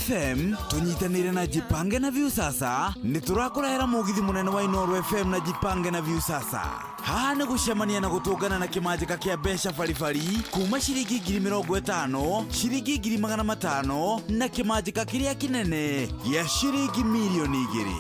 FM tũnyitanĩire na Jipange na Viusasa nĩ tũrakũrehera mũgithi mũnene wa Inooro FM na Jipange na Viusasa. Haha nĩ gũcemania na gũtũngana na kĩmanjĩka kĩa mbeca baribari kuma ciringi 50,000, ciringi 500,000 na kĩmanjĩka kĩrĩa kĩnene gĩa ciringi 2,000,000.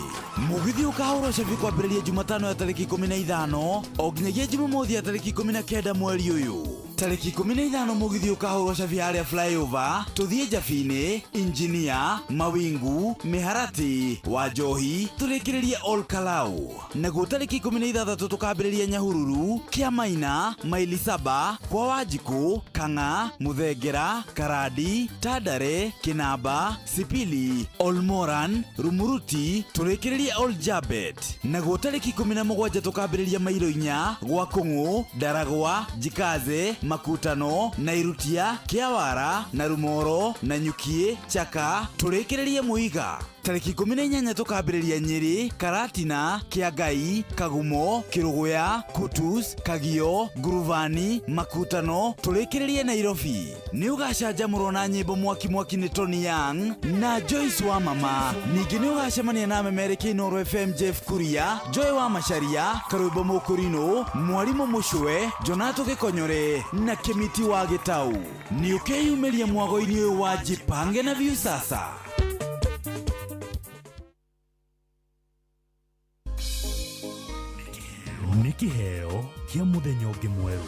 Mũgithi ũkahũrwo cabi kwambĩrĩria Jumatano ya tarĩki 15 o nginyagia Jumamothi ya tarĩki 19 mweri ũyũ. Tarĩki 15 mũgithi ũkahũrwo cabi harĩa flyover tũthiĩ Njabinĩ, Injinia, Mawingu, Mĩharatĩ, Wanjohi, tũrĩkĩrĩrie Ol Kalou. Naguo tarĩki 16 tũkambĩrĩria Nyahururu, Kĩamaina, Maili Saba, kwa Wanjikũ, Kang'a, Mũthengera, Karandi, Tandare, Kĩnamba, Sipili, Olmoran, Rumuruti, tũrĩkĩrĩrie Ol Jabet. Naguo tarĩki 17 tũkambĩrĩria Mairo 4, gwa Kũng'ũ, Ndaragwa, Jikaze, Makutano, Nairutia, Kĩawara, Narumoro, Nanyukie, Chaka, tũrĩkĩrĩrie Mũiga. Tarĩki 18 tũkambĩrĩria Nyĩrĩ, Karatina, Kĩangai, Kagumo, Kĩrũgũya, Kutus, Kagio, Ngurubani, Makutano, tũrĩkĩrĩrie Nairobi. Nĩ ũgacanjamũrwo na nyĩmbo mwaki mwaki nĩ Tony Young na Joyce wa Mama. Ningĩ nĩ ũgacemania na memereki Inooro FM Jeff Kuria, Joy wa Macharia, Karwĩmbo Mũkũrinũ, Mwarimũ Mũcwe, Jonato Gĩkonyore na Kĩmiti wa Gĩtau. Nĩ ũkeyumĩria mwago-inĩ ũyũ wa Jipange na Viusasa. Nĩ kĩheo kĩa mũthenya ũngĩ mwerũ.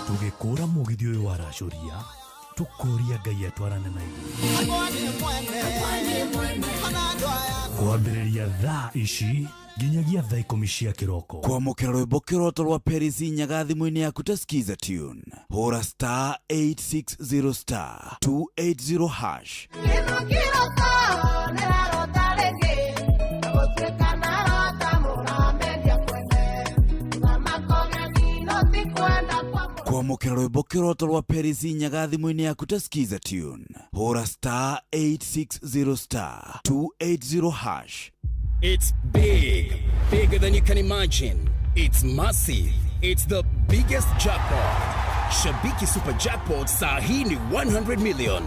Tũgĩkũra mũgithi ũyũ wa racũria, tũkũria Ngai atwarane na ithuĩ. Kwambĩrĩria thaa ici nginyagia thaa 10 cia kĩroko. Kwamũkĩra rwĩmbo kĩroto rwa Peris Nyaga thimũ-inĩ yaku ta Skiza Tune. Hũra star 860 star 280 hash. Kwamũkĩra rwĩmbo kĩroto rwa Peris Nyaga thimũ-inĩ yaku ta Skiza Tune. Hũra star 860 star 280 hash. It's big, bigger than you can imagine. It's massive. It's the biggest jackpot. Shabiki Super Jackpot saa hii ni 100 million.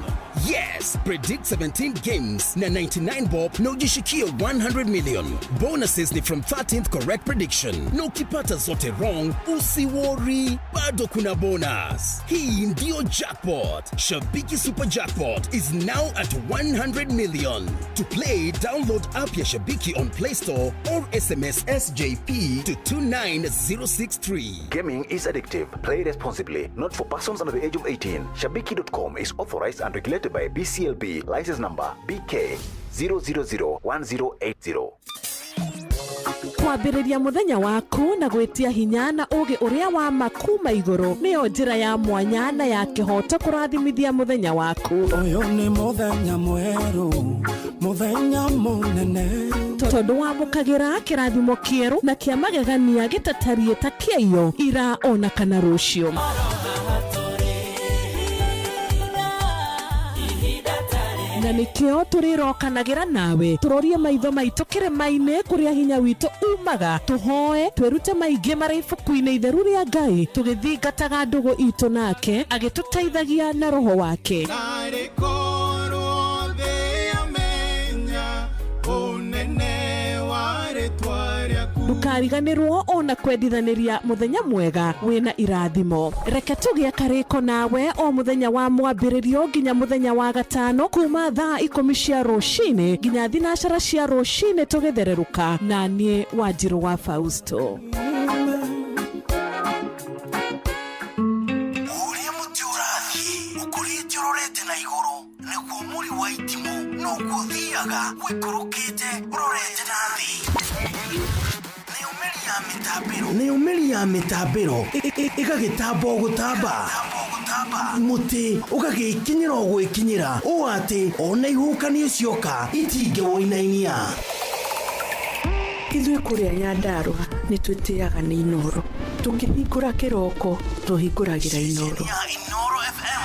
Yes, predict 17 games na 99 bob na ujishikie 100 million. Bonuses ni from 13th correct prediction. Na ukipata zote wrong, usiworry, bado kuna bonus. Hii ndio jackpot. Shabiki Super Jackpot is now at 100 million. To play, download app ya Shabiki on Play Store or SMS SJP to 29063. Gaming is addictive. Play responsibly. Not for persons under the age of 18. Shabiki.com is authorized and regulated by BCLB. License number BK 0001080. Kwambĩrĩria mũthenya waku na gwĩtia hinya na ũũgĩ ũrĩa wa ma kuma igũrũ nĩyo njĩra ya mwanya na ya kĩhooto kũrathimithia mũthenya waku. Ũyũ nĩ mũthenya mwerũ, mũthenya mũnene. Tondũ wamũkagĩra kĩrathimo kĩerũ na kĩa magegania gĩtatariĩ ta kĩaiyo ira ona kana rũciũ. Na nĩkĩo tũrĩrokanagĩra nawe tũrorie maitho maitũ kĩrĩma-inĩ kũrĩa hinya witũ umaga, tũhoe twĩrute maingĩ marĩ ibuku-inĩ itheru rĩa Ngai, tũgĩthingataga ndũgũ itũ nake agĩtũteithagia na roho wake. Narĩ korwo thĩ yamenya ũnene wa rĩtwa rĩaku. Ndũkariganĩrwo ona kwendithanĩria mũthenya mwega wĩna irathimo. Reke tũgĩe karĩko nawe o mũthenya wa mwambĩrĩrio nginya mũthenya wa gatano kuma thaa 10 cia rũcinĩ nginya thinacara cia rũcinĩ tũgĩthererũka na niĩ Wanjirũ wa Fausto. Ũrĩa mũtĩ ũrathiĩ ũkũrĩte ũrorete na igũrũ nĩguo mũri wa itimũ noguo ũthiaga ũikũrũkĩte ũrorete na thĩ. Nayo mĩri ya mĩtambĩro ĩgagĩtamba o gũtamba, mũtĩ ũgagĩkinyĩra o gwĩkinyĩra ũũ atĩ ona ihuhũkanio cioka itingĩwũinainia. Ithuĩ kũrĩa Nyandarũa nĩ twĩtĩaga nĩ Inooro. Tũkĩhingũra kĩroko tũhingũragĩra Inooro. Ya Inooro FM.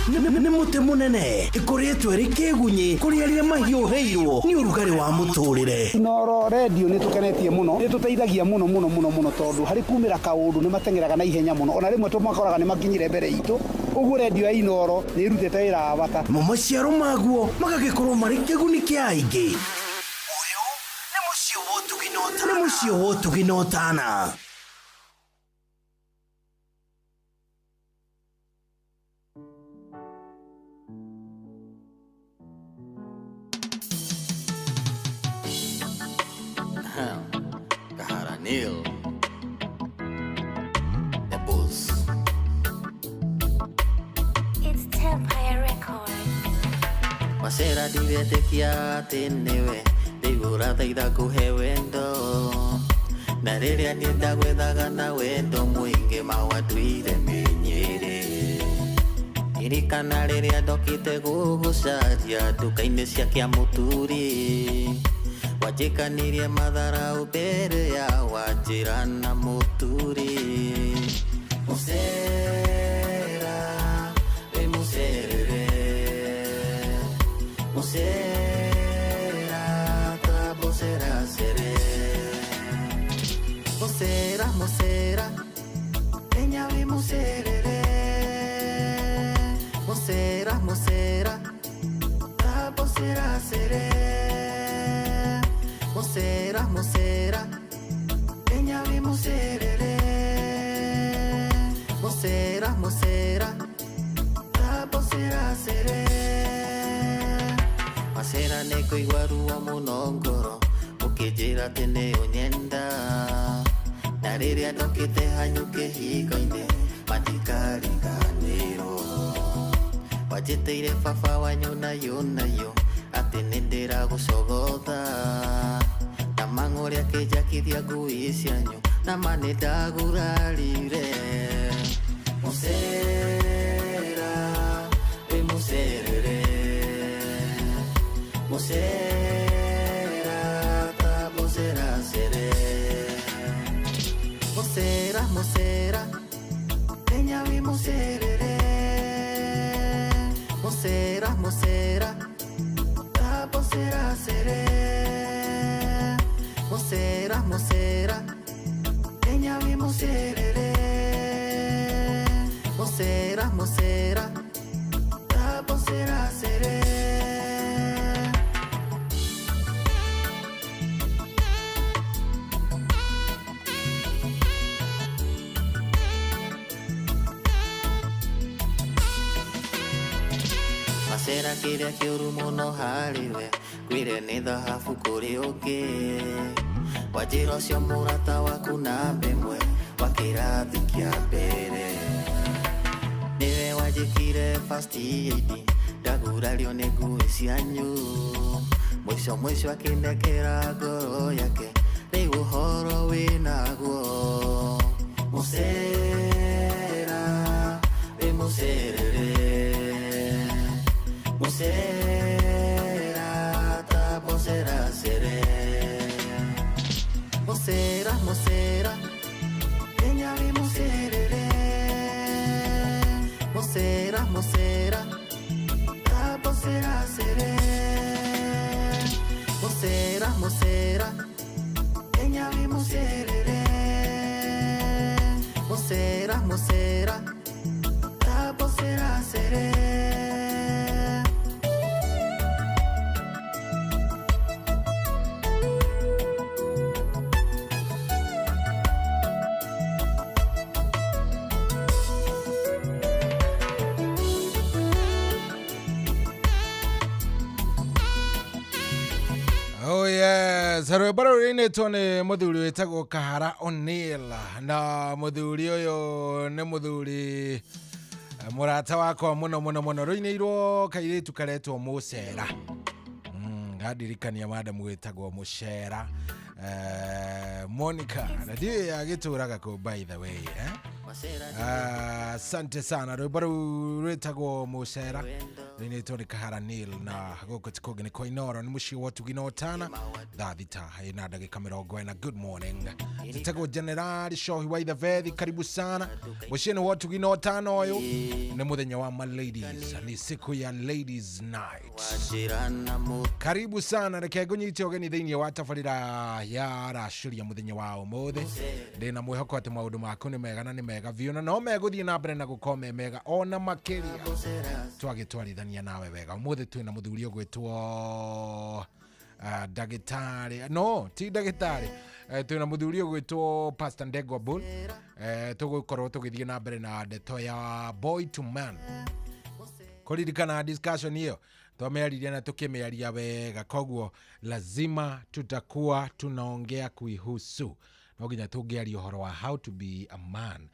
Nĩ mũtĩ mũnene ĩkoretwo ĩrĩ kĩgunyĩ kũrĩ arĩa mahiũhĩirwo nĩ ũrugarĩ wa mũtũrĩre. Inooro Radio nĩ tũkenetie mũno, nĩ tũteithagia mũno mũno mũno mũno tondũ harĩ kumĩra kaũndũ nĩ mateng'eraga na ihenya mũno, ona rĩmwe tũmakoraga nĩ makinyire mbere itũ. Ũguo radio ya Inooro nĩ ĩrutĩte wĩra wa bata. Mo maciaro maguo magagĩkorwo marĩ kĩguni kĩa aingĩ. Nĩ mũciĩ wa ũtugi na ũtana. Kahara Neil, the boss. It's Tempire Records. Macera ndiretĩkia atĩ nĩwe rĩu ũrathaitha kũhe wendo, na rĩrĩa niĩ ndagwethaga na wendo mũingĩ mawatuire mĩnyĩrĩ. Ririkana rĩrĩa ndokĩte gũgũcaria nduka-inĩ cia Kĩamũturi, wanjĩkanirie matharau mbere ya wanjĩra na mũturi. Mũcera wĩ mũcerere, mũcera ta mũcera cere, mũcera mũcera menya wĩ mũcerere, mũcera mũcera ta mũcera cere, mũcera mũcera menya wĩ mũcerere, mũcera mũcera ta mũcera cere. Macera nĩ kũigua ruo mũno ngoro ũkĩnjĩra atĩ nĩ ũnyenda, na rĩrĩa ndokĩte hanyu kĩhingo-inĩ matikariganĩrwo. Wanjĩtĩire baba wanyu nayo nayo atĩ nĩ ndĩragũcogotha, na mang'ũrĩ akĩnjakithia ngui cianyu na ma nĩ ndagurarire. Mũcera wĩ mũcerere, mũcera ta mũcera cere, mũcera mũcera menya wĩ mũcerere, mũcera mũcera ta mũcera cere, mũcera mũcera menya wĩ mũcerere, mũcera mũcera ta mũcera cere. Macera kĩrĩa kĩũru mũno harĩ we kwĩre nĩ thahabu kũrĩ ũngĩ, wanjĩra ũcio mũrata waku namba ĩmwe wa kĩrathi kĩa mbere, nĩwe wanjĩkire first aid ndagurario nĩ ngui cianyu, mũico mũico akĩnengera ngoro yake rĩu ũhoro wĩnaguo. Mũcera wĩ mũcerere, mũcera ta mũcera cere, mũcera mũcera menya wĩ mũcerere, mũcera mũcera ta mũcera cere, mũcera mũcera menya wĩ mũcerere, mũcera mũcera ta mũcera cere. Oh yes, rwĩmbo rũrũ rũinĩtwo nĩ mũthuri wĩtagwo Kahara O'Neil, na mũthuri ũyũ nĩ mũthuri mũrata wakwa mũno mũno mũno, rũinĩirwo kairĩtu karetwo Mũcera. Ngandirikania madamu wĩtagwo Mũcera, Monica, na ndiũĩ agĩtũraga kũ by the way, eh? Asante sana. Rwĩmbo rũu rwĩtagwo mũcera, rũinĩtwo nĩ Kahara Nil, na gũkũ ti kũngĩ nĩ kwa Inoro, nĩ mũciĩ wa ũtugi na ũtana. Thaa 6 ina ndagĩka 40. Good morning, njĩtagwo Generali Shohi wa Ithabethi, karibu sana mũciĩ-inĩ wa ũtugi na ũtana. Ũyũ nĩ mũthenya wa ma ladies, ni siku ya ladies night. Wanjĩra na mũ Karibu sana, reke ngũnyite ũgeni thĩinĩ wa tabarĩra ya racũria mũthenya wa ũmũthĩ. Ndĩna mwĩhoko atĩ maũndũ maku nĩ mega na nĩ mega biũ, na no megũthiĩ na mbere na gũkorwo me mega ona makĩria twagĩtwarithania nawe wega. Ũmũthĩ twĩna mũthuri ũgwĩtwo ndagĩtarĩ, no ti ndagĩtarĩ, twĩna mũthuri ũgwĩtwo Pastor Ndegwa Bull. Tũgũkorwo tũgĩthiĩ na mbere na ndeto ya boy to man. Kũririkana discussion hiyo twamĩaririe na tukĩmĩaria wega, koguo lazima tutakuwa tunaongea kuihusu. No nginya tũngĩaria ũhoro wa how to be a man,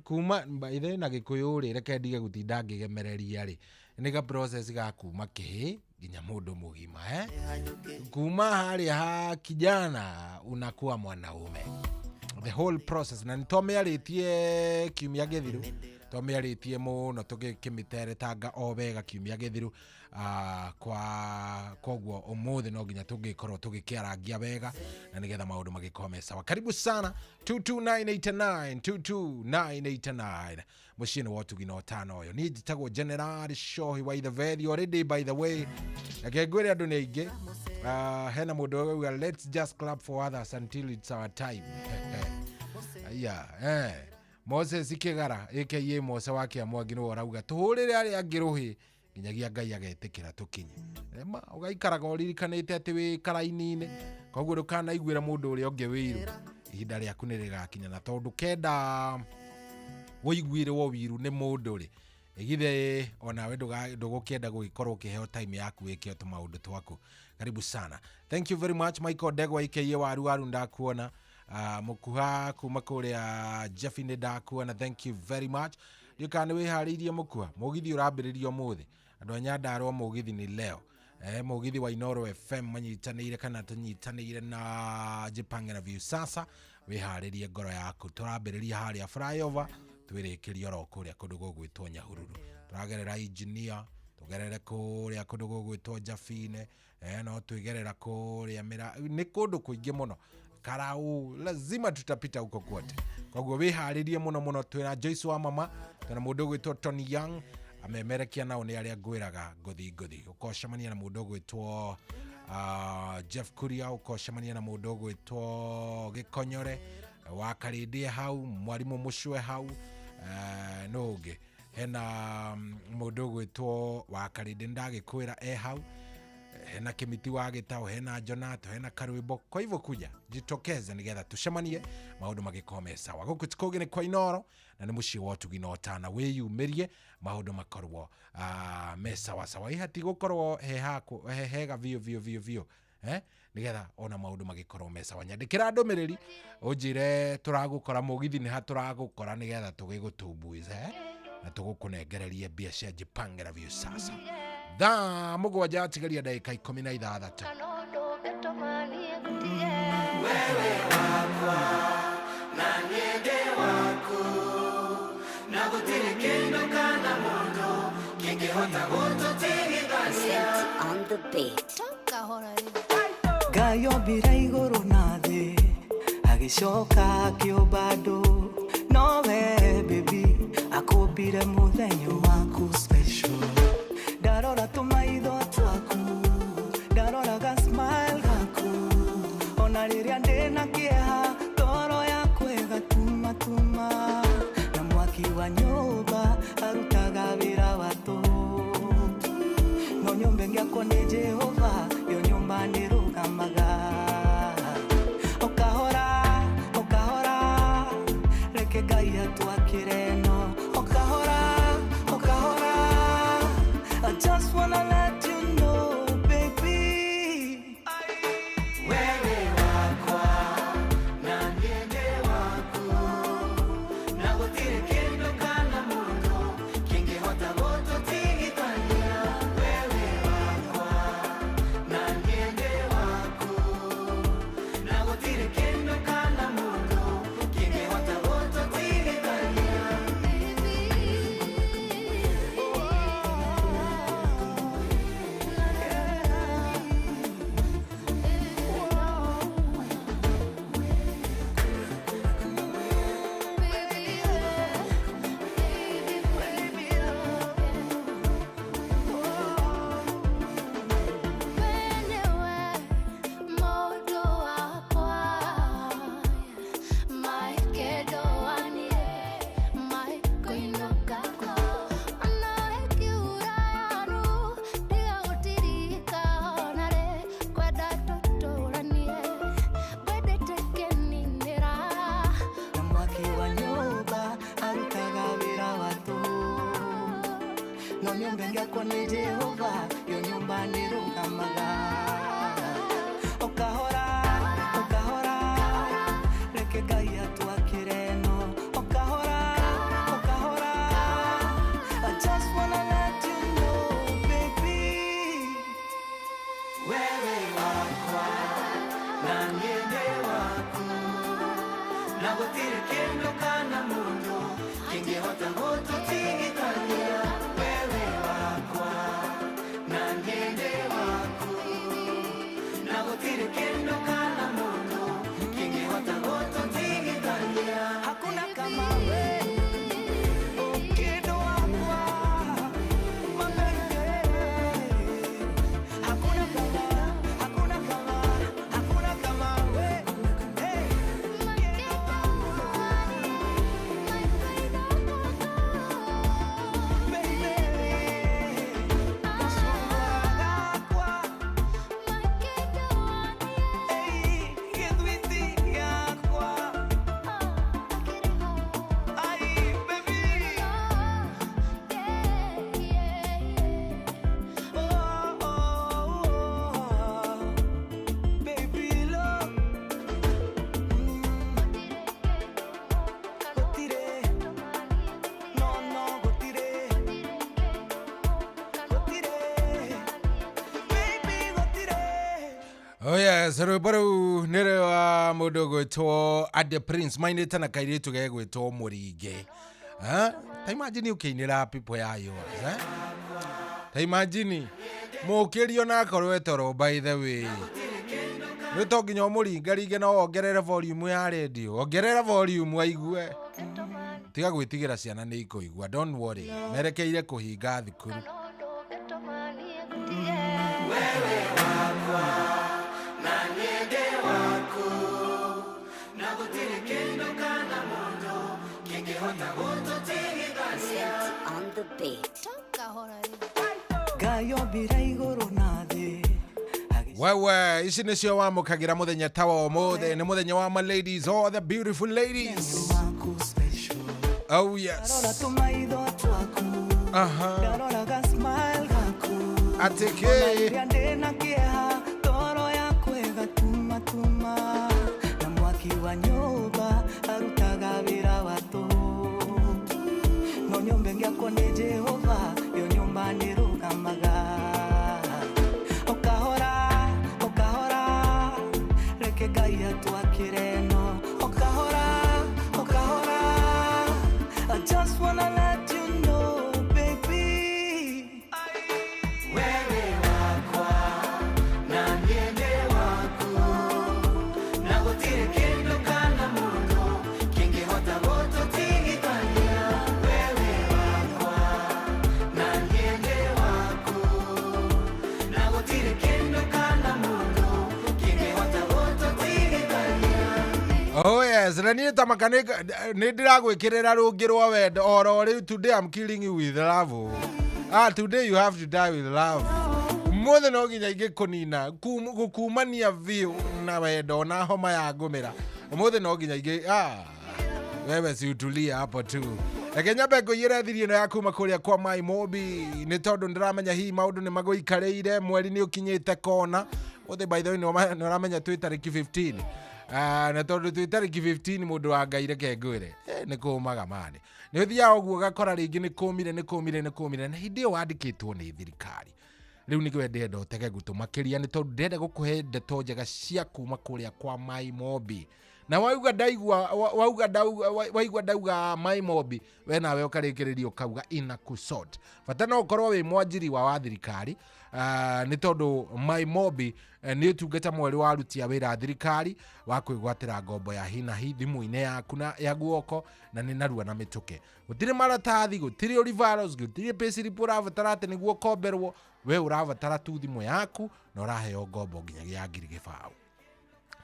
kuma ithe na gĩkũyũ rĩ, reke ndige gũtinda ngĩgemereria rĩ, nĩ ga process ga kuma kĩhĩ nginya mũndũ mũgima, kuma harĩa ha kijana unakuwa mwanaume, the whole process. Na nĩtwamĩarĩtie kiumia gĩthiru, twamĩarĩtie mũno tũgĩkĩmĩteretanga o wega kiumia gĩthiru. Kwa koguo ũmũthĩ no nginya tũngĩkorwo tũgĩkĩarangia wega na nĩgetha maũndũ magĩkorwo me sawa. Karibu sana, 22989 22989, mũciĩ-inĩ wa ũtugi na ũtano. Ũyũ niĩ njĩtagwo General Shohi wa Ithabethi. Already, by the way, reke ngwĩre andũ nĩ aingĩ. Hena mũndũ ũrauga, "Let's just clap for others until it's our time." Aya, Moses Kĩgara aka Mose wa Kĩamwangi nĩwe ũrauga tũhũrĩre arĩa angĩ rũhĩ nginyagia Ngai agetĩkĩra tũkinye. Ma ũgaikaraga ũririkanĩte atĩ wĩ karaini-inĩ, koguo ndũkanaiguĩra mũndũ ũrĩa ũngĩ wĩiru, ihinda rĩaku nĩ rĩgakinya. Na tondũ kenda wũiguĩrwo wiru nĩ mũndũ rĩ, ĩgithe onawe ndũgũkĩenda gũgĩkorwo ũkĩheo time yaku wĩke tũmaũndũ twaku. Karibu sana, thank you very much. Michael Ndegwa aka Waru Waru, ndakuona. Mũkuha kuma kũrĩa Jeffy, nĩ ndakuona, thank you very much. Ndiũ kana nĩ wĩharĩirie mũkuha, mũgithi ũrambĩrĩria ũmũthĩ. Andũ a Nyandarũa, mũgithi nĩ leo. Mũgithi wa Inoro FM manyitanĩire kana tũnyitanĩire na Jipange na Viusasa. Wĩharĩrie ngoro yaku, tũrambĩrĩria harĩa flyover, twĩrĩkĩrie oro kũrĩa kũndũ gũgwĩtwo Nyahururu. Tũragerera engineer, tũgerere kũrĩa kũndũ gũgwĩtwo Jabine, no twĩgerera kũrĩa mĩra, nĩ kũndũ kũingĩ mũno, Karau, lazima tutapita huko kwote. Koguo wĩharĩrie mũno mũno. Twĩna Joyce wa mama, twĩna mũndũ ũgwĩtwo Tony Young, amemerekia nao nĩ arĩa ngwĩraga ngũthi ngũthi. Ũkocemania na mũndũ ũgwĩtwo Jeff Kuria, ũkocemania na mũndũ ũgwĩtwo Gĩkonyore wa Karĩndĩ hau, mwarimũ Mũcwe hau, no ũngĩ hena mũndũ ũgwĩtwo wa Karĩndĩ ndagĩkwĩra e hau, hena Kimiti wa Gĩtaũ, hena Jonato, hena Karwĩmbo. Kwa hivyo kuja jitokeze nĩgetha tũcemanie, maũndũ magĩkorwo me sawa. Gũkũ ti kũngĩ nĩ kwa Inoro na nĩ mũciĩ wa ũtugi na ũtana. Wĩyumĩrie, maũndũ makorwo me sawa sawa. Ihati gũkorwo he haku he hega biũ biũ biũ biũ, nĩgetha ona maũndũ magĩkorwo me sawa. Nyandĩkĩra ndũmĩrĩri ũnjĩre tũragũkora mũgithi nĩ ha tũragũkora nĩgetha tũgĩgũtumbuize, na tũgũkũnengererie mbia cia Jipange na Viusasa. Thaa 7 atigaria ndagĩka 16. Wewe wakwa na niende waku, na gũtirĩ kĩndũ kana mũndũ kĩngĩhota gũtũtigithania. On the beat. Ngai ombire igũrũ na thĩ, agĩcoka akĩũmba andũ, nowe baby akũmbire mũthenya waku special. Ndarora tũmaitho twaku, ndarora ga smile gaku, ona rĩrĩa ndĩna kĩeha ngoro yakwa ĩgatumatuma, na mwaki wa nyũmba arutaga wĩra wa tũhũ, no nyũmba ĩngĩakwo nĩ Jehova, yo nyũmba nĩrũgamaga. Okahora okahora, reke Ngai atwakĩre, no okahora okahora, I just wanna let you know, baby. Wewe wakwa Gũtirĩ kĩndũ kana mũndũ kĩngĩhota gũtũtigithania. Wewe wakwa na niĩ ndĩ waku, na gũtirĩ kĩndũ kana mũndũ kĩngĩhota gũtũtigithania. Hakuna kama we, kĩndũ wakwa, my baby. Hakuna kama, hakuna kama, hakuna kama we. Hey. Baby love, gũtirĩ, no no gũtirĩ, gũtirĩ, baby gũtirĩ. Oh yes, rwĩmbo rũu nĩ rwa mũndũ ũgwĩtwo Ade Prince mainĩte na kairĩtu gegwĩtwo Mũringe. Eh? Ta imagine ũkĩinĩra people ya yours, eh? Ta imagine mũkĩrio na akorwo e toro by the way. Nĩ to nginya ũmũringaringe no wongerere volume ya radio. Ongerera volume aigue. Tiga gwĩtigĩra ciana nĩ ikũigua. Don't worry. Merekeire kũhinga thukuru. Wewe wakwa na niĩ ndĩ waku, na gũtirĩ kĩndũ kana mũndũ kĩngĩhota gũtũtigithania. On the beat. Ngai ombire igũrũ na thĩ. Wewe ici nĩcio wamũkagĩra mũthenya ta wa ũmũthĩ. Nĩ mũthenya wa ma ladies, all the beautiful ladies. Oh yes. Ndarora tũmaitho twaku, ndarora ga smile gaku. Atĩkĩ. Ona rĩrĩa ndĩna kĩeha, ngoro yakwa ĩgatumatuma. Na mwaki wa nyũmba arutaga wĩra wa tũhũ. No nyũmba ĩngĩakwo nĩ Jehova, yo nyũmba nĩrũgamaga. O kahora, o kahora, reke Ngai atwakĩre ĩno. O kahora, o kahora, I just wanna let you know, baby. Wewe wakwa na niĩ ndĩ waku, na gũtirĩ kĩndũ kana mũndũ kĩngĩhota gũtũtigithania. Wewe wakwa na niĩ ndĩ waku, na gũtirĩ kĩndũ kana mũndũ kĩngĩhota gũtũtigithania. Oh yes, na niĩ ta maka nĩ ndĩragwĩkĩrĩra rũngĩ rwa wendo oro rĩu. Today I'm killing you with love. Ah, today you have to die with love. Mũthĩ no nginya ingĩkũnina gũkumania biũ na wendo na homa ya ngũmĩra. Ũmũthĩ no nginya ingĩ ah, wewe si utulie hapo tu. Reke nyambe ngũiyĩre thiri ĩno ya kuma kũrĩa kwa Mai Mobi nĩ tondũ ndĩramenya hihi maũndũ nĩ magũikarĩire, mweri nĩ ũkinyĩte kona. Ũmũthĩ by the way nĩ ũramenya twĩ tarĩki 15. Ah, na tondũ twĩ tarĩki 15 mũndũ wa Ngai reke ngwĩre nĩ kũmaga mani nĩ ũthiaga ũguo ũgakora rĩngĩ nĩ kũmire nĩ kũmire nĩ kũmire na hĩndĩ ĩyo wandĩkĩtwo nĩ thirikari. Rĩu nĩkĩo ndĩrenda ũtege gũtũ makĩria nĩ tondũ ndĩrenda gũkũhe ndeto njega cia kuma kũrĩa kwa Mai Mobi. Na wauga ndaigua wauga ndauga waigua ndauga Mai Mobi, we nawe ũkarĩkĩrĩria ũkauga inakusort. Bata no ũkorwo wĩ mwanjiri wa thirikari, nĩ tondũ Mai Mobi nĩ ũtungata mwerũ wa aruti a wĩra a thirikari wa kwĩgwatĩra ngombo ya hi na hi thimũ-inĩ yaku na ya guoko, na nĩ narua na mĩtũke. Gũtirĩ maratathi, gũtirĩ referrals, gũtirĩ payslip ũrabatara atĩ nĩguo ũkomberwo. We ũrabatara tu thimũ yaku na ũraheo ngombo nginyagia ya 2,000,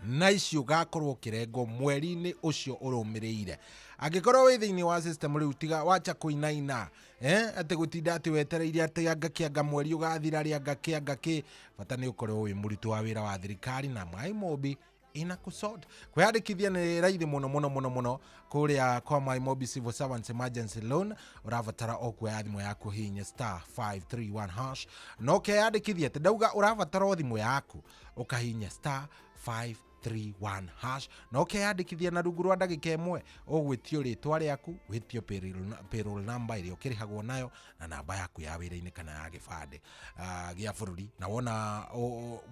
na icio ũgakorwo ũkĩrengwo mweri-inĩ ũcio ũrũmĩrĩire. Angĩkorwo wĩ thĩinĩ wa system rĩu, tiga wacha kũinaina, atĩ gũtinda atĩ wetereire atĩ anga kĩanga mweri ũgathira rĩ anga kĩanga kĩ. Bata nĩ ũkorwo wĩ mũrutwo wa wĩra wa thirikari na Mai Mobi inakusort. Kwĩyandĩkithia nĩ raithi mũno mũno mũno mũno kũrĩa kwa Mai Mobi Civil Servants Emergency Loan. Ũrabatara o kuoya thimũ yaku hihinya star 531 hash na ũkeyandĩkithia. Atĩ ndauga ũrabatara o thimũ yaku ũkahihinya star 531 hash na ũkeyandĩkithia na rungu rwa ndagĩka ĩmwe ũgwĩtio rĩtwa rĩaku, wĩtio payroll number ĩrĩa ũkĩrĩhagwo nayo na namba yaku ya wĩra-inĩ kana ya gĩbandĩ gĩa bũrũri, na wona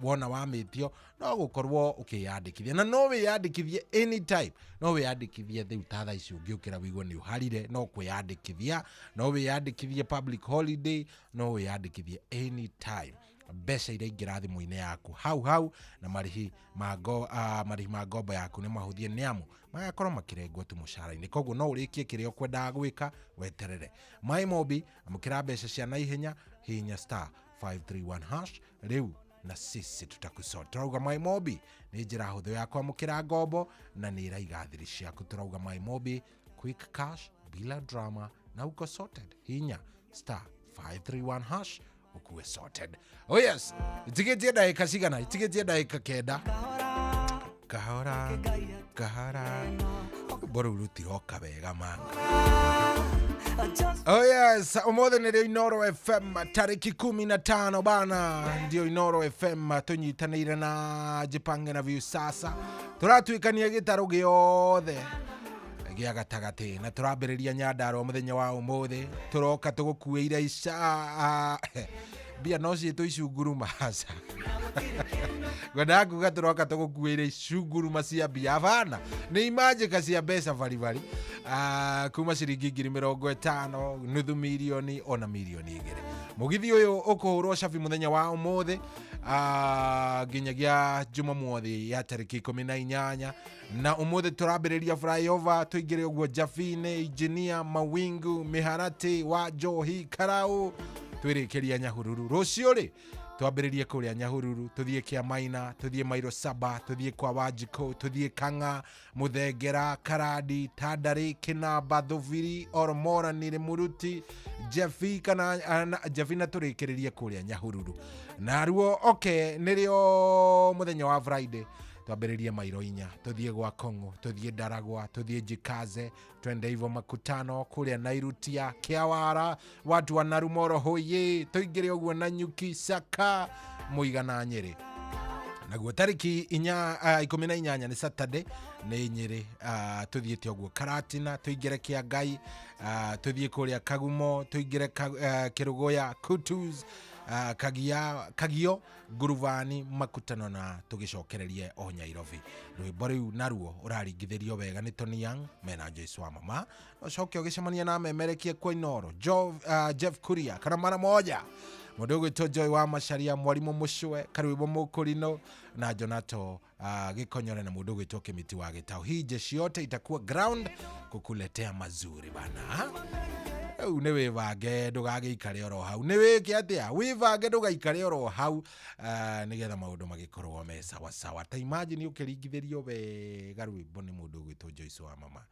wona wamĩtio no gũkorwo ũkĩyandĩkithia, na no wĩyandĩkithie anytime, no wĩyandĩkithie rĩu ta thaa ici ũngĩũkĩra wĩigue nĩ ũharire, no kwĩyandĩkithia, no wĩyandĩkithie public holiday, no wĩyandĩkithie anytime. Mbeca iraingĩra thimũ-inĩ yaku hau hau, na marĩhi ma marĩhi ma ngombo yaku nĩ mahũthie, nĩ amu magakorwo makĩrengwo tu mũcara-inĩ. Koguo no ũrĩkie kĩrĩa ũkwendaga gwĩka weterere. MyMobi, amũkĩra mbeca cia naihenya, hihinya star 531 hash rĩu na sisi tutakusort. Turauga MyMobi nĩ njĩra hũthũ ya kwamũkĩra ngombo na nĩ ĩraiga thiri ciaku. Turauga MyMobi, quick cash bila drama na uko sorted. Hinya star 531 hash ukuwe sorted. Oh yes, itigetie ndagĩka cigana? Itigetie ndagĩka 9. Kahora kahora rũu rũtiroka wega man. Oh yes, ũmũthĩ nĩrĩo Inooro FM tarĩki 15 bana, ndio Inooro FM tũnyitanĩire na Jipange na Viusasa, tũratuĩkania gĩtarũ gĩothe gĩa gatagatĩ na tũrambĩrĩria Nyandarua mũthenya wa ũmũthĩ. Tũroka tũgũkuĩire ica mbia no ciĩtwo icunguruma, aca ngwendaga kuga tũroka tũgũkuĩire icunguruma cia mbia bana, nĩ imanjĩka cia mbeca baribari, kuma ciringi 50,000, nuthu mirioni ona 2 mirioni. Mũgithi ũyũ ũkũhũrwo cabi mũthenya wa ũmũthĩ nginyagia Jumamothi ya tarĩki 18, na ũmũthĩ tũrambĩrĩria flyover tũingĩre ũguo Jabine, Engineer, Mawingu, Mĩharatĩ wa Njohi, Karau, twĩrĩkĩria Nyahururu. Rũciũ rĩ twambĩrĩrie kũrĩa Nyahururu, tũthiĩ Kĩamaina, tũthiĩ Mairo Saba, tũthiĩ kwa Wanjikũ, tũthiĩ Kang'a, Mũthengera, Karandi, Tandarĩ, Kĩnamba, Thubiri, Oromorani, Rĩmuruti, Jebi kana Jebi, na tũrĩkĩrĩrie kũrĩa Nyahururu. Naruo okay nĩrĩo mũthenya wa Friday twambĩrĩrie mairo 4, tũthiĩ gwa Kong'o, tũthiĩ Ndaragwa, tũthiĩ Jikaze, twende hivyo makutano kũrĩa Nairutia, Kĩawara, watu wa Narumoro hoye, tũingĩre ũguo na Nyuki, Saka, Mũigana, Nyĩrĩ. Naguo tarĩki inya 18 nĩ Saturday nĩ Nyĩrĩ, tũthiĩte ũguo Karatina, tũingĩre Kĩangai, tũthiĩ kũrĩa Kagumo, tũingĩre Kĩrũgũya, Kutus, Kagia, Kagio, Ngurubani, makutano na tũgĩcokererie o Nyairobi. Rwĩmbo rĩu naruo ũraringithĩrio wega nĩ Tony Young mena Joyce wa mama. Ũcoke ũgĩcemania na memerekie kwa Inooro Jeff Kuria kana mara moja mũndũ ũgwĩtwo Joy wa Macharia, Mwarimũ Mũcwe, Karwĩmbo Mũkũrino na Jonato Gĩkonyore na mũndũ ũgwĩtwo Kĩmiti wa Gĩtaũ. Hii jeshi yote itakuwa ground kukuletea mazuri bana. Rĩu nĩ wĩbange ndũgagĩikare oro hau, nĩ wĩke atĩa, wĩbange ndũgaikare oro hau, nĩgetha maũndũ magĩkorwo me sawasawa. Ta imagine ũkĩringithĩrio wega rwĩmbo nĩ mũndũ ũgwĩtwo Joyce wa mama,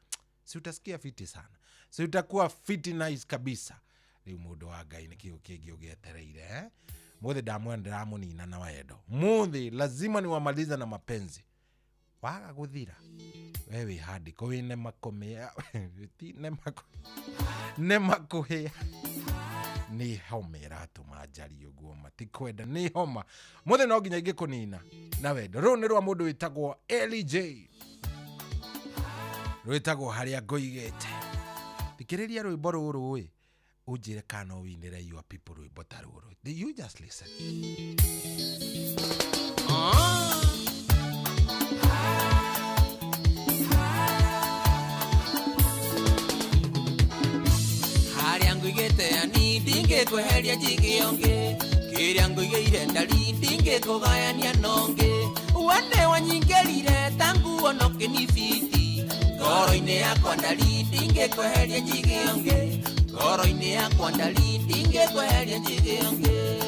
si utasikia fiti sana, si utakuwa fiti nice kabisa. Rĩu mũndũ wa Ngai, nĩ kĩũ kĩngĩ ũgĩetereire, eh? Mũthĩ ndamwenda ndĩramũnina na wendo, mũthĩ lazima niwamaliza na mapenzi. Waga gũthira we wĩ handĩko wĩ nemakomĩa ti nemakũhĩa, nĩ homa ĩratũma njarie ũguo, matikwenda nĩ homa. Mũthĩ no nginya ingĩkũnina na wendo. Rũũ nĩ rwa mũndũ wĩtagwo Eli J, rwĩtagwo Harĩa Ngũigĩte. Thikĩrĩria rwĩmbo rũrũ ĩ, ũnjĩre kana no wĩinĩre your people rwĩmbo ta rũrũ. You just listen. Harĩa nguigĩte ani ndingĩkweheria njige ũngĩ, kĩrĩa nguigĩire ndari ndingĩkũgayania nongĩ. Wene wanyingĩrire ta nguo no kĩnibiti ngoro-inĩ yakwa, ndari ndingĩkweheria njige ũngĩ, ngoro-inĩ yakwa ndari ndingĩkweheria njige ũngĩ.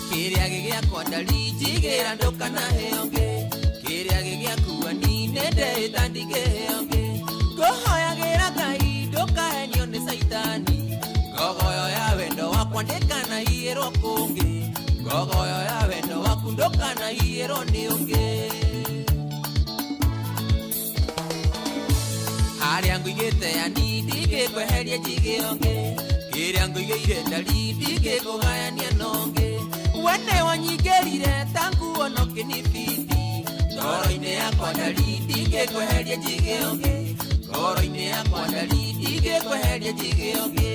Kĩrĩa gĩgĩakwa ndari njigĩra ndũkanahe ũngĩ, kĩrĩa gĩgĩakua ni nĩndĩta ndingĩhe ũngĩ. Ngũhoyagĩra Ngai ndũkahenio nĩ caitani, ngogoyo ya wendo wakwa ndĩkanaiyĩrwo kũngĩ, ngogoyo ya wendo waku ndũkanaiyĩrwo nĩ ũngĩ. Harĩa nguigĩte yani ndingĩkweheria njige ũngĩ, kĩrĩa Ngũigĩire ndari ndingĩkũgayania nongĩ. We nĩ wanyingĩrire ta nguo no kĩnibiti. Ngoro-inĩ yakwa ndari ndingĩkweheria njige ũngĩ. Ngoro-inĩ yakwa ndari ndingĩkweheria njige ũngĩ.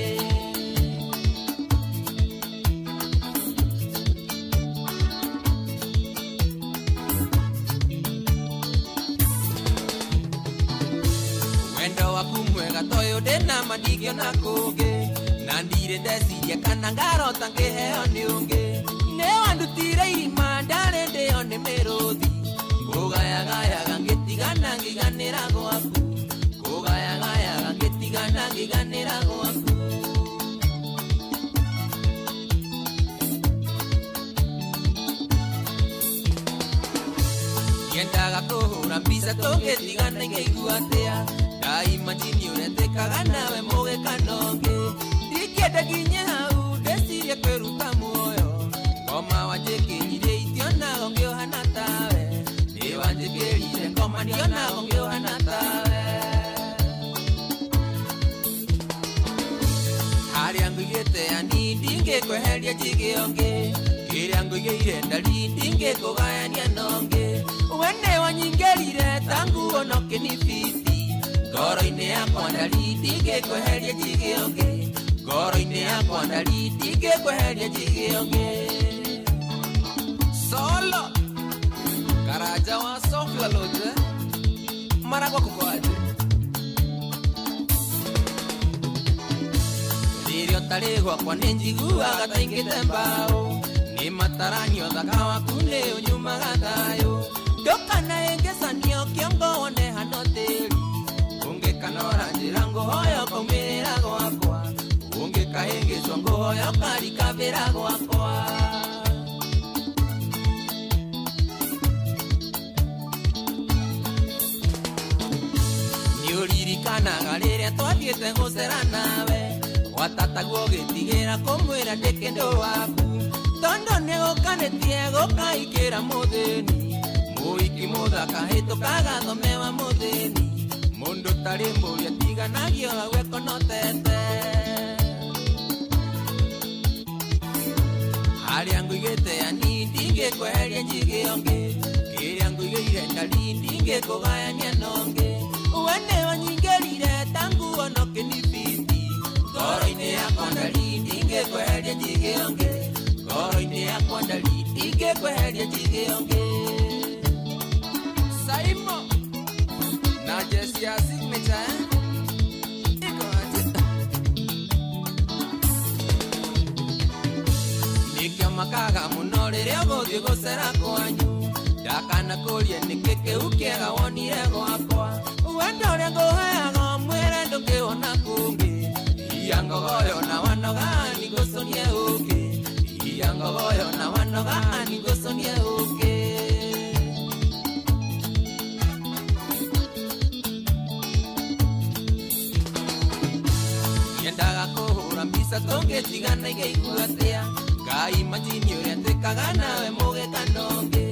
Wendo waku mwega toyũ ndĩna ma ndingĩona kũngĩ. Na ndirĩ ndeciria kana ngarota ngĩheo nĩ ũngĩ. Nĩ wandutire irima ndarĩ ndĩo nĩ mĩrũthi. Ngũgayagayaga ngĩtigana ngĩganĩra gwaku. Ngũgayagayaga ngĩtigana ngĩganĩra gwaku. Nyendaga kũhũra mbica tũngĩtigana ingĩigua atĩa. Ndaimajini ũrĩa njĩkaga nawe mũgĩkana ũngĩ. Ndingĩenda nginye hau ndecirie kwĩruta muoyo. Ngoma wanjĩkĩrire itionaga ũngĩ ũhana tawe. Nĩ wanjĩkĩrire ngoma ndionaga ũngĩ ũhana tawe. Harĩa ngũigĩte yani ndingĩkweheria njige ũngĩ. Kĩrĩa ngũigĩire ndari ndingĩkũgayania nongĩ. We nĩ wanyingĩrire ta nguo no kĩnibiti. Ngoro-inĩ yakwa ndari ndingĩkweheria njige ũngĩ. Ngoro-inĩ yakwa ndari ndingĩkweheria njige ũngĩ. Solo Karaja wa Sofla Lodge. Maragwa kuko aje? Rĩrĩa ũtarĩ gwakwa nĩ njiguaga ta ingĩte mbaũ. Nĩ mataranio thaka waku nĩ ũnyumaga thayũ. Ndũkanahĩngĩcanio kĩongo wone hano tĩri. Ũngĩkanora njĩra ngũhoya ũkaumĩrĩra gwakwa. Ũngĩkahĩngĩcwo ngũhoya ũkarikabĩra gwakwa. Nĩũririkanaga rĩrĩa twathiĩte gũcera nawe. Gwatataguo ũgĩtigĩra kũmwĩra ndĩ kĩndũ waku. Tondũ nĩgũkanĩtie gũkaingĩra mũthĩni. Mũhiki mũthaka hĩtũkaga thome wa mũthĩni. Mũndũ tarĩ mbũri atiganagio hau ekonotete. Harĩa ngũigĩte yani ndingĩkweheria njige ũngĩ. Kĩrĩa ngũigĩire ndari ndingĩkũgayania nongĩ. We nĩ wanyingĩrire ta nguo no kĩnibiti. Ngoro-inĩ yakwa ndari ndingĩkweheria njige ũngĩ. Ngoro-inĩ yakwa ndari ndingĩkweheria njige ũngĩ. Saimo na Jesse ya signature eh? Iko aje? Nĩkĩo makaga mũno rĩrĩa ũgũthiĩ gũcera kwanyu. Ndakanakũria nĩkĩ kĩu kĩega wonire gwakwa. Wendo ũrĩa ngũheaga mwĩre ndũngĩwona kũngĩ. Iya ngogoyo na wanoga nĩngũconie ũngĩ. Iya ngogoyo na wanoga nĩngũconie ũngĩ. Nyendaga kũhũra mbica tũngĩtigana ingĩigua atĩa. Ngai majini ũrĩa twĩkaga nawe mũgĩkana ũngĩ.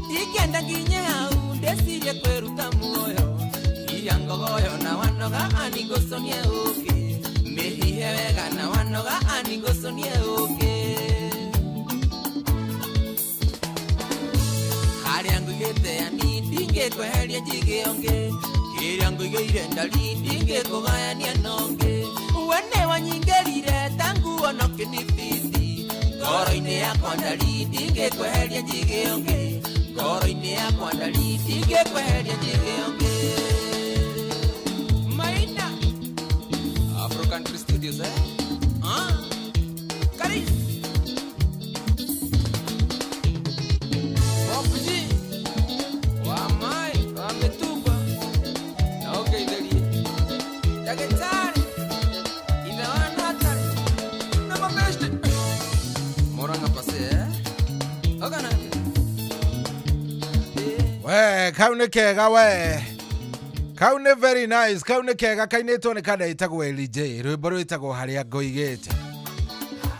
Ndingĩenda nginye hau ndecirie kwĩruta muoyo. Iya ngogoyo na wanoga anĩngũconie ũngĩ. Mĩhihe wega na wanoga anĩngũconie ũngĩ. Harĩa ngũigĩte yani ndingĩkweheria njige ũngĩ. Kĩrĩa ngũigĩire ndari ndingĩkũgayania nongĩ. We nĩ wanyingĩrire ta nguo no kĩnibiti. Ngoro-inĩ yakwa ndari ndingĩkweheria njige ũngĩ. Ngoro-inĩ yakwa ndari ndingĩkweheria njige ũngĩ. Maina Afro Country Studios eh? Ah. Karis. Bob G. Wa mai, wa mĩtumba. Na ũngeithĩrie. Ndagĩtarĩ. Ithe wa Natali. Na mabeshte. Moranga pase eh? Ogana. We kau nĩ kega we. Kau nĩ very nice, kau nĩ kega kainĩtwo nĩ kanda ĩtagwo LJ, rwĩmbo rwĩtagwo harĩa ngoigĩte.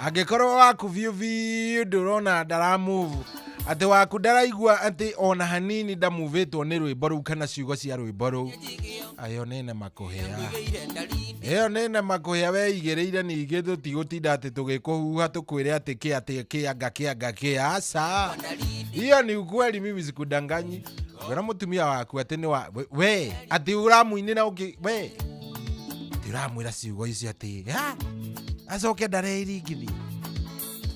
Angĩkorwo waku biũ biũ ndũrona ndaramove, atĩ waku ndaraigua atĩ ona hanini ndamuvĩtwo nĩ rwĩmbo rũu kana ciugo cia rwĩmbo rũu, ayo nĩ nema kũhĩa. Ĩyo nĩ nema kũhĩa weigĩrĩire, ningĩ tũtigũtinda atĩ tũgĩkũhuha tũkwĩre atĩ kĩ atĩ kĩanga kĩanga kĩ, aca. Hiyo ni ukweli, mimi sikudanganyi. Ngwĩra mũtumia waku atĩ nĩ wa we atĩ ũramũinĩra ũngĩ we atĩ ũramwĩra ciugo icio atĩ ha acoke ndareiringithia,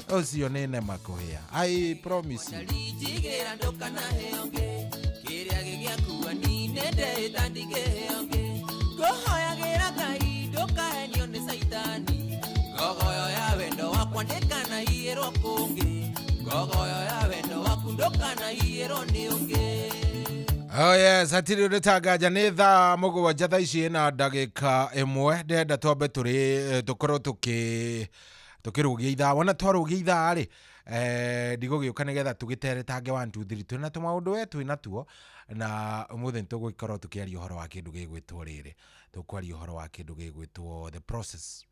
ũcio nĩ nema kũhĩa, I promise you. Njigĩra ndũkanaheo ngĩ kĩrĩa gĩgĩakua ni nĩndĩta ndingĩheo ngĩ ngũhoyagĩra Ngai ndũkahenio nĩ caitani ngogoyo ya wendo wakwa ndĩkanaiyĩrwo kũngĩ ngogoyo ya wendo waku ndũkanaiyĩrwo nĩ ũngĩ. Oh yes, hatirĩ ũndũ tanganja nĩ thaa 7 thaa ici na ndagĩka 1. Ndĩrenda twambe tũrĩ tũkorwo tũkĩrũgia ithaa. Wona twarũgia ithaa rĩ, ndigũgĩũka nĩgetha tũgĩteretange 1 2 3 twĩna tũmaũndũ we twĩna tuo, na ũmũthĩ nĩ tũgũkorwo tũkĩaria ũhoro wa kĩndũ gĩgwĩtwo rĩrĩ, tũkwaria ũhoro wa kĩndũ gĩgwĩtwo the process.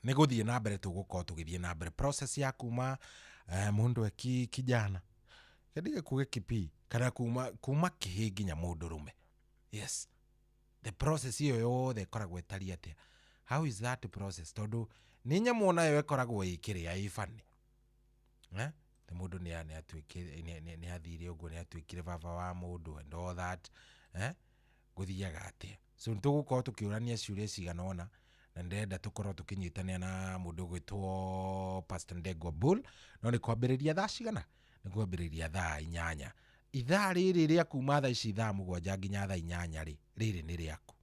Nĩ gũthiĩ na mbere, tũgũkorwo tũgĩthiĩ na mbere process ya kuma mũndũ eki kijana kĩndige kuge kipi kana kuma kĩhĩ nginya mũndũrũme. Yes, the process ĩyo yothe ĩkoragwo ĩtariĩ atĩa? How is that process? Tondũ nĩ nyamũ onayo ĩkoragwo ĩkĩrĩa ĩbani, eh? Nĩ mũndũ nĩ athire ũguo, nĩ atuĩkire baba wa mũndũ and all that, eh? Gũthiaga atĩa? So nĩ tũgũkorwo tũkĩũrania ciũria cigana ũna, na ndĩrenda tũkorwo tũkĩnyitanĩra na mũndũ ũgwĩtwo Pastor Ndegwa Bull. No nĩ kwambĩrĩria thaa cigana? Nĩ kwambĩrĩria thaa 8. Ithaa rĩrĩ rĩa kuma thaa ici thaa 7 nginya thaa 8 rĩ, rĩrĩ nĩ rĩaku.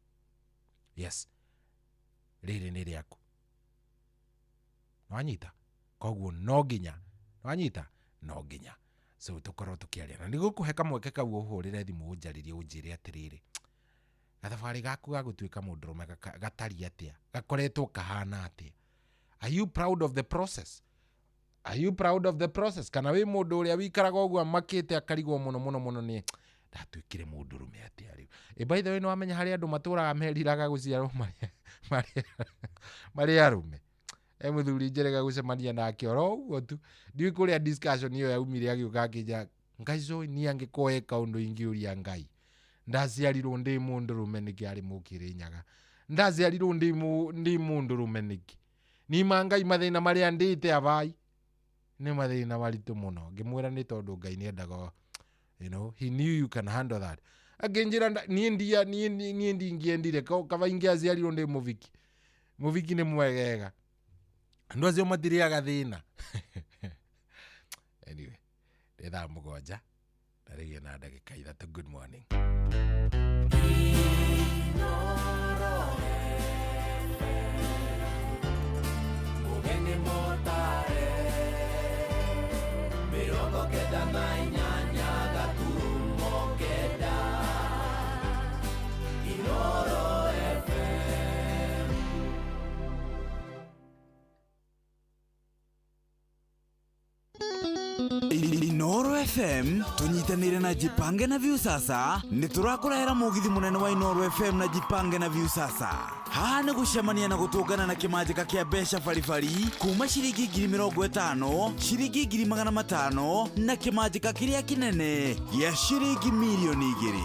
Yes, rĩrĩ nĩ rĩaku, nwanyita? Koguo no nginya nwanyita, no nginya so tũkorwo tũkĩaria, na nĩgũkũhe kamweke kau ũhũrĩre thimũ ũnjarĩrie, ũnjĩre atĩrĩrĩ, gathabarĩ gaku ga gũtuĩka mũndũrũme gatariĩ atĩa, gakoretwo kahana atĩa? Are you proud of the process? Are you proud of the process? Kana wĩ mũndũ ũrĩa wikaraga ũguo amakĩte akarigwo mũno mũno mũno, nĩ ndatuĩkire mũndũrũme atĩa rĩu? By the way, nĩwamenya harĩ andũ matũraga meriraga gũciarwo marĩ arũme? Mũthuri njerega gũcemania nake oro ũguo tu, ndiũĩ kũrĩa discussion ĩyo yaumire, agĩũka akĩnjĩra, Ngai cũĩ niĩ angĩkorwo he kaũndũ ingĩũria Ngai, ndaciarirwo ndĩ mũndũrũme nĩkĩ? Arĩ mũkĩrĩ Nyaga, ndaciarirwo ndĩ mũndũrũme nĩkĩ? Nima Ngai mathĩna marĩa ndĩte abai nĩ mathĩna maritũ mũno. Ngĩmwĩra nĩ tondũ Ngai nĩendaga, he knew you can handle that. Akĩnjĩra niĩ ndia niĩ ndingĩendire kaba ingĩaciarirwo ndĩ mũbiki. Mũbiki nĩ mwegega, andũ acio matirĩaga thĩna. Anyway, nĩ thaa 7 na rĩgĩ na ndagĩka 3. Good morning. Mũgeni mũtare 98.9 Inoro FM. Inoro FM tunyitanire na Jipange na Viusasa. Nĩ tũrakũrehera mũgithi mũnene wa Inoro FM na Jipange na Viusasa. Haha nĩ gũcemania na gũtũngana na kĩmanjĩka kĩa mbeca baribari kuma ciringi 50,000, ciringi 500,000, na kĩmanjĩka kĩrĩa kĩnene gĩa ciringi 2,000,000.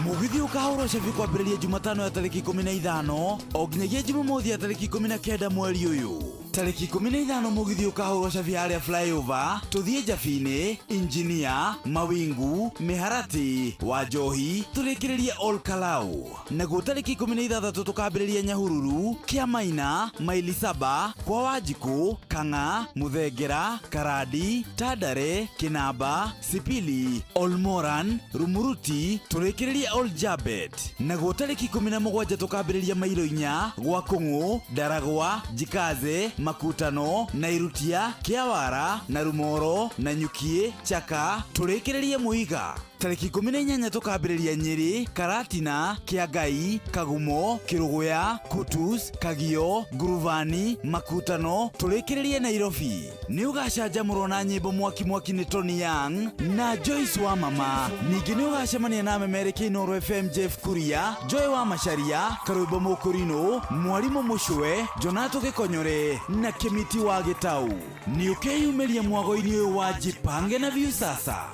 Mũgithi ũkahũrwo cabi kwambĩrĩria Jumatano ya tarĩki 15 o nginyagia Jumamothi ya tarĩki 19 mweri ũyũ. Tarĩki 15 mũgithi ũkahũrwo cabi harĩa flyover, tũthiĩ Njabinĩ, Injinia, Mawingu, Mĩharatĩ, Wanjohi, tũrĩkĩrĩrie Ol Kalou. Naguo tarĩki 16 tũkambĩrĩria Nyahururu, Kĩamaina, Maili Saba, kwa Wanjikũ, Kang'a, Mũthengera, Karandi, Tandare, Kĩnamba, Sipili, Olmoran, Rumuruti, tũrĩkĩrĩrie Ol Jabet. Naguo tarĩki 17 tũkambĩrĩria Mairo 4, gwa Kũng'ũ, Ndaragwa, Njikaze, Makutano, Nairutia, Kĩawara, na Rumoro, na Nyukie, Chaka, tũrĩkĩrĩrie Mũiga. Tarĩki 18 tũkambĩrĩria Nyĩrĩ, Karatina, Kĩangai, Kagumo, Kĩrũgũya, Kutus, Kagio, Nguruvani, Makutano, tũrĩkĩrĩrie Nairobi. Nĩ ũgacanjamũrwo na nyĩmbo mwaki mwaki nĩ Tony Young na Joyce wa Mama. Ningĩ nĩ ũgacemania na memereki Inoro FM Jeff Kuria, Joy wa Macharia, Karwĩmbo Mũkũrinũ, Mwarimũ Mũcwe, Jonato Gĩkonyore na Kĩmiti wa Gĩtau. Nĩ ũkeyumĩria mwago-inĩ ũyũ wa Jipange na Viusasa.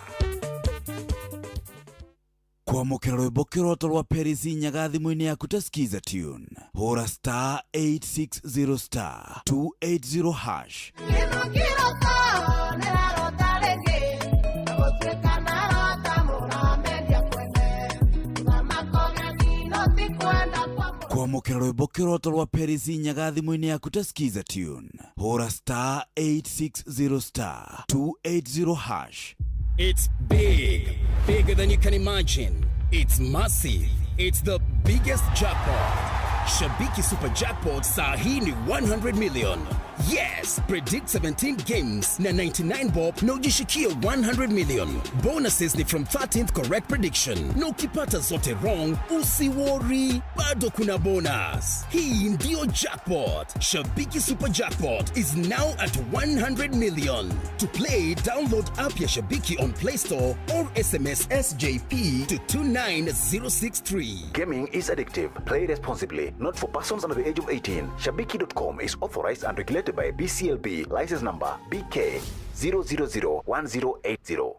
Kwamũkĩra rwĩmbo kĩroto rwa Paris Nyaga thimũ-inĩ yaku ta Skiza tune, hũra star 860 star 280 hash. Kwamũkĩra rwĩmbo kĩroto rwa Paris Nyaga thimũ-inĩ yaku ta Skiza tune, hũra star 860 star 280 hash. It's big, bigger than you can imagine. It's massive. It's the biggest jackpot. Shabiki Super Jackpot saa hii ni 100 million. Yes, predict 17 games na 99 bob na ujishikie 100 million. Bonuses ni from 13th correct prediction. Na ukipata zote wrong, usiworry, bado kuna bonus. Hii ndio jackpot. Shabiki Super Jackpot is now at 100 million. To play, download app ya Shabiki on Play Store or SMS SJP to 29063. Gaming is addictive. Play responsibly. Not for persons under the age of 18. Shabiki.com is authorized and regulated by BCLB. License number BK 0001080.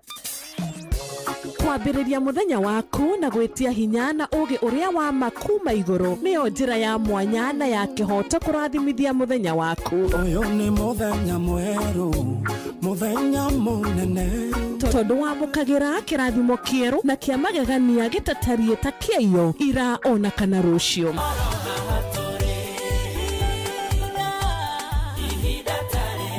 Kwambĩrĩria mũthenya waku na gwĩtia hinya na ũũgĩ ũrĩa wa ma kuma igũrũ nĩyo njĩra ya mwanya na ya kĩhooto kũrathimithia mũthenya waku. Ũyũ nĩ mũthenya mwerũ, mũthenya mũnene. Tondũ wamũkagĩra kĩrathimo kĩerũ na kĩa magegania gĩtatariĩ ta kĩaiyo ira ona kana rũciũ.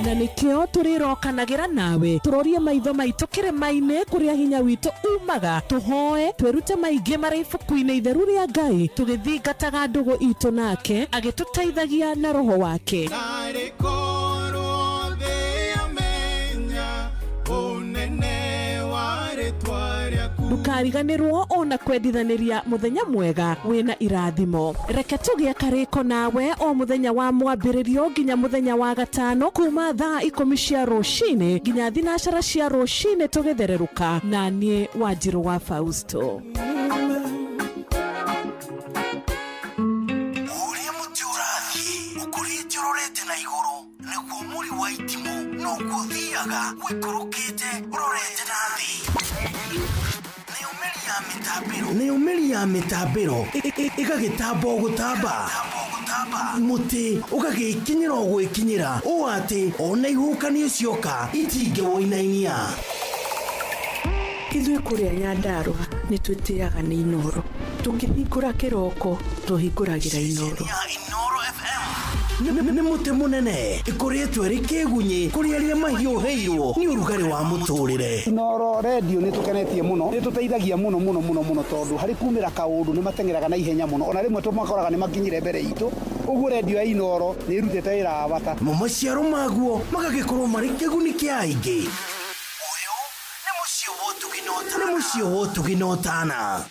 Na nĩkĩo tũrĩrokanagĩra nawe tũrorie maitho maitũ kĩrĩma-inĩ kũrĩa hinya witũ umaga, tũhoe twĩrute maingĩ marĩ ibuku-inĩ itheru rĩa Ngai, tũgĩthingataga ndũgũ itũ nake agĩtũteithagia na roho wake. Narĩ korwo thĩ yamenya ũnene wa rĩtwa rĩaku. Ndũkariganĩrwo ona kwendithanĩria mũthenya mwega wĩna irathimo. Reke tũgĩe karĩko nawe o mũthenya wa mwambĩrĩrio nginya mũthenya wa gatano kuma thaa 10 cia rũcinĩ nginya 12 cia rũcinĩ tũgĩthererũka na niĩ Wanjirũ wa Fausto. Ũrĩa mũtĩ ũrathiĩ ũkũrĩte ũrorete na igũrũ nĩguo mũri wa itimũ noguo ũthiaga ũikũrũkĩte ũrorete na thĩ. Nayo mĩri ya mĩtambĩro ĩgagĩtamba o gũtamba, mũtĩ ũgagĩkinyĩra o gwĩkinyĩra ũũ atĩ ona ihuhũkanio cioka itingĩwũinainia. Ithuĩ kũrĩa Nyandarũa nĩ twĩtĩaga nĩ Inooro. Tũkĩhingũra kĩroko tũhingũragĩra Inooro. Nĩ mũtĩ mũnene ĩkoretwo ĩrĩ kĩgunyĩ kũrĩ arĩa mahiũhĩirwo nĩ ũrugarĩ wa mũtũrĩre. Inooro redio nĩ tũkenetie mũno, nĩ tũteithagia mũno mũno mũno mũno tondũ harĩ kumĩra kaũndũ nĩ mateng'eraga na ihenya mũno, ona rĩmwe tũmakoraga nĩ makinyire mbere itũ. Ũguo redio ya Inooro nĩ ĩrutĩte wĩra wa bata. Mo maciaro maguo magagĩkorwo marĩ kĩguni kĩa aingĩ. Ũyũ nĩ mũciĩ wa ũtugi na ũtana. Nĩ mũciĩ wa ũtugi na ũtana.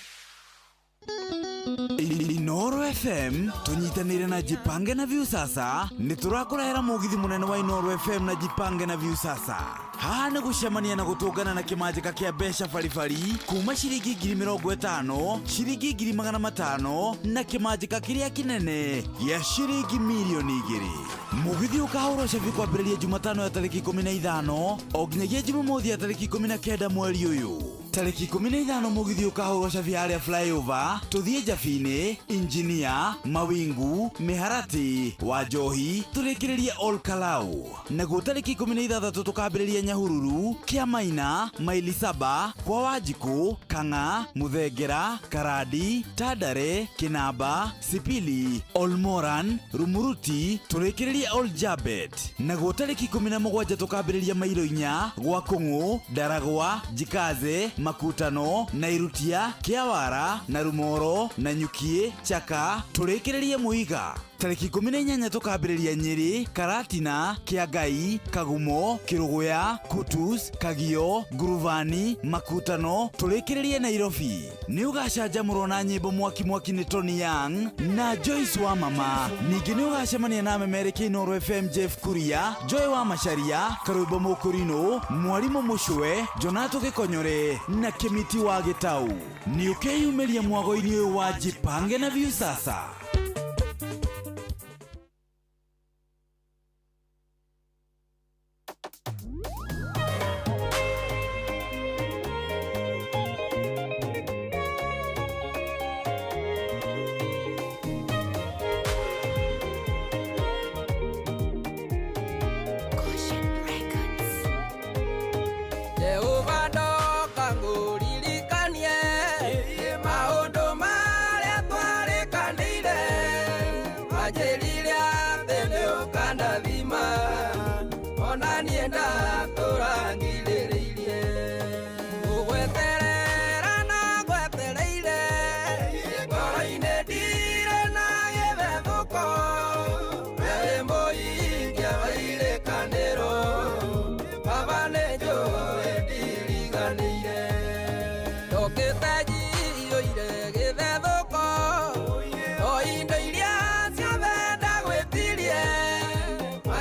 Inooro FM tunyitanire na Jipange na Viusasa nĩ tũrakũrehera mũgithi mũnene wa Inooro FM na Jipange na Viusasa. Haha nĩ gũcemania na gũtũngana na kĩmanjĩka kĩa mbeca baribari kuma ciringi 50,000, ciringi 500,000 na kĩmanjĩka kĩrĩa kĩnene gĩa ciringi 2,000,000. Mũgithi ũkahũrwo cabi kwambĩrĩria Jumatano ya tarĩki 15 o nginyagia Jumamothi ya tarĩki 19 mweri ũyũ. Tarĩki 15 mũgithi ũkahũrwo cabi harĩa flyover tũthiĩ Njabinĩ, Injinia, Mawingu, Mĩharatĩ, Wanjohi, tũrĩkĩrĩrie Ol Kalou. Naguo tarĩki 16 tũkambĩrĩria Nyahururu, Kĩamaina, Maili Saba, kwa Wanjikũ, Kang'a, Mũthengera, Karandi, Tandare, Kĩnamba, Sipili, Olmoran, Rumuruti, tũrĩkĩrĩrie Ol Jabet. Naguo tarĩki 17 tũkambĩrĩria Mairo inya, gwa Kũng'ũ, Ndaragwa, Jikaze, Makutano, Nairutia, Kĩawara, Narumoro, Nanyukie, Chaka, tũrĩkĩrĩrie Mũiga. Tarĩki 18 tũkambĩrĩria Nyĩrĩ, Karatina, Kĩangai, Kagumo, Kĩrũgũya, Kutus, Kagio, Nguruvani, Makutano, tũrĩkĩrĩrie Nairobi. Nĩ ũgacanjamũrwo na nyĩmbo mwaki mwaki nĩ Tony Young na Joyce wa Mama. Ningĩ nĩ ũgacemania na memereki Inooro FM Jeff Kuria, Joy wa Macharia, Karwĩmbo Mũkũrinũ, Mwarimũ Mũcwe, Jonato Gĩkonyore na Kĩmiti wa Gĩtau. Nĩ ũkeyumĩria mwago-inĩ ũyũ wa Jipange na Viusasa.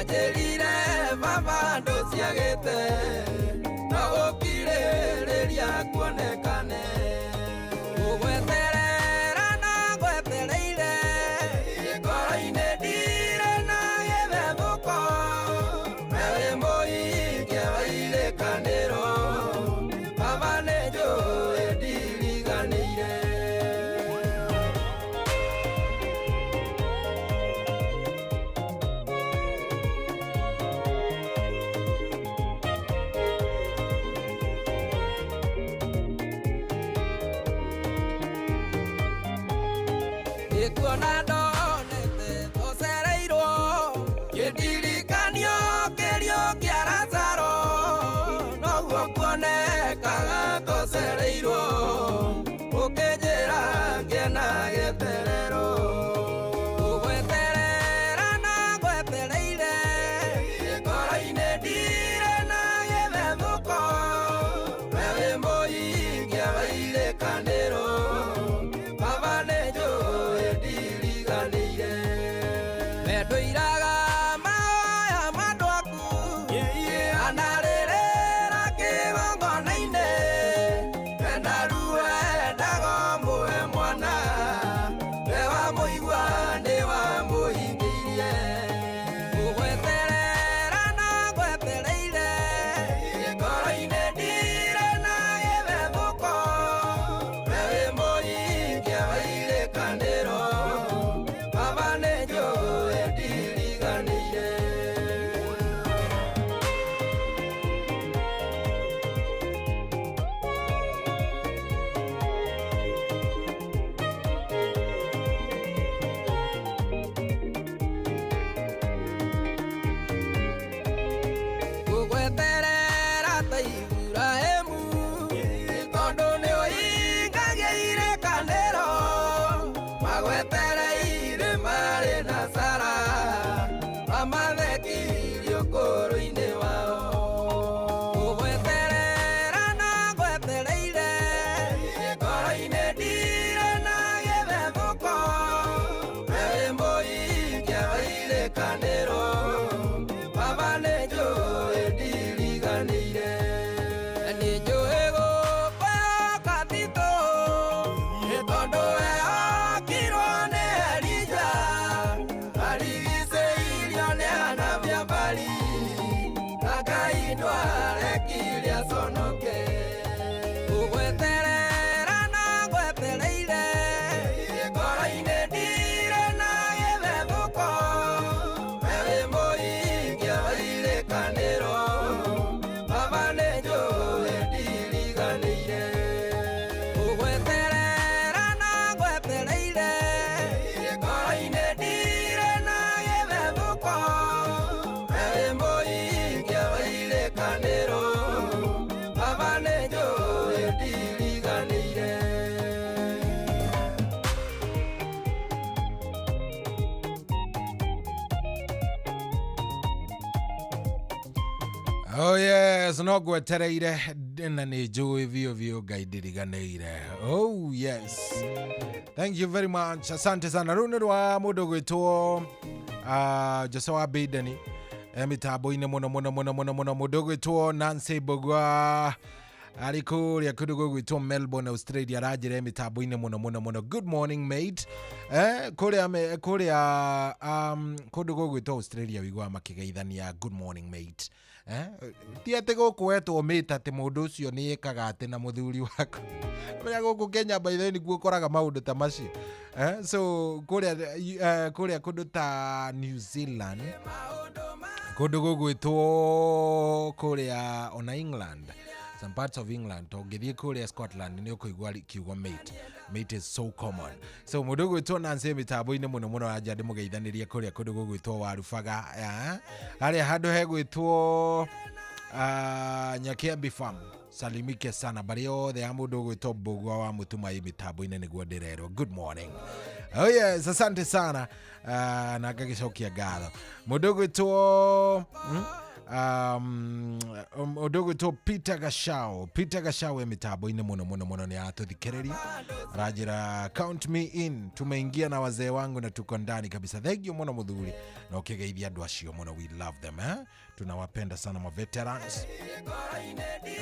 Wanjĩrire baba ndũciagĩte no gũkirĩrĩria kuonekane. Gũgweterera na ngwetereire ngoro-inĩ ndirĩ na gĩthethũko. Wewe mũikia wa irĩkanĩro, baba nĩ njũĩ ndiriganĩire. Nĩkuona ndonete tũcereirwo kĩndirikanio kĩrio kĩa Lazaro, noguo kuonekaga tũcereirwo ũkĩnjĩra ngĩe gĩterero. Gũgweterera na ngwetereire ngoro-inĩ ndirĩ na gĩthethũko. Wewe mũikia wa irĩkanĩro, baba nĩ njũĩ ndiriganĩire. Mendũiraga mahoya ma andũ aku anarĩrĩra kĩgongona-inĩ. Enda ruo endaga mũhe mwana, we wamũigua nĩ wamũhingĩirie. Gũgweterera na ngwetereire ngoro-inĩ ndirĩ na gĩthethũko. Wewe mũikia wa irĩkanĩro, baba nĩ njũĩ ndiriganĩire. Gũgweterera ta Iburahĩmu, tondũ nĩũhingagia irĩkanĩro. Magwetereire marĩ na Sara, mamathekirie ũkũrũ-inĩ wao. Gũgweterera na ngwetereire ngoro-inĩ ndirĩ na gĩthethũko. Wewe mũikia wa irĩkanĩro, baba nĩ njũĩ ndiriganĩire. Nĩ njũĩ gũkwĩhoka Tito, tondũ wehokirwo nĩ Elija, arigicĩirio nĩ anabii a Baali, na Ngai ndwarekire aconoke. Gũgweterera na ngwetereire ngoro-inĩ ndirĩ na gĩthethũko. Wewe mũikia wa irĩkanĩro, baba nĩ njũĩ ndiriganĩire. Gũgweterera na ngwetereire ngoro-inĩ ndirĩ na gĩthethũko. Wewe mũikia wa irĩkanĩro, baba nĩ njũĩ ndiriganĩire. Oh yes, no ngwetereire na nä njå biå biå Ngai ndiriganä. Oh yes, thank you very much, asante sana. Rä u nä rwa må ndå gwä two Jose wa Bideni mä tambo-inä må no må no må no må no må no må ndå gwä two Nancy Mbugua arä kå rä a kå ndå gå gwä two Melbourne, Australia, aranjä ra mä tambo-inä må no må no må no. Good morning, mate. Kå rä a kå rä a kå ndå gå gwä two Australia wiguaga makä good morning, mate. Ti atä gå kå wetwo mate atä må ndå å cio nä ekaga atä na må thuri waku menya gå kå Kenya by the way niguo ũkoraga maũndũ ta macio. So kũrĩa kũndũ ta New Zealand, kũndũ gũgwĩtwo kũrĩa ona England, some parts of England, ũngĩthiĩ kũrĩa Scotland nĩ ũkũigua kiugo mate. Mate is so common. So mũndũ ũgwĩtwo Nancy mĩtambo-inĩ mũno mũno anja ndĩmũgeithanĩrie kũrĩa kũndũ gũgwĩtwo Warubaga, harĩa handũ hegwĩtwo Nyakiambi Farm. Salimike sana barĩ yothe ya mũndũ ũgwĩtwo Mbũgua wa Mũtuma ĩ mĩtambo-inĩ nĩguo ndĩrerwo. Good morning. Oh yes, asante sana, na ngagĩcokia ngatho mũndũ ũgwĩtwo Ũndũ ũgwĩtwo Peter Gachau. Peter Gachau e mĩtambo-inĩ mũno mũno mũno, nĩ aratũthikĩrĩria, aranjĩra count me in, tumeingia na wazee wangu na tuko ndani kabisa. Thank you mũno mũthuri, na ũkĩgeithia andũ acio mũno, we love them, eh? Tunawapenda sana ma veterans.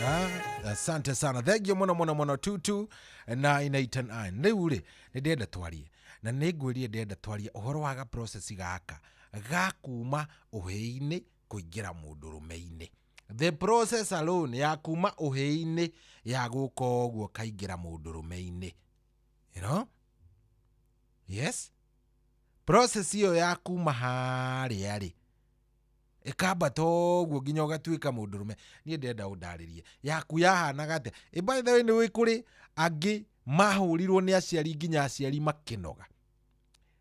Ah, asante sana, thank you mũno mũno mũno. 22989. Rĩu rĩ, nĩ ndĩrenda twarie na nĩ ngwĩrire ndĩrenda twarie ũhoro wa ga process gaka ga kuma ũhĩi-inĩ kũingĩra mũndũrũme-inĩ, the process alone ya kuma ũhĩi-inĩ ya gũka ũguo kaingĩra mũndũrũme-inĩ, you know? Yes, process ĩyo ya kuma harĩa rĩ ĩkambata ũguo nginya ũgatuĩka mũndũrũme, niĩ ndĩrenda ũndarĩrie yaku yahanaga atĩa. Ĩ, by the way, nĩ kũrĩ angĩ mahũrirwo nĩ aciari nginya aciari makĩnoga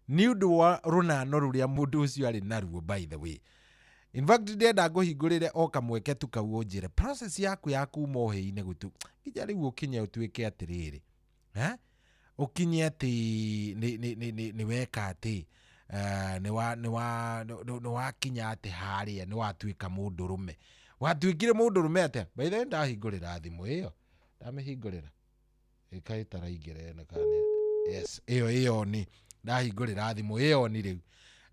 nĩ ũndũ wa rũnano rũrĩa mũndũ ũcio arĩ naruo. By the way, in fact, ndĩrenda ngũhingũrĩre o kamweke tu kau ũnjĩre process yaku ya kuma ũhĩi-inĩ gũtu nginya rĩu ũkinye ũtuĩke atĩrĩrĩ, eh? Ũkinye atĩ nĩ weka atĩ nĩ wakinya atĩ harĩa nĩ watuĩka mũndũrũme. Watuĩkire mũndũrũme atĩa? By the way, ndahingũrĩra thimũ ĩyo, ndamĩhingũrĩra ĩkaĩ taraingĩra ĩno kana yes, ĩyo nĩ ndahingũrĩra thimũ ĩyo ni rĩu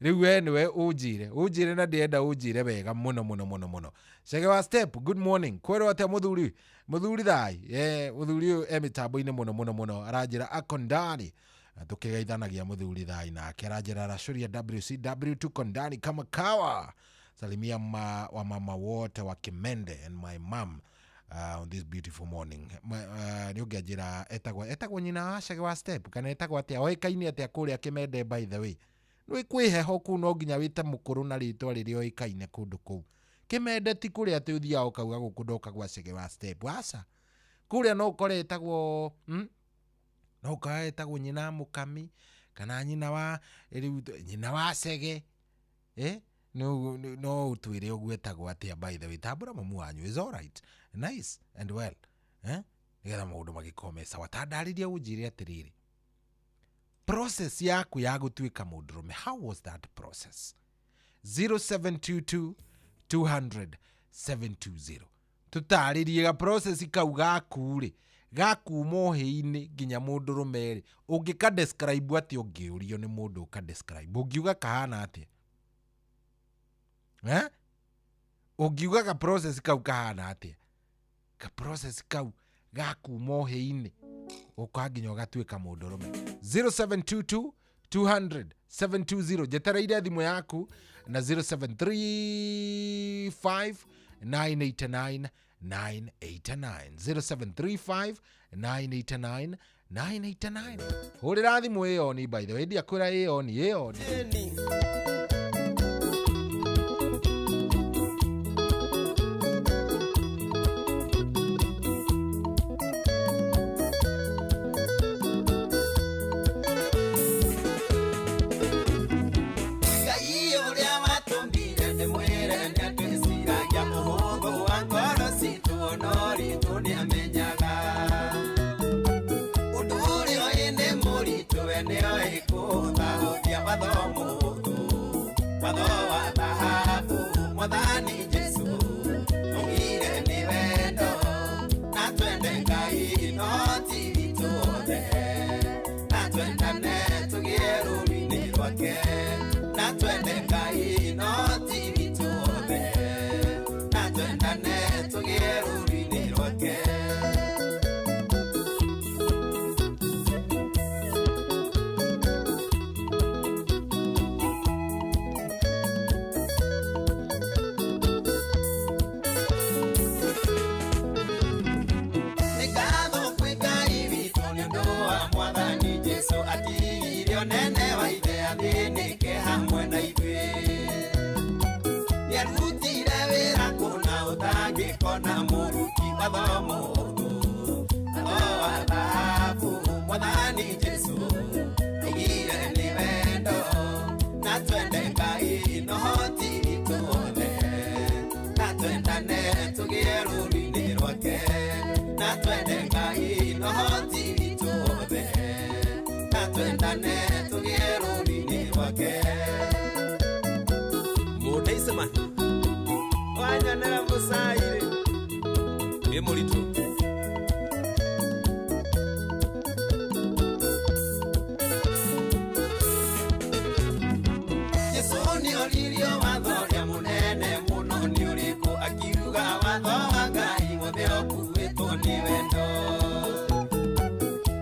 we nĩwe ũnjĩre na ndĩrenda ũnjĩre wega mũno mũno mũno mũno. Chege wa Step, good morning. Kwĩrwo atĩa mũthuri? Mũthuri thai. Mũthuri ũyũ e mĩtambo-inĩ mũno mũno mũno, aranjĩra ako ndani na tũkĩgeithanagia. Mũthuri thai nake aranjĩra aracũria WCW, tuko ndani kama kawa. Salimia wa mama wote wa Kimende and my mom on this beautiful morning. Nĩ ũngĩanjĩra etagwo nyina wa Chege wa Step kana etagwo atĩa, oĩkaine atĩa kũrĩa Kimende? By the way, nĩ kwĩ heho kũu, no nginya wĩte mũkũrũ na rĩtwa rĩrĩa oĩkaine kũndũ kũu Kimende. Ti kũrĩa atĩ ũthiaga ũkauga gũkũ ndoka gwa Chege wa Step, aca. Kũrĩa no ũkore ĩtagwo, No ũkore ĩtagwo nyina mũkami kana nyina wa rĩu nyina wa Chege, eh? No ũtwĩre ũguo etagwo atĩa. By the way, tambũra mamu wanyu is alright, nice and well, eh? Nĩgetha maũndũ magĩkorwo me sawa. Ta ndarĩria, ũnjĩre atĩrĩrĩ, process yaku ya gũtuĩka mũndũrũme, how was that process? 0722 200 720. Tũtarĩrie ga process kau gaku rĩ, gakuma ũhĩi-inĩ nginya mũndũrũme rĩ, ũngĩka describe atĩa? Ũngĩũrio nĩ mũndũ ũka describe, ũngiuga kahana atĩa, eh? Ũngiuga ga process kau kahana atĩa, ga process kau gakuma ũhĩi-inĩ ũka nginya ũgatuĩka mũndũrũme? 0722 200 720. Njetereire thimũ yaku na 0735 989 989, 0735 989 989. Hũrĩra thimũ ĩyo ni, by the way, ndiakwĩra ĩyo ni ĩyo ni. Ngai ũrĩa watũmbire nĩ mwĩre nĩ atwĩciragia ũhũthũ wa ngoro citũ, no ritũ nĩ amenyaga ũndũ ũrĩa ũĩ nĩ mũritũ, we nĩoĩ kũhũthahũthia watho mũhũthũ, watho wa thahabu. Mwathani Jesũ augire nĩ wendo na twende Ngai no ti witũ othe, na twendane tũgĩe rũũru-inĩ rwake, na twende Ngai no ti witũ othe, na twendane tũgĩe rũũru-inĩ rwake. Nĩ ngatho kwĩ Ngai witũ nĩ ũndũ wa Mwathani Jesũ, atigire ũnene wa ithe athĩnĩke hamwe na ithuĩ. Nĩarutire wĩra kũna ũtangĩkona mũruti watho mũhũthũ, watho wa thahabu. Mwathani Jesũ augire nĩ wendo na twende Ngai no ti witũ othe, na twendane tũgĩe rũũru-inĩ rwake, na twende Ngai no ti witũ othe, na twendane tũgĩe rũũru-inĩ rwake. Mũndaiceman. Wenyonera mũcairĩ Ĩ mũritũ. Jesũ nĩoririo watho ũrĩa mũnene mũno nĩ ũrĩkũ, akiuga watho wa Ngai wothe ũkuĩtwo nĩ wendo.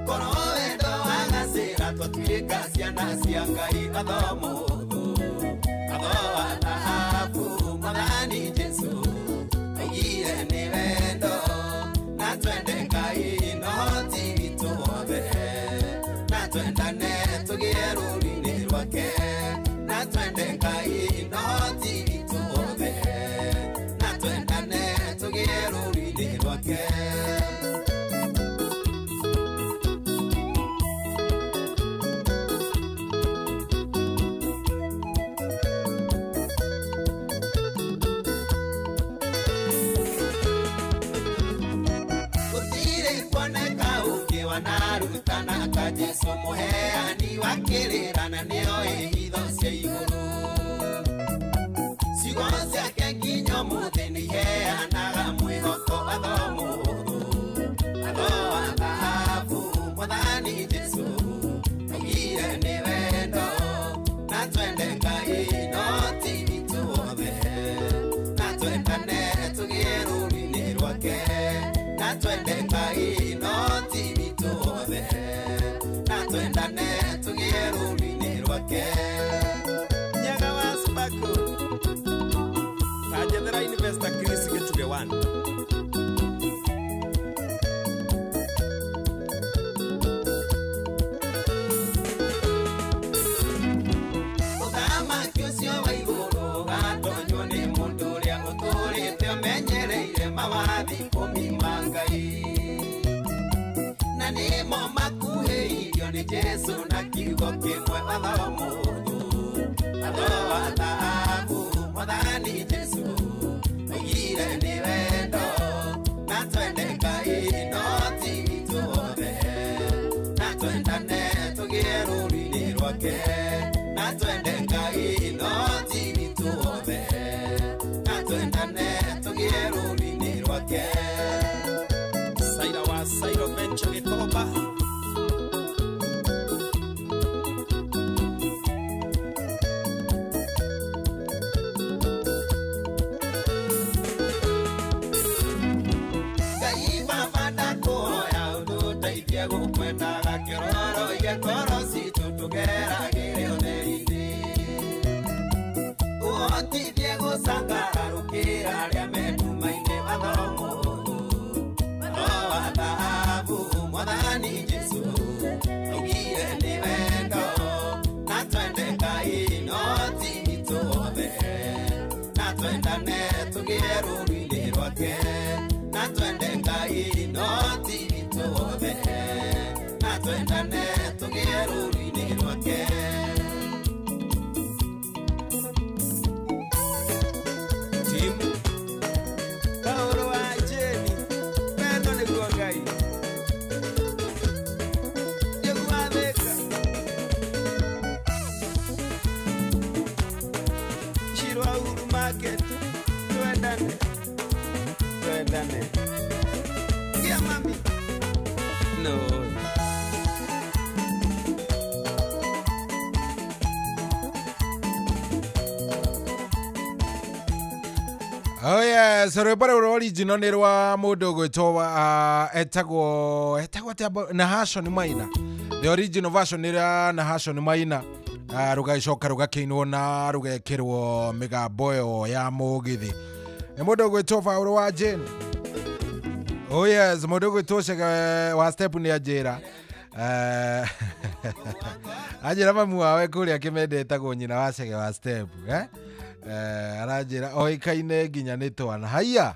Korwo wendo wagacĩra twatuĩka ciana cia Ngai, watho mũhũthũ, watho wa thahabu, Mwathani Jesũ augire nĩ wendo, na twende Ngai no ti witũ wothe, na twendane tũgĩe rũũru-inĩ rwake, na twende Ngai no ti witũ wothe, na twendane tũgĩe rũũru-inĩ rwake. Gũtirĩ kuoneka ũngĩ wanarutana ta Jesũ, mũheani wa kĩrĩra na nĩoĩ hitho cia igũrũ. Ciugo ciake nginya ũmũthĩ nĩiheanaga mwĩhoko, watho mũhũthũ, watho wa thahabu, Mwathani Jesũ augire nĩ wendo, na twende Ngai no ti witũ wothe, na twendane tũgĩe rũũru-inĩ rwake, na twende Ngai no ti witũ wothe, na twendane tũgĩe rũũru-inĩ rwake. Nyaga wa Sparkle kanjethera Investor Chris Gĩchugĩ 1. Ũthamaki ũcio wa igũrũ ũgatonywo nĩ mũndũ ũrĩa ũtũũrĩte ũmenyereire mawathi ikũmi ma Ngai, na nĩmo makuhĩirio nĩ Jesũ na kiugo kĩmwe, watho mũhũthũ, watho wa thahabu, Mwathani Jesũ augire nĩ wendo, na twende Ngai no ti witũ wothe, na twendane tũgĩe rũũru-inĩ rwake, na twende Ngai no ti witũ wothe, na twendane tũgĩe rũũru-inĩ rwake. Saira wa Sairo Venture Gĩkomba. Ngai Baba ndakũhoya ũtũteithie gũkwendaga, kĩororoie ngoro citũ tũgeragĩre ũtheri-inĩ, ũhotithie gũcangararũkĩra arĩa me nduma-inĩ, watho mũhũthũ, watho wa thahabu, Mwathani Jesũ augire nĩ wendo, na twende Ngai no ti witũ wothe, na twendane tũgĩe rũũru-inĩ rwake, na twende Ngai no ti witũ wothe, na twendane tũgĩe rũũru-inĩ rwake. Tim Paũlũ wa Jeni wendo nĩguo Ngai nĩguo athĩka Shiro wa Uhuru Market twendane twendane Gia mami no. Oh yes, rwĩmbo rũrũ original nĩ rwa mũndũ ũgwĩtwo etagwo atĩa Nahashon Maina. The original version nĩ rwa Nahashon Maina. Rũgagĩcoka rũgakĩinwo na rũgekĩrwo mĩgambo ĩyo ya mũgithi. Nĩ mũndũ ũgwĩtwo Paũlũ wa Jane. Oh yes, mũndũ ũgwĩtwo Chege wa Step nĩ anjĩra. Anjĩra mamu wawe kũrĩa Kĩmende etagwo nyina wa Chege wa Step, eh? Aranjĩra oĩkaine nginya nĩ twana. Haiya,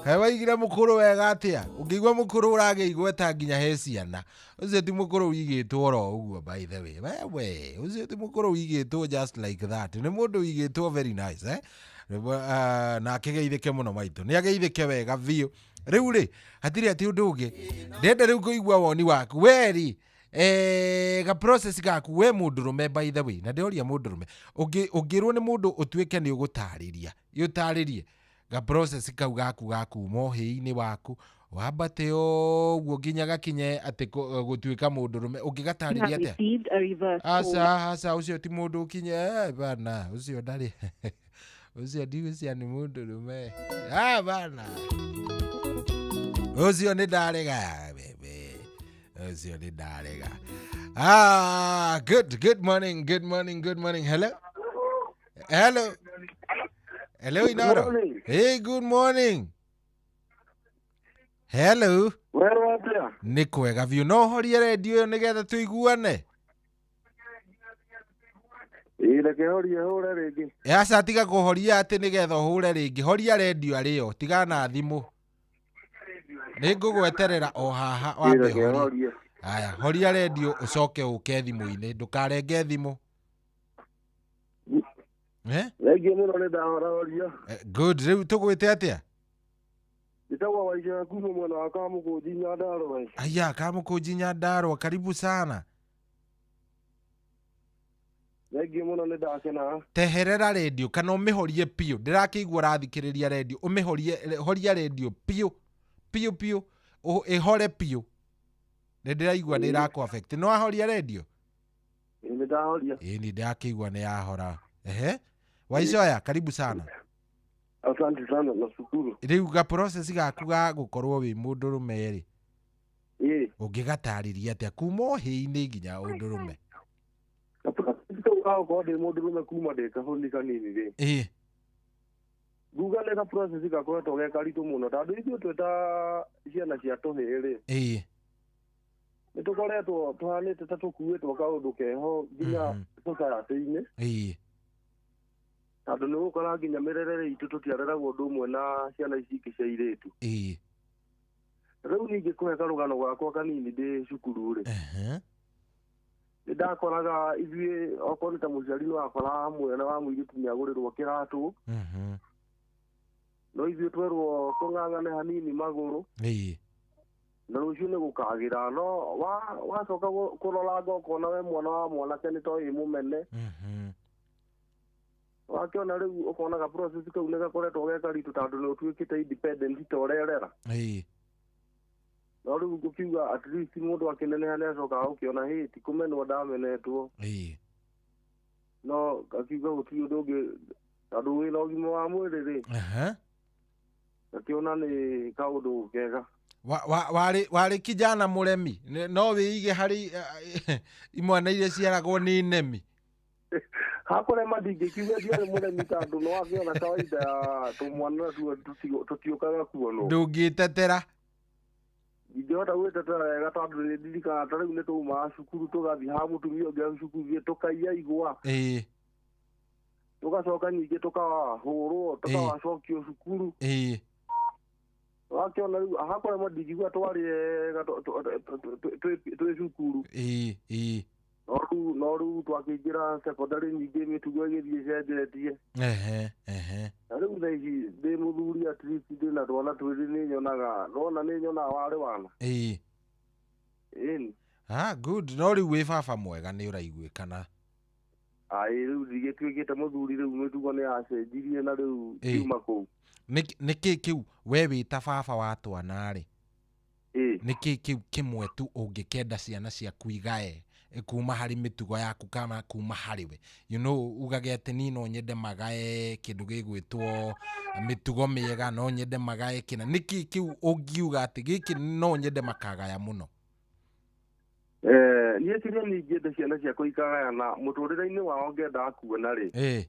kaĩ waigire mũkũrũ wega atĩa? Ũngĩigua mũkũrũ ũragĩa igweta nginya he ciana, ũcio ti mũkũrũ wĩigĩtwo oro ũguo, by the way. Wewe, ũcio ti mũkũrũ wĩigĩtwo just like that, nĩ mũndũ wĩigĩtwo very nice, eh? Na akĩgeithĩke mũno maitũ, nĩ ageithĩke wega biũ. Rĩu rĩ, hatirĩ atĩ ũndũ ũngĩ ndenda rĩu kũigua woni waku weri ga process gaku we mũndũrũme, by the way, na ndĩroria mũndũrũme ũngĩrwo nĩ mũndũ ũtuĩke nĩ ũgũtarĩria, ũtarĩrie Ga process kau gaku ga kuma ũhĩĩ-inĩ waku wambate ũguo nginya gakinye atĩ gũtuĩka mũndũrũme, ũngĩgatarĩria atĩa? Received a reverse call. Aca, aca, ũcio ti mũndũ ũkinye, bana, ũcio ndarĩ, ũcio ndigũcia nĩ mũndũrũme. Ah, bana, ũcio nĩ ndarega bebe, ũcio nĩ ndarega. Ah, good morning, good morning, good morning. Hello, hello, hello. Inoro. Morning. Hey, good morning. Hello. Werwo atĩa? Nĩ kwega biũ. No horie redio ĩyo nĩgetha tũiguane. Ĩĩ, reke horie hũre rĩngĩ. Aca, tiga kũhoria atĩ nĩgetha ũhũre rĩngĩ. Horia redio arĩyo, tigana na thimũ. Nĩ ngũgweterera o haha. Ĩĩ, Wambe reke horie. horie. Aya, horia redio ũcoke ũke thimũ-inĩ, ndũkarenge thimũ. Eh? Thengiũ mũno, nĩ ndahorahoria. Good. Rĩu tũgwĩte atĩa? Njĩtagwo Waica kuma mwena wa Kamũkũnji, Nyandarũa. Aya, Kamũkũnji, Nyandarũa, karibu sana. Thengiũ mũno, nĩ ndakena. Teherera redio kana ũmĩhorie biũ. Ndĩrakĩigua ũrathikĩrĩria redio. Ũmĩhorie, horia redio biũ biũ biũ, ĩhore biũ. Nĩ ndĩraigua nĩ ĩrakũ affect. No ahoria redio? Ĩĩ, nĩ ndahoria. Ĩĩ, nĩ ndĩrakĩigua nĩ yahora. Ehe, Waicoya, karibu sana. Asante sana, nashukuru. Rĩu ga process gaku ga gũkorwo wĩ mũndũrũme rĩ, Ĩĩ. ũngĩgatarĩria atĩa kuma ũhĩĩ-inĩ nginya ũndũrũme? Kau ga gũkorwo ndĩ mũndũrũme kuma ndĩ kabũni kanini rĩ, Ĩĩ. nguga nĩ ga process gakoretwo ge karitũ mũno, tondũ ithuĩ twĩ ta ciana cia tũhĩĩ rĩ, Ĩĩ. nĩ tũkoretwo tũhanĩte ta tũkuĩtwo kaũndũ keho nginya society-inĩ, Ĩĩ. tondũ nĩ gũkora nginya mĩrerere itũ tũtiareragwo ũndũ ũmwe na ciana ici ingĩ cia airĩtu. Ĩĩ. Rĩu ningĩ kũhe karũgano gakwa kanini, ndĩ cukuru rĩ, nĩ ndakoraga ithuĩ okorwo nĩ ta mũciari nĩ wakoraga mwana wa mũirĩtu nĩ agũrĩrwo kĩratũ, no ithuĩ twerwo tũng'ang'ane hanini magũrũ na rũciũ nĩ gũkagĩra. No wacoka kũroranga ũkona we mwana wa mwanake nĩ to ĩ mũmene. Wakĩona rĩu ũkona ga process kau nĩ gakoretwo ge karitũ, tondũ nĩ ũtuĩkĩte independent ta ũrerera. No rĩu ngũkiuga at least mũndũ akĩneneha nĩ acokaga gũkĩona hĩ, ti kũmenwo ndamenetwo. No akiuga gũtirĩ ũndũ ũngĩ, tondũ wĩna ũgima wa mwĩrĩ rĩ, akĩona nĩ kaũndũ kega. Warĩ kijana mũremi? No wĩige harĩ imwana iria ciaragwo nĩ nemi? Hakũrema ndingĩkiuga ndiarĩ mũremi, tondũ nĩ wakĩona kawaida ya tũmwana natuo tũtiũkaga kuonwo. Ndũngĩtetera. Ndingĩhota gwĩtetera wega, tondũ nĩ ndirikanaga ta rĩu nĩ tũumaga cukuru tũgathiĩ ha mũtumia ũngĩ cukuru tũkaiya igwa, tũgacoka ningĩ tũkahũrwo, tũkawacokio cukuru. Wakĩona rĩu hakũrema ndingiuga twarĩ ega twĩ cukuru. ĩĩ ĩĩ No rĩu twakĩingĩra secondary nyingĩ mĩtugo ĩgĩthiĩ ĩcenjetie. Ehe ehe Na rĩu thaa ici ndĩ mũthuri, at least ndĩ na twana twĩrĩ, nĩ nyonaga nona nĩ nyonaga warĩ wana. Ĩni. Ah, good. No rĩu wĩ baba mwega, nĩ ũraiguĩkana. Aĩ, rĩu ndigĩtuĩkĩte mũthuri, rĩu mĩtugo nĩ yacenjirie na rĩu kiuma kũu. Nĩ kĩ kĩu we wĩ ta baba wa twana rĩ, nĩ kĩ kĩu kĩmwe tu ũngĩkenda ciana ciaku igae kuma harĩ mĩtugo yaku kana kuma harĩ we, ugage atĩ niĩ no nyende magae kĩndũ gĩgwĩtwo mĩtugo mĩega, no nyende magae kĩna? Nĩ kĩ kĩu ũngiuga atĩ gĩkĩ no nyende makagaya mũno? Niĩ kĩrĩa ningĩenda ciana ciakwa ikagayana mũtũrĩre-inĩ wao ngenda kuona rĩ,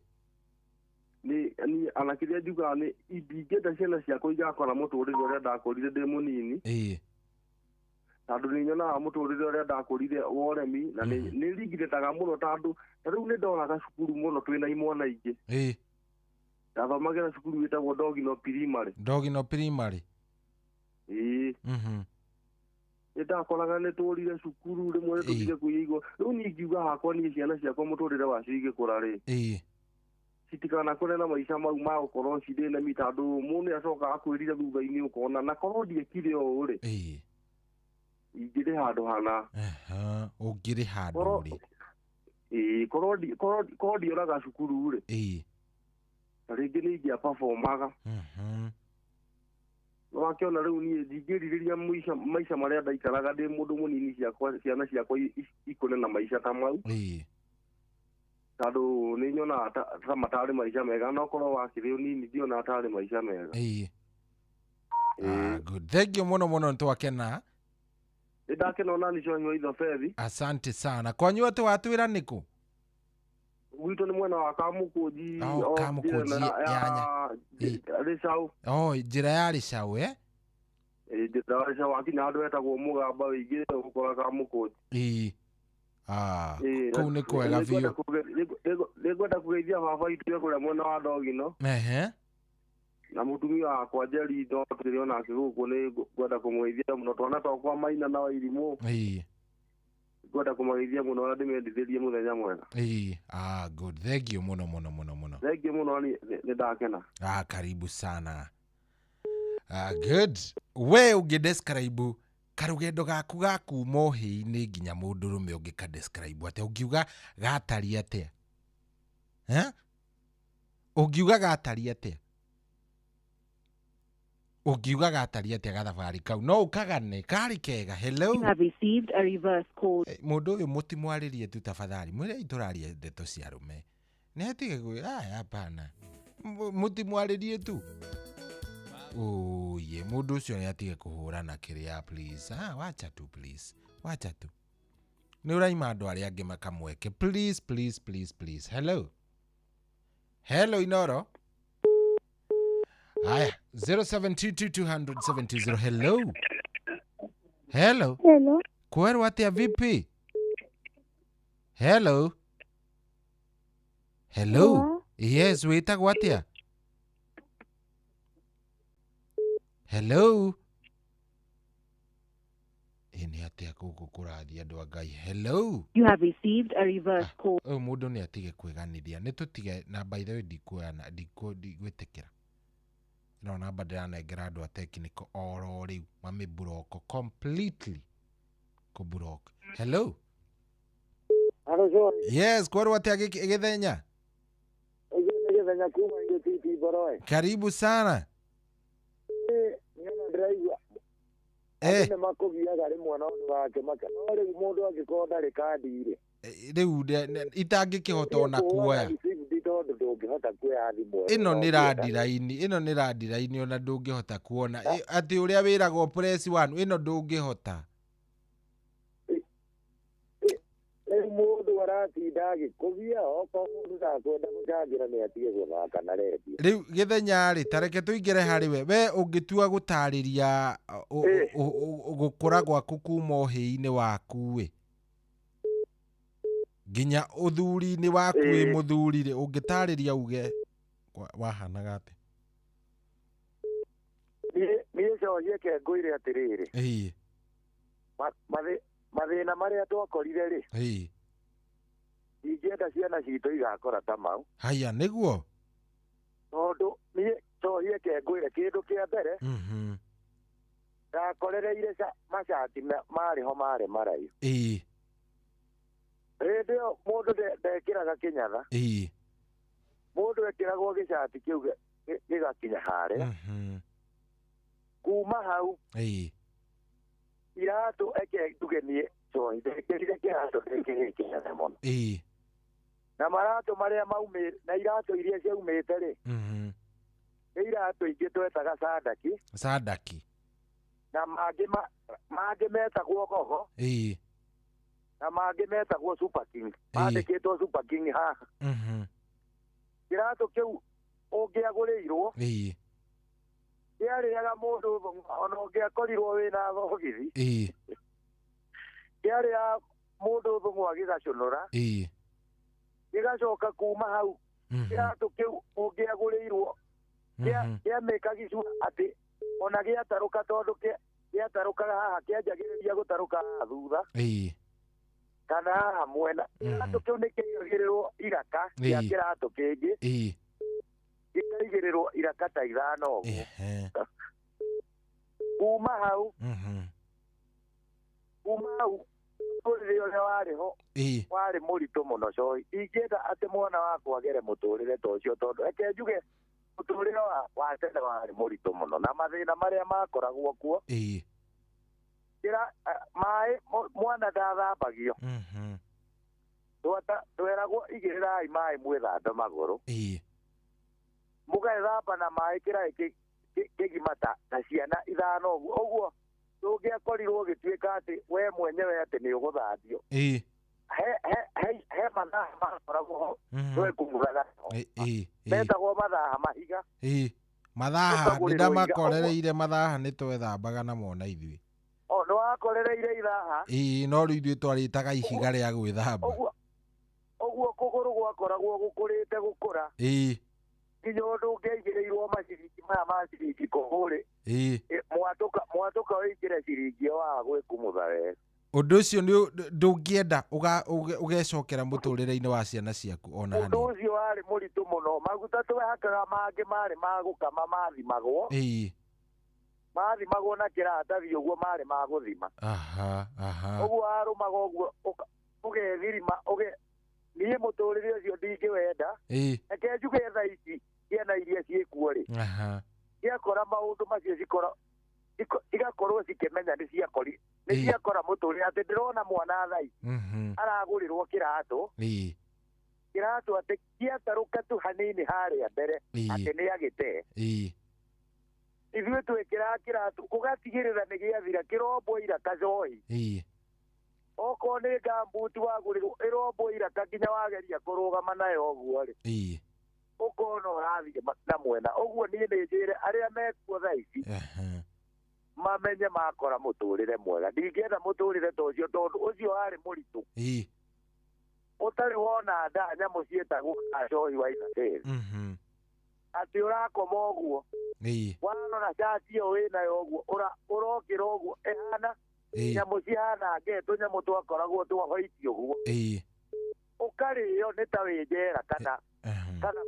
nĩ ana kĩrĩa njugaga nĩ ndingĩenda ciana ciakwa igakora mũtũrĩre ũrĩa ndakorire ndĩ mũnini, tondũ nĩ nyonaga mũtũrĩre ũrĩa ndakorire wa ũremi na nĩ ringirĩtaga mũno, tondũ ta rĩu nĩ ndoraga cukuru mũno twĩna imwana ingĩ. Ndathomagĩra cukuru wĩtagwo Dogino Primary. Dogino Primary. Ĩĩ. Nĩ ndakoraga nĩ tũrire cukuru rĩmwe nĩ tũthire kũiya igwa. Rĩu niĩ ingiuga hakwa niĩ ciana ciakwa mũtũrĩre wacio igĩkũra rĩ, citikanakũre na maica mau ma gũkorwo cirĩ nemi, tondũ mũndũ nĩ acokaga akwĩrire thutha-inĩ ũkona na korwo ndiekire ũũ rĩ, ingĩrĩ handũ hana. Aha, ũngĩrĩ handũ rĩ. Ĩĩ, korwo ndioraga cukuru rĩ, Ta rĩngĩ nĩ ingĩa performaga. Wakĩona rĩu niĩ ndingĩrirĩria maica marĩa ndaikaraga ndĩ mũndũ mũnini, ciakwa ciana ciakwa ikũre na maica ta mau. Tondũ nĩ nyonaga ta matarĩ maica mega, no korwo wakĩrĩ ũnini ndionaga tarĩ maica mega. Ah, good, thank you muno muno, nĩtwakena. Nĩ ndakena ona nĩ cohi wa Ithobethi. Asante sana. Kwanyu atĩ watwĩra nĩkũ? Gwitũ nĩ mwena wa Kamũkũnji. Oh, o Kamũkũnji, njĩra ya Rĩcaũ. Oh, njĩra ya Rĩcaũ, eh? Ĩ, njĩra ya Rĩcaũ, wakinya handũ hetagwo Mũgamba wĩingĩre ũgũkora Kamũkũnji. Ah, kũu nĩ kwega biũ. Nĩngwenda kũgeithia baba witũ kũrĩa mwena wa Ndogino. Na mũtumia wakwa Njeri no tũrĩ onake gũkũ, nĩ ngwenda kũmũgeithia mũno. Twana twakwa Maina na Wairimũ, ngwenda kũmageithia mũno na ndĩmendithĩrie mũthenya mwega. Ah, good, thank you muno muno muno muno. Thank you mũno, nĩ ndakena. Ah, karibu sana. Ah, good. We ũngĩ describe karũgendo gaku ga kuma ũhĩi-inĩ nginya mũndũrũme, ũngĩka describe atĩa? Ũngiuga gatariĩ atĩa? Eh? Ũngiuga gatariĩ atĩa? Ũngiuga gatariĩ atĩa gathabarĩ kau? No ũkagane karĩ kega. Hello. You have received a reverse call. Mũndũ ũyũ mũtimwarĩrie tu tafadhali, mwĩrei tũraria ndeto cia arũme, nĩ atige gwĩ aya, hapana. Mũtimwarĩrie tu oye, mũndũ ũcio nĩ atige kũhũrana kĩrĩa, please. Ah, wacha tu, please, wacha tu, nĩ ũraima andũ arĩa angĩ makamweke, please, please, please, please. Hello, hello, Inoro. Haya, 0722200720. Hello, hello. Hello. Kwerwo atĩa, vipi? Hello, hello. Poa. Yes, wĩtagwo atĩa? Hello. Ĩ, nĩ atĩa gũkũ kũrathiĩ, andũ a Ngai? Hello. You have received a reverse call. Ũyũ mũndũ nĩ atige kwĩganithia, nĩ tũtige na by the way ndikuoya, ndigwĩtĩkĩra ĩno namba ndĩranengera andũ a technical oro rĩu mamĩburoko completely, kũburok. Hello. Hello, John. Yes, kwerwo atĩa gĩthenya? Ũyũ nĩ Gĩthenya kuma Gĩtiti Mboroe. Karibu sana. Nĩ ndĩraigua andũ nĩ makũgiaga rĩmwe na ũndũ wake maka, no rĩu mũndũ angĩkorwo ndarĩ kandi rĩ, Rĩu itangĩkĩhota ona kuoya. Received tondũ ndũngĩhota kuoya thimũ ĩno. Ĩno no nĩ ũngĩenda. landline, ĩno nĩ landline, ona ndũngĩhota kuona. Atĩ ũrĩa wĩragwo press one, ĩno ndũngĩhota. Rĩu mũndũ aratinda agĩkũgia, okorwo mũndũ ndakwenda gũcangĩra nĩ atige gũthaka na rendio. Rĩu Gĩthenya rĩ, tareke tũingĩre harĩ we ũngĩtua gũtarĩria gũkũra gwaku kuma ũhĩi-inĩ waku ĩ nginya ũthuri-inĩ waku wĩ mũthuri rĩ, ũngĩtarĩria uge wahanaga atĩa? Niĩ corie ke ngwĩre atĩrĩrĩ, mathĩna marĩa twakorire rĩ, ingĩenda ciana citũ igakora ta mau. Haya, nĩguo. Tondũ niĩ corie ke ngwĩre kĩndũ kĩa mbere, ndakorereire macati marĩ ho marĩ maraihu. Hĩndĩ ĩyo mũndũ ndekĩraga kĩnyatha, mũndũ ekĩragwo gĩcati kĩu gĩgakinya harĩa. Kuma hau iratũ, eke nduge niĩ cohi ndekĩrire kĩratũ ndĩkĩrĩ kĩnene mũno, na maratũ marĩa maumĩ na iratũ iria ciaumĩte rĩ, nĩ iratũ ingĩ twetaga sandaki. Sandaki. Na mangĩ mangĩ metagwo gogo, na mangĩ metagwo Super King, mandĩkĩtwo Super King haha. Kĩratũ kĩu ũngĩagũrĩirwo kĩarĩaga mũndũ ona ũngĩakorirwo wĩna thogithi, kĩarĩaga mũndũ thũng'wa gĩgacũnũra, gĩgacoka kuma hau. Kĩratũ kĩu ũngĩagũrĩirwo kĩamĩkagicua atĩ ona gĩatarũka, tondũ gĩatarũkaga haha, kĩanjagĩrĩria gũtarũka haha thutha kana haha mwena. Kĩratũ kĩu nĩ kĩaigagĩrĩrwo iraka kĩa kĩratũ kĩngĩ, gĩkaigĩrĩrwo iraka ta ithano ũguo. Kuma hau, kuma hau Mũtũrĩre ũrĩa warĩ ho warĩ mũritũ mũno cohi. Ingĩenda atĩ mwana wakwa agere mũtũrĩre ta ũcio, tondũ reke njuge mũtũrĩre wa tene warĩ mũritũ mũno na mathĩna marĩa makoragwo kuo. Kĩra maĩ mwana ndathambagio. Tweragwo igĩrĩrai maĩ mwĩthambe magũrũ. Mũgethamba na maĩ kĩraĩ kĩgima ta ciana ithano ũguo. Ũguo tũngĩakorirwo gĩtuĩka atĩ we mwenyewe atĩ nĩ ũgũthambio. He mathaa makoragwo ho twekumugaga. Metagwo mathaa mahiga. Mathaha nĩ ndamakorereire mathaha nĩ twethambaga namo na ithuĩ. O nĩ wakorereire ithaha? No rĩu ithuĩ twarĩtaga ihiga rĩa gwĩthamba. Ũguo kũgũrũ gwakoragwo gũkũrĩte gũkũra. Nginya ũndũ ũngĩaigĩrĩirwo maciringi maya ma ciringi kũhũrĩ. Mwatũka ũingĩre ciringi ĩyo waga gwĩkumutha wega. Ũndũ ũcio ndũngĩenda ũgecokera mũtũrĩre-inĩ wa ciana ciaku ona hanini. Ũndũ ũcio warĩ mũritũ mũno. Maguta twehakaga mangĩ marĩ ma gũkama mathimagwo. Mathimagwo na kĩratathi ũguo marĩ ma gũthima. Ũguo warũmaga ũguo ũgethirima niĩ mũtũrĩre ũcio ndingĩwenda. Reke njuge thaa ici ciana iria ciĩkuo rĩ, ciakora maũndũ macio cigakorwo cikĩmenya nĩ ciakori nĩ ciakora mũtũrĩre atĩ ndĩrona mwana thaa ici aragũrĩrwo kĩratũ. Kĩratũ atĩ gĩatarũka tu hanini harĩa mbere atĩ nĩ agĩte. Ithuĩ twĩkĩraga kĩratũ ũgatigĩrĩra nĩ gĩathira kĩrombwo iraka njohi. Okorwo nĩ ngambuti wagũrĩrwo ĩrombwo iraka nginya wageria kũrũgama nayo ũguo rĩ, ũkona ũrathiĩ na mwena. Ũguo niĩ nĩ njĩre arĩa mekuo thaa ici mamenye makora mũtũrĩre mwega. Ndingĩenda mũtũrĩre ta ũcio tondũ ũcio warĩ mũritũ. Ũtarĩ wona nda nyamũ ciĩtagwo njohi wa ithatĩri. Atĩ ũrakoma ũguo warora cati ĩyo wĩnayo ũguo ũrokĩra ũguo ĩhana nyamũ cihana nge tũnyamũ twakoragwo twa white ũguo. Ũkarĩo nĩ ta wĩ njera kana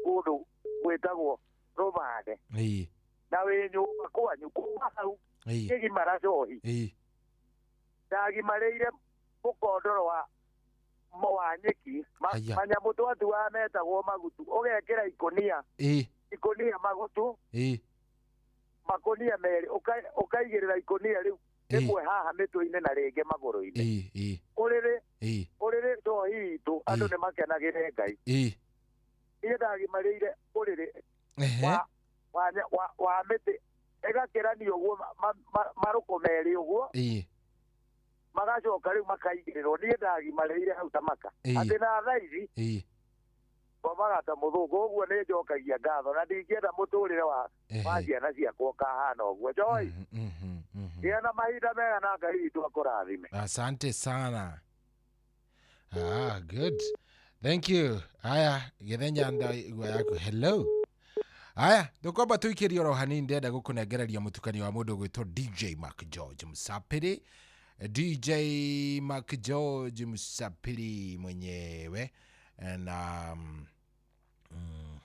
kũndũ gwĩtagwo rũmande. Na wĩ nyũmba kwanyu kuma hau kĩgimara njohi. Ndagimarĩire mũkondoro wa nyeki manyamũ twatuaga metagwo magutu. Ũgekĩra ikũnia ikũnia magutu makũnia merĩ ũkaigĩrĩra ikũnia rĩu rĩmwe haha mĩtwe-inĩ na rĩngĩ magũrũ-inĩ. Ũrĩrĩ njohi itũ andũ nĩ makenagĩre Ngai. Niĩ ndagimarĩire ũrĩrĩ wa mĩtĩ ĩgakĩranio ũguo marũkũ merĩ ũguo magacoka rĩu makaigĩrĩrwo. Niĩ ndagimarĩire hau ta maka atĩ na thaa ici ngomaga ta mũthũngũ. Ũguo nĩ njokagia ngatho na ndingĩenda mũtũrĩre wa ciana ciakwa ũkahana ũguo. Joy, gĩa na mahinda mega na Ngai witũ akũrathime. Asante sana. Good. Thank you. Aya, gĩthenya ndaigua yaku. Hello. Aya, tũkwamba tũikĩrie oro hanini ndĩrenda gũkũnengereria mũtukanio wa mũndũ ũgwĩtwo DJ Mark George Msapiri. DJ Mark George Msapiri mwenyewe na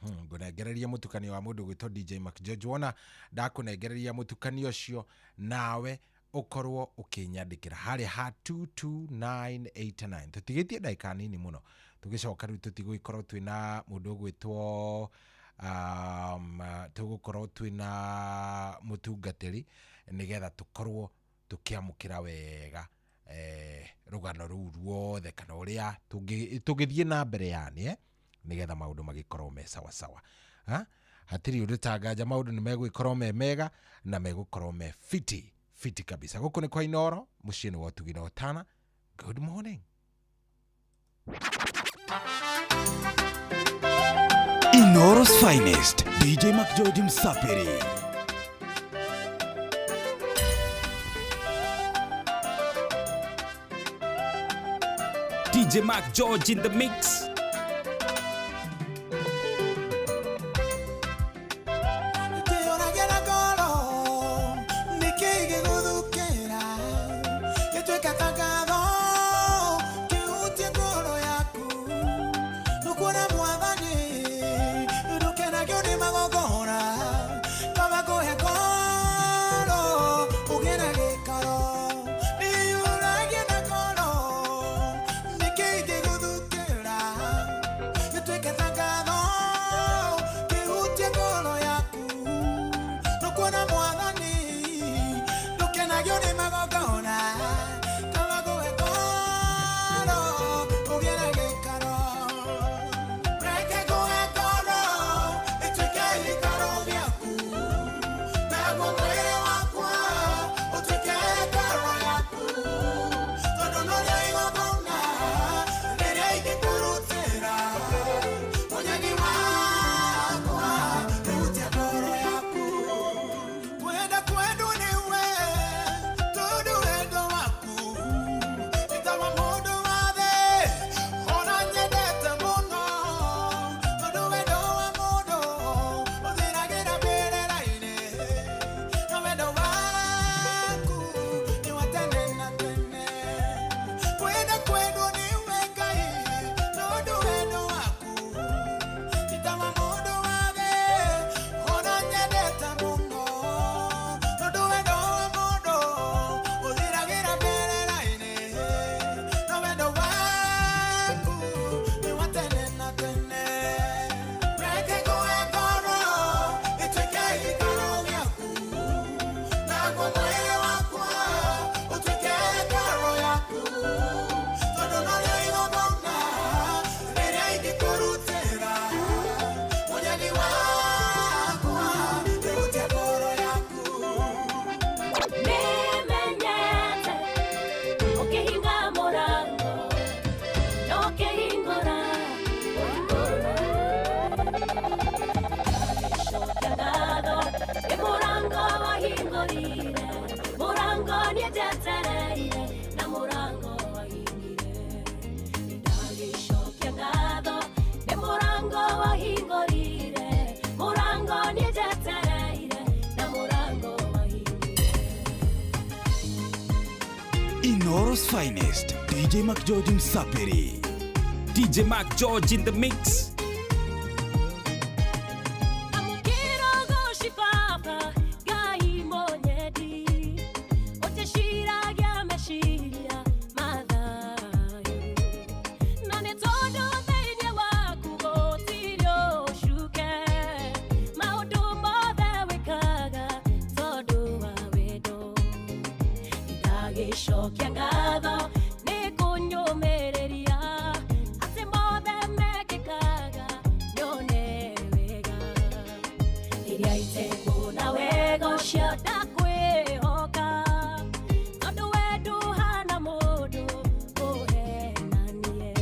ngũnengereria mũtukanio wa mũndũ ũgwĩtwo DJ Mark George. Wona ndakũnengereria mũtukanio ũcio nawe ũkorwo ũkĩnyandĩkĩra harĩa ha 22989. Tũtigĩtie ndagĩka nini mũno tũgĩcoka rĩu tũtigũgĩkorwo twĩna mũndũ ũgwĩtwo tũgũkorwo twĩna mũtungatĩri nĩgetha tũkorwo tũkĩamũkĩra wega rũgano rũu ruothe kana ũrĩa tũngĩthiĩ na mbere yani nĩgetha maũndũ magĩkorwo me sawa sawa. Hatirĩ ũndũ tanganja maũndũ nĩ megũgĩkorwo me mega na megũkorwo me fiti fiti kabisa. Gũkũ nĩ kwa Inooro, mũciĩ nĩ wa Ũtugi na Ũtana. Good morning. Inooro's finest, DJ Mark George Msapiri. DJ Mark George in the mix. wahingũrire mũrango nĩnjetereire na mũrango wahingire ndagĩcokia ngatho nĩ mũrango wahingũrire mũrango nĩnjetereire na mũrango wahingire. Inoro's finest, DJ Mac George Msapiri. DJ Mac George in the mix. Amũkĩrogoci Baba Ngai mũnyendi ũtĩciragia meciria mathayo na nĩ tondũ thĩinĩ waku gũtirĩ ũcuke maũndũ mothe wĩkaga tondũ wa wendo ndagĩcokia ngatho nĩ kũnyũmĩrĩria atĩ mothe mekĩkaga nyone wega iria itekuona wega ũcio ndakwĩhoka tondũ we ndũhana mũndũ ũhenanie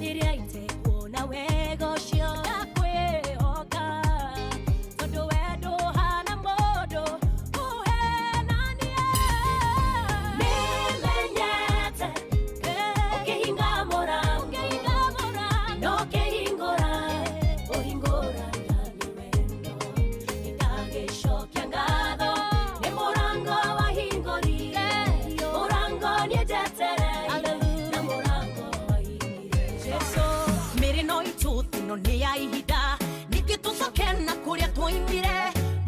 iria itekuona wega ũcio ndakwĩhoka tondũ we ndũhana mũndũ ũhenanie nĩmenyete ũkĩhinga mũrango na ũkĩhingũra ũhingũraga nĩ wendo ndagĩcokia ngatho nĩ mũrango wahingũrire mũrango nĩnjetereire na mũrango wahingire Jesu mĩrĩ no itũ no nĩ ya ihinda ningĩ tũcoke na kũrĩa twoimire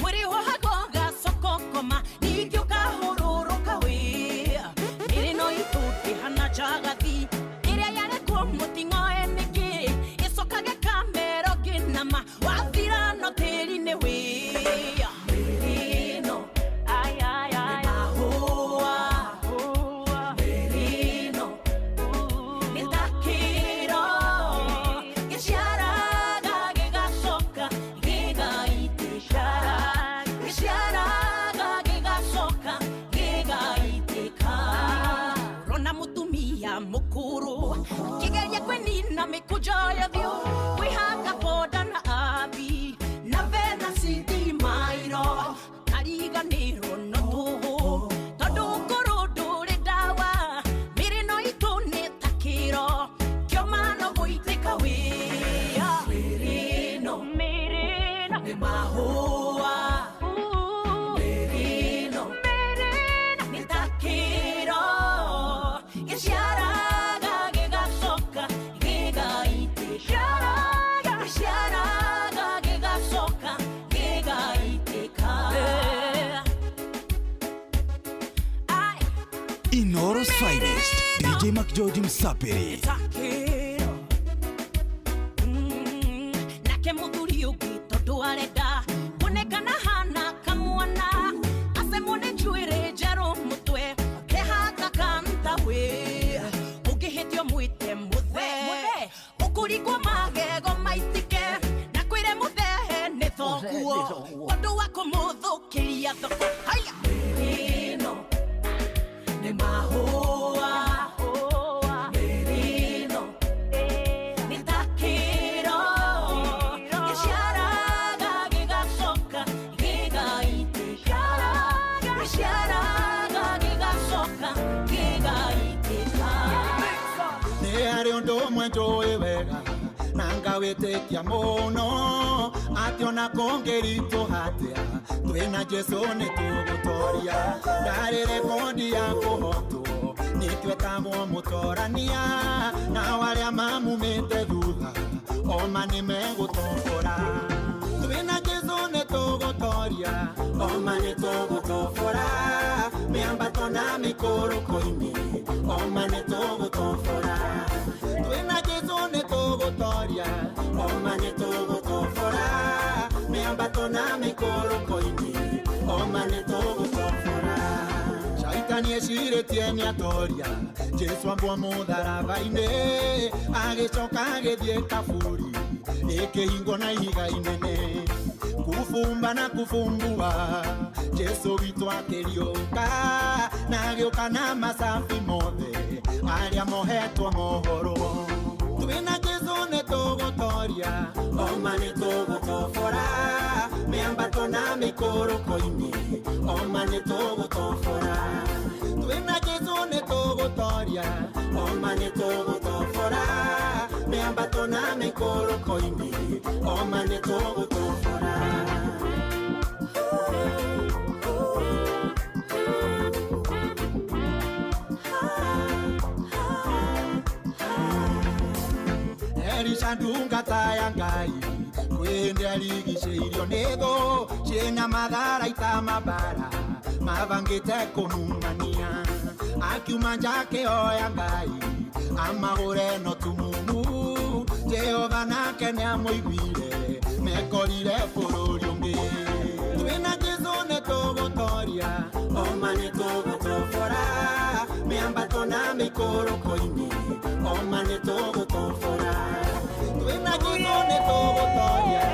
mwĩrĩ wohagwo gacoka ũkoma ningĩ ũkahũrũrũka wĩ mĩrĩ no itũ ndĩhana njagathi ĩrĩa yarekwo mũting'oe nĩkĩ ĩcokage kamero ngĩnama wathira no tĩri-inĩ wĩ mĩrĩ ĩno nĩ mahũa mĩrĩ ĩno nĩ ta kĩro gĩciaraga gĩgacoka gĩgaitĩka gĩciaraga gĩgacoka gĩgaitĩka rona mũtumia mũkũrũ akĩgeria kwĩnina mĩkũnjo ya ũthiũ kwĩhaka boda na abi na vena citimairo kariganĩrwo no tũhũ tondũ ngũrũ ndũrĩ ndawa mĩrĩ no itũ nĩ ta kĩro kĩoma no gũitĩka wĩa mĩrĩ ĩno nĩ mahũa mĩrĩ ĩno nĩ ta kĩro gĩciaraga gĩgacoka gĩgaitĩka gĩciaraga gĩgacoka gĩgaitĩka. Inoro's finest, DJ Mac George Msapiri. Takĩro nake mũthuri ũngĩ tondũ arenda kuonekana hana kamwana acemwo nĩ njuĩrĩ njerũ mũtwe kehaka kanta wĩ ũngĩhĩtio mwĩte mũthee ũkũringwo magego maitĩke na kwĩre mũthee nĩ thoguo tondũ wa kũmũthũkĩria thoko haya mĩrĩ ĩno nĩ mahũa mĩrĩ ĩno nĩ ta kĩro gĩciaraga gĩgacoka gĩgaitĩka gĩciaraga gĩgacoka gĩgaitĩka. Nĩ harĩ ũndũ ũmwe njũĩ wega na ngawĩtĩkia mũno atĩ ona kũngĩritũha atĩa twĩna Jesũ nĩ tũgũtoria ndarĩ rekondi ya kũhotwo nĩkĩo etagwo mũtorania nao arĩa mamumĩte thutha oma nĩ megũtongora twĩna Jesũ nĩ tũgũtoria oma nĩ tũgũtobora mĩambato na mĩkũrũko-inĩ oma nĩ tũgũtobora twĩna Jesũ nĩ tũgũtoria oma nĩ tũgũtobora mĩambato na mĩkũrũko-inĩ oma nĩ tũgũtobora Shaitani ecirĩtie nĩ atoria Jesũ ambwo mũtharaba-inĩ agĩcoka agĩthiĩ kaburi ĩkĩhingwo na ihiga inene kufumba na kufumbua Jesu witũ akĩriũka na agĩũka na macabi mothe arĩa mohetwo mohoro twĩna Jesu nĩ tũgũtoria oma nĩ tũgũtobora Mĩambato na mĩikũrũko-inĩ oma nĩ tũgũtobora. Twĩna Jesũ nĩ tũgũtoria oma nĩ tũgũtobora. Mĩambato na mĩikũrũko-inĩ oma nĩ tũgũtobora. Elisha ndungata ya Ngai kwĩ arigicĩirio nĩ thũ ciĩna matharaita mabara mabangĩte kũmumania akiuma nja akĩhoya Ngai amagũre no tumumu Jehova nake nĩamũiguire mekorire bũrũri ũngĩ. Twĩna Jesũ nĩ tũgũtoria oma nĩ tũgũtobora mĩambato na mĩikũrũko-inĩ oma nĩ tũgũtobora. Twĩna Jesũ nĩ tũgũtoria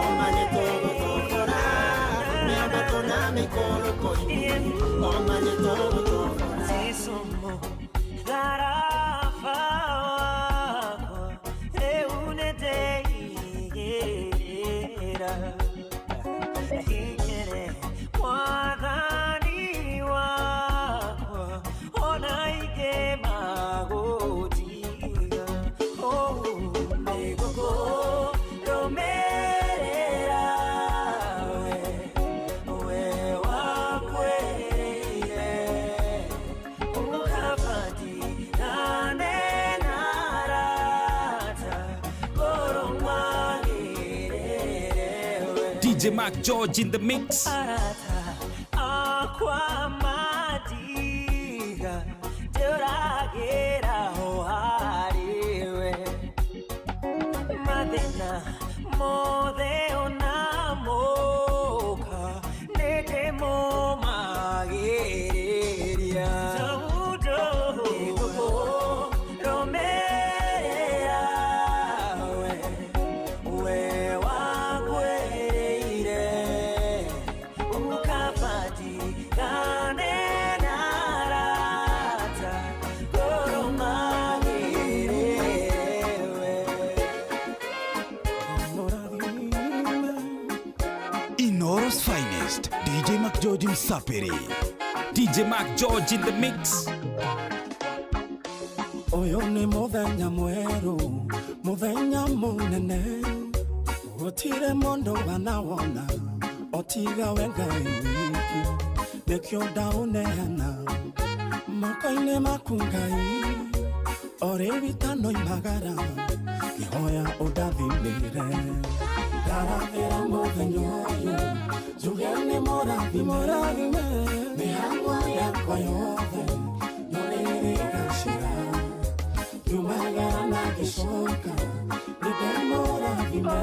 oma nĩ tũgũtobora mĩambato na mĩikũrũko-inĩ oma nĩ tũgũtobora. DJ Mark George in the mix. Inooro's finest, DJ Mark George Msapiri. DJ Mark George in the mix. Ũyũ nĩ mũthenya mwerũ, mũthenya mũnene, gũtirĩ mũndũ wanawona otiga we Ngai wiki, nĩkĩo ndaũneana moko-inĩ maku Ngai, o rĩu itanoimagara ngĩhoya ũndathimĩre. Ndarathĩra mũthenya ũyũ njuge nĩ mũrathime, mĩhang'o yakwa yothe no ĩrĩgacĩra, ngiumagara na ngĩcoka nĩndĩmũrathime,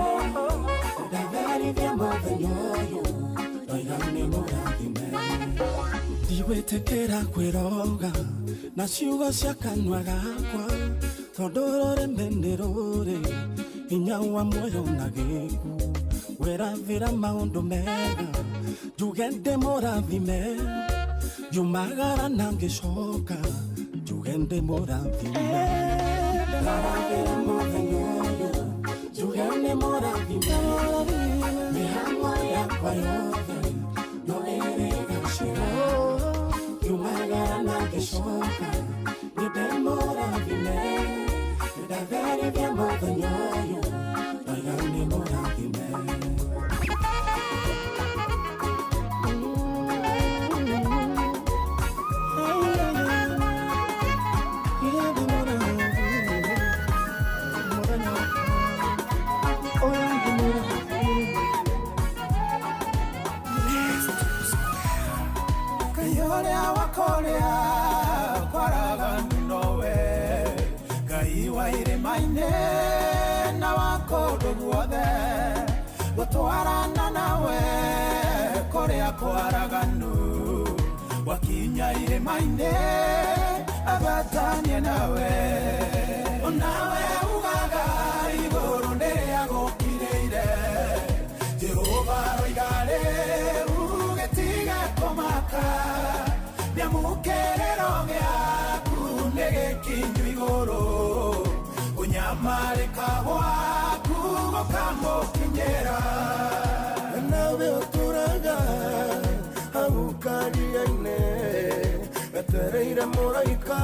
ndatherithia mũthenya ũyũ ndoiga nĩ mũrathime. Ndigwĩtĩkĩra kwĩroga na ciugo cia kanua gakwa, tondũ rũrĩmĩ nĩ rũrĩ hinya wa muoyo na gĩkuũ, wĩrathĩra maũndũ mega njuge ndĩmũrathime, ngiumagara na ngĩcoka njuge ndĩmũrathime. Ndarathĩra mũthenya ũyũ njuge nĩmũrathime, mĩhang'o yakwa yothe no ĩrĩgacĩra, ngiumagara na ngĩcoka nĩndĩmũrathime, ndatherithia mũthenya ũyũ ndoiga nĩmũrathime. Gũtwarana nawe kũrĩa kwaraganu wakinya irĩma-inĩ abatanie nawe onawe ugaga igũrũ nĩrĩa gũkirĩire Jehova roiga rĩu gĩtiga kũmaka nĩamũkĩrĩro gĩaku nĩ gĩkinyu igũrũ ũnyamarĩka gwaku gũkamũkinyĩra. Nawe Hau karia-inĩ wetereire mũraika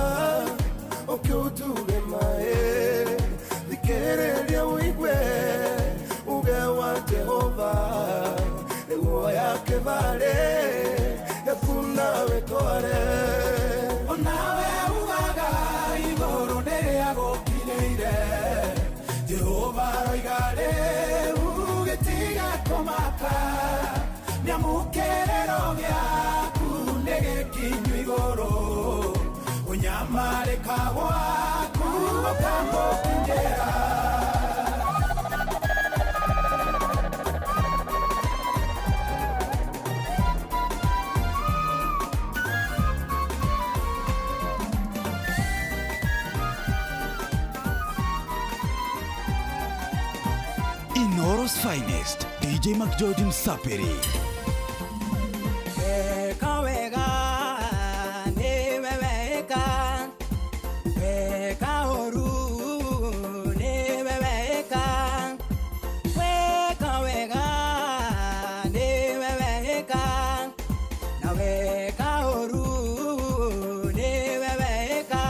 ũke ũtuge maĩ thikĩrĩria ũigue uge wa Jehova nĩguo ya kĩbarĩ yaku nawe tware onawe ugaga igũrũ nĩrĩagũkinyĩire Jehova aroiga rĩu gĩtiga kũmaka nĩamũkĩrĩro gĩaku nĩ gĩkinyu igũrũ ũnyamarĩka gwaku ũkamũkinyĩra. Inoro's finest, DJ McGeorge Msapiri. Weka wega, niwe weka. Weka ũru, niwe weka. Weka wega, niwe weka. Na weka ũru, niwe weka.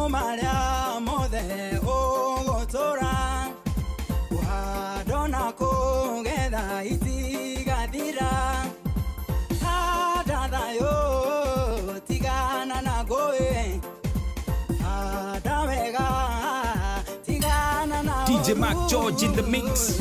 Maria mothe ũgũtũra kũhandwo na kũgetha itigathira handa thayũ tigana na ngũĩ handa wega tigana na DJ Mark George in the mix.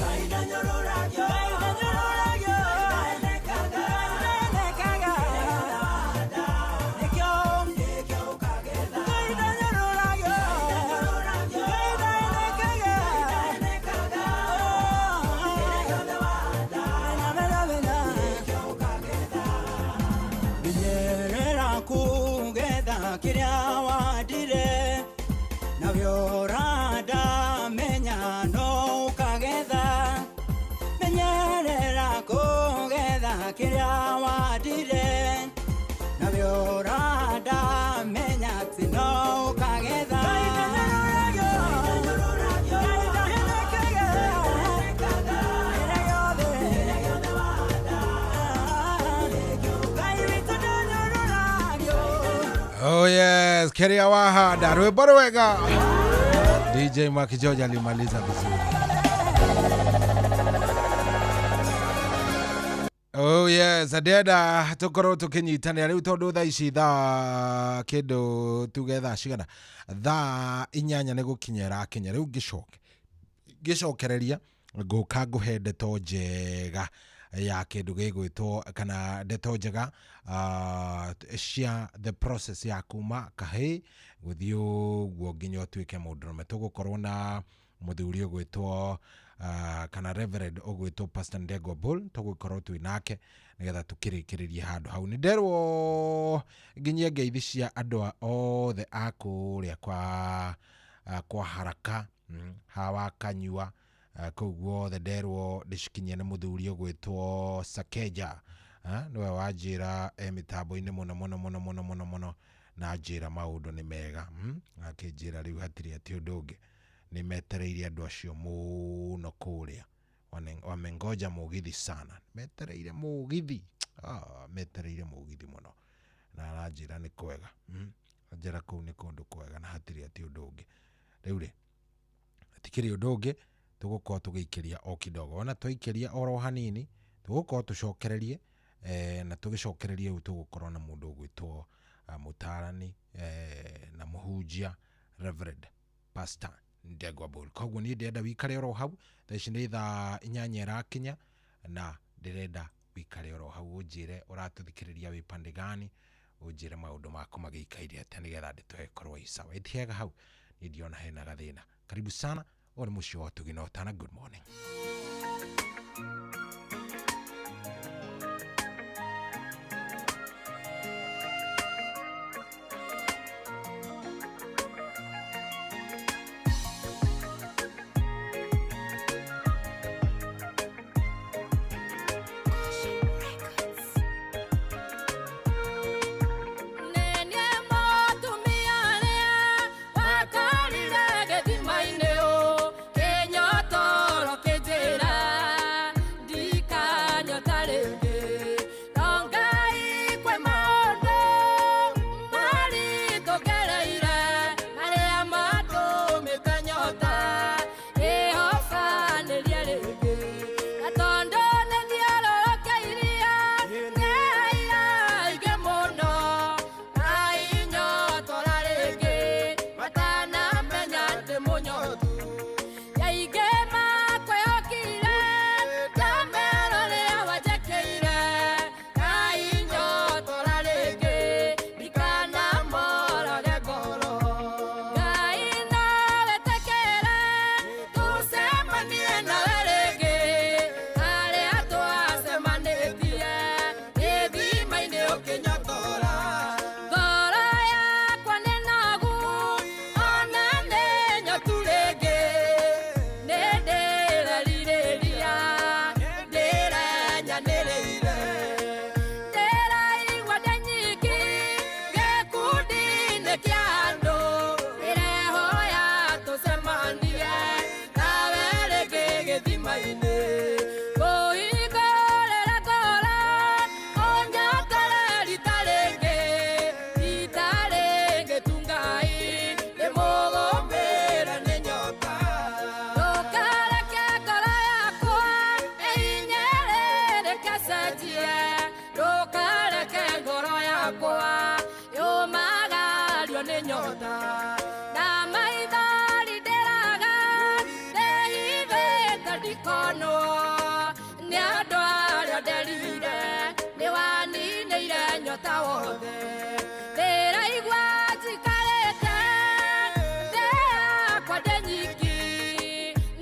Menyerera kũgetha kĩrĩa wandire na ũranda menya no ũkagetha menyerera kũgetha kĩrĩa wandire na ũranda menya atĩ no ũkagetha. Oh yes, keria wahanda rwimbo rwega. DJ Mark George alimaliza vizuri. Oh yes, ndĩrenda tũkorwo tũkĩnyitanĩra rĩu tondũ thaa ici thaa kĩndũ tuge thaa cigana, thaa 8 nĩ gũkinya ĩrakinya. Rĩu ngĩcokereria ngũka ngũhe ndeto njega ya kĩndũ gĩgwĩtwo kana ndeto njega cia the process ya kuma kahĩ gũthiĩ ũguo nginya ũtuĩke mũndũrũme. Tũgũkorwo na mũthuri ũgwĩtwo kana Reverend ũgwĩtwo Pastor Ndegwa Bull, tũgũkorwo twĩ nake nĩgetha tũkĩrĩkĩrĩrie handũ hau. Nĩ nderwo nginyie ngeithi cia andũ othe a kũrĩa kwa Haraka, hawa Kanyua, kũu guothe nderwo ndĩcikinyie nĩ mũthuri ũgwĩtwo Sakeja. Nĩwe wanjĩra mĩtambo-inĩ mũno mũno mũno mũno mũno mũno, na njĩra maũndũ nĩ mega. Akĩnjĩra rĩu hatirĩ atĩ ũndũ ũngĩ, nĩ metereire andũ acio mũno kũrĩa, wamengoja mũgithi sana, metereire mũgithi, metereire mũgithi mũno, na aranjĩra nĩ kwega. Anjĩra kũu nĩ kũndũ kwega na hatirĩ atĩ ũndũ ũngĩ. Rĩu rĩ hatikĩrĩ ũndũ ũngĩ, tũgũkorwo tũgĩikĩria o kidogo, ona twaikĩria oro hanini tũgũkorwo tũcokererie, na tũgĩcokererie rĩu tũgũkorwo na mũndũ ũgwĩtwo mũtaarani na mũhunjia Reverend Pastor Ndegwa Bull. Koguo niĩ ndĩrenda wikare oro hau, thaa ici nĩ thaa 8 ĩrakinya, na ndĩrenda wikare oro hau ũnjĩre ũratũthikĩrĩria wĩ pande gani, ũnjĩre maũndũ maku magĩikaire atĩa nĩgetha ndeto ĩkorwo ĩ sawa. Ĩti hega hau, niĩ ndiona hena gathĩna. Karibu sana, ũyũ nĩ mũciĩ wa Ũtugi na Ũtana. Good morning. nyota wothe ndĩraigua njikarĩte thĩ yakwa ndĩ nyiki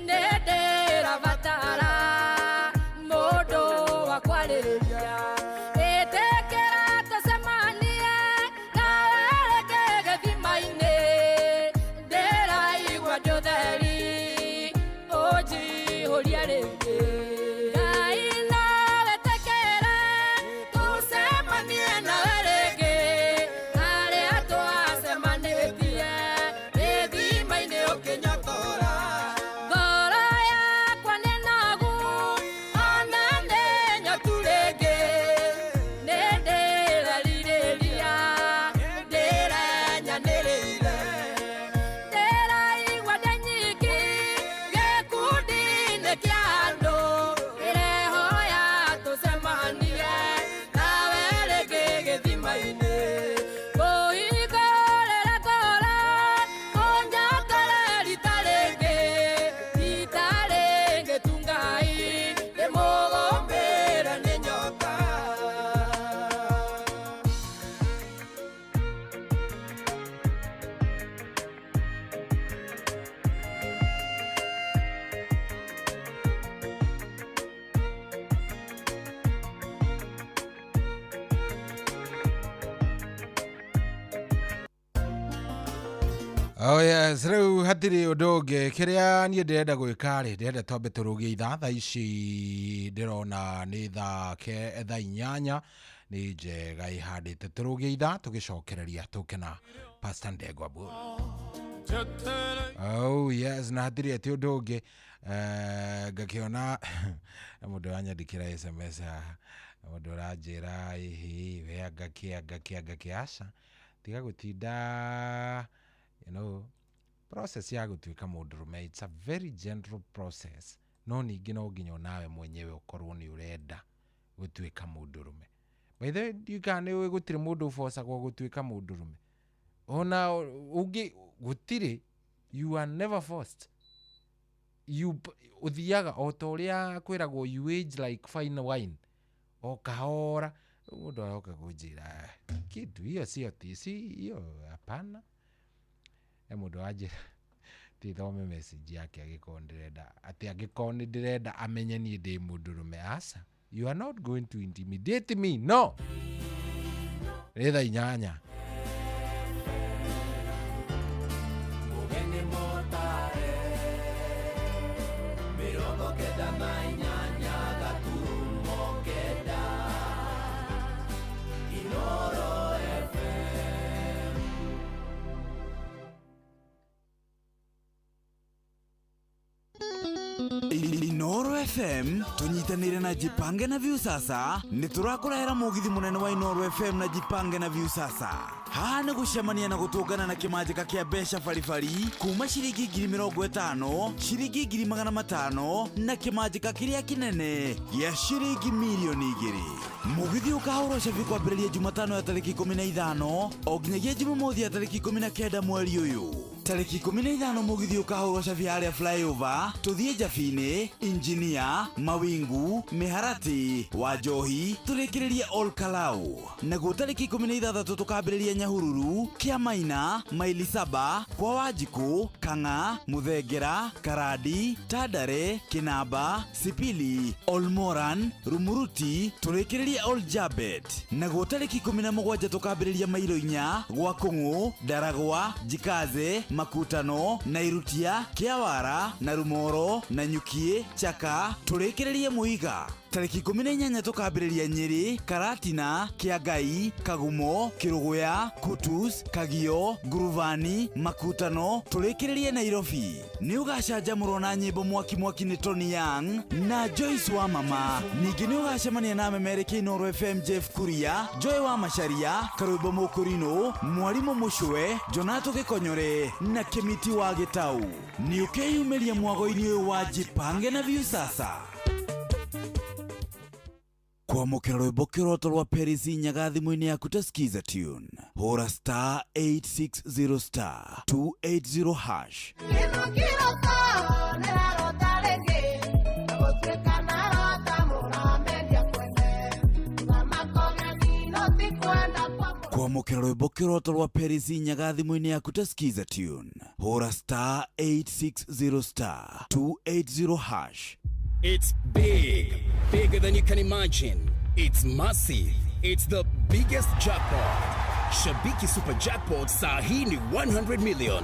nĩ ndĩrabatara mũndũ wa kwarĩria ĩtĩkĩra tũcemanie nawe rĩngĩ gĩthima-inĩ ndĩraigua ndĩ ũtheri ũnjihũrie rĩngĩ Ngai no wĩtĩkĩre tũcemanie nawe rĩngĩ harĩa twacemanĩtie gĩthima-inĩ ũkĩnyotora ngoro yakwa nĩ nogu ona nĩ nyotu rĩngĩ nĩ ndĩrerirĩria ndĩrenyanĩrĩire ndĩraigua ndĩ nyiki gĩkundi-inĩ kĩa andũ ndĩrehoya tũcemanie nawe rĩngĩ gĩthima-inĩ kũhingũrĩra ngoro ũnyotore rita rĩngĩ rita rĩngĩ tu Ngai ndĩmũgũmbĩre nĩ nyota. Oh yes, rĩu hatirĩ ũndũ ũngĩ kĩrĩa niĩ ndĩrenda gwĩka rĩ ndĩrenda twambe tũrũgie ithaa thaa ici ndĩrona nĩ thaa ke thaa 8 nĩ njega ĩhandĩte tũrũgie ithaa tũgĩcokereria tũke na Pastor Ndegwa Bull. Oh yes, na hatirĩ atĩ ũndũ ũngĩ ngakĩona mũndũ ũranyandĩkĩra SMS haha mũndũ ũranjĩra ĩhĩ we angakĩ angakĩ angakĩ aca tiga gũtinda you know process ya gũtuĩka mũndũrũme it's a very general process no ningĩ no nginya onawe mwenyewe ũkorwo nĩ ũrenda gũtuĩka mũndũrũme. By the way ndiũĩ kana nĩ ũĩ gũtirĩ mũndũ ũbocagwo gũtuĩka mũndũrũme ona ũngĩ gũtirĩ you are never forced you ũthiaga o ta ũrĩa kwĩragwo you age like fine wine o kahora rĩu mũndũ aroka kũnjĩra kitu hiyo sio si hiyo hapana he mũndũ wanjĩra tithome message yake angĩkorwo ndĩrenda atĩ angĩkorwo nĩ ndĩrenda amenye niĩ ndĩ mũndũrũme aca you are not going to intimidate me no nĩ thaa 8. Mũgeni mũtare 98.9 Inoro FM. Inoro FM tunyitanire na Jipange na Viusasa nĩ tũrakũrehera mũgithi mũnene wa Inoro FM na Jipange na Viusasa haha nĩ gũcemania na gũtũngana na kĩmanjĩka kĩa mbeca baribari kuma ciringi 50,000 ciringi 500,000 na kĩmanjĩka kĩrĩa kĩnene gĩa ciringi 2 million. Mũgithi ũkahũrwo cabi kwambĩrĩria Jumatano ya tarĩki 15 o nginyagia Jumamothi ya tarĩki 19 mweri ũyũ. Tarĩki 15 mũgithi ũkahũrwo cabi harĩa flyover tũthiĩ Njabinĩ, Injinia, Mawingu, Mĩharatĩ, Wanjohi tũrĩkĩrĩrie Ol Kalou. Naguo tarĩki 16 tũkambĩrĩria Nyahururu, Kĩamaina, Maili Saba, kwa Wanjikũ, Kang'a, Mũthengera, Karandi, Tandare, Kĩnamba, Sipili, Olmoran, Rumuruti tũrĩkĩrĩrie Ol Jabet. Naguo tarĩki 17 tũkambĩrĩria Mailo 4 gwa Kũng'ũ, Ndaragwa, Jikaze, Makutano, Nairutia, Kĩawara, Narumoro, Nanyukie, Chaka tũrĩkĩrĩrie Mũiga. Tarĩki 18 tũkambĩrĩria Nyĩrĩ, Karatina, Kĩangai, Kagumo, Kĩrũgũya, Kutus, Kagio, Nguruvani, Makutano tũrĩkĩrĩrie Nairobi. Nĩ ũgacanjamũrwo na nyĩmbo mwaki mwaki nĩ Tony Young na Joyce wa Mama. Ningĩ nĩ ũgacemania na memerekia Inoro FM Jeff Kuria, Joy wa Macharia, Karwĩmbo Mũkũrinũ, Mwarimũ Mũcwe, Jonato Gĩkonyore na Kĩmiti wa Gĩtau. Nĩ ũkeyumĩria mwago-inĩ ũyũ wa Jipange na Viusasa. Kwamũkĩra rwĩmbo kĩroto rwa Paris Nyaga thimũ-inĩ yaku ta Skiza Tune. Hũra star 860 star 280 hash. Kwenda. Gwĩtĩkĩra rwĩmbo kĩroto rwa Peris Nyaga thimũ-inĩ yaku ta Skiza Tune. Hũra star 860 star 280 hash. It's big, bigger than you can imagine. It's massive. It's the biggest jackpot. Shabiki Super Jackpot saa hii ni 100 million.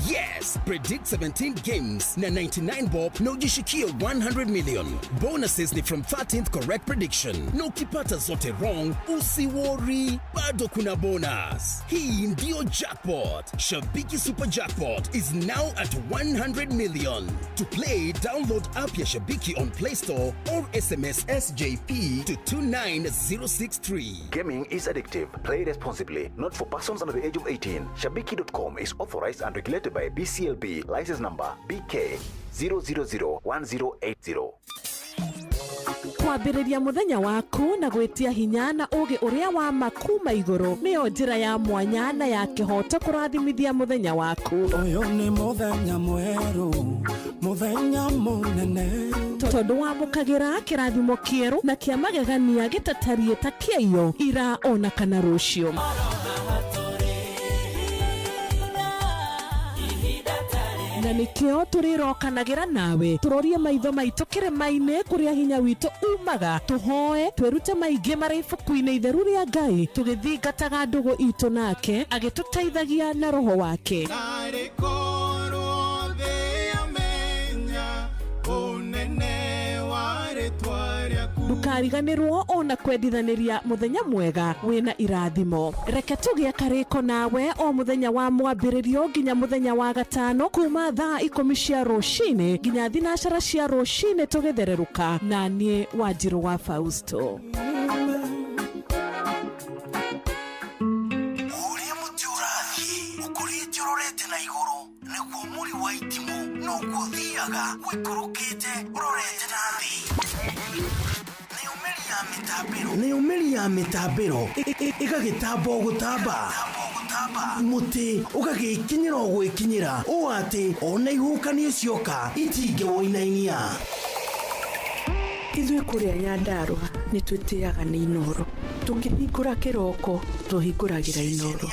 Yes, predict 17 games na 99 bob na ujishikie 100 million. Bonuses ni from 13th correct prediction. Na ukipata zote wrong, usiworry, bado kuna bonus. Hii ndio jackpot. Shabiki Super Jackpot is now at 100 million. To play, download app ya Shabiki on Play Store or SMS SJP to 29063. Gaming is addictive. Play responsibly. Not for persons under the age of 18. Shabiki.com is authorized and regulated by BCLB. License number BK 0001080. Kwambĩrĩria mũthenya waku na gwĩtia hinya na ũũgĩ ũrĩa wa ma kuma igũrũ nĩyo njĩra ya mwanya na ya kĩhooto kũrathimithia mũthenya waku. Ũyũ nĩ mũthenya mwerũ, mũthenya mũnene. Tondũ wamũkagĩra kĩrathimo kĩerũ na kĩa magegania gĩtatariĩ ta kĩaiyo ira ona kana rũciũ. Na nĩkĩo tũrĩrokanagĩra nawe tũrorie maitho maitũ kĩrĩma-inĩ kũrĩa hinya witũ umaga, tũhoe twĩrute maingĩ marĩ ibuku-inĩ itheru rĩa Ngai, tũgĩthingataga ndũgũ itũ nake agĩtũteithagia na roho wake. Narĩ korwo thĩ yamenya ũnene wa rĩtwa rĩaku. Ndũkariganĩrwo ona kwendithanĩria mũthenya mwega wĩna irathimo. Reke tũgĩe karĩko nawe o mũthenya wa mwambĩrĩrio nginya mũthenya wa gatano kuma thaa 10 cia rũcinĩ nginya 4 cia rũcinĩ tũgĩthererũka na niĩ Wanjirũ wa Fausto. Ũrĩa mũtĩ ũrathiĩ ũkũrĩte ũrorete na igũrũ nĩguo mũri wa itimũ noguo ũthiaga ũikũrũkĩte ũrorete na thĩ. Nĩyo mĩri ya mĩtambĩro ĩgagĩtamba o gũtamba, mũtĩ ũgagĩkinyĩra o gwĩkinyĩra ũũ atĩ ona ihuhũkanio cioka itingĩwũinainia. Ithuĩ kũrĩa Nyandarũa nĩ twĩtĩaga nĩ Inooro. Tũkĩhingũra kĩroko tũhingũragĩra Inooro.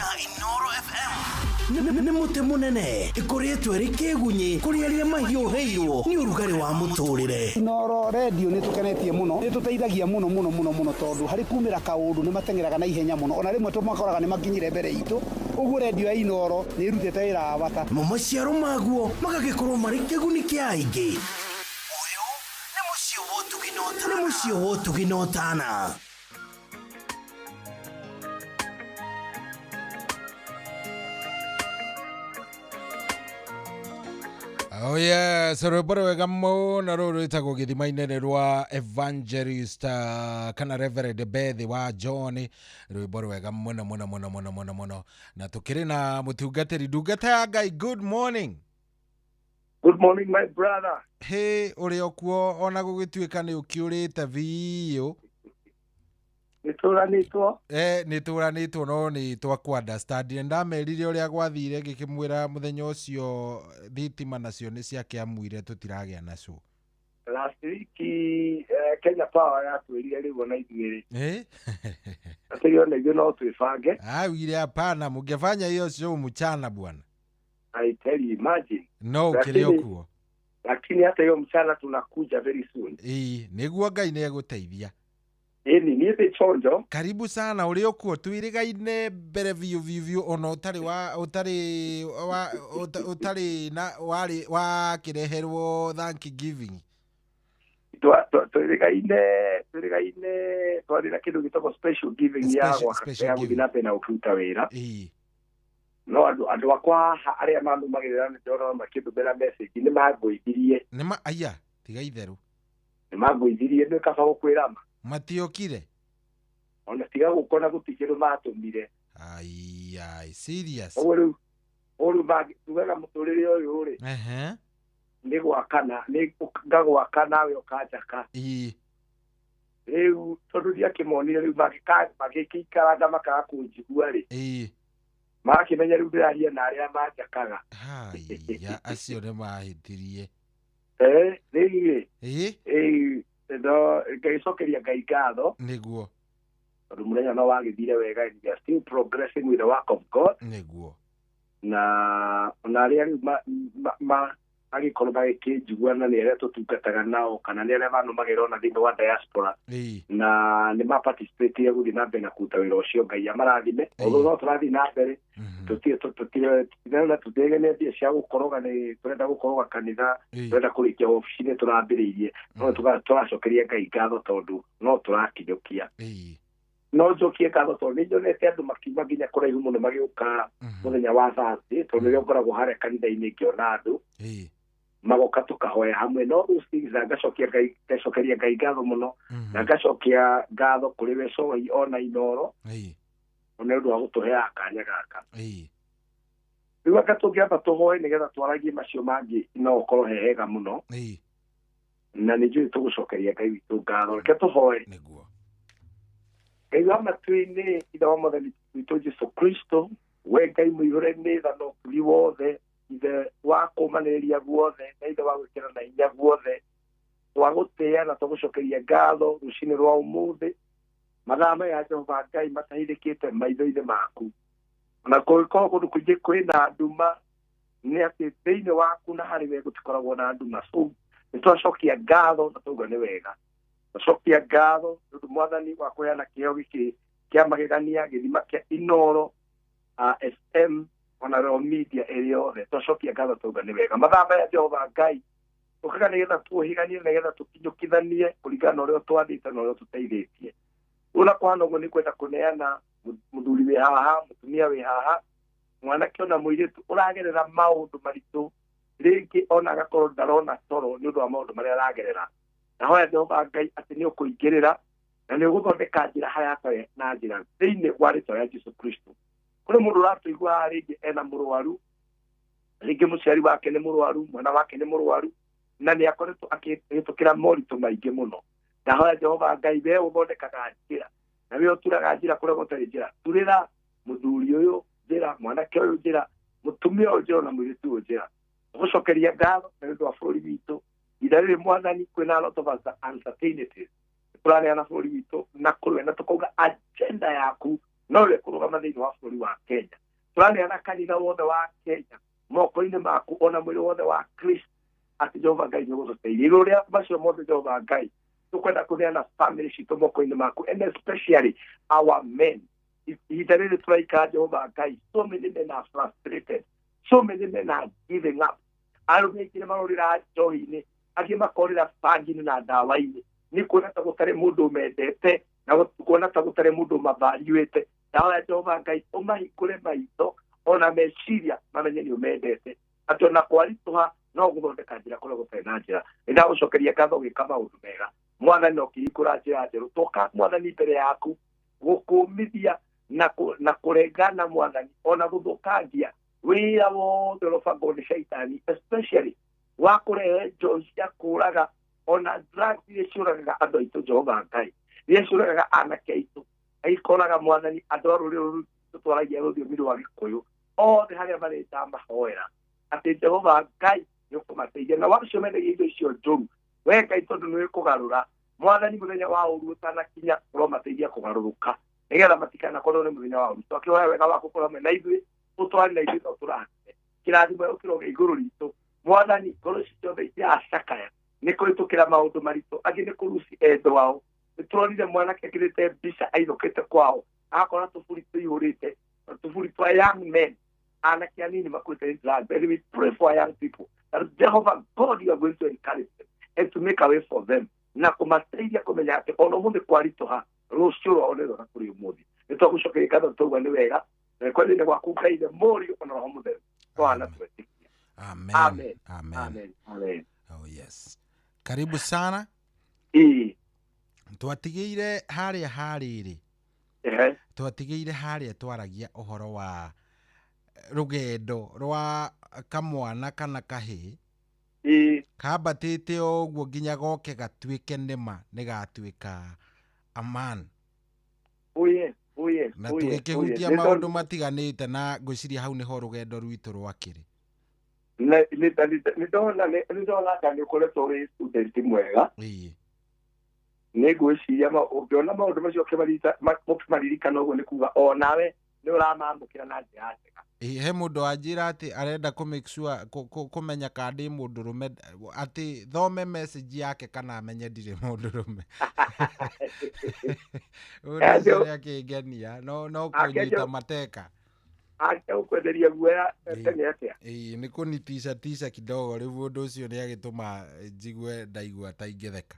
Nĩ mũtĩ mũnene ĩkoretwo ĩrĩ kĩgunyĩ kũrĩ arĩa mahiũhĩirwo nĩ ũrugarĩ wa mũtũrĩre. Inooro redio nĩ tũkenetie mũno, nĩ tũteithagia mũno mũno mũno mũno tondũ harĩ kumĩra kaũndũ nĩ mateng'eraga na ihenya mũno, ona rĩmwe tũmakoraga nĩ makinyire mbere itũ. Ũguo redio ya Inooro nĩ ĩrutĩte wĩra wa bata. Mo maciaro maguo magagĩkorwo marĩ kĩguni kĩa aingĩ. Ũyũ nĩ mũciĩ wa ũtugi na ũtana. Oh yes, rwĩmbo rwega mũno rũrũ rwĩtagwo gĩthima-inĩ rwa Evangelist kana Reverend Beth wa John, rwĩmbo rwega mũno mũno mũno mũno mũno mũno. Na tũkĩrĩ na mũtungatĩri ndungata ya Ngai. Good morning. Good morning my brother. Hey, ũrĩ o kuo ona gũgĩtuĩka nĩ ũkĩũrĩte biũ. Nĩtũranĩtwo. Nĩtũranĩtwo no nĩ twakũ understand. Nĩndamerire ũrĩa gwathire ngĩkĩmwĩra mũthenya ũcio thitima nacio nĩ ciakĩamuire tũtiragĩa nacio. Last week Kenya Power yatwĩrire rĩu ona ithuĩ rĩ. Atĩ ona ithuĩ no twĩbange. Augire hapana, mũngĩfanya hiyo show mchana bwana. I tell you, imagine. No ũkĩrĩ o kuo. Lakini hata hiyo mchana tunakuja very soon. Nĩguo Ngai nĩegũteithia. Ĩni niĩ ndĩ chonjo. Karibu sana ũrĩ okuo twĩrĩgaine mbere biũ biũ biũ ona ũtarĩ wa ũtarĩ wa ũtarĩ na warĩ wakĩreherwo Thanksgiving. Twĩrĩgaine twarĩ na kĩndũ gĩtagwo special giving ya gũthiĩ na mbere na gũkĩruta wĩra. No andũ akwa arĩa manumagĩrĩra nĩ ndĩrona makĩndũmĩra message nĩ mangũithirie. Nĩ aya tiga itherũ. Nĩ mangũithirie nĩ kaba gũkwĩra ma. Matiokire. Ona tiga gũkona gũtikĩrũ matũmire. Ai, serious. Ũguo rĩu tugaga mũtũrĩre ũyũ rĩ. Nĩ gwakana, nĩ ngagwaka nawe ũkanjaka. Rĩu tondũ ndiakĩmonire rĩu magĩkĩikaranga makaga kũnjigua rĩ. Makĩmenya rĩu ndĩraria na arĩa manjakaga. Haiya, acio nĩ mahĩtirie. Rĩu rĩ. No ngagĩcokeria Ngai ngatho. Nĩguo. Tondũ mũthenya no wagĩthire wega, and we are still progressing with the work of God. Nĩguo. Na ona arĩa rĩu magĩkorwo magĩkĩnjigua na nĩ arĩa tũtungataga nao kana nĩ arĩa manũmagĩra ona thĩinĩ wa diaspora, na nĩ maparticipatire gũthiĩ na mbere na kũruta wĩra ũcio. Ngai amarathime. Although no tũrathiĩ na mbere, tũtiregene mbia cia gũkoroga, nĩ tũrenda gũkoroga kanitha, tũrenda kũrĩkia obici nĩ tũrambĩrĩirie, no tũracokeria Ngai ngatho tondũ no tũrakinyũkia. No njokie ngatho tondũ nĩ nyonete andũ makiuma nginya kũraihu mũno magĩũka mũthenya wa Thursday, tondũ nĩrĩo ngoragwo harĩa kanitha-inĩ ngĩona andũ magoka tũkahoya hamwe. No those things, na ngacokia Ngai, ngacokeria Ngai ngatho mũno, na ngacokia ngatho kũrĩ we Cohi ona Inoro nĩ ũndũ wa gũtũheaga kanya gaka. Rĩu anga tũngĩamba tũhoe nĩgetha twaragie macio mangĩ, no ũkorwo he hega mũno, na nĩ njũĩ tũgũcokeria Ngai witũ ngatho. Reke tũhoe. Ngai wa matu-inĩ, Ithe wa Mwathani witũ Jesu Kristo, we Ngai mũihũre nĩ tha na ũtugi wothe, Ithe wa kũũmanĩrĩria guothe na Ithe wa gwĩkĩra na hinya guothe, twagũtĩĩa na twagũcokeria ngatho rũcinĩ rwa ũmũthĩ, mathaa maya Jehova Ngai matahithĩkĩte maitho-inĩ maku. Na kũngĩkorwo kũndũ kũingĩ kwĩna nduma, nĩ atĩ thĩinĩ waku na harĩ we gũtikoragwo na nduma. So nĩ twacokia ngatho na twauga nĩ wega. Twacokia ngatho nĩ ũndũ Mwathani wa kũheana kĩheo gĩkĩ kĩa magegania, gĩthima kĩa Inoro FM ona Royal Media ĩrĩ yothe. Twacokia ngatho twauga nĩ wega. Mathaa maya Jehova Ngai tũkaga nĩgetha tuohiganie, nĩgetha tũkinyũkithanie kũringana na ũrĩa twathĩte na ũrĩa tũteithĩtie. Ũna kũhana ũguo nĩ kwenda kũneana mũthuri wĩ haha, mũtumia wĩ haha, mwanake ona mũirĩtu ũragerera maũndũ maritũ, rĩngĩ ona agakorwo ndarona toro nĩ ũndũ wa maũndũ marĩa aragerera. Nahoya Jehova Ngai atĩ nĩ ũkũingĩrĩra na nĩ ũgũthondeka njĩra harĩa hatarĩ na njĩra thĩinĩ wa rĩtwa rĩa Jesu Kristo. Kũrĩ mũndũ ũratũigua haha rĩngĩ ena mũrwaru, rĩngĩ mũciari wake nĩ mũrwaru, mwana wake nĩ mũrwaru, na nĩ akoretwo akĩhĩtũkĩra moritũ maingĩ mũno. Ndahoya Jehova Ngai, we ũthondekaga njĩra na we ũturaga njĩra kũrĩa gũtarĩ njĩra, turĩra mũthuri ũyũ njĩra, mwanake ũyũ njĩra, mũtumia ũyũ njĩra, na mũirĩtu ũyũ njĩra. Gũcokeria ngatho nĩ ũndũ wa bũrũri witũ. Ihinda rĩrĩ Mwathani kwĩna a lot of uncertainties, tũraneana bũrũri witũ na kũrĩ na tũkauga agenda yaku no ĩrĩa kũrũgama thĩinĩ wa bũrũri wa Kenya. Tũraneana kanitha wothe wa Kenya moko-inĩ maku, ona mwĩrĩ wothe wa Kristo, atĩ Jehova Ngai nĩ ũgũtũteithia. Igũrũ rĩa macio mothe Jehova Ngai, tũkwenda kũneana family citũ moko-inĩ maku, and especially our men. Ihinda rĩrĩ tũraikara Jehova Ngai, so many men are frustrated, so many men are giving up. Arũme aingĩ nĩ marorĩra njohi-inĩ, angĩ makorĩra bangi-inĩ na ndawa-inĩ, nĩ kuona ta gũtarĩ mũndũ ũmendete na kuona ta gũtarĩ mũndũ ũmavariũĩte. Ndahoya Jehova Ngai ũmahingũre maitho ona meciria mamenye nĩ ũmendete, atĩ ona kwaritũha no gũthondeka njĩra kũrĩa gũtarĩ na njĩra. Nĩ ndagũcokeria ngatho ũgĩka maũndũ mega Mwathani, ũkĩhingũra njĩra njerũ. Twoka Mwathani mbere yaku gũkũmithia na kũrengana Mwathani, ona gũthũkangia wĩra wothe ũrĩa ũbangwo nĩ caitani, especially wa kũrehe njohi cia kũraga ona drugs iria ciũragaga andũ aitũ Jehova Ngai, iria ciũragaga anake aitũ, ikoraga Mwathani andũ a rũrĩrĩ rũrũ tũtwaragia rũthiomi rwa Gĩkũyũ othe harĩa marĩ ndamahoera atĩ Jehova Ngai nĩ ũkũmateithia, na wacio mendagia indo icio njũru we Ngai, tondũ nĩ ũkũgarũra Mwathani mũthenya wa ũru ũtanakinya, ũromateithia kũgarũrũka nĩgetha matikanakorwo nĩ mũthenya wa ũru. Twakĩhoya wega waku ũkorwo hamwe na ithuĩ, ũtwarĩ na ithuĩ no tũrathime kĩrathimo ũkĩroge igũrũ ritũ Mwathani. Ngoro ici ciothe iracakaya nĩ kũhĩtũkĩra maũndũ maritũ, angĩ nĩ kũruci endwa ao. Nĩ tũronire mwanake ekĩrĩte mbica ainũkĩte kwao, agakora tũburi tũihũrĩte, tũburi twa young men, anake anini makuĩte nĩ drugs. And we pray for young people that Jehovah God, you are going to encourage them and to make a way for them, na kũmateithia kũmenya atĩ ona ũmũthĩ kwaritũha, rũciũ rwao nĩ rwega kũrĩ ũmũthĩ. Nĩ twagũcokeria ngatho tauga nĩ wega, na kwendete gwaku Ngai the Mũriũ ona Roho Mũtheru, twana twetĩkia. Amen. Amen. Amen. Amen. Amen. Oh yes. Karibu sana. Twatigĩire harĩa harĩrĩ. Twatigĩire harĩa twaragia ũhoro wa rũgendo rwa kamwana kana kahĩĩ kambatĩte ũguo nginya goke gatuĩke nĩma nĩ gatuĩka a man. Oh yes. Oh yes. Na Oh yes. tũgĩkĩhutia Oh yes. maũndũ matiganĩte, na ngwĩciria hau nĩho rũgendo rwitũ rwakĩrĩ. Nĩ ndona ta nĩ ũkoretwo wĩ student mwega. Nĩ ngwĩciria ũngĩona maũndũ macio ũkĩmaririkana ũguo nĩ kuga o nawe nĩ ũramamũkĩra na njĩra njega. Ĩ, he mũndũ wanjĩra atĩ arenda kũ make sure kũmenya kana ndĩ mũndũrũme, atĩ thome message yake kana amenye ndirĩ mũndũrũme. Ũndũ ũcio nĩ akĩngenia, no kũnyita mateka. Akĩgũkwenderia guoya tene atĩa? Ĩ, nĩ kũnitisha tisha kidogo rĩu ũndũ ũcio nĩ agĩtũma njigue ndaigua ta ingĩtheka.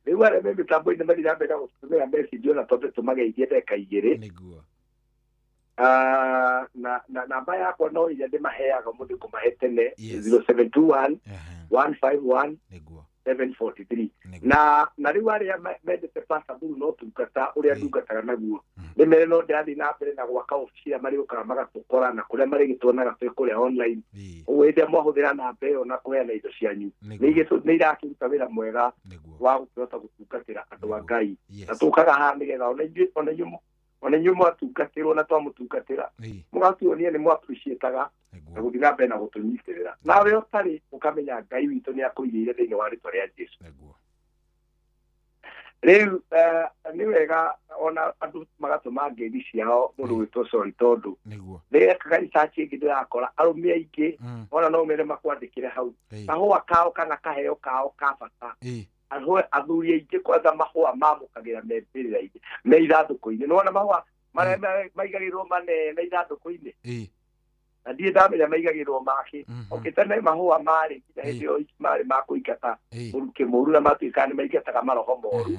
Rĩu arĩa me mĩtambo-inĩ mathiĩ na mbere na gũtũmĩra message ona tondũ tũmageithie ndagĩka igĩrĩ. Nĩguo. Na namba yakwa no iria ndĩmaheaga mũthĩ kũmahe tene 0721 151 743. Na rĩu arĩa mendete Pastor Mburu no tungata ũrĩa ndungataga naguo nĩ mere no ndĩrathiĩ na mbere na gwaka obici ĩrĩa marĩũkaga magatũkora na kũrĩa marĩgĩtuonaga twĩ kũrĩa online. Ũguo hĩndĩ ĩrĩa mwahũthĩra namba ĩyo na kũheana indo cianyu nĩ irakĩruta wĩra mwega wa gũkĩhota gũtungatĩra andũ a Ngai. Na tũkaga haha nĩgetha ona inyuĩ mwatungatĩrwo na twamũtungatĩra mũgatuonia nĩ mwappreciataga na gũthiĩ na mbere na gũtũnyitĩrĩra. Nawe ũtarĩ ũkamenya Ngai witũ nĩ akũigĩire thĩinĩ wa rĩtwa rĩa Jesũ. Rĩu nĩ wega ona andũ magatũma ngeithi ciao mũndũ gwĩtwo sorry tondũ nĩekaga research ĩngĩ ndĩrakora arũme aingĩ ona no mere makwandĩkĩre hau kahũa kao kana kaheo kao ka bata. Athuri aingĩ kwanza mahũa mamũkagĩra me mbĩrĩra-inĩ me ithandũkũ-inĩ. Nĩwona mahũa marĩa maigagĩrwo manene ithandũkũ-inĩ na ndirĩ ndamenya maigagĩrwo make. Okay, tene mahũa marĩ nginya hĩndĩ ĩyo marĩ ma kũingata mũrukĩ mũru na matuĩkaga nĩ maingataga maroho moru.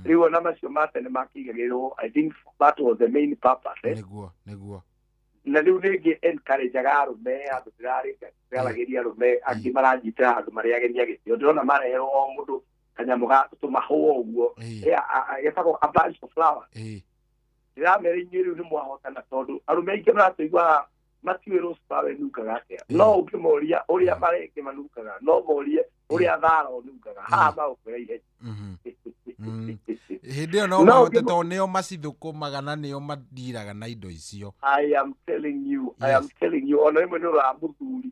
Rĩu ona macio ma tene makĩigagĩrwo, I think that was the main purpose. Nĩguo nĩguo. Na rĩu rĩngĩ encourageaga arũme andũ ndĩraragĩria arũme angĩ maranyitĩra handũ marĩagenia gĩtĩo. Ndĩrona mareherwo o mũndũ kanyamũ ga tũmahũa ũguo getagwo a bunch of flowers. Ndĩramera inyuĩ rĩu nĩ mwahotana tondũ arũme aingĩ maratũigua matiũĩ rose flower ĩnungaga atĩa. No ũngĩmoria ũrĩa marenge manungaga, no morie ũrĩa thara ũnungaga, haha magũkwĩra ihenya. Hĩndĩ ĩyo no mahote tondũ nĩo macithũkũmaga na nĩo mandiraga na indo icio. I am telling you, I am telling you, ona rĩmwe nĩ ũroraga mũthuri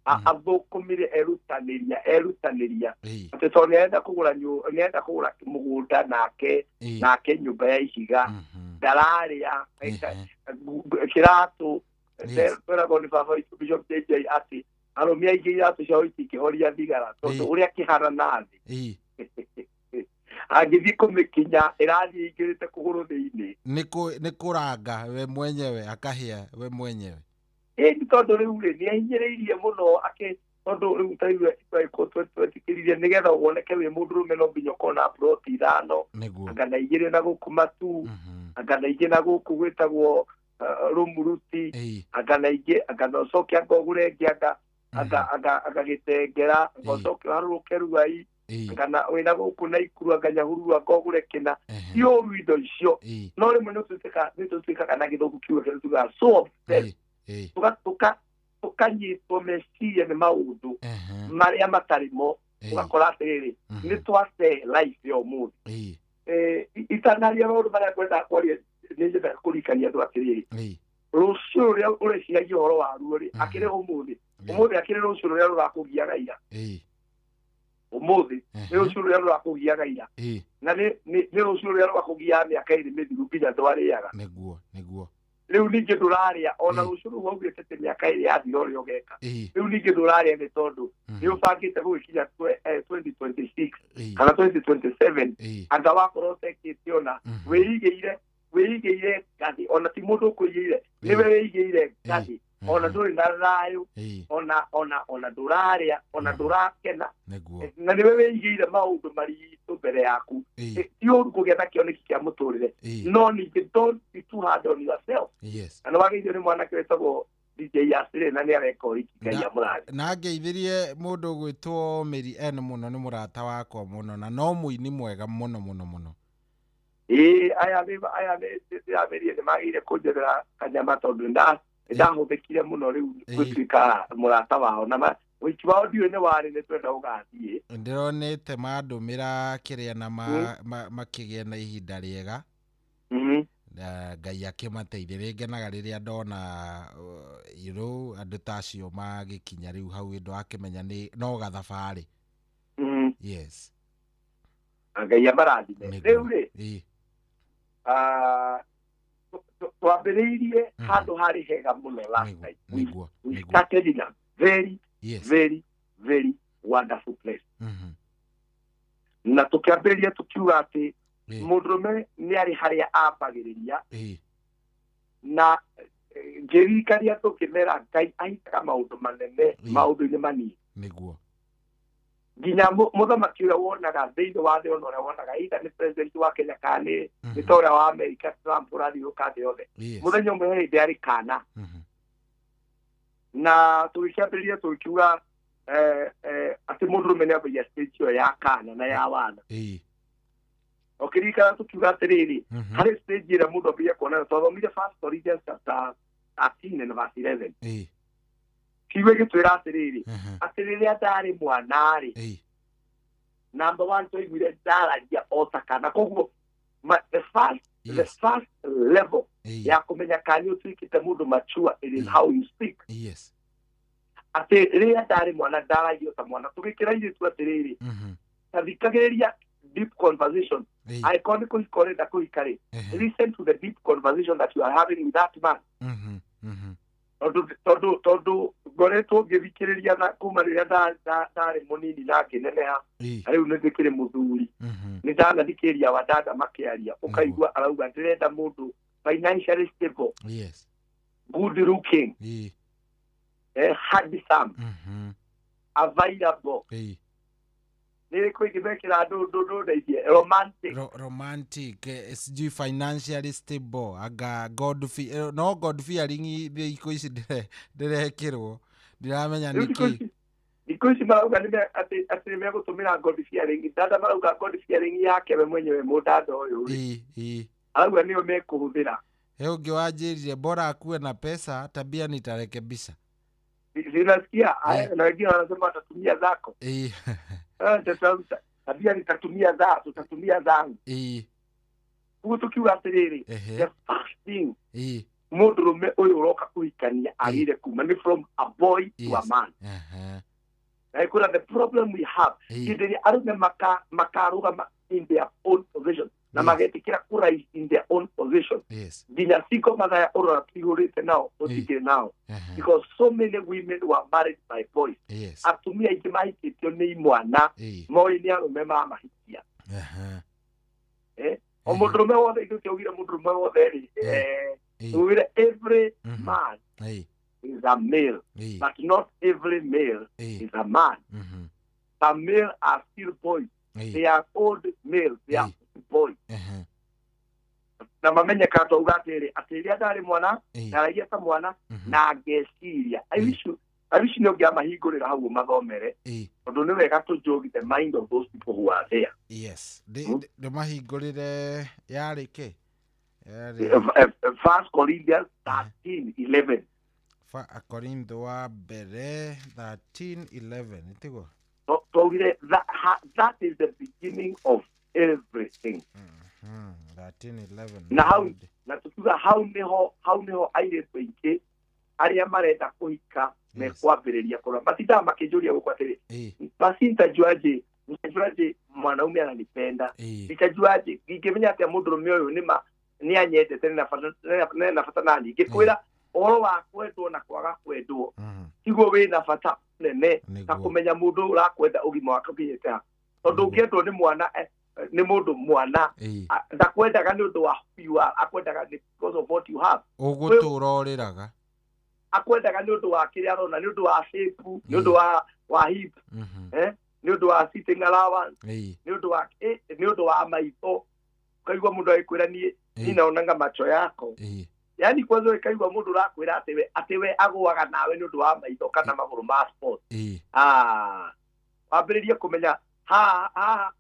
athũkũmire erutanĩria atĩ tondũ nĩarenda kũgũra nĩarenda kũgũra mũgũnda nake nyũmba ya ihiga ndararĩa kĩratũ. Tweragwo nĩ baba witũ Bishop JJ atĩ arũme aingĩ iratũ ciao itingĩhoria thigara tondũ ũrĩa kĩhana na thĩ angĩthiĩ kũmĩkinya ĩrathiĩ ĩingĩrĩte kũgũrũ thĩinĩ. Nĩ kũranga we mwenyewe akahĩa we mwenyewe. Ĩni tondũ rĩu rĩ nĩ ahinyĩrĩirie mũno akĩ tondũ rĩu ta rĩu twetĩkĩririe nĩgetha woneke wĩ mũndũrũme no nginya ũkorwo na ploti 5 anga na 2 na gũkũ Matu, anga na 2 na gũkũ gwĩtagwo Rũmuruti, anga na 2 anga na ũcoke anga ũgũre ĩngĩ anga Gĩtengera, anga ũcoke ũharũrũke Ruai, anga na wĩna gũkũ Naikuru, anga Nyahururu, anga ũgũre kĩna. Ti ũru indo icio, no rĩmwe nĩ tũtuĩkaga na gĩthũngũ kiugo kĩrĩa tugaga so obsessed, tũkanyitwo meciria nĩ maũndũ marĩa matarĩ mo, ũgakora atĩrĩrĩ nĩ twate life ya ũmũthĩ. Itanaria maũndũ marĩa ngwendaga kwaria nĩ nyendaga kũririkania andũ atĩrĩrĩ rũciũ rũrĩa ũreciragia ũhoro waruo rĩ akĩrĩ ũmũthĩ, ũmũthĩ akĩrĩ rũciũ rũrĩa rũrakũgiaga ira. Ũmũthĩ nĩ rũciũ rũrĩa rũrakũgiaga ira na nĩ rũciũ rũrĩa rũgakũgiaga mĩaka 2 mĩthiru nginya ndwarĩaga. Nĩguo nĩguo. Rĩu ningĩ ndũrarĩa ona rũciũ rũu waugĩte atĩ mĩaka 2 yathira ũrĩa ũgeka, rĩu ningĩ ndũrarĩa nĩ tondũ nĩ ũbangĩte gũgĩkinya 2026 kana 2027 anga wakorwo ũtekĩte ona wĩigĩire ngathĩ, ona ti mũndũ ũkũigĩire nĩwe wĩigĩire ngathĩ, ona ndũrĩ na thayũ, ona ndũrarĩa, ona ndũrakena, na nĩwe wĩigĩire maũndũ maritũ mbere yaku. Ti ũru kũgĩa na kĩoneki kĩa mũtũrĩre, no ningĩ don't be too hard on yourself. Na nĩ wagĩrĩirwo nĩ mwanake wĩtagwo DJ Asire na nĩ areka ũhiki, Ngai amũrathime. Na ngeithirie mũndũ ũgwĩtwo Mary N mũno, nĩ mũrata wakwa mũno na no mũini mwega mũno mũno mũno. Ĩĩ aya ndĩramerie nĩ magĩrĩire kũnjethera kanyama tondũ ndahũthĩkire mũno rĩu gũtuĩka mũrata wao na ũhiki wao ndiũĩ nĩ warĩ nĩ twenda ũgathiĩ. Ndĩronete mandũmĩra kĩrĩa na makĩgĩa na ihinda rĩega. Ngai akĩmateithie. Nĩngenaga rĩrĩa ndona you know andũ ta acio magĩkinya rĩu hau ĩndũ akĩmenya nĩ no gathabarĩ. Yes. Ngai amarathime. Rĩu rĩ, twambĩrĩirie handũ harĩ hega mũno last time. We started in a very, very, very wonderful place. Na tũkĩambĩrĩria tũkiuga atĩ mũndũrũme nĩ arĩ harĩa ambagĩrĩria, na ngĩririkania tũkĩmera Ngai ahitaga maũndũ manene maũndũ-inĩ manini. Nĩguo. Nginya mũthamaki ũrĩa wonaga thĩinĩ wa thĩ ona ũrĩa wonaga either nĩ president wa Kenya kana nĩ ta ũrĩa wa America Trump ũrathiũrũrũka thĩ yothe, mũthenya ũmwe he hĩndĩ arĩ kana. Na tũgĩkĩambĩrĩria tũgĩkiuga atĩ mũndũrũme nĩ ambagia stage ĩyo ya kana na ya wana. Ũkĩririkana tũkiuga atĩrĩrĩ, harĩ stage ĩrĩa mũndũ ambagia kuonana, twathomire First Corinthians chapter 13 and verse 11. Kiugo gĩtwĩra atĩrĩrĩ, atĩ rĩrĩa ndarĩ mwana-rĩ, number one twaiguire ndaragia o ta kana. Koguo the first level ya kũmenya kana nĩ ũtuĩkĩte mũndũ mature, it is how you speak. Atĩ rĩrĩa ndarĩ mwana ndaragia o ta mwana. Tũgĩkĩra airĩtu atĩrĩrĩ, tathikagĩrĩria deep conversation. Angĩkorwo nĩ kũhika ũrenda kũhika rĩ, listen to the deep conversation that you are having with that man. Tondũ ngoretwo ngĩthikĩrĩria na kuma rĩrĩa ndarĩ mũnini na ngĩneneha, na rĩu nĩ ndĩkĩrĩ mũthuri, nĩ ndanathikĩrĩria wadada makĩaria, ũkaigua arauga ndĩrenda mũndũ financially stable, good looking, handsome, available. Nĩ kũ ingĩ mekĩra ndũ ndeithie romantic. Romantic, sijui financially stable, anga God no God fearing thikũ ici ndĩrekĩrwo, ndiramenya nĩkĩ. Thikũ ici marauga atĩ nĩ megũtũmĩra God fearing. Dada marauga God fearing yake we mwenyewe mũdada ũyũ rĩ, arauga nĩyo mekũhũthĩra. He ũngĩ wanjĩrire bora akuwe na pesa, tabia nitarekebisha. Zinasikia na wengine wanasema atatumia zako. Tabia nitatumia za, tutatumia zangu. Ũguo tukiuga atĩrĩrĩ, the first thing mũndũrũme ũyũ ũroka kũhikania agĩire kuma nĩ from a boy to a man. Na ĩkwĩra the problem we have, hĩndĩ ĩrĩa arũme makarũgama in their own position na magetĩkĩra kũrise in their own position, nginya single mother ũrora tũihũrĩte nao tũtingĩrĩ nao, because so many women were married by boys. Atumia aingĩ mahikĩtio nĩ imwana moĩ nĩ arũme mamahikia. O mũndũrũme wothe, ithuĩ twaugire mũndũrũme wothe rĩ, twaugire every man is a male, but not every male is a man. Some male are still boys. They are old males, they are boys. Na mamenyeka twauga atĩrĩ, atĩ rĩrĩa ndarĩ mwana ndaragia ta mwana na ngeciria. I wish nĩ ũngĩamahingũrĩra hau ũmathomere, tondũ nĩ wega to jog the mind of those people who are there. Yes, ndĩmahingũrĩre yarĩ kĩ? First Corinthians 13:11. Korintho wa mbere 13:11, tiguo? Twaugire that is the beginning of everything. 13:11. Na hau na tukiuga hau nĩho airĩtu aingĩ arĩa marenda kũhika mekwambĩrĩria kũrora, matindaga makĩnjũria gũkũ atĩrĩ, basi nitajuaje mwanaume ananipenda, nitajuaje ingĩmenya atĩa mũndũrũme ũyũ nĩma nĩ anyendete nĩ na bata nani. Ngĩkwĩra ũhoro wa kwendwo na kwaga kwendwo tiguo wĩna bata nene ta kũmenya mũndũ ũrakwenda ũgima wake ũkinyĩte ha, tondũ ũngĩendwo nĩ mwana nĩ mũndũ mwana ndakwendaga nĩ ũndũ wa who you are, akwendaga nĩ because of what you have. Ũgũtũra ũrĩraga. Akwendaga nĩ ũndũ wa kĩrĩa arona, nĩ ũndũ wa shape, nĩ ũndũ wa hip, nĩ ũndũ wa sitting allowance, nĩ ũndũ wa maitho. Ũkaigua mũndũ agĩkwĩra niĩ ninaonanga macho yako. Yani kwanza ũkaigua mũndũ ũrakwĩra atĩ we agũaga nawe nĩ ũndũ wa maitho kana magũrũ ma sport. Wambĩrĩrie kũmenya haha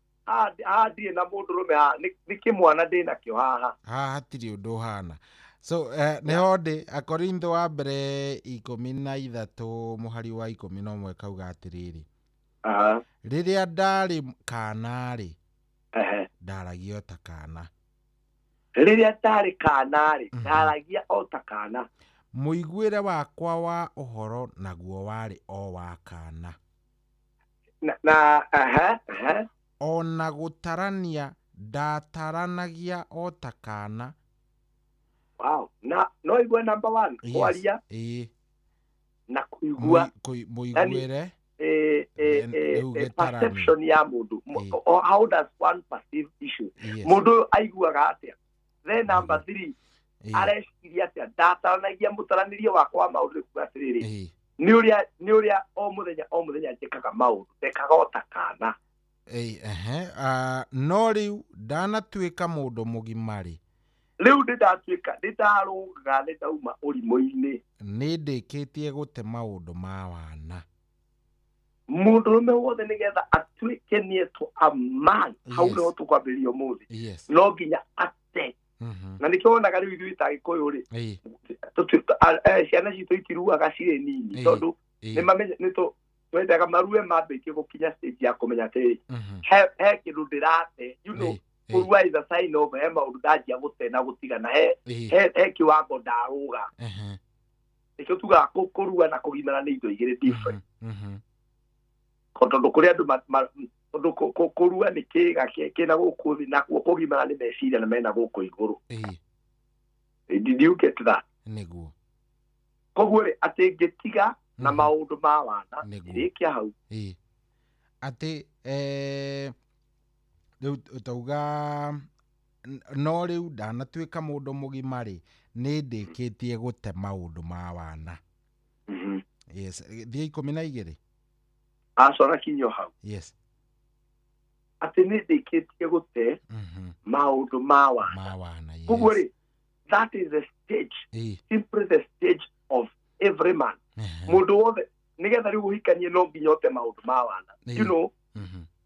ndirĩ na mũndũrũme, haha nĩ kĩmwana ndĩ nakĩo haha. Haha hatirĩ ũndũ ũhana. So nĩho ndĩ Akorintho wa mbere 13 mũhari wa 11 kauga atĩrĩrĩ, rĩrĩa ndarĩ kana-rĩ, ndaragia o ta kana. Rĩrĩa ndarĩ kana-rĩ, ndaragia o ta kana. Mũiguĩre wakwa wa ũhoro naguo warĩ o wa kana. Na Ona gũtarania ndataranagia o ta kana. Wow. Na no igue number 1 kwaria. Ĩĩ. Na kuigua mũiguĩre perception ya mũndũ. How does one perceive issue? Mũndũ ũyũ aiguaga atĩa? Then number 3 areciria atĩa? Ndataranagia mũtaranĩrie wakwa wa maũndũ kuga atĩrĩrĩ, nĩ ũrĩa o mũthenya njĩkaga maũndũ, ndekaga o ta kana. No rĩu ndanatuĩka mũndũ mũgima rĩ, rĩu nĩndatuĩka nĩndarũga nĩndauma ũrimũ-inĩ, nĩndĩkĩtie gũte maũndũ ma wana. Mũndũrũme wothe nĩgetha atuĩke nĩetwo a man, hau nĩho tũkwambĩrĩria ũmũthĩ, no nginya ate. Na nĩkĩo wonaga rĩu ithuĩ ta Gĩkũyũ rĩ, ciana citũ itiruaga cirĩ nini, tondũ nĩtwendaga marue mambĩtie gũkinya stage ya kũmenya atĩrĩ, he kĩndũ ndĩrate, you know, kũrua is a sign of he maũndũ ndanjia gũte na gũtigana, he kiwango ndarũga. Nĩkĩo tugaga kũrua na kũgimara nĩ indo igĩrĩ different. Tondũ kũrĩ andũ tondũ kũrua nĩ kĩĩga kĩna gũkũ thĩ, nakuo kũgimara nĩ meciria na mena gũkũ igũrũ. Did you get that? Nĩguo. Koguo rĩ, atĩ ngĩtiga na maũndũ ma wana, rĩkia hau. Atĩ rĩu tauga no rĩu ndanatuĩka mũndũ mũgima rĩ, nĩndĩkĩtie gũte maũndũ ma wana. Yes. Thiĩ 12. Acora kinyo hau. Yes. Atĩ nĩndĩkĩtie gũte maũndũ ma wana. Ma wana, yes. Koguo rĩ, that is the stage. Simply the stage of every man. Mũndũ wothe nĩgetha rĩu ũhikanie no nginya ũte maũndũ ma wana. You know,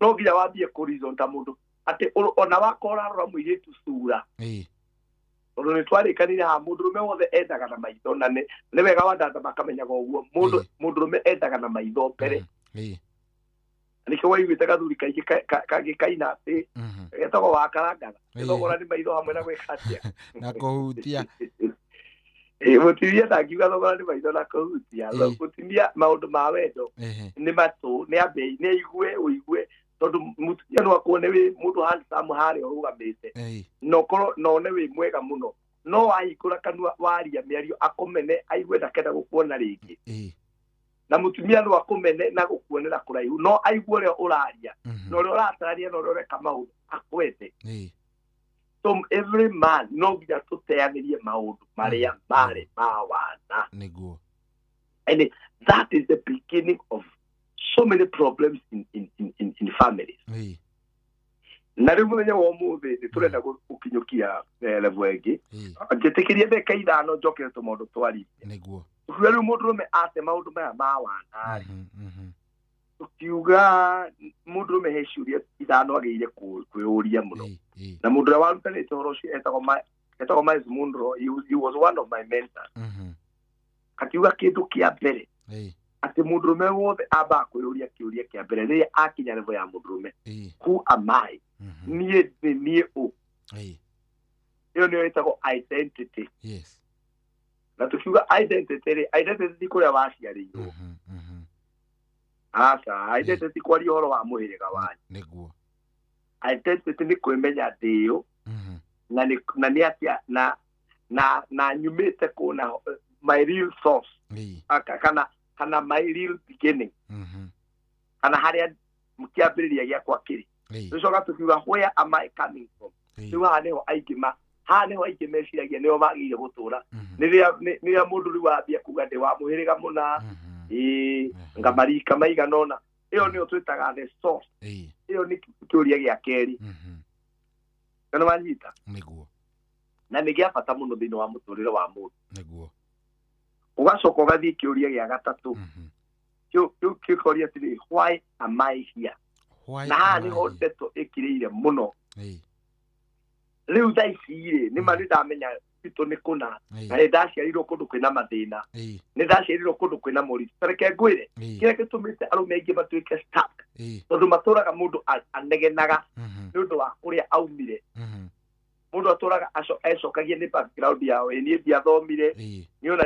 no nginya wambie kũreason ta mũndũ atĩ ona wakorwo ũrarora mũirĩtu cura. Tondũ nĩtwarĩkanire haha mũndũrũme wothe endaga na maitho, na nĩ wega wandanda makamenyaga ũguo. Mũndũrũme endaga na maitho mbere. Nĩkĩo waiguĩte gathuri kaingĩ kangĩ kaina atĩ getagwo wakarangaga, thogora nĩ maitho hamwe na gwĩka atĩa? Na kũhutia. Mũtumia ndangiuga thogora nĩ maitho na kũhutia. Mũtumia maũndũ ma wendo nĩ matũ, nĩ ambe nĩ aigue ũigue, tondũ mũtumia no akuone wĩ mũndũ handsome harĩa ũrũgamĩte, na ũkorwo na one wĩ mwega mũno, no wahingũra kanua waria mĩario akũmene, aigue ndakenda gũkuona rĩngĩ. Na mũtumia no akũmene na gũkuonera kũraihu, no aigue ũrĩa ũraria na ũrĩa ũratarania na ũrĩa ũreka maũndũ akwende. So every man no nginya tũteanĩrie maũndũ marĩa marĩ ma wana. Nĩguo. And that is the beginning of so many problems in families. Na rĩu mũthenya wa ũmũthĩ nĩ tũrenda gũkinyũkia level ĩngĩ. Njĩtĩkĩrie ndagĩka 5 njokere tũmaũndũ twaririe. Nĩguo. Tukiuga rĩu mũndũrũme ate maũndũ maya ma wana rĩ, tukiuga mũndũrũme he ciũria 5 agĩrĩire kwĩyũria mũno. Na mũndũ ũrĩa warutanĩte ũhoro ũcio etagwo Miles Munro, he was one of my mentors. Akiuga kĩndũ kĩa mbere atĩ mũndũrũme wothe ambaga kwĩyũria kĩũria kĩa mbere rĩrĩa akinya level ya mũndũrũme, who am I? Niĩ nĩ niĩ ũ? Ĩyo nĩyo ĩtagwo identity. Yes. Na tukiuga identity rĩ, identity ti kũrĩa waciarĩirwo. Aca, identity kwaria ũhoro wa mũhĩrĩga wanyu. Nĩguo. Identity nĩ kwĩmenya ndĩũ, na nĩ atĩa na nyumĩte kũ, na my real source, kana my real beginning, kana harĩa kĩambĩrĩria gĩakwa kĩrĩ. Tũcoka tukiuga where am I coming from? Rĩu haha nĩho aingĩ meciragia nĩo magĩrĩire gũtũra. Nĩrĩa mũndũ rĩu ambia kuga ndĩ wa mũhĩrĩga mũna, ngamarika maigana ũna, ĩyo nĩyo twĩtaga the source. Ĩyo nĩ kĩũria gĩa kerĩ. Kana wanyita? Nĩguo. Na nĩ gĩa bata mũno thĩinĩ wa mũtũrĩre wa mũndũ. Nĩguo. Ũgacoka ũgathiĩ kĩũria gĩa gatatũ. Kĩu kĩkoria atĩrĩ, why am I here? Na haha nĩho ndeto ĩkirĩire mũno. Rĩu thaa ici rĩ, nĩma nĩ ndamenya witũ nĩ kũna, na nĩ ndaciarirwo kũndũ kwĩna mathĩna, nĩ ndaciarirwo kũndũ kwĩna moritũ. Ta reke ngwĩre, kĩrĩa gĩtũmĩte arũme aingĩ matuĩke stuck, tondũ matũraga mũndũ anegenaga nĩ ũndũ wa kũrĩa aumire. Mũndũ atũraga ecokagia nĩ background yao, ĩ niĩ ndiathomire, niĩ ona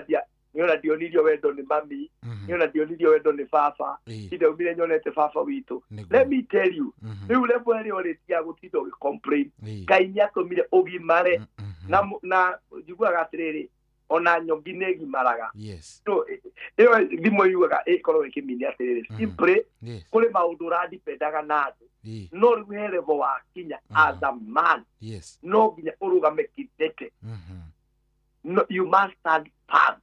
Niĩ ona ndionirio wendo nĩ mami, niĩ ona ndionirio wendo nĩ baba, ndaumire nyonete baba witũ. Let me tell you, rĩu level ĩrĩa ũrĩtia gũtinda ũgĩ-complain, Ngai nĩ atũmire ũgimare. Na njiguaga atĩrĩrĩ, ona nyongi nĩ ĩgimaraga. Yes. No, ĩyo thimũ yugaga ĩkorwo ĩkĩmini atĩrĩrĩ, simply, kũrĩ maũndũ ũradipendaga na andũ, no rĩu he level wakinya as a man, no nginya ũrũgame kidete. No, you must stand firm.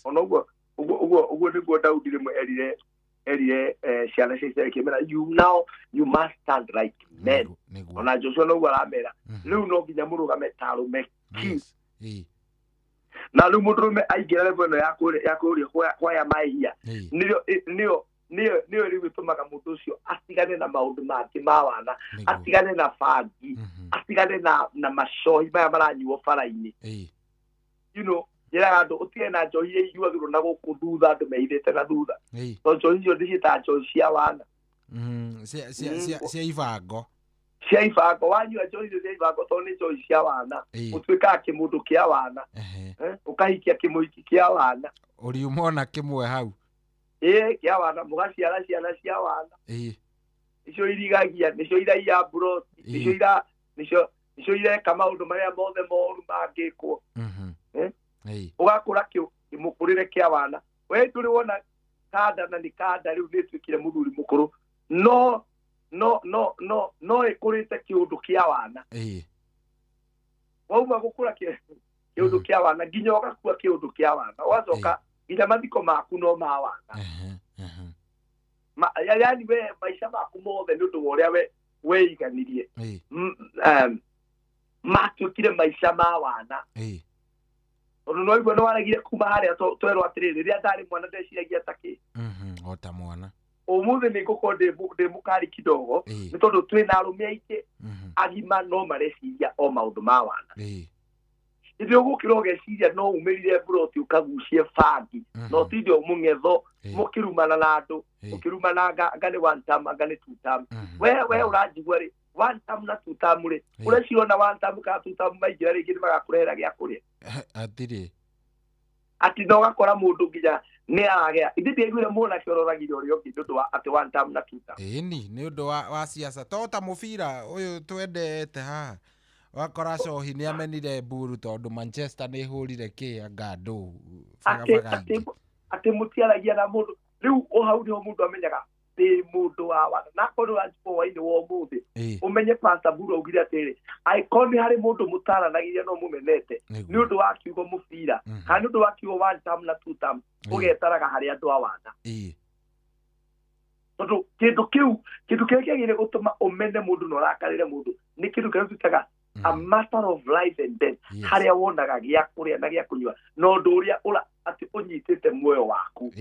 Ona ũguo ũguo ũguo ũguo nĩguo Daudi rĩmwe erire ciana cia Isiraeli, akĩmera, "You now you must stand like men." Ona Joshua noguo aramera, rĩu no nginya mũrũgame ta arũme ki. Na rĩu mũndũrũme aingĩra level ĩno ya kũrĩa kwaya mahia, nĩyo rĩu ĩtũmaga mũndũ ũcio atigane na maũndũ mangĩ ma wana, atigane na bangi, atigane na macohi maya maranyuo bara-inĩ. Njĩraga andũ ũtigane na njohi iria inyuagĩrwo na gũkũ thutha, andũ mehithĩte na thutha, tondũ njohi icio ndĩciĩtaga njohi cia wana. Cia ibango. Cia ibango. Wanyua njohi icio cia ibango, tondũ nĩ njohi cia wana, ũtuĩkaga kĩmũndũ kĩa wana. Ũkahikia kĩmũhiki kĩa wana. Ũriuma ona kĩmwe hau. Ĩĩ, kĩa wana, mũgaciara ciana cia wana. Icio irigagia, nĩcio iraiya mburoti, nĩcio ira nĩcio ireka maũndũ marĩa mothe moru mangĩkwo. Eh? Ũgakũra kĩmũkũrĩre kĩa wana. We ndũrĩ wona kanda, na nĩ kanda rĩu nĩ ĩtuĩkire mũthuri mũkũrũ, no ĩkũrĩte kĩũndũ kĩa wana. Wauma gũkũra kĩũndũ kĩa wana nginya ũgakua kĩũndũ kĩa wana, ũgacoka nginya mathiko maku no ma wana. Yani we maica maku mothe, nĩ ũndũ wa ũrĩa we weiganirie, matuĩkire maica ma wana, tondũ no igua nĩ waregire kuma harĩa twerwo atĩrĩrĩ, rĩrĩa ndarĩ mwana ndeciragia ta kĩ. O ta mwana. Ũmũthĩ nĩ ngũkorwo ndĩ mũkari kidogo, nĩ tondũ twĩna arũme aingĩ agima no mareciria o maũndũ ma wana. Hĩndĩ ũgũkĩra ũgeciria no umĩrire mburoti ũkagucie bangi, na ũtinde mũng'etho mũkĩrumana na andũ, ũkĩrumana anga nĩ one term, anga nĩ two term. We ũranjigua rĩ, one term na two term rĩ, ũreciria ona one term kana two term maingĩra rĩngĩ nĩ magakũrehera gĩa kũrĩa? Hatirĩ. Atĩ na ũgakora mũndũ nginya nĩ aragĩa ithe ndiaiguire mwanake ũroragire ũrĩa ũngĩ nĩ ũndũ wa atĩ one term na two term. Ĩni nĩ ũndũ wa siasa, to ta mũbira ũyũ twendete haha, wakora cohi nĩ amenire mburu tondũ Manchester nĩ ĩhũrire kĩ anga ndũ atĩ bagabaga. Atĩ mũtiaragia na mũndũ rĩu o hau nĩho mũndũ amenyaga ndĩ mũndũ wa wana. Na akorwo nĩ ũranjigua hwainĩ wa ũmũthĩ, ũmenye Pastor Mburu augire atĩrĩ, angĩkorwo nĩ harĩ mũndũ mũtaranagĩria no mũmenete nĩ ũndũ wa kiugo mũbira, kana nĩ ũndũ wa kiugo one term na two term, ũgetaraga harĩ andũ a wana, tondũ kĩndũ kĩu, kĩndũ kĩrĩa kĩagĩrĩire gũtũma ũmene mũndũ na ũrakarĩre mũndũ, nĩ kĩndũ kĩrĩa twĩtaga a matter of life and death, harĩa wonaga gĩa kũrĩa na gĩa kũnyua na ũndũ ũrĩa ũra atĩ ũnyitĩte muoyo waku.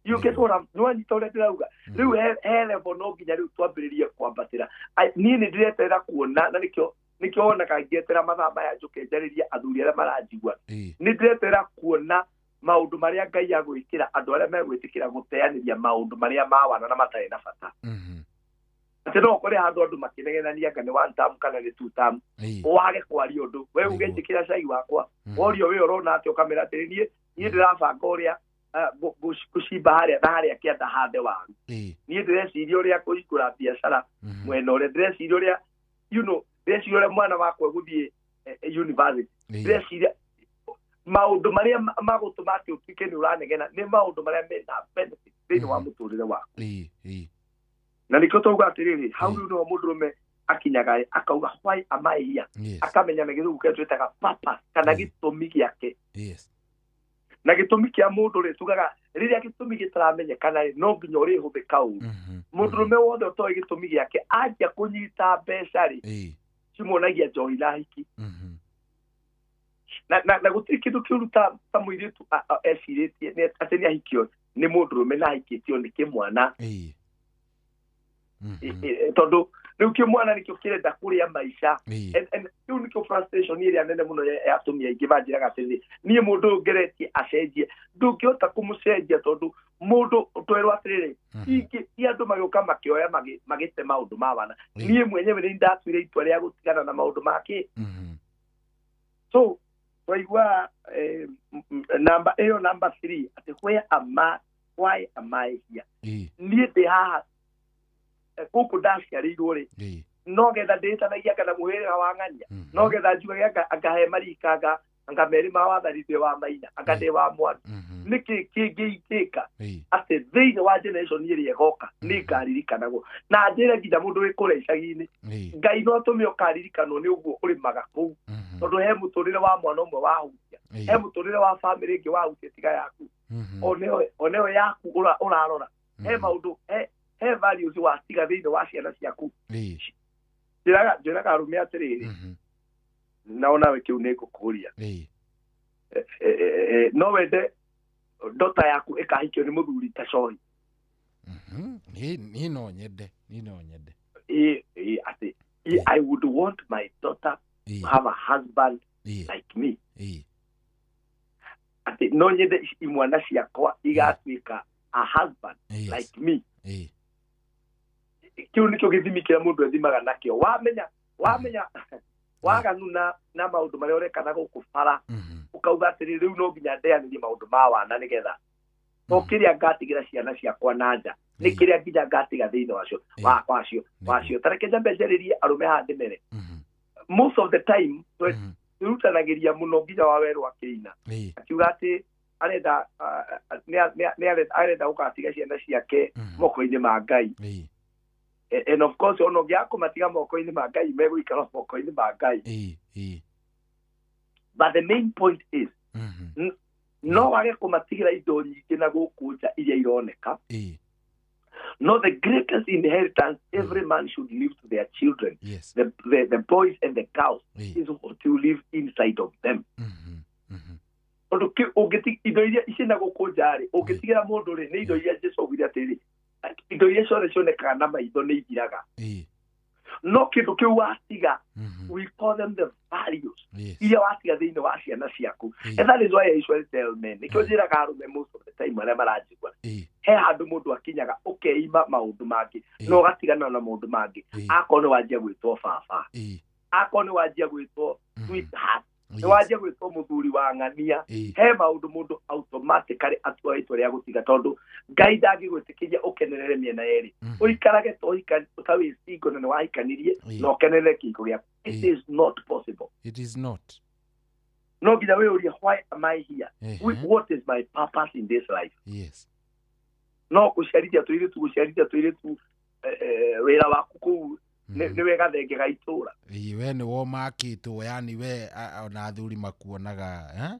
You get what I'm, nĩwanyita ũrĩa ndĩrauga? Rĩu he level no nginya rĩu twambĩrĩrie kwambatĩra. Niĩ nĩ ndĩreterera kuona, na nĩkĩo wonaga ngĩetera mathaa maya njũke njarĩrie athuri arĩa maranjigua. Nĩ ndĩreterera kuona maũndũ marĩa Ngai agwĩkĩra andũ arĩa megwĩtĩkĩra gũteanĩria maũndũ marĩa ma wana na matarĩ na bata, atĩ no ũkore handũ andũ makĩnegenania anga nĩ one term kana nĩ two term, wage kwaria ũndũ, we uge njĩkĩra cai wakwa. Worio we ũrona atĩ, ũkamĩra atĩrĩ, niĩ ndĩrabanga ũrĩa ngũcimba harĩa na harĩa kĩanda hande waru. Niĩ ndĩreciria ũrĩa kũhingũra biacara mwena ũrĩa, ndĩreciria ũrĩa ndĩreciria ũrĩa mwana wakwa egũthiĩ university, ndĩreciria maũndũ marĩa magũtũma atĩ ũtuĩke nĩ ũranegena nĩ maũndũ marĩa mena benefit thĩinĩ wa mũtũrĩre waku. Na nĩkĩo twauga atĩrĩrĩ, hau rĩu nĩho mũndũrũme akinyaga akauga, "Why am I here?" Akamenya na gĩthũngũ kĩrĩa twĩtaga purpose kana gĩtũmi gĩake. Na gĩtũmi kĩa mũndũ rĩ, tugaga rĩrĩa gĩtũmi gĩtaramenyekana rĩ, no nginya ũrĩhũthĩka ũru. Mũndũrũme wothe ũtoĩ gĩtũmi gĩake anjia kũnyita mbeca rĩ, cimuonagia njohi na hiki, na gũtirĩ kĩndũ kĩũru ta mũirĩtu ecirĩtie atĩ nĩ ahikio nĩ mũndũrũme na ahikĩtio nĩ kĩmwana. Tondũ rĩu kĩmwana nĩkĩo kĩrenda kũrĩa maica. And rĩu nĩkĩo frustration ĩrĩa nene mũno ya atumia aingĩ manjĩraga atĩrĩrĩ, niĩ mũndũ ũyũ ngeretie acenjie, ndũngĩhota kũmũcenjia, tondũ mũndũ twerwo atĩrĩrĩ, ingĩ ti andũ magĩũka makĩoya magĩte maũndũ ma wana. Niĩ mwenyewe nĩ ndatuire itua rĩa gũtigana na maũndũ make. So Twaigua namba ĩyo, namba 3, atĩ where am I, why am I here? Niĩ ndĩ haha gũkũ ndaciarĩirwo rĩ, no getha ndĩtanagia kana mũhĩrĩga wa ng'ania, no getha njugage anga he marika, anga merĩ ma wathani ndĩ wa Maina, anga ndĩ wa Mwandu. Nĩkĩ kĩngĩ ingĩka atĩ thĩinĩ wa generation ĩrĩa ĩgoka nĩ ngaririkanagwo? Na njĩre nginya mũndũ wĩ kũrĩa icagi-inĩ, Ngai no atũme ũkaririkanwo nĩ ũguo ũrĩmaga kũu, tondũ he mũtũrĩre wa mwana ũmwe wahutia, he mũtũrĩre wa famĩlĩ ĩngĩ wahutia tiga yaku, oneyo yaku ũrarora. He maũndũ, he values watiga thĩinĩ wa ciana ciaku. Njĩraga arũme atĩrĩrĩ, na onawe kĩu nĩ ngũkũria, no wende ndota yaku ĩkahikio nĩ mũthuri ta cohi? Niĩ no nyende, niĩ no nyende. Ĩ, atĩ I would want my daughter to have a husband like me, atĩ no nyende imwana ciakwa igatuĩka a husband like me. Kĩu nĩkĩo gĩthimi kĩrĩa mũndũ ethimaga nakĩo. Wamenya waganu na maũndũ marĩa ũreka na gũkũ bara, ũkauga atĩrĩ, rĩu no nginya ndeanĩrie maũndũ ma wana, nĩgetha to kĩrĩa ngatigĩra ciana ciakwa na nja nĩ kĩrĩa nginya ngatiga thĩinĩ wacio wacio. Ta reke njambe njarĩrie arũme haha ndĩmere, most of the time twĩrutanagĩria mũno nginya wa werũ akĩina akiuga atĩ arenda arenda gũgatiga ciana ciake moko-inĩ ma Ngai. And of course, ona ũngĩaga kũmatiga moko-inĩ ma Ngai, megũikara moko-inĩ ma Ngai. But the main point is, no wage kũmatigĩra indo nyingĩ na gũkũ nja iria ironeka, no the greatest inheritance every man should leave to their children, the boys and the girls, is what you leave inside of them. Tondũ indo iria ici na gũkũ nja rĩ, ũngĩtigĩra mũndũ rĩ, nĩ indo iria Jesũ augire atĩrĩ, indo iria ciothe cionekaga na maitho nĩ ithiraga, no kĩndũ kĩu watiga, we call them the values iria watiga thĩinĩ wa ciana ciaku. And that is why I usually tell men, nĩkĩo njĩraga arũme most of the time arĩa maranjigua, he handũ mũndũ akinyaga ũkeima maũndũ mangĩ na ũgatigana na maũndũ mangĩ. Akorwo nĩ wanjia gwĩtwo baba, akorwo nĩ wanjia gwĩtwo sweetheart, nĩ wanjia gwĩtwo mũthuri wa ng'ania, he maũndũ mũndũ automatically atua itua rĩa gũtiga, tondũ Ngai ndangĩgwĩtĩkĩria ũkenerere mĩena yerĩ, ũikarage ta wĩ single na nĩ wahikanirie na ũkenerere kĩhiko gĩaku. It is not possible. It is not. No nginya wĩyũrie, why am I here? What is my purpose in this life? No gũciarithia tũirĩtu, gũciarithia tũirĩtu, wĩra waku kũu nĩ wega thenge ga itũra. Ĩĩ, we nĩ womakĩtwo, yani we ona athuri makuonaga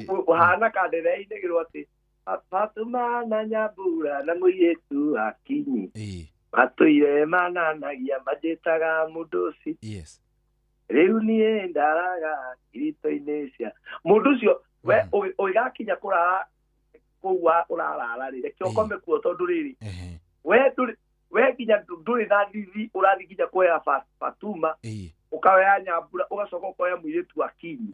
ũhana kandere-inĩ atĩ Fatuma na Nyambura na mũirĩtu Akinyi matũire mananagia manjĩtaga mũndũ ũcio. Rĩu niĩ ndaraga irito-inĩ cia mũndũ ũcio. We ũgĩgakinya kũrara kũu ũrarara rĩ, reke ũkome kuo, tondũ rĩrĩ, we nginya ndũrĩ na thithi, ũrathiĩ nginya kuoya Fatuma, ũkaoya Nyambura, ũgacoka ũkoya mũirĩtu Akinyi.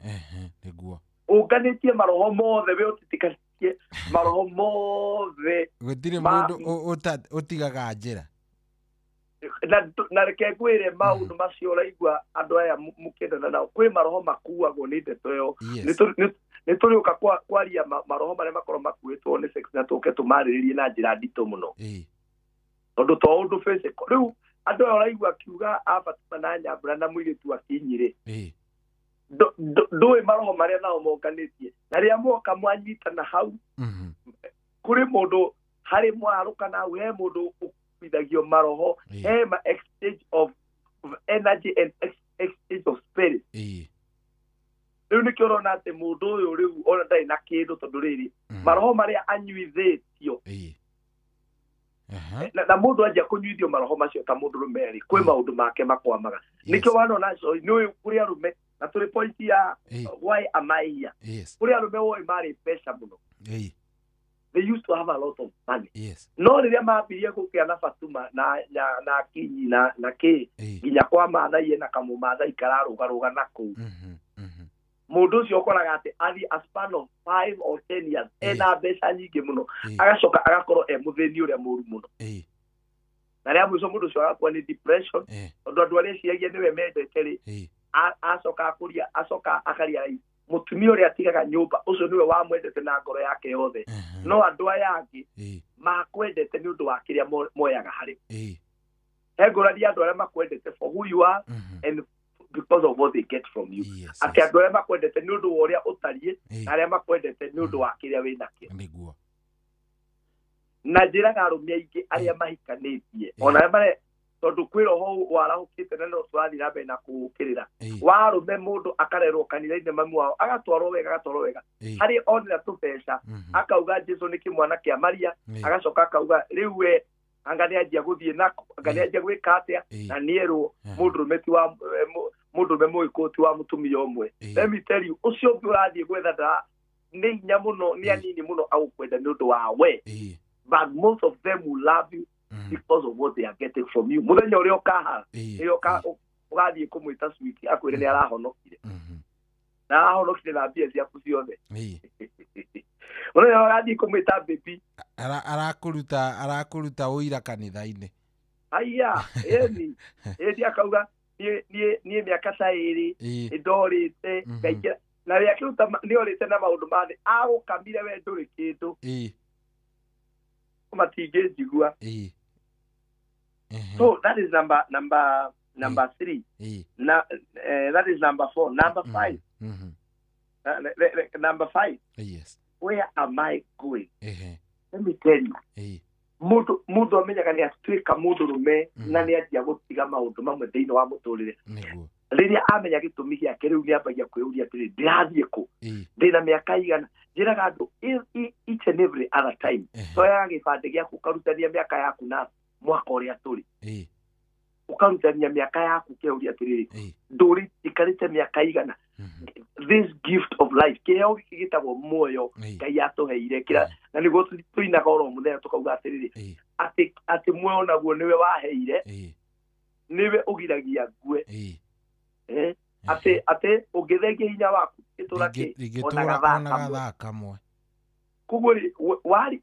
Nĩguo ũnganĩtie maroho mothe, we ũtitikanĩtie maroho mothe. Gũtirĩ mũndũ ũtigaga njĩra. Na reke ngwĩre, maũndũ macio ũraigua andũ aya mũkĩendana nao, kwĩ maroho makuagwo nĩ ndeto ĩyo. Nĩ tũrĩũka kwaria maroho marĩa makorwo makuĩtwo nĩ sex, na tũke tũmarĩrĩrie na njĩra nditũ mũno, tondũ to ũndũ physical. Rĩu andũ aya ũraigua akiuga a Fatuma na Nyambura na mũirĩtu Akinyi rĩ, ndũĩ maroho marĩa nao monganĩtie, na rĩrĩa mwoka mwanyitana hau, kũrĩ mũndũ harĩ mwarũka na hau, he mũndũ ũkuithagio maroho, he ma exchange of energy and exchange of spirit. Rĩu nĩkĩo ũrona atĩ mũndũ ũyũ rĩu ona ndarĩ na kĩndũ, tondũ rĩrĩ maroho marĩa anyuithĩtio, na mũndũ anjia kũnyuithio maroho macio ta mũndũrũme rĩ, kwĩ maũndũ make makwamaga. Nĩkĩo wanona nĩũĩ kũrĩ arũme, na tũrĩ point ya why am I here, kũrĩ arũme woĩ marĩ mbeca mũno. They used to have a lot of money. No rĩrĩa mambirie gũkĩa na Fatuma na Akinyi na kĩ nginya kwa Maathai, ena kamũmathai kararũgarũga na kũu, mũndũ ũcio ũkoraga atĩ athiĩ a span of 5 or 10 years ena mbeca nyingĩ mũno, agacoka agakorwo e mũthĩni ũrĩa mũru mũno. Na rĩa mũico mũndũ ũcio agakua nĩ depression, tondũ andũ arĩa eciragia nĩwe mendete rĩ, Acoka akũria, acoka akaria mũtumia ũrĩa atigaga nyũmba ũcio nĩwe wamwendete na ngoro yake yothe, no andũ aya angĩ makwendete nĩ ũndũ wa kĩrĩa moyaga harĩ. He ngũrani ya andũ arĩa makwendete for who you are and because of what they get from you. Atĩ andũ arĩa makwendete nĩ ũndũ wa ũrĩa ũtariĩ na arĩa makwendete nĩ ũndũ wa kĩrĩa wĩ nakĩo. Nĩguo. Na njĩraga arũme aingĩ arĩa mahikanĩtie ona arĩa tondũ kwĩ roho warahũkĩte na no tũrathiĩ na mbere na kũũkĩrĩra warũme mũndũ akarerwo kanitha-inĩ mamu wao agatwarwo wega agatwarwo wega harĩ onera tũbeca akauga Jesu nĩ kĩmwana kĩa Maria, agacoka akauga rĩu we anga nĩ anjia gũthiĩ nako, anga nĩ anjia gwĩka atĩa, na nĩerwo mũndũrũme ti wa mũndũrũme mũgĩkũyũ ti wa mũtumia ũmwe. Let me tell you, ũcio ũngĩ ũrathiĩ gwetha nĩ hinya mũno, nĩ anini mũno agũkwenda nĩ ũndũ wa we, but most of them will love you because of what they are getting from you. Mũthenya ũrĩa ũkahara nĩrĩo ũgathiĩ kũmwĩta sweet akwĩre nĩ arahonokire na arahonokire na mbia ciaku ciothe. Mũthenya ũrĩa ũgathiĩ kũmwĩta baby arakũruta ũira kanitha-inĩ. Aya ĩni ĩni akauga niĩ mĩaka ta ĩrĩ nĩndorĩte ngaingĩra na rĩrĩa akĩruta nĩorĩte na maũndũ ma thĩ agũkamire we ndũrĩ kĩndũ matingĩnjigua. So that is number 3. Na that is number 4. Number 5. Number 5. Yes. Where am I going? Let me tell you. Mũndũ amenyaga nĩ atuĩka mũndũrũme na nĩ anjia gũtiga maũndũ mamwe thĩinĩ wa mũtũrĩre. Rĩrĩa amenya gĩtũmi gĩake rĩu nĩ ambagia kwĩyũria atĩrĩ, ndĩrathiĩ kũ? Ndĩna mĩaka igana? Njĩraga andũ each and every other time toyaga gĩbandĩ gĩaku ũkarutania mĩaka yaku na mwaka ũrĩa tũrĩ, ũkarutania mĩaka yaku ũkeyũria atĩrĩrĩ, ndũrĩ ikarĩte mĩaka igana? This gift of life, kĩheo gĩkĩ gĩtagwo muoyo Ngai atũheire kĩrĩa, na nĩguo tũinaga oro mũthenya tũkauga atĩrĩrĩ, atĩ muoyo naguo nĩwe waheire, nĩwe ũgiragia ngue. Atĩ ũngĩthengia hinya waku gĩtũra kĩ ona gathaa kamwe. Koguo rĩ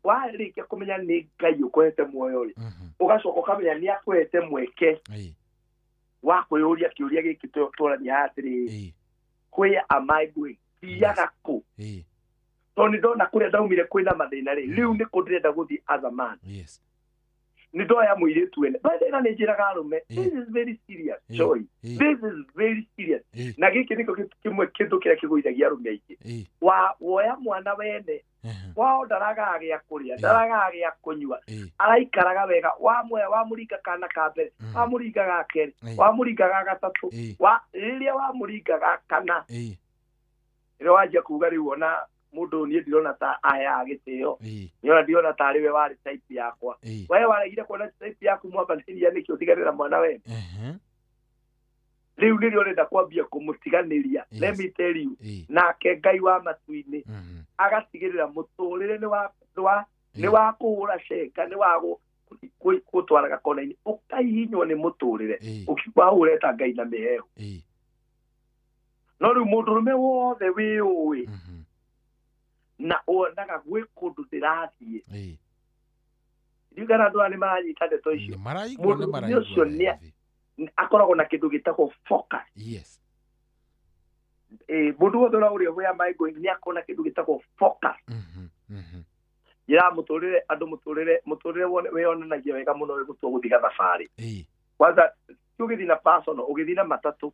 warĩkia kũmenya nĩ Ngai ũkũhete muoyo rĩ, ũgacoka ũkamenya nĩ akũhete mweke wa kwĩyũria kĩũria gĩkĩ tũrania haha atĩrĩrĩ, where am I going? Thiaga kũ? Tondũ nĩ ndona kũrĩa ndaumire kwĩna mathĩna rĩ, rĩu nĩ kũ ndĩrenda gũthiĩ as a man. Nĩ ndoya mũirĩtu wene. By the way, nĩ njĩraga arũme, this is very serious, Joy. This is very serious. Na gĩkĩ nĩkĩo kĩmwe kĩndũ kĩrĩa kĩgũithagia arũme aingĩ. Woya mwana wene, wao ndaragaga gĩa kũrĩa, ndaragaga gĩa kũnyua, araikaraga wega, wamuoya wamũringa kana ka mbere, wamũringa ga kerĩ, wamũringa ga gatatũ, rĩrĩa wamũringa ga kana, rĩrĩa wanjia kuga rĩu ona mũndũ niĩ ndirona ta aheaga gĩtĩo, nĩona ndirona ta arĩ we warĩ type yakwa. We waregire kuona type yaku mwambanĩria nĩkĩ ũtiganĩra mwana wene? Rĩu nĩrĩo ũrenda kwambia kũmũtiganĩria. Let me tell you, nake Ngai wa matu-inĩ agatigĩrĩra mũtũrĩre nĩ wa kũhũra cenga, nĩ wa gũtwaraga kona-inĩ, ũkahihinywo nĩ mũtũrĩre ũkiuga hau ũreta Ngai na mĩhehu. No rĩu mũndũrũme wothe wĩyũĩ na wonaga gwĩ kũndũ ndĩrathiĩ, ndiũĩ kana andũ aya nĩ maranyita ndeto icio. Mũndũrũme ũcio nĩ akoragwo na kĩndũ gĩtagwo focus. Yes. Mũndũ wothe ũrĩa where am I going nĩ akoragwo na kĩndũ gĩtagwo focus. Njĩraga mũtũrĩre andũ mũtũrĩre wĩyonanagia wega mũno wĩ gũtua gũthiĩ gathabarĩ. Kwanza ti ũgĩthiĩ na personal, ũgĩthiĩ na matatũ.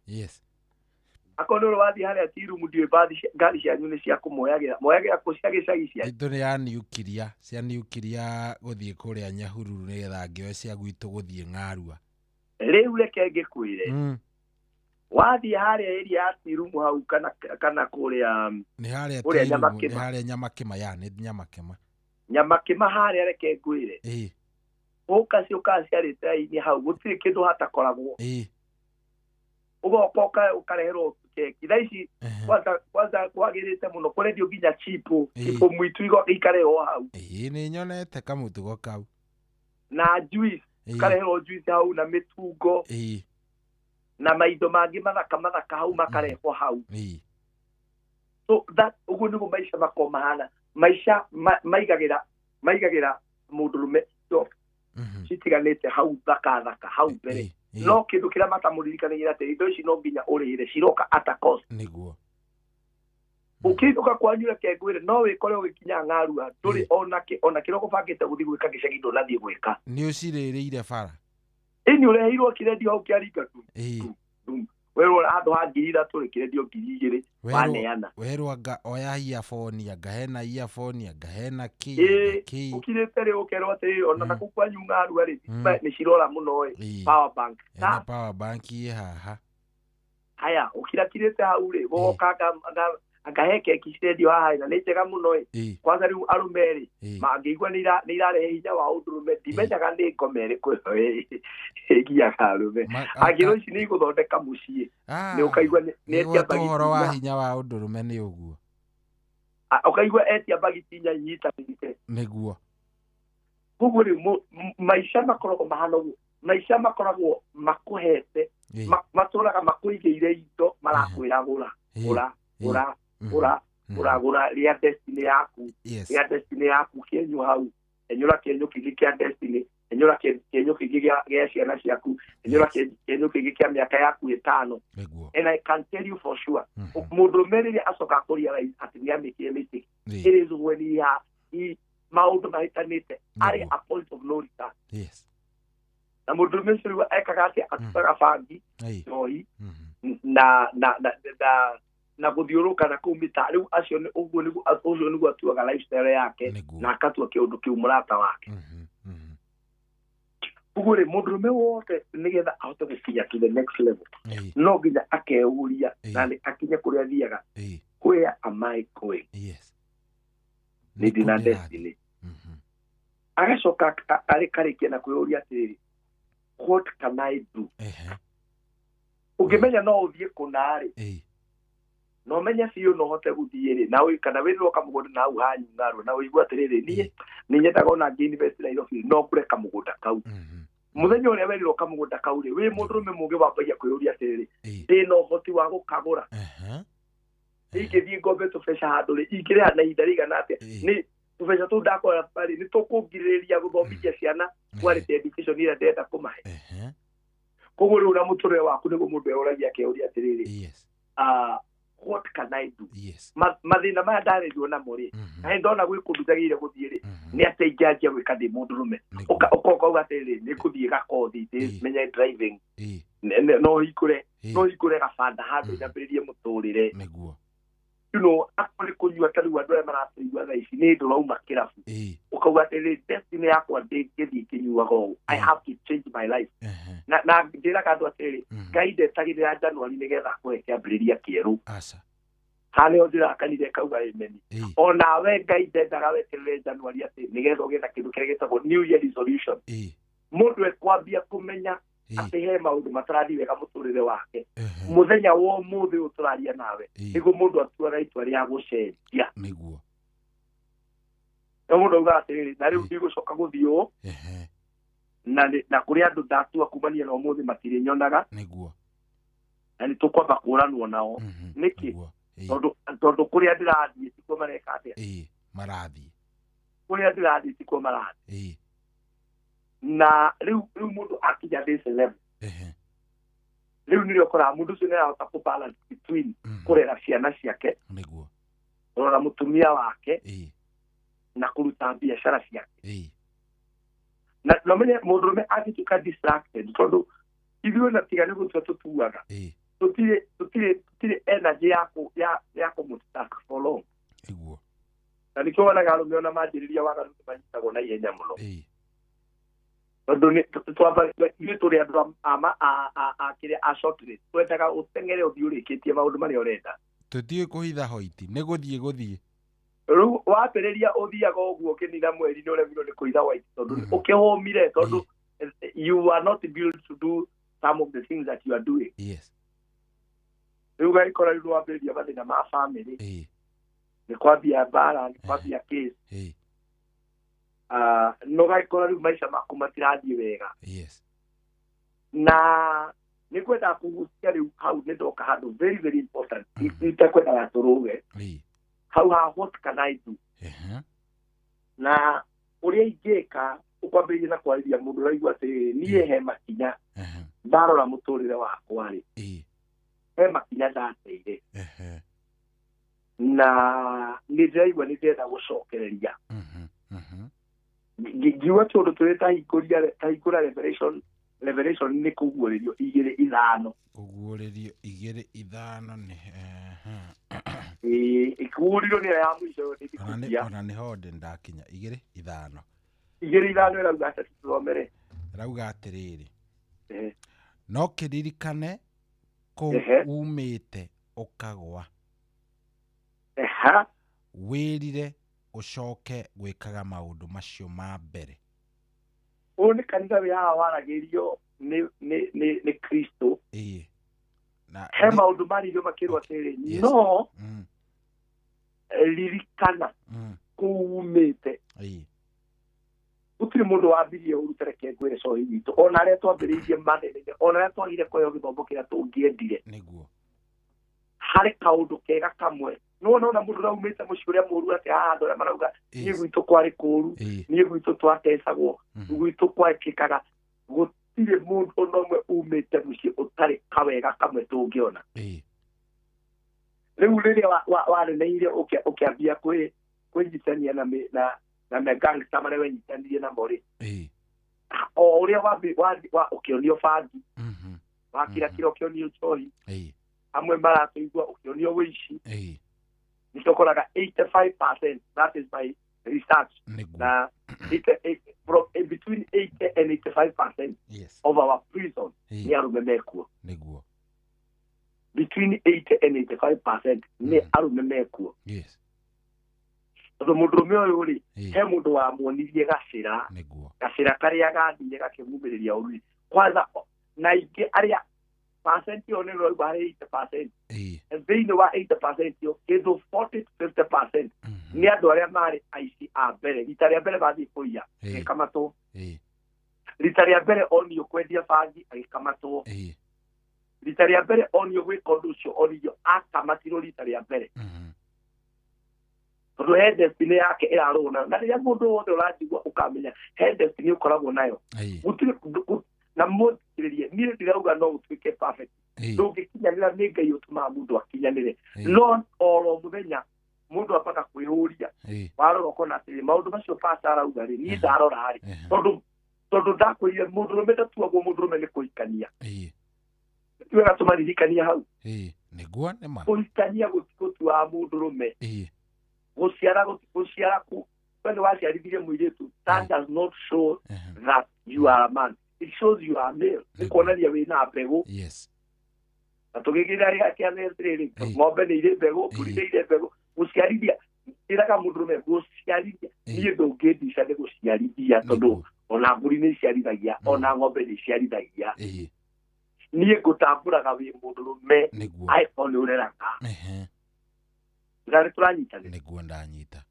Akorwo nĩ ũrĩ wathiĩ harĩa Tirumu ndiũĩ bathi ngari cianyu nĩ cia kũmoyagĩra moyagĩra kũ cia gĩcagi cianyu? Itũ nĩ ya niukiria, cia niukiria gũthiĩ kũrĩa Nyahururu nĩgetha ngĩoe cia gwitũ gũthiĩ Ng'arua. Rĩu reke ngĩkwĩre, wathiĩ harĩa area ya Tirumu hau kana kũrĩa nĩ harĩa Tirumu, nĩ harĩa Nyamakĩma, ya nĩ Nyamakĩma. Nyamakĩma harĩa reke ngwĩre, ũka ciũkaga ciarĩte raini hau gũtirĩ kĩndũ hatakoragwo. Ũgoka ũkareherwo keki. Thaa ici kwanza kwagĩrĩte mũno kũrendio nginya chipo mwitu ikarehwo hau. Nĩ nyonete kamũtugo kau. Na juice ukareherwo juice hau na mĩtungo na maindo mangĩ mathaka mathaka hau makarehwo hau. So that ũguo nĩguo maica makoragwo mahana. Maica maigagĩra mũndũrũme citiganĩte hau thaka thaka hau mbere. No kĩndũ kĩrĩa matamũririkanagia atĩ indo ici no nginya ũrĩhĩre ciroka at a cost. Nĩguo. Ũkĩinũka kwanyu reke ngwĩre no wĩkore ũgĩkinya ng'arua ndũrĩ onake ona kĩrĩa ũgũbangĩte gũthiĩ gwĩka gĩcagi ndũnathiĩ gwĩka. Nĩ ũcirĩrĩire bara. Ĩni ũreheirwo kĩrendio hau kĩaringa tu. Werwo handũ ha 3,000 rĩ kĩrendio 2,000 waneana. Werwo anga oya earphone anga hena earphone anga hena kĩ. Ũkirĩte rĩ ũkerwo atĩrĩrĩ ona na kũu kwanyu ng'arua rĩ nĩ cirora mũno ĩ power bank. Hena power bank ĩ haha. Haya ũkirakirĩte hau rĩ gũgoka anga he keki cirendio haha na nĩ njega mũno ĩ. Kwanza rĩu arũme rĩ mangĩigua nĩ irarehe hinya wa ũndũrũme ndimenyaga nĩ ngoma ĩrĩkũ ĩyo ĩgiaga arũme. Angĩrwo ici nĩ igũthondeka mũciĩ nĩ ũkaigua nĩ etia mbagiti. Ũhoro wa hinya wa ũndũrũme nĩ ũguo. Ũkaigua etia mbagiti inya inyitanĩte. Nĩguo. Koguo rĩu maica makoragwo mahana ũguo. Maica makoragwo makũhete matũraga makũigĩire indo marakwĩra gũra gũra gũra gũra gũra gũra rĩa destiny yaku. Rĩa destiny yaku kĩenyũ hau. Enyũra kĩenyũ kĩngĩ kĩa destiny. Enyũra kĩenyũ kĩngĩ gĩa ciana ciaku. Enyũra kĩenyũ kĩngĩ kĩa mĩaka yaku 5. And I can tell you for sure mũndũrũme rĩrĩa acoka kũrealize atĩ nĩ amĩkire mistake, it is when he maũndũ mahĩtanĩte arĩ a point of no return. Na mũndũrũme ũcio rĩu ekaga atĩa? Atutaga bangi, njohi na na na na gũthiũrũrũka na kũu mĩtaa. Rĩu acio ũguo nĩguo ũcio nĩguo atuaga lifestyle yake na akatua kĩũndũ kĩu mũrata wake. Ũguo rĩ mũndũrũme wothe nĩgetha ahote gũkinya to the next level no nginya akeuria na nĩ akinye kũrĩa athiaga. Where am I going? Nĩ ndĩ na destiny. Agacoka arĩkarĩkia na kwĩyũria atĩrĩrĩ, what can I do? Ũngĩmenya no ũthiĩ kũna rĩ no menye biũ no hote gũthiĩ rĩ na kana wĩrĩrwo kamũgũnda na hau hanyu ng'arua na ũigue atĩrĩrĩ niĩ nĩ nyendaga ona ngĩ invest Nairobi no ngũre kamũgũnda kau. Mũthenya ũrĩa werirwo kamũgũnda kau rĩ wĩ mũndũrũme mũũgĩ wambagia kwĩyũria atĩrĩrĩ ndĩna ũhoti wa gũkagũra. Ingĩthiĩ ngombe tũbeca handũ rĩ ingĩrĩha na ihinda rĩigana atĩa? Nĩ tũbeca tũu ndakora rĩ nĩ tũkũngirĩrĩria gũthomithia ciana quality education ĩrĩa ndĩrenda kũmahe. Koguo rĩu na mũtũrĩre waku nĩguo mũndũ eyũragia akeyũria atĩrĩrĩ what can I do? Mathĩna maya ndarĩrio namo rĩ na ndona gwĩ kũndũ njagĩrĩire gũthiĩ rĩ nĩ atĩa ingĩanjia gwĩka ndĩ mũndũrũme? Ũkoka atĩrĩrĩ nĩ ngũthiĩ gakothi menye driving no hingũre gabanda handũ nyambĩrĩrie mũtũrĩre. Nĩguo. You know akorwo nĩ kũnyua ta rĩu andũ arĩa maratũigua thaa ici nĩ ndũrauma kĩrabu ũkauga atĩrĩrĩ destiny yakwa ndĩngĩthiĩ kĩnyuaga ũũ, I have to change my life. Na njĩraga andũ atĩrĩrĩ Ngai ndetagĩrĩra January nĩgetha akũhe kĩambĩrĩria kĩerũ. Harĩa ndĩrakanire kauga amen. Onawe Ngai ndendaga weterere January atĩ nĩgetha ũgĩe na kĩndũ kĩrĩa gĩtagwo New Year resolution. Mũndũ ekwambia kũmenya atĩ he maũndũ matarathiĩ wega mũtũrĩre wake mũthenya wa ũmũthĩ ũyũ tũraria nawe nĩguo mũndũ atuaga itua rĩa gũcenjia. Nĩguo. Na mũndũ augaga atĩrĩrĩ na rĩu ndigũcoka gũthiĩ ũũ na kũrĩ andũ ndatua kumania na ũmũthĩ matirĩnyonaga. Nĩguo. Na nĩ tũkwamba kũranwo nao. Nĩkĩ? Tondũ kũrĩa ndĩrathiĩ tikuo mareka atĩa? Marathiĩ. Kũrĩa ndĩrathiĩ tikuo marathiĩ. Na rĩu mũndũ akinya this level rĩu nĩrĩo ũkoraga mũndũ ũcio nĩarahota kũ balance between kũrera ciana ciake, nĩguo, kũrora mũtumia wake na kũruta biacara ciake. Na no menye mũndũrũme angĩtuĩka distracted tondũ ithuĩ na tiga nĩ gũtua tũtuaga tũtirĩ energy ya kũmũtask for long. Nĩguo. Na nĩkĩo wonaga arũme ona manjĩrĩria waganu nĩmanyitagwo na ihenya mũno. Tondũ ithuĩ tũrĩ andũ a kĩrĩa a short race twendaga ũteng'ere ũthiĩ ũrĩkĩtie maũndũ marĩa ũrenda. Tũtiũĩ kũhitha hoiti nĩ gũthiĩ gũthiĩ. Rĩu wambĩrĩria ũthiaga ũguo ũkĩnina mweri nĩ ũremirwo nĩ kũhitha white tondũ ũkĩhũmire tondũ you are not built to do some of the things that you are doing. Yes. Rĩu ũgagĩkora rĩu nĩwambĩrĩria mathĩna ma family. Nĩ kwambia mbara, nĩ kwambia case. No gagĩkora rĩu maica maku matirathiĩ wega. Yes. Na nĩ ngwendaga kũgucia rĩu hau nĩ ndoka handũ very very important. Itekwendaga tũrũge. Hau ha what can I do? Na ũrĩa ingĩka ũkwambĩrĩria na kwarĩria mũndũ ũraigua atĩrĩrĩ niĩ he makinya Ndarora mũtũrĩre wakwa rĩ, he makinya ndateire na nĩ ndĩraigua nĩ ndĩrenda gũcokereria. Ngiuga tũndũ tũrĩ tahingũra Revelation. Revelation nĩ kũguũrĩrio 2:5. Kũguũrĩrio 2:5 nĩ ĩkũguũrĩrio nĩyo ya mũico nĩ ona nĩ ho ndĩ ndakinya 2:5. 2:5 ĩrauga atĩ tũthomere. Ĩrauga atĩrĩrĩ, no kĩririkane kũu umĩte ũkagwa, wĩrire ũcoke gwĩkaga maũndũ macio ma mbere. Ũyũ nĩ kanitha wĩ haha waragĩrio nĩ Kristo. He maũndũ marĩirio makĩrwo atĩrĩrĩ, no ririkana kũu umĩte. Gũtirĩ mũndũ wambirie ũru ta reke ngwĩre cohi witũ, ona arĩa twambĩrĩirie mathĩna, ona arĩa twagire kũheo gĩthomo kĩrĩa tũngĩendire, nĩguo harĩ kaũndũ kega kamwe. Nĩwona ona mũndũ ũraumĩte mũciĩ ũrĩa mũru atĩ haha andũ arĩa marauga niĩ gwitũ kwarĩ kũũru, niĩ gwitũ twatecagwo, gwitũ gwekĩkaga, gũtirĩ mũndũ ona ũmwe umĩte mũciĩ ũtarĩ kawega kamwe tũngĩona. Rĩu rĩrĩa waremeire ũkĩambia kwĩnyitania na megangsta marĩa wenyitanirie namo rĩ, o ũrĩa ũkĩonio bangi, wakirakira ũkĩonio njohi, amwe maratũigua ũkĩonio wĩici, nĩtũkoraga 85%, that is my research, na between 80 and 85% of our prison nĩ arũme mekuo. Nĩguo between 80 and 85% nĩ arũme mekuo. Tondũ mũndũrũme ũyũ rĩ, he mũndũ wamuonirie gacĩra, gacĩra karĩa gathire gakĩmumĩrĩria ũru kwanza, na ingĩ arĩa percent ĩyo nĩ ĩroigua harĩ 80%, thĩinĩ wa 80% ĩyo kĩndũ 40 to 50% nĩ andũ arĩa marĩ aici a mbere. Rita rĩa mbere mathiĩ kũiya agĩkamatwo, rita rĩa mbere onio kwendia bangi agĩkamatwo, rita rĩa mbere onio gwĩka ũndũ ũcio onirio akamatirwo rita rĩa mbere. Tondũ he destiny yake ĩrarũo nayo, na rĩrĩa mũndũ wothe ũranjigua ũkamenya he destiny ũkoragwo nayo, gũtirĩ na mũthikĩrĩrie. Niĩ ndirauga no ũtuĩke perfect, ndũngĩkinyanĩra, nĩ Ngai ũtũmaga mũndũ akinyanĩre, no oro mũthenya mũndũ ambaga kwĩyũria, warora ũkona atĩrĩ maũndũ macio pastor arauga rĩ, niĩ ndarora rĩ, tondũ ndakwĩrire mũndũrũme ndatuagwo mũndũrũme nĩ kũhikania. Ti wega tũmaririkania hau. Nĩguo nĩma kũhikania gũtikutuaga mũndũrũme, gũciara gũciara ku we nĩ waciarithirie mũirĩtu, that does not show that you are a man, it shows you are male. Nĩ kuonania wĩna mbegũ. Na tũgĩkĩra kĩa atĩrĩrĩ, ng'ombe nĩ irĩ mbegũ, mbũri nĩ irĩ mbegũ. Gũciarithia ĩraga mũndũrũme gũciarithia, niĩ ndũngĩndica nĩ gũciarithia, tondũ ona mbũri nĩ iciarithagia, ona ng'ombe nĩ iciarithagia. Niĩ ngũtambũraga wĩ mũndũrũme angĩkorwo nĩ ũreraga. Na nĩ tũranyitanĩra. Nĩguo ndanyita.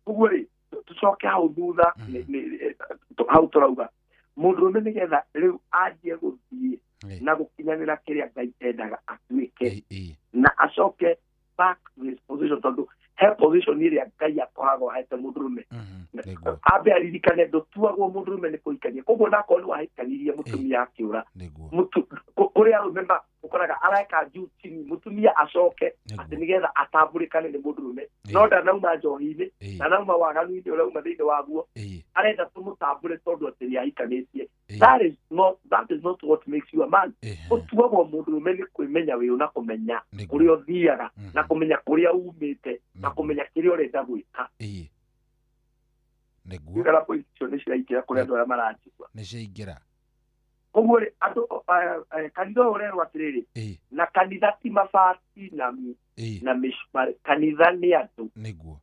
Ũguo rĩ, tũcoke hau thutha, hau tũrauga mũndũrũme nĩgetha rĩu anjie gũthiĩ na gũkinyanĩra kĩrĩa Ngai endaga atuĩke, na acoke back to his position, tondũ he position ĩrĩa Ngai akoragwo ahete mũndũrũme. Ambe aririkane ndũtuagwo mũndũrũme nĩ kũhikania, koguo nakorwo nĩ wahikanirie mũtumia akĩũra, kũrĩ arũme ũkoraga areka juu chini mũtumia acoke atĩ nĩgetha atambũrĩkane nĩ mũndũrũme, no ndanauma njohi-inĩ, ndanauma waganu-inĩ ũrauma thĩinĩ waguo, arenda tũmũtambũre tondũ atĩ nĩ ahikanĩtie. That is not what makes you a man. Ũtuagwo mũndũrũme nĩ kwĩmenya wĩũ na kũmenya kũrĩa ũthiaga, na kũmenya kũrĩa umĩte, na kũmenya kĩrĩa ũrenda gwĩka. Nĩguo kana point icio nĩ ciraingĩra kũrĩ andũ arĩa maranjigua. Nĩ ciaingĩra. Koguo rĩ, andũ kanitha ũyũ ũrerwo atĩrĩrĩ, na kanitha ti mabati na mĩcumarĩ, kanitha nĩ andũ. Nĩguo.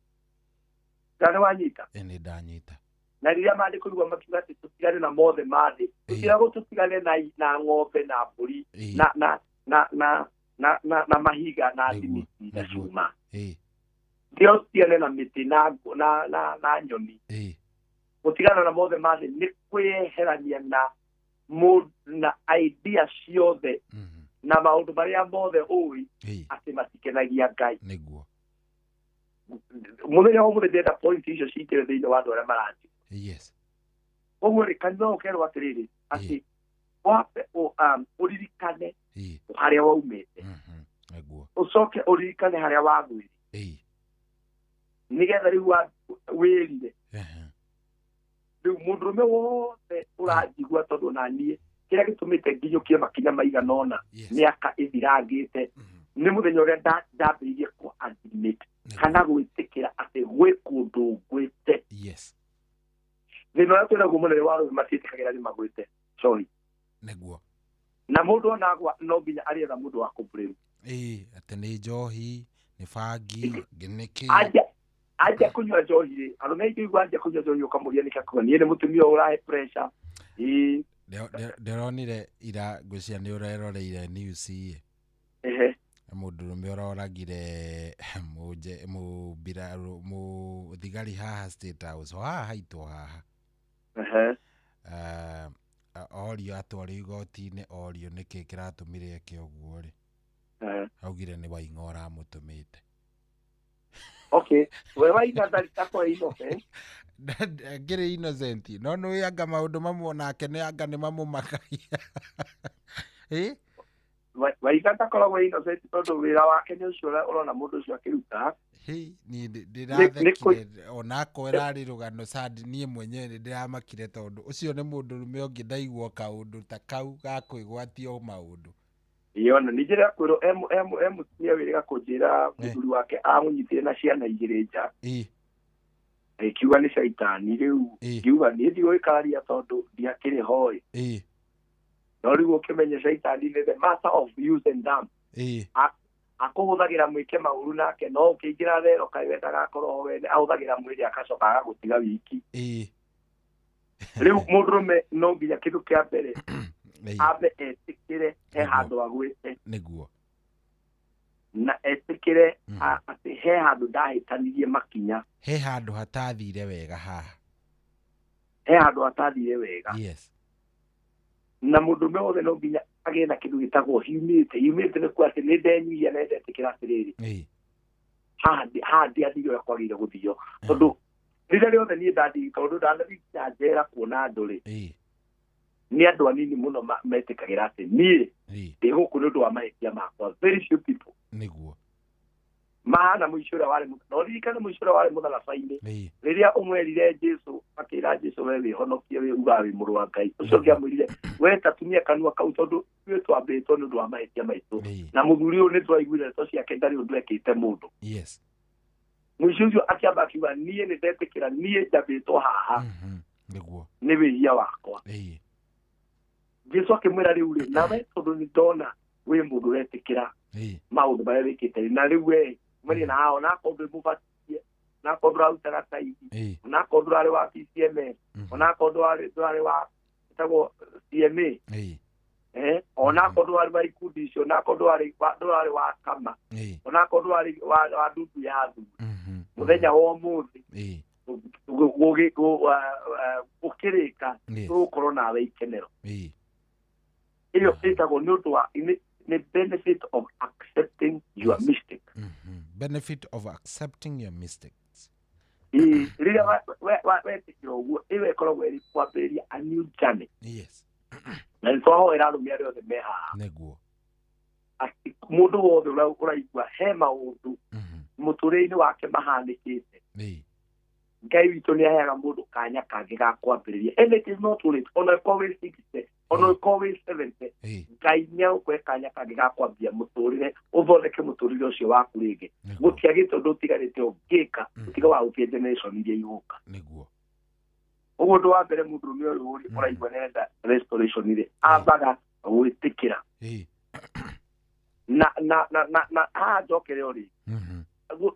Kana nĩ wanyita? Nĩ ndanyita. Na rĩrĩa maandĩko rĩu makiuga atĩ tũtigane na mothe ma thĩ, tũtiragwo tũtigane na ng'ombe na mbũri na mahiga na thimiti na cuma, ndio tũtigane na mĩtĩ na nyoni. Gũtigana na mothe ma thĩ nĩ kwĩyeherania na idea ciothe na maũndũ marĩa mothe ũĩ atĩ matikenagia Ngai. Nĩguo. Mũthenya wa ũmũthĩ ndĩrenda point icio cingĩre thĩinĩ wa andũ arĩa maranjigua. Yes. Koguo rĩ, kanitha ũkerwo atĩrĩrĩ, atĩ Wambe ũririkane harĩa waumĩte. Nĩguo. Ũcoke ũririkane harĩa wagwĩre. Nĩgetha rĩu wĩrire. Rĩu mũndũrũme wothe ũranjigua tondũ na niĩ kĩrĩa gĩtũmĩte nginyũkie makinya maigana ũna mĩaka ĩthirangĩte nĩ mũthenya ũrĩa ndambĩrĩirie kũ admit kana gwĩtĩkĩra atĩ gwĩ kũndũ ngwĩte. Yes. Thĩna ũrĩa twĩnaguo mũnene wa arũme matiĩtĩkagĩra nĩ magwĩte. Sorry. Nĩguo. Na mũndũ onagwa no nginya arĩetha mũndũ wa kũ-blame. Atĩ nĩ njohi, nĩ bangi, nĩ kĩ. Anja kũnyua njohi rĩ, arũme aingĩ ũigua anja kũnyua njohi ũkamũria nĩkĩ akauga niĩ nĩ mũtumia ũyũ ũrahe pressure. Ndĩronire ira ngwĩciria nĩ ũreroreire news ĩ. Mũndũrũme ũroragire mũthigari haha State House, o haha haitũ haha. Orio atwarwo igoti-inĩ orio nĩkĩ kĩratũmire eke ũguo rĩ. Augire nĩ Waing'a ũramũtũmĩte. Okay, we Waing'a ndarĩ akorwo innocent. Ngĩrĩ innocent, no nĩ anga maũndũ mamwe onake nĩ anga nĩ mamũmakagia. Waing'a ndakoragwo innocent tondũ wĩra wake nĩ ũcio ũrona mũndũ ũcio akĩruta. Niĩ ndĩrathekire onakorwo ĩrarĩ rũgano sad, niĩ mwenyewe nĩ ndĩramakire tondũ ũcio nĩ mũndũrũme ũngĩ ndaigua kaũndũ ta kau ga kwĩgwatio maũndũ. Yona ningĩ rĩa kwĩrwo e mũtumia wĩrĩga kũnjĩra mũthuri wake amũnyitire na ciana igĩrĩ nja. Ĩkiuga nĩ caitani rĩu ngiuga niĩ ndigũgĩkararia tondũ ndiakĩrĩ ho ĩ. No rĩu ũkĩmenye caitani nĩ the master of use and dump. Akũhũthagĩra mwĩke maũru nake no ũkĩingĩra thero kaĩ wendaga akorwo ho wene ahũthagĩra mwĩrĩ akacoka agagũtiga wiki. Rĩu mũndũrũme no nginya kĩndũ kĩa mbere ambe etĩkĩre he handũ agwĩte. Nĩguo. Na etĩkĩre atĩ he handũ ndahĩtanirie makinya. He handũ hatathire wega haha. He handũ hatathire wega. Yes. Na mũndũrũme wothe no nginya agĩe na kĩndũ gĩtagwo humility. Humility nĩ kuga atĩ nĩ ndenyihia na ndetĩkĩra atĩrĩrĩ. Haha ndiathire ũrĩa kwagĩrĩire gũthio. Tondũ rĩrĩa rĩothe niĩ ndathiĩ tondũ ndanathiĩ nginya njera kuona andũ rĩ. Nĩ andũ anini mũno metĩkagĩra atĩ niĩ ndĩ gũkũ nĩ ũndũ wa mahĩtia makwa. Very few people. Nĩguo. Mahana mũico ũrĩa warĩ no ririkane mũico ũrĩa warĩ mũtharaba-inĩ. Rĩrĩa ũmwerire Jesũ akĩra Jesũ we wĩhonokie wĩ uga wĩ mũrũ wa Ngai. Ũcio ũngĩ amwĩrire we ta tumia kanua kau tondũ ithuĩ twambĩtwo nĩ ũndũ wa mahĩtia maitũ. Na mũthuri ũyũ nĩ tũraiguire ndeto ciake ndarĩ ũndũ ekĩte mũndũ. Yes. Mũico ũcio akĩamba akiuga niĩ nĩ ndetĩkĩra niĩ njambĩtwo haha. Nĩguo. Nĩ wĩhia wakwa. Jesũ akĩmwĩra rĩu rĩ nawe tondũ nĩ ndona wĩ mũndũ ũretĩkĩra maũndũ marĩa wĩkĩte na rĩu we mwenye na hao onakorwo ndwĩ mũbatithie onakorwo ndũrarutaga taithi onakorwo ndũrarĩ wa PCMS onakorwo ndũrarĩ wa ĩtagwo CMA onakorwo ndũrarĩ wa ikundi icio onakorwo ndũrarĩ wa kama onakorwo ndũrarĩ wa ndundu ya athuri mũthenya wa ũmũthĩ ũkĩrĩka tũgũkorwo nawe ikenero. Ĩyo ĩtagwo nĩ ũndũ wa the benefit of accepting your mistake. Benefit of accepting your mistakes. Rĩrĩa wetĩkĩra ũguo ĩyo ĩkoragwo ĩrĩ kwambĩrĩria a new journey. Yes. Na nĩ twahoera arũme arĩa othe me haha. Nĩguo. Atĩ mũndũ wothe ũraigua he maũndũ mũtũrĩre-inĩ wake mahanĩkĩte. Ngai witũ nĩ aheaga mũndũ kanya kangĩ ga kwambĩrĩria. And it is not too late. Ona ũkorwo wĩ 60, ona ũkorwo wĩ 70, Ngai nĩ egũkũhe kanya kangĩ ga kwambia mũtũrĩre, ũthondeke mũtũrĩre ũcio waku rĩngĩ. Gũtiagĩte ũndũ ũtigarĩte ũngĩka, ũtiga wa gũtie generation iria igũka. Nĩguo. Ũguo ũndũ wa mbere mũndũrũme ũyũ ũraigua nĩarenda restoration rĩ, ambaga gwĩtĩkĩra. Na na na na na haha njokere o rĩngĩ.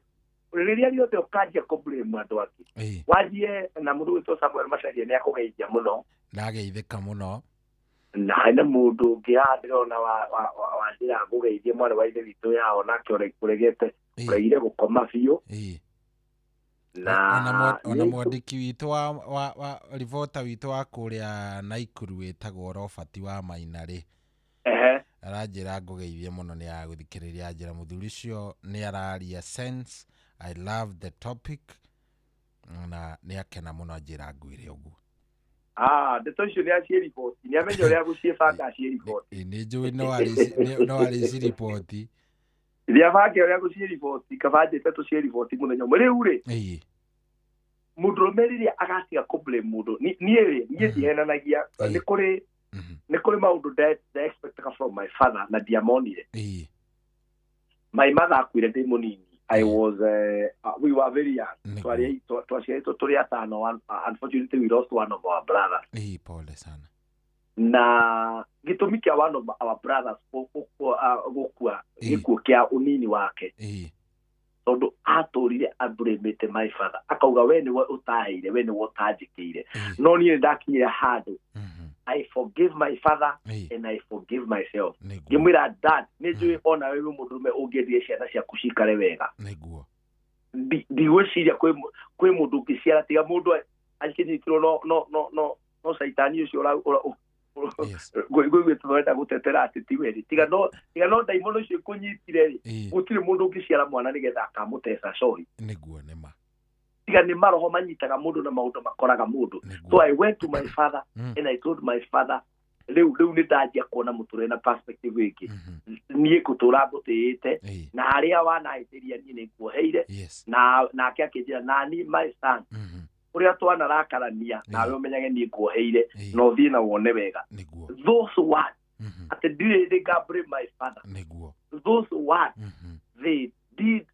Rĩrĩa rĩothe ũkanjia kũ-blame andũ angĩ wanjie na mũndũ wĩtwo Samuel Macharia nĩ akũgeithia mũno. Ndageithĩka mũno. Na hena mũndũ ũngĩ haha ndĩrona wa njĩra ngũgeithie mwarĩ wa ithe witũ yao nake ũregete ũregire gũkoma biũ. Na ona mwandĩki witũ wa ribota witũ wa kũrĩa Naikuru wĩtagwo Robert wa Maina rĩ. Aranjĩra ngũgeithie mũno nĩ agũthikĩrĩria njĩra mũthuri ũcio nĩ araria sense. I love the topic na nĩ akena mũno anjĩra ngwĩre ũguo. Ah, ndeto icio nĩ aciĩriboti, nĩ amenya ũrĩa gũciĩbanga aciĩriboti. Nĩ njũĩ no arĩciriboti. Nĩ abange ũrĩa gũciĩriboti, kaba anjĩte tũciĩriboti mũthenya ũmwe. Rĩu rĩ, mũndũrũme rĩrĩa agatiga kũ-blame mũndũ, niĩ rĩ, niĩ ndihenanagia, nĩ kũrĩ maũndũ nda expectaga from my father na ndiamonire. My mother akuire ndĩ mũnini. I was we were very young. Twaciarĩtwo tũrĩ atano. Unfortunately we lost one of our brothers. Pole sana. Na gĩtũmi kĩa one of our brothers gũkua gĩkuũ kĩa ũnini wake, tondũ atũrire ablamĩte my father, akauga we nĩwe ũtaheire, we nĩwe ũtanjĩkĩire. No niĩ nĩndakinyire handũ I forgive my father and I forgive myself. Ngĩmwĩra dad, nĩ njũĩ ona wewe mũndũrũme ũngĩendire ciana ciaku cikare wega. Nĩguo. Ndigwĩciria kwĩ mũndũ ũngĩciara tiga mũndũ akĩnyitirwo no caitani ũcio ngũigua tũrenda gũtetera atĩ ti we rĩ, tiga no ndaimono icio ikũnyitire rĩ, gũtirĩ mũndũ ũngĩciara mwana nĩgetha akamũteca cohi. Nĩguo nĩ ma. Tiga nĩ maroho manyitaga mũndũ na maũndũ makoraga mũndũ. So I went to my father and I told my father, rĩu nĩ ndanjia kuona mũtũrĩre na perspective ĩngĩ. Niĩ ngũtũra ngũtĩĩte na harĩa wanahĩtĩria niĩ nĩ nguoheire. Nake akĩnjĩra nani my son, ũrĩa twanarakarania nawe ũmenyage niĩ nguoheire na ũthiĩ na wone wega. Those words, atĩ ndirĩ hĩndĩ nga-blame my father. Those words, they did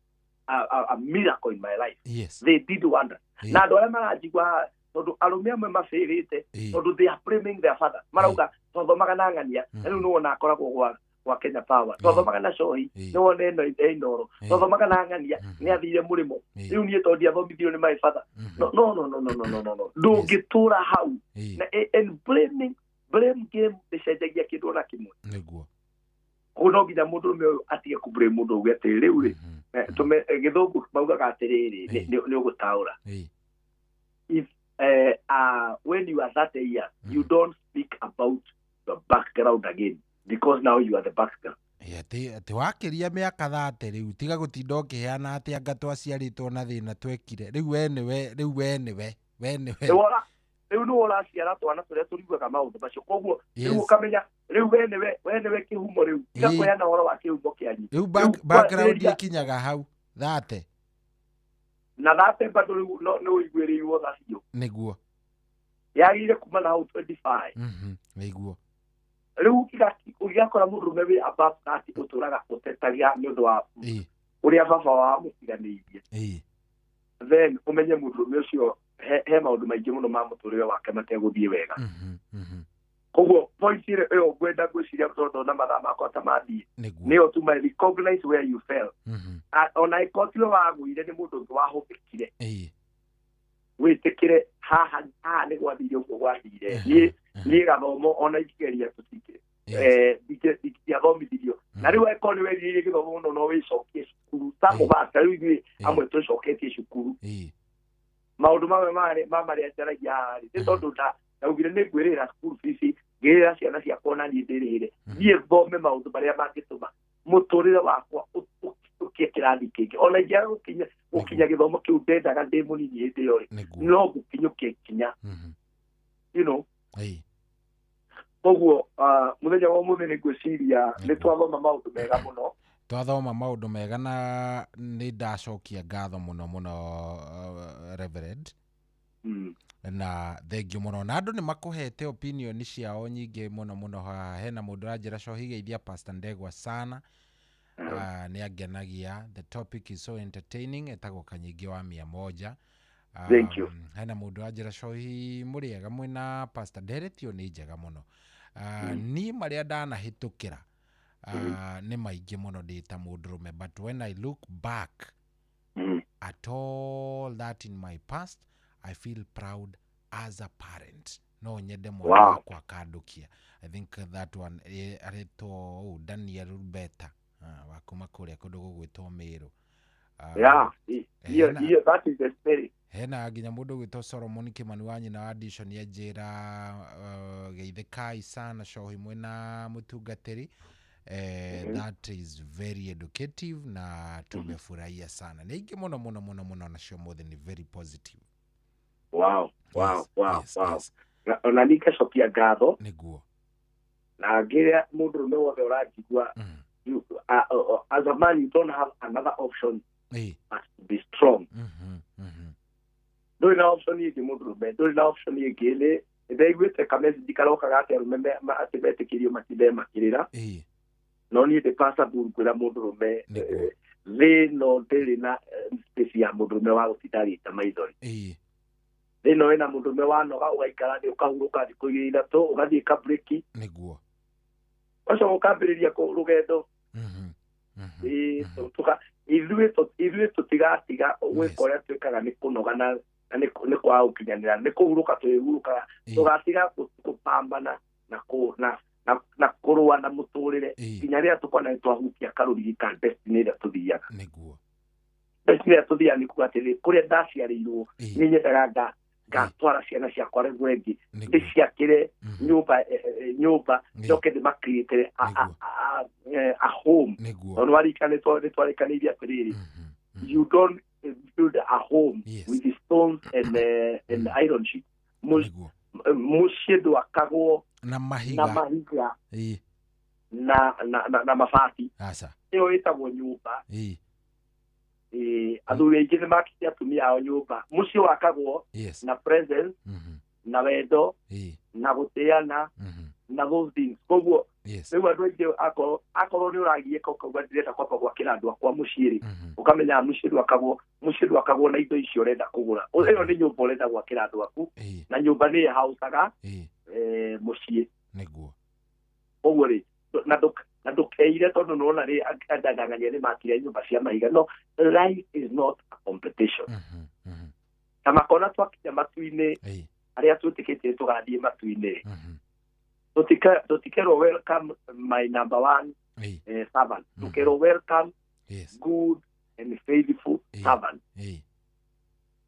a miracle in my life. Yes. They did wonder. Na andũ arĩa maranjigua tondũ arũme amwe mabĩrĩte tondũ they are blaming their father. Marauga twathomaga na ng'ania, na rĩu nĩwona akoragwo gwa Kenya Power. Twathomaga na cohi, nĩwona ĩno Inooro. Twathomaga na ng'ania, nĩ athire mũrĩmo. Rĩu niĩ tondũ ndiathomithirio nĩ my father. No no no no no no no no. Ndũngĩtũra hau. Na and blaming blame game ndĩcenjagia kĩndũ ona kĩmwe. Nĩguo. Koguo no nginya mũndũrũme ũyũ atige kũ-blame mũndũ auge atĩ rĩu rĩ, gĩthũngũ maugaga atĩrĩrĩ, nĩ ũgũtaũra. If when you are 30 years, you don't speak about your background again because now you are the background. Atĩ wakĩria mĩaka 30 rĩu tiga gũtinda ũkĩheana atĩ anga twaciarĩtwo na thĩna twekire. Rĩu we nĩwe, rĩu we nĩwe, we nĩwe. Rĩu nĩwe ũraciara twana tũrĩa tũriguaga maũndũ macio. Koguo rĩu ũkamenya rĩu we nĩwe kĩhumo rĩu. Tiga kũheana ũhoro wa kĩhumo kĩanyu. Rĩu background ĩkinyaga hau 30. Na 30 bado rĩu nĩ ũiguĩrĩirwo tha biũ. Nĩguo. Yagĩrĩire kuma na hau 25. Nĩguo. Rĩu ũgĩakora mũndũrũme wĩ above 30 ũtũraga ũtetagia nĩ ũndũ wa ũrĩa baba wao amũtiganĩirie. Then ũmenye mũndũrũme ũcio he maũndũ maingĩ mũno ma mũtũrĩre wake mategũthiĩ wega. Koguo point ĩyo ngwenda ngwĩciria tondũ na mathaa makwa ta mathiĩ nĩyo tu recognize where you fell. Ona ĩkorwo tiwe wagũire nĩ mũndũ ũngĩ wahũthĩkire, wĩtĩkĩre haha nĩ gwathire ũguo gwathire. Niĩ gathomo ona ingĩgeria tũtingĩ ndiathomithirio. Na rĩu angĩkorwo nĩ werirĩirie gĩthomo mũno no wĩcokie cukuru ta mũbata. Rĩu ithuĩ amwe twĩcoketie cukuru. Maũndũ mamwe ma marĩa njaragia haha rĩ, nĩ tondũ ndaugire nĩ ngwĩrĩra cukuru fees, ngĩrĩra ciana ciakwa na niĩ ndĩrĩhĩre, niĩ thome maũndũ marĩa mangĩtũma mũtũrĩre wakwa ũkie kĩrathi kĩngĩ. Ona ingĩaga gũkinya gĩthomo kĩu ndendaga ndĩ mũnini hĩndĩ ĩyo rĩ, no ngũkinyũkia ikinya. You know? Koguo mũthenya wa ũmũthĩ nĩ ngwĩciria nĩ twathoma maũndũ mega mũno. Twathoma maũndũ mega na nĩ ndacokia ngatho mũno mũno Reverend. Na thengiũ mũno. Na andũ nĩ makũhete opinion ciao nyingĩ mũno mũno haha. Hena mũndũ ũranjĩra cohi geithia Pastor Ndegwa sana. Nĩ angenagia. The topic is so entertaining. Etagwo Kanyingĩ wa 100. Thank you. Hena mũndũ ũranjĩra cohi mũrĩega mwĩna Pastor Nderetio nĩ njega mũno. Niĩ marĩa ndanahĩtũkĩra nĩ maingĩ mũno ndĩ ta mũndũrũme, but when I look back at all that in my past, I feel proud as a parent. No nyende mwana wakwa akandũkia. I think that one aretwo Daniel Rubeta wa kuma kũrĩa kũndũ gũgwĩtwo Meru. Yeah, that is the spirit. Hena nginya mũndũ ũgwĩtwo Solomon Kimani wa nyina wa Dishon anjĩra geithĩkai sana cohi mwĩna mũtungatĩri. That is very educative na tumefurahia sana. Nĩ aingĩ mũno mũno mũno mũno nacio mũthĩ ni very positive. Wow, wow, wow, wow. Ona niĩ ngacokia ngatho. Nĩguo. Na ngĩrĩa mũndũrũme wothe ũranjigua, as a man you don't have another option but to be strong. Ndũrĩ na option ĩngĩ, mũndũrũme, ndũrĩ na option ĩngĩ. Nĩ ndaiguĩte kamessage karokaga atĩ arũme atĩ metĩkĩrio matinde makĩrĩra, no niĩ ndĩ Pastor Bull ngwĩra mũndũrũme, thĩ ĩno ndĩrĩ na space ya mũndũrũme wa gũtinda agĩita maithori. Thĩ ĩno ĩna mũndũrũme wanoga, ũgaikara thĩ, ũkahurũka thikũ 2 3, ũgathiĩ kabreki. Ũgacoka ũkambĩrĩria rũgendo. Ithuĩ tũtigatiga gwĩka ũrĩa twĩkaga nĩ kũnoga na nĩ kwaga gũkinyanĩra, nĩ kũhurũka twĩhurũkaga, tũgatiga kũpambana na kũrũa na mũtũrĩre nginya rĩrĩa tũkona nĩ twahutia karũrigi ka destiny ĩrĩa tũthiaga. Destiny ĩrĩa tũthiaga nĩ kuga atĩrĩrĩ, kũrĩa ndaciarĩirwo nĩ nyendaga ngatwara ciana ciakwa rĩmwe ĩngĩ, ndĩciakĩre nyũmba, njoke ndĩmakreatĩre a home. Tondũ nĩwarikana nĩtwarĩkanĩirie atĩrĩrĩ, you don't build a home with the stones and iron sheet. Mũciĩ ndwakagwo na mahiga, na mahiga na mabati. Ĩyo ĩtagwo nyũmba. Athuri aingĩ nĩ makĩte atumia ao nyũmba. Mũciĩ wakagwo na presence, na wendo, na gũtĩana, na those things. Koguo rĩu andũ aingĩ akorwo nĩ ũragiĩka ũkauga ndĩrenda kwamba gwakĩra andũ akwa mũciĩ rĩ, ũkamenya mũciĩ ndwakagwo na indo icio ũrenda kũgũra. Ĩyo nĩ nyũmba ũrenda gwakĩra andũ aku, na nyũmba nĩ ĩhaucaga mũciĩ. Koguo rĩ, na ndũkeire tondũ nĩwona rĩ andang'ania nĩ makire nyũmba cia mahiga. No, life is not a competition. Na makona twakinya matu-inĩ, arĩa twĩtĩkĩtie tũgathiĩ matu-inĩ, tũtikerwo welcome my number one servant, tũkerwo welcome good and faithful servant.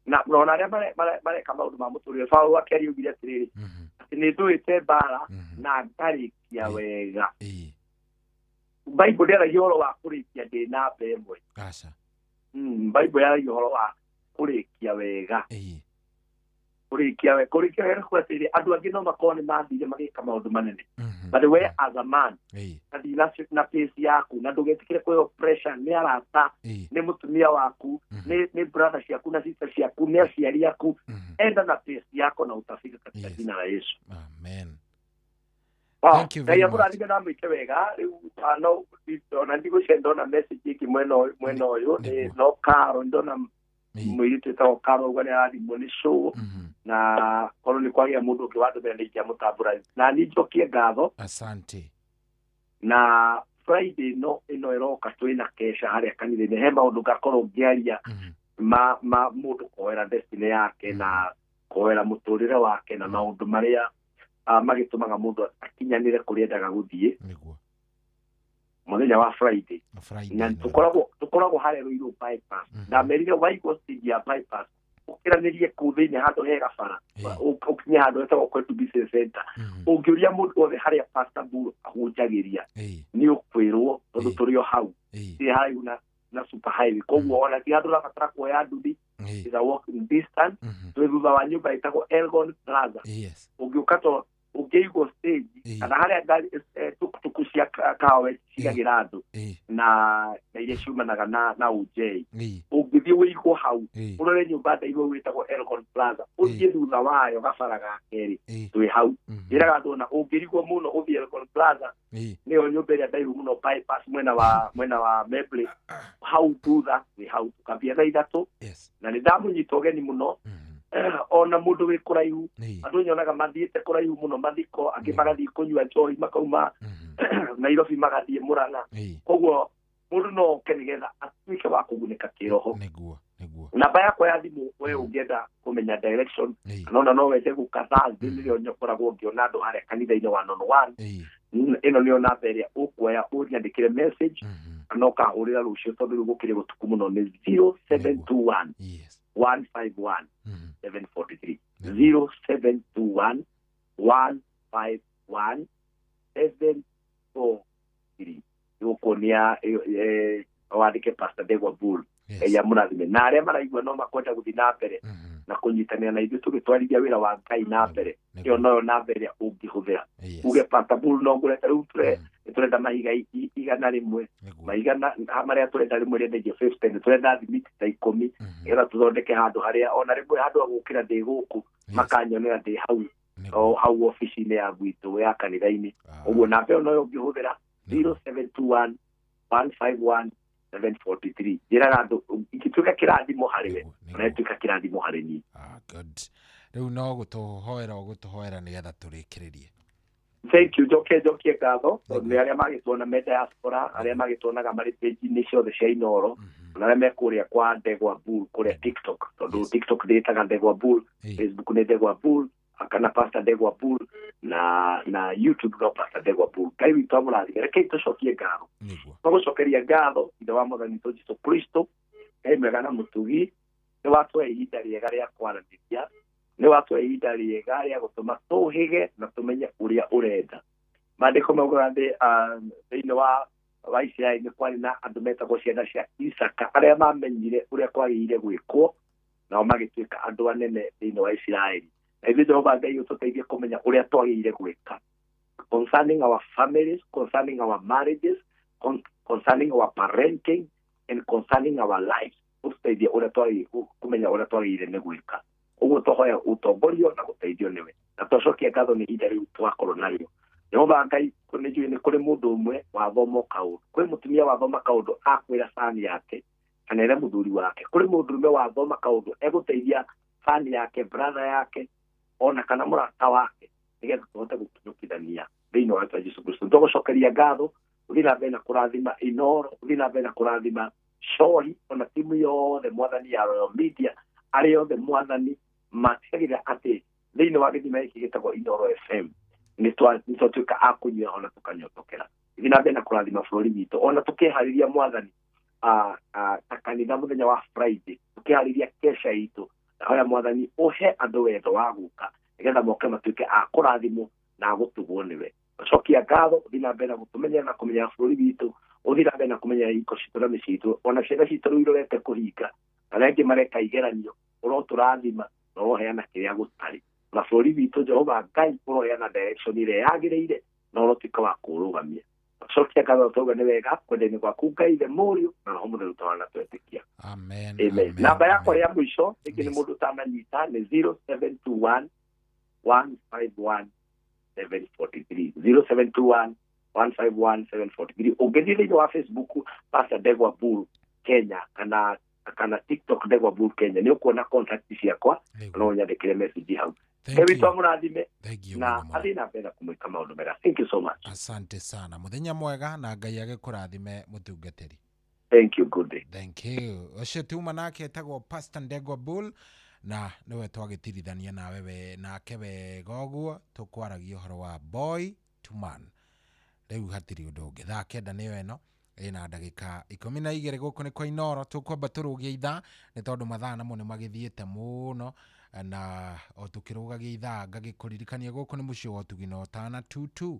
Na ona arĩa mareka maũndũ ma mũtũrĩre, Paũlũ akĩaria oigire atĩrĩrĩ, atĩ nĩ ndũĩte mbara na ngarĩkia wega. Bible ndĩaragia ũhoro wa kũrĩkia ndĩ namba ĩmwe. Bible yaragia ũhoro wa kũrĩkia wega. Kũrĩkia wega, kũrĩkia wega kuga atĩrĩrĩ, andũ angĩ no makorwo nĩ mathire magĩka maũndũ manene, but we as a man, na na pace yaku, na ndũgetĩkĩre kũheo pressure nĩ arata, nĩ mũtumia waku, nĩ brother ciaku na sister ciaku, nĩ aciari aku. Enda na pace yako na utafika katika jina la Yesu. Amen. Thank you very much. Ngai na mwĩke wega. Rĩu no ona ndigũcia ndona message ĩngĩ mwena ũyũ nĩ no Karo, ndona mũirĩtu wĩtagwo Karo ũguo nĩ arathimwo nĩ show, na korwo nĩ kwagĩa mũndũ ũngĩ wandũmĩra nĩ ingĩamũtambũra. Na niĩ njokie ngatho. Asante. Na Friday no ĩno ĩroka twĩna kesha harĩa kanitha-inĩ, he maũndũ ngakorwo ngĩaria ma mũndũ kuoera destiny yake na kuoera mũtũrĩre wake na maũndũ marĩa magĩtũmaga mũndũ akinyanĩre kũrĩa endaga gũthiĩ. Mũthenya wa Friday na tũkoragwo harĩa Ruiru bypass. Ndamerire waigwo stage ya bypass, ũkĩranĩrie kũu thĩinĩ handũ hega bara, ũkinye handũ hetagwo Kwetu Business Center. Ũngĩũria mũndũ wothe harĩa Pastor Bull ahunjagĩria nĩ ũkwĩrwo, tondũ tũrĩ o hau, ti haraihu na super highway. Koguo ona ti handũ ũrabatara kuoya nduthi, is a walking distance. Twĩ thutha wa nyũmba ĩtagwo Elgon Plaza. Ũngĩũka to ũngĩigwo stage kana harĩa ngari tukutuku cia kawe cigagĩra andũ na iria ciumanaga na UJ, ũngĩthiĩ wĩigwo hau ũrore nyũmba ndaihu ĩtagwo Elgon Plaza, ũthiĩ thutha wayo gabara ga kerĩ, twĩ hau. Njĩraga andũ ona ũngĩrigwo mũno ũthiĩ Elgon Plaza, nĩyo nyũmba ĩrĩa ndaihu mũno bypass mwena wa Membley, hau thutha twĩ hau. Tũkambia thaa 3, na nĩ ndamũnyita ũgeni mũno. Ona mũndũ wĩ kũraihu, andũ nyonaga mathiĩte kũraihu mũno mathiko, angĩ magathiĩ kũnyua njohi makauma Nairobi magathiĩ Murang'a. Koguo mũndũ no oke nĩgetha atuĩke wa kũgunĩka kĩroho. Namba yakwa ya thimũ, we ũngĩenda kũmenya direction kana ona no wende gũka Thursday, nĩrĩo nyokoragwo ngĩona andũ harĩa kanitha-inĩ one on one. Ĩno nĩyo namba ĩrĩa ũkuoya ũnyandĩkĩre message kana ũkahũrĩra rũciũ, tondũ rĩu gũkĩrĩ gũtuku mũno. Nĩ 0721 151 743. 0721 151 743. Gũkũ nĩ wandĩke Pastor Ndegwa Bull. Ngai amũrathime. Na arĩa maraigua no makwenda gũthiĩ na mbere Na kũnyitanĩra na ithuĩ tũgĩtwarithia wĩra wa Ngai na mbere, ĩyo noyo namba ĩrĩa ũngĩhũthĩra. Uge Pastor no ngũre ta rĩu tũrenda mahiga 100, mahiga marĩa tũrenda rĩmwe rĩendagio 50, nĩ tũrenda thimiti ta 10, nĩgetha tũthondeke handũ harĩa ona rĩmwe handũ ha gũkĩra ndĩ gũkũ makanyonera ndĩ hau o hau obici-inĩ ya gwitũ ya kanitha-inĩ. Ũguo namba ĩyo noyo ũngĩhũthĩra 0721 151 743. Njĩraga andũ ingĩtuĩka kĩrathimo harĩ we, ona ĩtuĩka kĩrathimo harĩ niĩ. Good. Rĩu no gũtũhoera ũgũtũhoera nĩgetha tũrĩkĩrĩrie. Thank you. Njokie ngatho tondũ nĩ arĩa magĩtuona me diaspora, arĩa magĩtuonaga marĩ page-inĩ ciothe cia Inooro, na arĩa me kũrĩa kwa Ndegwa Bull kũrĩa TikTok, tondũ TikTok ndĩĩtaga Ndegwa Bull, Facebook nĩ Ndegwa Bull kana Pastor Ndegwa Bull, na YouTube no Pastor Ndegwa Bull. Ngai witũ amũrathime. Rekei tũcokie ngatho. Twagũcokeria ngatho Ithe wa Mwathani witũ Jesũ Kristo, Ngai mwega na mũtugi, nĩ watũhe ihinda rĩega rĩa kwaranĩria, nĩ watũhe ihinda rĩega rĩa gũtũma tũhĩge na tũmenye ũrĩa ũrenda. Maandĩko maugaga thĩinĩ wa Isiraeli nĩ kwarĩ na andũ metagwo ciana cia Isaka arĩa mamenyire ũrĩa kwagĩrĩire gwĩkwo, nao magĩtuĩka andũ anene thĩinĩ wa Isiraeli. Na ithuĩ Jehova Ngai ũtũteithie kũmenya ũrĩa twagĩrĩire gwĩka concerning our families, concerning our marriages, concerning our parenting, and concerning our lives. Ũtũteithie ũrĩa twagĩrĩire kũmenya ũrĩa twagĩrĩire nĩ gwĩka. Ũguo twahoya ũtongorio na gũteithio nĩwe, na twacokia ngatho nĩ ihinda rĩu twakorwo narĩo. Jehova Ngai, nĩ njũĩ nĩ kũrĩ mũndũ ũmwe wathoma kaũndũ, kũrĩ mũtumia wathoma kaũndũ akwĩra bani yake kana ere mũthuri wake, kũrĩ mũndũrũme wathoma kaũndũ egũteithia bani yake, brother yake, ona kana mũrata wake, nĩgetha tũhote gũkinyũkithania thĩinĩ wa rĩĩtwa Jesũ Kristo. Nĩtwagũcokeria ngatho, ũthiĩ na mbere na kũrathima Inooro, ũthiĩ na mbere na kũrathima Cohi, ona timu yothe Mwathani ya Royal Media, arĩa othe Mwathani matigagĩrĩra atĩ thĩinĩ wa gĩthima gĩkĩ gĩtagwo Inooro FM nĩ twatuĩka a kũnyua ona tũkanyotokera. Ithiĩ na mbere na kũrathima bũrũri witũ, ona tũkĩharĩria Mwathani ta kanitha mũthenya wa Friday, tũkĩharĩria kesha itũ, nahoya Mwathani ũhe andũ wendo wa gũka nĩgetha moke matuĩke a kũrathimwo na gũtugwo nĩwe. Cokia ngatho, ũthiĩ na mbere na gũtũmenyera na kũmenyera bũrũri witũ, ũthiĩ na mbere na kũmenyera ihiko citũ na mĩciĩ itũ, ona ciana citũ rĩu irorete kũhinga, arĩa angĩ mareka igeranio, ũrotũrathima na ũroheana kĩrĩa gũtarĩ. Na bũrũri witũ Jehova Ngai ũroheana direction ĩrĩa yagĩrĩire na ũrotuĩka wa kũũrũgamia. Cokia ngatho twauga nĩ wega kwenda-inĩ gwaku Ngai Ithe, Mũriũ na Roho Mũtheru twana twetĩkia. Amen. Amen. Namba yakwa ya mũico rĩngĩ nĩ mũndũ ũtananyita nĩ 0721 151 743, 0721 151 743. Ũngĩthiĩ thĩinĩ wa Facebook Pastor Ndegwa Bull Kenya kana TikTok Ndegwa Bull Kenya, nĩ ũkuona contact ciakwa, no ũnyandĩkĩre message hau. Ngai witũ amũrathime na athiĩ na mbere na kũmwĩka maũndũ mega. Thank you so much. Asante sana. Mũthenya mwega na Ngai agĩkũrathime mũtungatĩri. Thank you, good day. Thank you. Ũcio tuma nake etagwo Pastor Ndegwa Bull, na nĩwe twagĩtirithania nawe we nake wega ũguo tũkwaragia ũhoro wa boy to man. Rĩu hatirĩ ũndũ ũngĩ. Thaa 9 nĩyo ĩno ĩna ndagĩka 12 gũkũ nĩ kwa Inooro. Tũkwamba tũrũgie ithaa nĩ tondũ mathaa namo nĩ magĩthiĩte mũno, na o tũkĩrũgagia ithaa ngagĩkũririkania gũkũ nĩ mũciĩ wa ũtugi na ũtana 22989.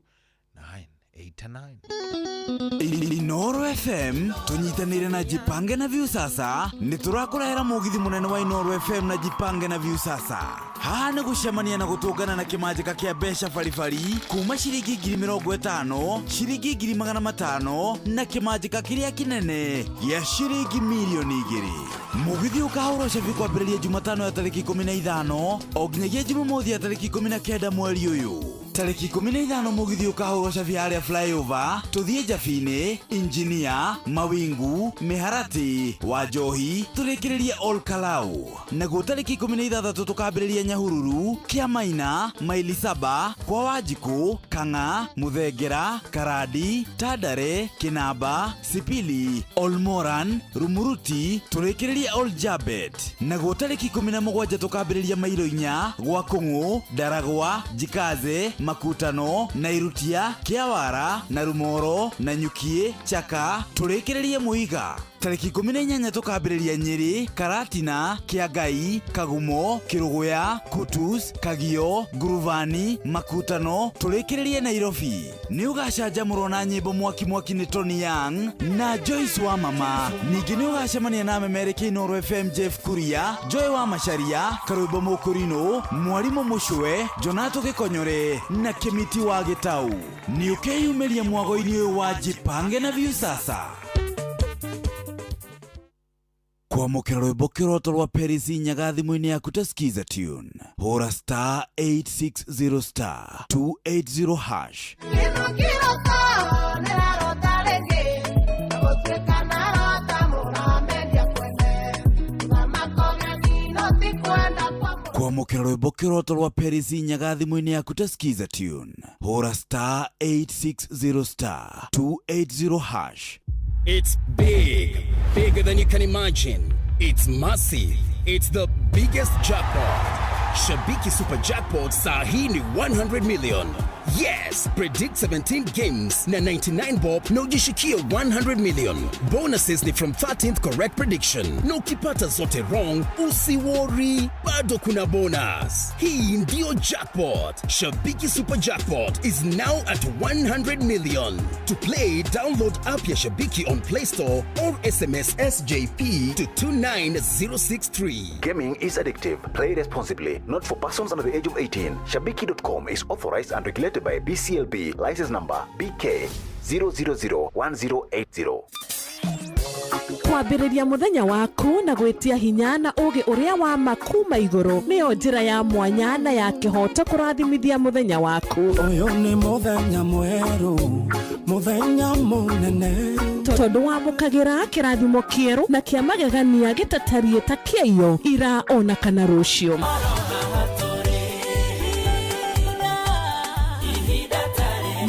Inooro FM tunyitanire na Jipange na Viusasa nĩ tũrakũrehera mũgithi mũnene wa Inooro FM na Jipange na Viusasa. Haha nĩ gũcemania na gũtũngana na kĩmanjĩka kĩa mbeca baribari kuma ciringi 50,000, ciringi 500,000 na kĩmanjĩka kĩrĩa kĩnene gĩa ciringi 2,000,000. Mũgithi ũkahũrwo cabi kwambĩrĩria Jumatano ya tarĩki 15 o nginyagia Jumamothi ya tarĩki 19 mweri ũyũ. Tarĩki 15 mũgithi ũkahũrwo cabi harĩa flyover, tũthiĩ Njabinĩ, Injinia, Mawingu, Mĩharatĩ, Wanjohi, tũrĩkĩrĩrie Ol Kalou. Naguo tarĩki 16 tũkambĩrĩria Nyahururu, Kĩamaina, Maili Saba, kwa Wanjikũ, Kang'a, Mũthengera, Karandi, Tandare, Kĩnamba, Sipili, Olmoran, Rumuruti, tũrĩkĩrĩrie Ol Jabet. Naguo tarĩki 17 tũkambĩrĩria Mairo 4, gwa Kũng'ũ, Ndaragwa, Njikaze, Makutano, Nairutia, Kĩawara, na Rumoro, na Nyukie, Chaka, tũrĩkĩrĩrie Mũiga. Tarĩki 18 tũkambĩrĩria Nyĩrĩ, Karatina, Kĩangai, Kagumo, Kĩrũgũya, Kutus, Kagio, Nguruvani, Makutano, tũrĩkĩrĩrie Nairobi. Nĩ ũgacanjamũrwo na nyĩmbo mwaki mwaki nĩ Tony Young na Joyce wa Mama. Ningĩ nĩ ũgacemania na memereki Inooro FM Jeff Kuria, Joy wa Macharia, Karwĩmbo Mũkũrinũ, Mwarimũ Mũcwe, Jonato Gĩkonyore na Kĩmiti wa Gĩtau. Nĩ ũkeyumĩria mwago-inĩ ũyũ wa Jipange na Viusasa. Kwamũkĩra rwĩmbo kĩroto rwa Paris Nyaga thimũ-inĩ yaku ta Skiza Tune. Hũra star 860 star 280 hash. Kwamũkĩra rwĩmbo kĩroto rwa Paris Nyaga thimũ-inĩ yaku ta Skiza Tune. Hũra star 860 star 280 hash. It's big, bigger than you can imagine. It's massive. It's the biggest jackpot. Shabiki Super Jackpot saa hii ni 100 million. Yes, predict 17 games na 99 bob na ujishikie 100 million. Bonuses ni from 13th correct prediction. Na ukipata zote wrong, usiworry, bado kuna bonus. Hii ndio jackpot. Shabiki Super Jackpot is now at 100 million. To play, download app ya Shabiki on Play Store or SMS SJP to 29063. Gaming is addictive. Play responsibly. Not for persons under the age of 18. Shabiki.com is authorized and regulated by BCLB. License number BK 0001080. Kwambĩrĩria mũthenya waku na gwĩtia hinya na ũũgĩ ũrĩa wa ma kuma igũrũ nĩyo njĩra ya mwanya na ya kĩhooto kũrathimithia mũthenya waku. Ũyũ nĩ mũthenya mwerũ, mũthenya mũnene. Tondũ wamũkagĩra kĩrathimo kĩerũ na kĩa magegania gĩtatariĩ ta kĩaiyo ira ona kana rũciũ.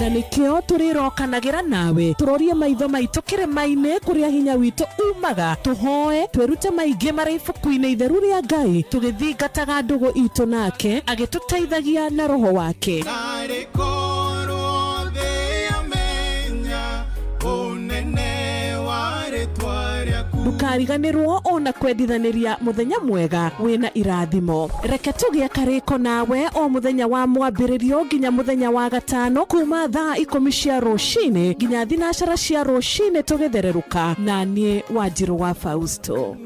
Na nĩkĩo tũrĩrokanagĩra nawe tũrorie maitho maitũ kĩrĩma-inĩ kũrĩa hinya witũ umaga, tũhoe twĩrute maingĩ marĩ ibuku-inĩ itheru rĩa Ngai, tũgĩthingataga ndũgũ itũ nake agĩtũteithagia na roho wake. Narĩ korwo thĩ yamenya ũnene wa rĩtwa rĩaku. Ndũkariganĩrwo ona kwendithanĩria mũthenya mwega wĩna irathimo. Reke tũgĩe karĩko nawe o mũthenya wa mwambĩrĩrio nginya mũthenya wa gatano kuma thaa 10 cia rũcinĩ nginya 9 cia rũcinĩ tũgĩthererũka na niĩ Wanjirũ wa Fausto.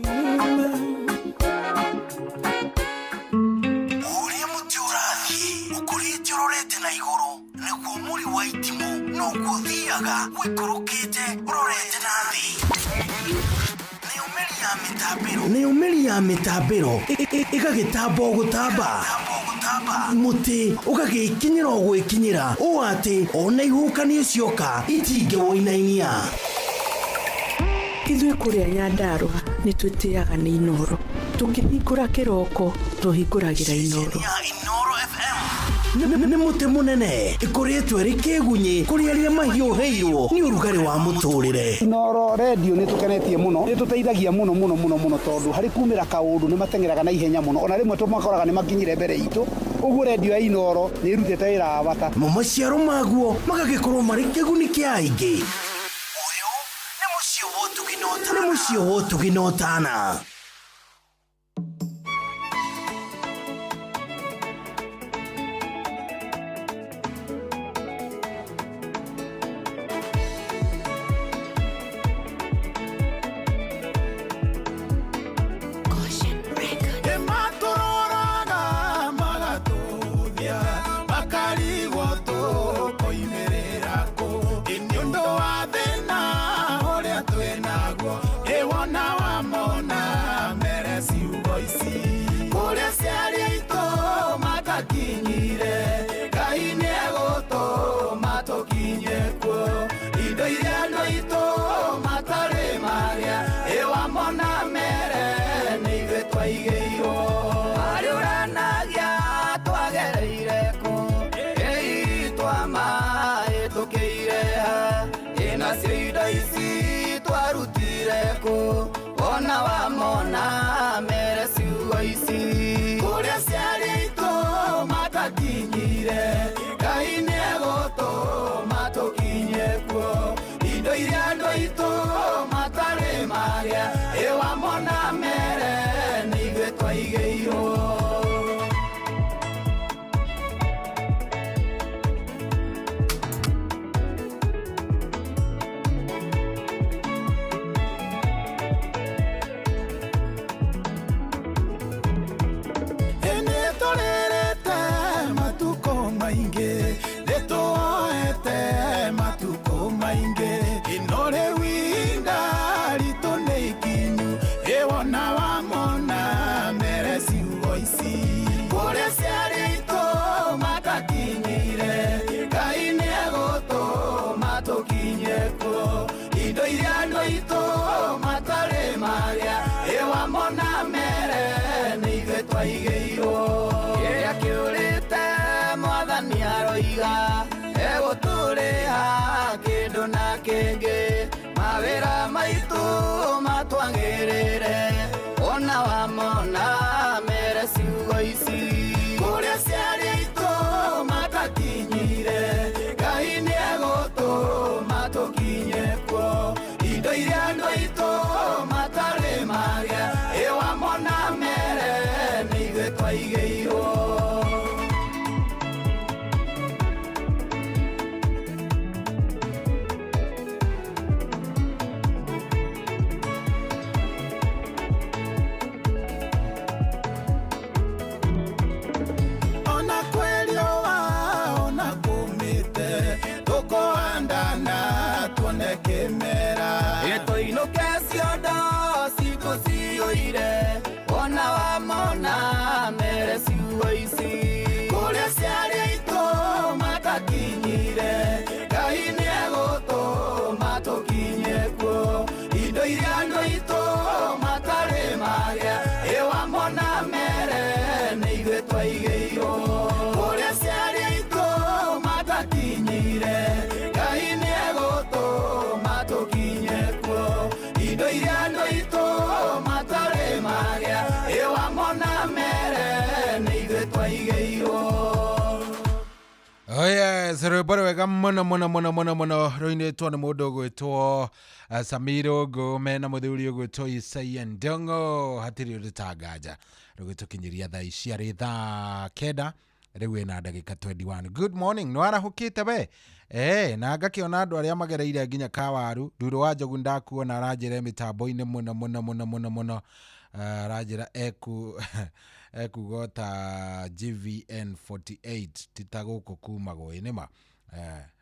Ũrĩa mũtĩ ũrathiĩ ũkũrĩte ũrorete na igũrũ nĩguo mũri wa itimũ noguo ũthiaga ũikũrũkĩte ũrorete na thĩ. Nĩyo mĩri ya mĩtambĩro ĩgagĩtamba o gũtamba, mũtĩ ũgagĩkinyĩra o gwĩkinyĩra ũũ atĩ ona ihuhũkanio cioka itingĩwũinainia. Ithuĩ kũrĩa Nyandarũa nĩ twĩtĩaga nĩ Inooro. Tũkĩhingũra kĩroko tũhingũragĩra Inooro. Nĩ mũtĩ mũnene ĩkũrĩtwo ĩrĩ kĩgunyĩ kũrĩ arĩa mahiũhĩirwo nĩ ũrugarĩ wa mũtũrĩre. Inooro redio nĩ tũkenetie mũno, nĩ tũteithagia mũno mũno mũno mũno tondũ harĩ kumĩra kaũndũ nĩ mateng'eraga na ihenya mũno, ona rĩmwe tũmakoraga nĩ makinyire mbere itũ. Ũguo redio ya Inooro nĩ ĩrutĩte wĩra wa bata. Mo maciaro maguo magagĩkorwo marĩ kĩguni kĩa aingĩ. Ũyũ nĩ mũciĩ wa ũtugi na ũtana. Nĩ mũciĩ wa ũtugi na ũtana. Indo iria andũ aitũ matarĩ magĩa. tũkinye kuo. Indo iria andũ aitũ matarĩ marĩa, ĩwamona mere nĩ ithuĩ twaigĩirwo. Kĩrĩa kĩũrĩte mwathani aroiga, egũtũrĩha kĩndũ na kĩngĩ. Mawĩra maitũ matwagĩrĩre, ona wamona mere ciugo ici. Kũrĩa ciarĩ aitũ matakinyire, Ngai nĩegũtũma tũkinye kuo. Indo iria andũ aitũ matarĩ marĩa, ĩwamona mere nĩ ithuĩ twaigĩirwo. Ona kwĩriũa ona kũmĩte, tũkũhandana tuone kĩmera. Ĩtũinũke ciondo citũ ciyũire, ona wamona mere ciugo ici. Kũrĩa ciarĩ aitũ matakinyire, Ngai nĩegũtũma tũkinye kuo. Indo iria andũ aitũ matarĩ marĩa, ĩwamona mere nĩ ithuĩ twaigĩirwo. Kũrĩa ciarĩ aitũ matakinyire, Ngai nĩegũtũma tũkinye kuo. Indo iria andũ aitũ matarĩ marĩa, ĩwamona mere nĩ ithuĩ twaigĩirwo. Oh yes, rwĩmbo rwega mũno mũno mũno mũno mũno rũinĩtwo nĩ mũndũ ũgwĩtwo Samiro Ngũme na mũthuri ũgwĩtwo Isaia Ndong'o. Hatirĩ ũndũ ta nganja rũgĩtũkinyĩria thaa ici arĩ thaa 9 rĩu ĩna ndagĩka 21. Good morning, nĩ warahũkĩte we? Na ngakĩona andũ arĩa magereire nginya kawaru. Nduro wa Njogu ndakuona aranjĩra mĩtambo-inĩ mũno mũno mũno mũno mũno. Aranjĩra ekuga ta GVN 48 tita gũkũ kumagwo ĩ nĩma.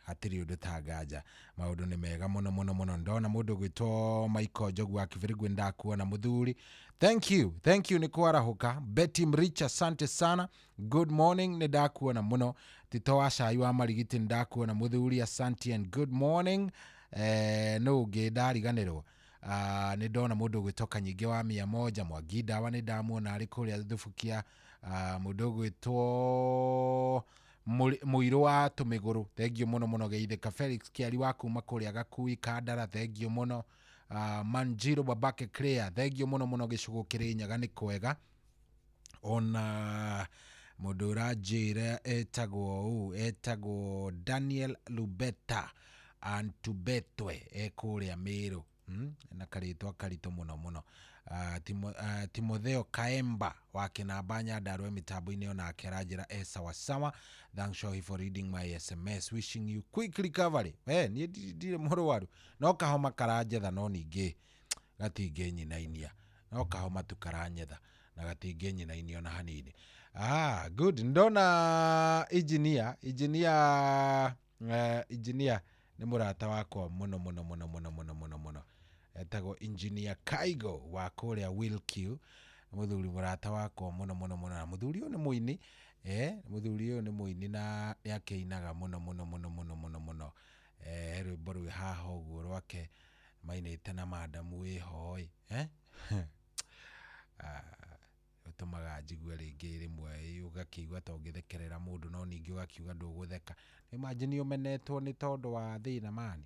Hatirĩ ũndũ ta nganja, maũndũ nĩ mega mũno mũno mũno. Ndona mũndũ ũgwĩtwo Michael Njogu wa Kibirigwi ndakuona mũthuri. Thank you, thank you nĩ kwarahũka. Betty Mricha, asante sana, good morning, nĩ ndakuona mũno. Tito wa cai wa Marigiti nĩ ndakuona mũthuri, asante and good morning. Nũ ũngĩ ndariganĩrwo? Nĩ ndona mũndũ ũgwĩtwo Kanyingĩ wa 100 Mwangi Ndawa nĩ ndamuona arĩ kũrĩa Thubukia. Mũndũ ũgwĩtwo Mũirũ wa Tũmĩgũrũ, thengio mũno mũno. Geithĩka Felix Kĩari wa kuma kũrĩa Gakui Kandara, thengio mũno. Manjiro Babake Clear, thengio mũno mũno. Gĩcũgũ Kĩrĩnyaga nĩ kwega. Ona mũndũ ũranjĩra etagwo ũ, etagwo Daniel Lubeta Antubetwe, ekũrĩa Mĩrũ. Na karĩtwa karitũ mũno mũno. Timotheo Kaemba wa Kĩnamba Nyandarua mĩtambo-inĩ onake aranjĩra e sawasawa. Thanks Shohi for reading my SMS, wishing you quick recovery. Niĩ ndirĩ mũrwaru, no kahoma karanjetha, no ningĩ gatingĩnyinainia, no kahoma tu karanyetha na gatingĩnyinainia ona hanini. Good. Ndona engineer nĩ mũrata wakwa mũno mũno mũno mũno mũno mũno mũno, etagwo Engineer Kaigo wa kũrĩa Wilq, mũthuri mũrata wakwa mũno mũno mũno. Na mũthuri ũyũ nĩ mũini, mũthuri ũyũ nĩ mũini na nĩ akĩinaga mũno mũno mũno mũno mũno mũno. Rwĩmbo rwĩ haha ũguo rwake mainĩte na madamu wĩho ĩ, ũtũmaga njigue rĩngĩ rĩmwe ũgakĩigua ta ũngĩthekerera mũndũ, no ningĩ ũgakiuga ndũgũtheka. Imagine ũmenetwo nĩ tondũ wa thĩna mani.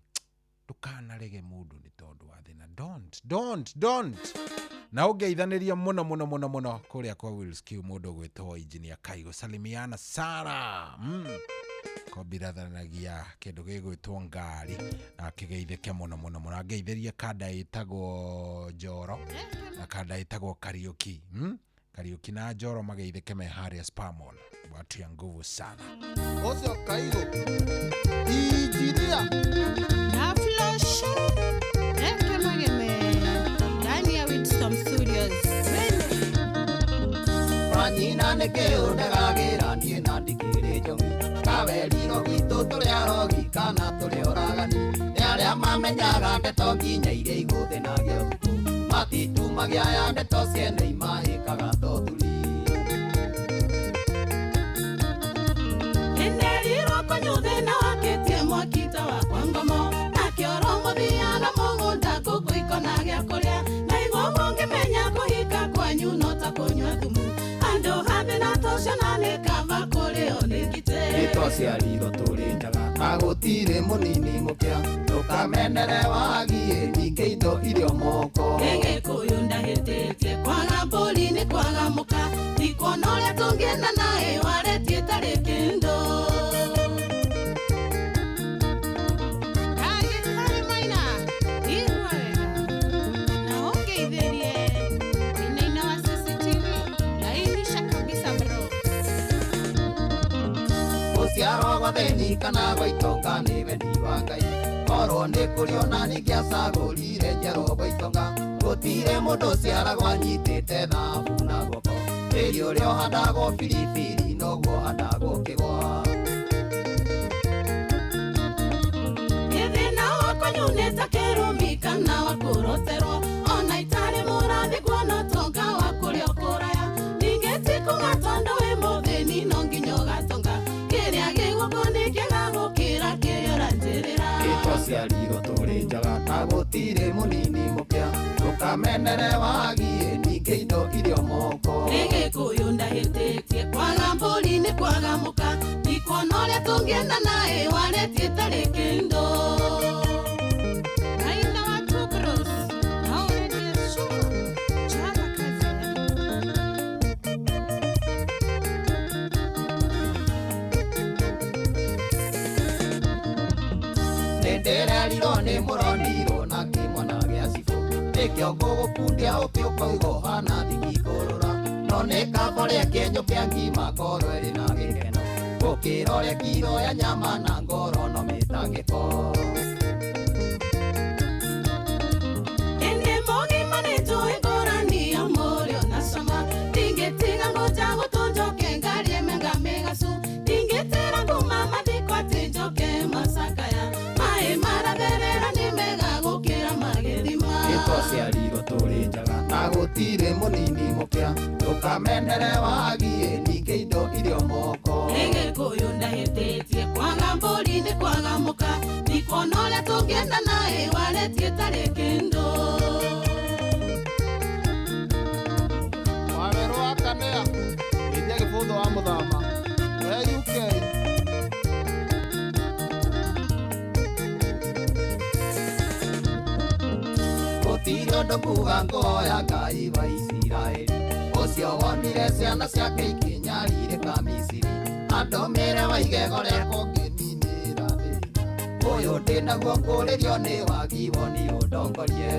Ndũkanarege mũndũ nĩ tondũ wa thĩna. Don't, don't, don't. Na ũngeithanĩria mũno mũno mũno mũno kũrĩa kwa Wills Q, mũndũ ũgwĩtwo Engineer Kaigo. Salimiana sana. Kombirathanagia kĩndũ gĩgwĩtwo ngari na akĩgeithĩke mũno mũno mũno. Angeithĩrie kanda ĩtagwo Njoro na kanda ĩtagwo Kariuki. Kariuki na Njoro mageithĩke me harĩa Spamall. Watu ya nguvu sana. Ũcio Kaigo. Engineer. Na flash. Eke mageme. Ndani ya Wisdom Studios. Wanyina nĩkĩ ũndegagĩra niĩ na ndikĩrĩ njogu. Kaweriro gwitũ tũrĩ arogi kana tũrĩ oragani. Nĩ arĩa mamenyaga ndeto nginya iria igũthĩnagia ũtukũ. Matitumagia ya ndeto ciene imahĩkaga tothuri. Nĩnderirwo kũnyuthĩ na wakĩtie mwaki ta wakwa ngomo. Twaciarirwo tũrĩ njaga na gũtirĩ mũnini mũkĩa ndũkamenere wagie ningĩ indo irio moko. Gĩgĩkũyũ ndahĩtĩtie kwaga mbũri nĩ kwaga mũka ndikuona ũrĩa tũngĩenda naĩ waretie tarĩ kĩndũ. Gũciarwo gwa thĩni kana gwa itonga nĩ wendi wa Ngai korwo nĩ kũrĩ ona ningĩacagũrire njiarwo gwa itonga gũtirĩ mũndũ ũciaragwo anyitĩte thabu na guoko tĩri ũrĩa ũhandagwo biribiri noguo ũhandagwo kĩgwa. Thĩna wakwa nyunĩte kĩrumi kana wa kũroterwo ona itarĩ mũrathi kuona ũtonga wa kũrĩa kũraya ningĩ ti kuga tondũ wĩ mũthĩni no nginya ũgatonga kĩrĩa gĩ guoko nĩ kĩega gũkĩra kĩrĩa ũranjĩrĩra. Twaciarirwo tũrĩ njaga na gũtirĩ mũnini mũkĩa ndũkamenere wagie ningĩ indo irio moko. Gĩgĩkũyũ ndahĩtĩtie kwaga mbũri nĩ kwaga mũka ndikuona ũrĩa tũngĩenda naĩ waretie tarĩ kĩndũ. Nĩndĩrerirwo nĩ mũronirwo na kĩmwana gĩa cibũ nĩkĩo ngũgũkundia ũkĩ ũkauga ũhana thiki kũrũra no nĩ kaba ũrĩa kĩenyũ kĩa ngima ngoro ĩrĩ na gĩkeno gũkĩra ũrĩa kiro ya nyama na ngoro no mĩtangĩko. Ĩndĩ mũgima nĩnjũĩ ngũrani ya mũrĩo na cama ndingĩtiga ngũnja gũtũ njoke ngarie mĩanga mĩgacu ndingĩtĩra nguma mathiko atĩ njoke macakaya maĩ maratherera nĩ mega gũkĩra magĩthima. Twaciarirwo tũrĩ njaga na gũtirĩ mũnini mũkĩa ndũkamenere wagie ningĩ indo irio moko. Gĩgĩkũyũ ndahĩtĩtie kwaga mbũri nĩ kwaga mũka ndikuona ũrĩa tũngĩenda naĩ waretie tarĩ kĩndũ. Wawerũ wa Kanea ĩtia gĩbũthũ wa mũthama we UK. Gũtirĩ ũndũ kuga ngoya Ngai wa Isiraeli ũcio wonire ciana ciake ikĩnyarirĩka Misiri andũmĩre wa igego rĩakwa ngĩninĩra thĩna ũyũ ndĩnaguo ngũrĩrio nĩ wagi woni ũndongorie.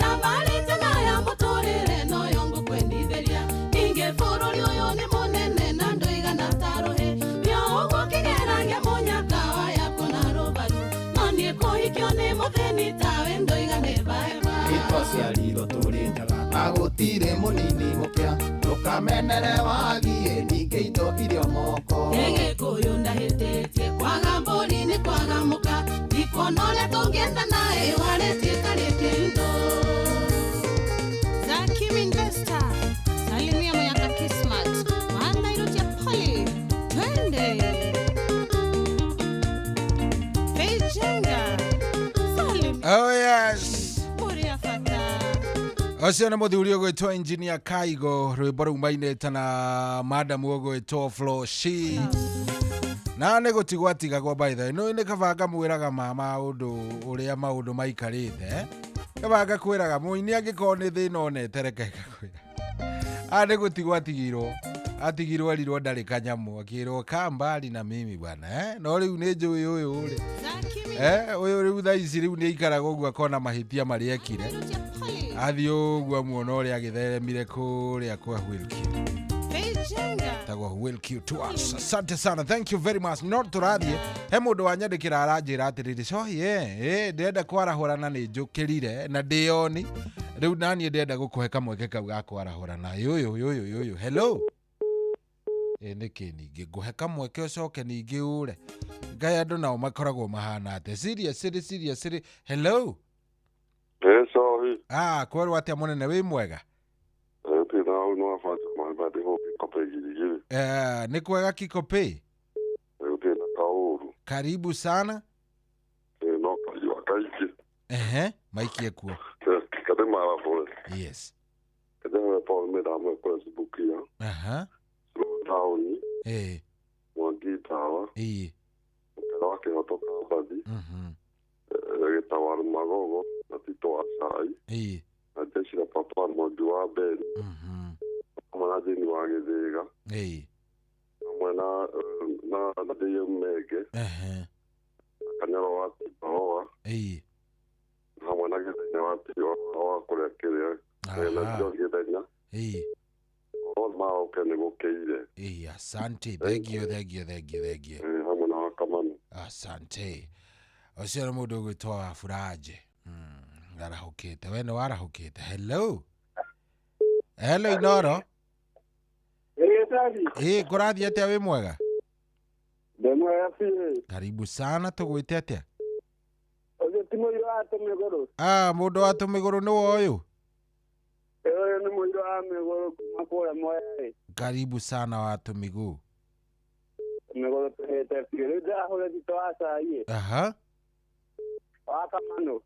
Thabarĩ njega ya mũtũrĩre noyo ngũkwendithĩria ningĩ bũrũri ũyũ nĩ mũnene na ndũigana ta rũhĩ nĩ ũguo kĩgeragia mũnyaka wa yako na rũbaru no niĩ kũhikio nĩ mũthĩni tawe ndoiga nĩ baeba. Twaciarirwo tũrĩ njaga na gũtirĩ mũnini mũkĩa ndũkamenere wagie ningĩ indo irio moko. Gĩgĩkũyũ ndahĩtĩtie kwaga mbũri nĩ kwaga mũka ndikuona ũrĩa tũngĩenda naĩ waretie tarĩ kĩndũ. Zakim Investor, salimia Mayaka Kismat, Wanairutia Poli, twende. Beijinga, salimia. Oh yes. Kuria fata. Ũcio nĩ mũthuri ũgwĩtwo Engineer Kaigo rwĩmbo rũu mainĩte na madam ũgwĩtwo Floshi na nĩ gũtigwo atigagwo by the way nĩ nĩ kaba ngamwĩraga mama ũndũ ũrĩa maũndũ maikarĩte kaba ngakwĩraga mũini angĩkorwo nĩ thĩna onete reke ngakwĩra a nĩ gũtigwo atigirwo erirwo ndarĩ kanyamũ akĩrwo kaa mbali na mimi bwana no rĩu nĩ njũĩ ũyũ rĩ ũyũ rĩu thaa ici rĩu nĩ aikaraga ũguo akona mahĩtia marĩa ekire athiĩ ũguo amuona ũrĩa agĩtheremire kũrĩa kwa Wilkie tagwo Wilkie Tours. Asante sana, thank you very much. No tũrathiĩ he mũndũ wanyandĩkĩra aranjĩra atĩrĩrĩ cohi ndĩrenda kwarahũrana nĩ njũkĩrire na ndĩoni rĩu naniĩ ndĩrenda gũkũhe kamweke kau ga kwarahũrana yũyũ hello nĩkĩ ningĩ ngũhe kamweke ũcoke ningĩ ũre ngai andũ nao makoragwo mahana atĩa serious hello. Cohi. Kwerwo atĩa mũnene wĩ mwega? Nĩ kwega Kikopĩ? Karibu sana. No kaiwa kaingĩ. Ehe, maikie kuo. Kade marabole. Yes. Kade me Paul me da me Facebook ya. Aha. Mwangi Tawa. Mũkera wa Kĩhoto Kambathi. Gĩtawaru Magogo na Tito wa Cai. Na Jeshi la Papa Mwangi wa Beni. Hamwe na Jane wa Gĩthĩga. Hamwe na na DM Menge. Na Kanyaro wa Tibaoa. Hamwe na Gĩthenya wa Tibaoa wa kũrĩa kĩrĩa. Na John Gĩthenya. Othe maroke nĩ gũkĩire. Asante. Thank you, thank you, thank you, thank you. Hamwe na Wakamanu. Asante. Ũcio nĩ mũndũ ũgwĩtwo Wafuraje. Arahũkĩte. We nĩ warahũkĩte. Hello. Hello Inoro. Kũrathiĩ atĩa wĩ mwega? Ndĩ mwega biũ. Karibu sana, tũgwĩte atĩa? Ũcio ti mũirũ wa Tũmĩgũrũ. Mũndũ wa Tũmĩgũrũ nĩwe ũyũ? Ũyũ nĩ mũirũ wa Mĩgũrũ kuma kũrĩa Mwea. Karibu sana wa Tũmĩgũrũ. Tũmĩgũrũ tũhĩte biũ. Rĩu ndĩrahũra Tito wa cai. Wa Kamanu.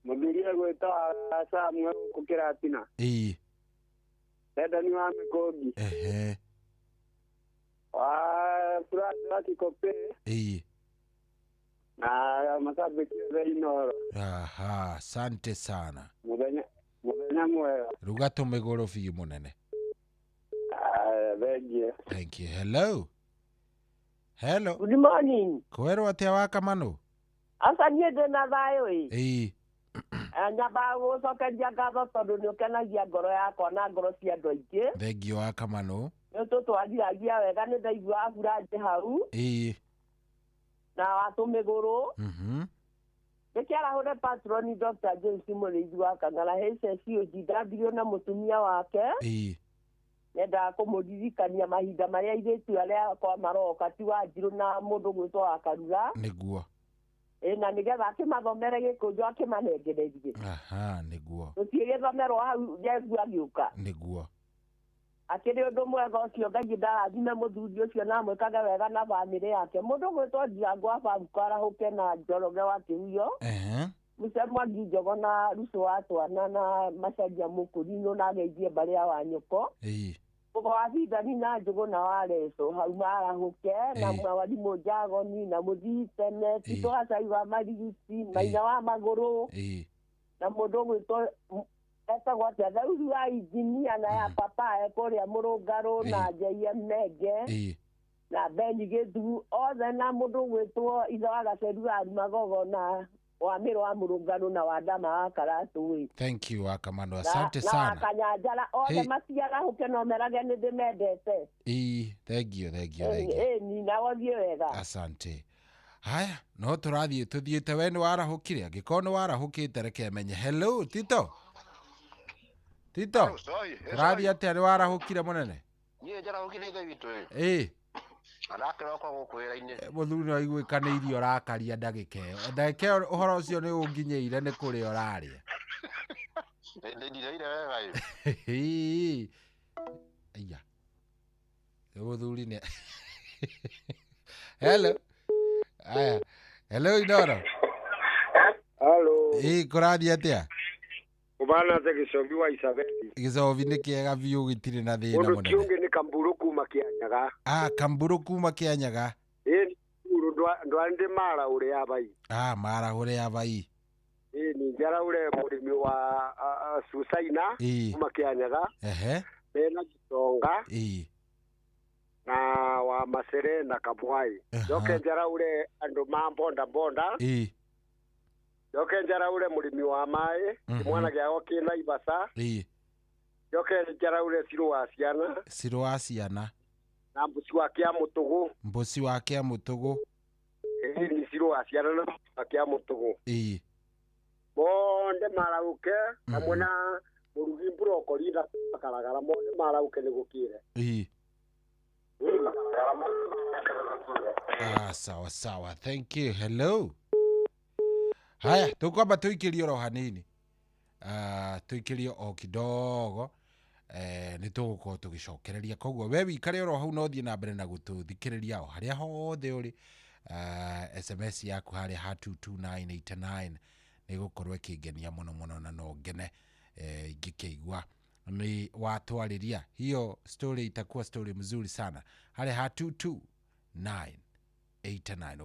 Mũthuri egwĩtwo Samuel gũkũ Kĩratina. Endani wa Mĩkũngi. Wa Furaha wa Kikopĩ. Na macambĩki othe Inoro. Asante sana. Mũthenya mwega. Ruga Tũmĩgũrũ biũ mũnene. Thank you. Thank you. Hello. Hello. Good morning. Kwĩrwo atĩa wa Kamanu? Aca niĩ ndĩna thayũ ĩ. Nyambaga gũcokeria ngatho tondũ nĩ ũkenagia ngoro yakwa na ngoro cia andũ aingĩ. Thank you wa Kamanu. Nĩ tũtwariragia wega, nĩ ndaigua Wafuraje hau. Na wa Tũmĩgũrũ. Ndĩkĩarahũre patroni Dr. James Mũrĩithi wa Kang'ara HSUG ndambirio na mũtumia wake. Nendaga kũmũririkania mahinda marĩa airĩtu arĩa akwa maroka ti Wanjirũ na mũndũ gwĩtwo wa Karura. Nĩguo. Na nĩgetha akĩmathomere gĩkũnjo akĩmanengererie. Nĩguo. Tũtigĩthomerwo hau Jesu agĩũka. Nĩguo. Akĩrĩ ũndũ mwega ũcio, Ngai ndarathime mũthuri ũcio na amwĩkage wega na bamĩrĩ yake. Mũndũ gwĩtwo Ndirango wa Babuko arahũke na Njoroge wa Kĩhuyo. Musa Mwangi Njogo na Rucu wa Twana na Macaria Mũkũrinũ na ageithie mbarĩ ya Wanyũko. Mũgo wa Bindani na Njũgũ na wa Leso hau marahũke na Mwarimũ Njagoni na Mũthii Tene Tito wa Cai wa Marigiti Maina wa Magũrũ na mũndũ ũgwĩtwo etagwo atĩa Thauri wa injinia na ya papa ekũrĩa Mũrũngarũ na JM Menge na Beni Gĩthu othe na mũndũ ũgwĩtwo ithe wa Gaceru wa Magogo na wa Mĩro wa Mũrũngarũ na wa Ndama wa Karatũ. Thank you wa Kamanu, asante sana. Na Kanyanjara othe matiarahũke no merage nĩ ndĩmendete. Thank you, thank you, thank you. Ni na wathiĩ wega. Asante. Haya, no tũrathiĩ tũthiĩte. We nĩ warahũkire? Angĩkorwo nĩ warahũkĩte reke menye. Hello Tito. Tito. Tũrathiĩ atĩa? Nĩ warahũkire mũnene? Niĩ njarahũkire ithe witũ ĩ. Arakĩroka gũkũ wĩra-inĩ. Mũthuri nĩ waiguĩka nĩ irio ũrakaria ndagĩka ĩyo. Ndagĩka ĩyo ũhoro ũcio nĩ ũnginyĩire nĩ kũrĩa ũrarĩa. Ndirĩire wega ĩ. Aya. Mũthuri nĩ. Hello. Aya. Hello Inoro. Hello. Kũrathiĩ atĩa? Ũbana te gĩcobi wa Isabethi. Gĩcobi nĩ kĩega biũ gĩtirĩ na thĩna mũnene. Mũndũ kĩũngĩ nĩ Kamburu kuma Kĩanyaga. Kamburu kuma Kĩanyaga. Kamburu ndwandĩ mara ũrĩa abai. Mara ũrĩa abai. Ni njaraure mũrĩmi wa Susaina kuma Kĩanyaga. Bena Gitonga. Na wa Masere na Kamwai. Njoke njaraure andũ ma bonda bonda. Njoke njaraure mũrĩmi wa maĩ, kĩmwana gĩao kĩ Naivasha. Njoke njaraure Cirũ wa ciana. Cirũ wa ciana. Na Mbuci wa Kĩamũtũgũ. Mbuci wa Kĩamũtũgũ. Ni Cirũ wa ciana na Mbuci wa Kĩamũtũgũ. Monde marauke hamwe na mũrugi mburokori na makaragara monde marauke nĩ gũkĩre. Sawa sawa. Thank you. Hello. Haya, tukwamba tuikirie oro hanini. Tuikirie o kidogo. Nĩ tũgũkorwo tũgĩcokereria koguo we wikare oro hau no thiĩ na mbere na gũtũthikĩrĩria o harĩa hothe ũrĩ. SMS yaku harĩa ha 22989 nĩ gũkorwo ĩkĩngenia mũno mũno na no ngene ingĩkĩigua Nĩ watwarĩria hiyo story, itakuwa story mzuri sana harĩa ha 22989.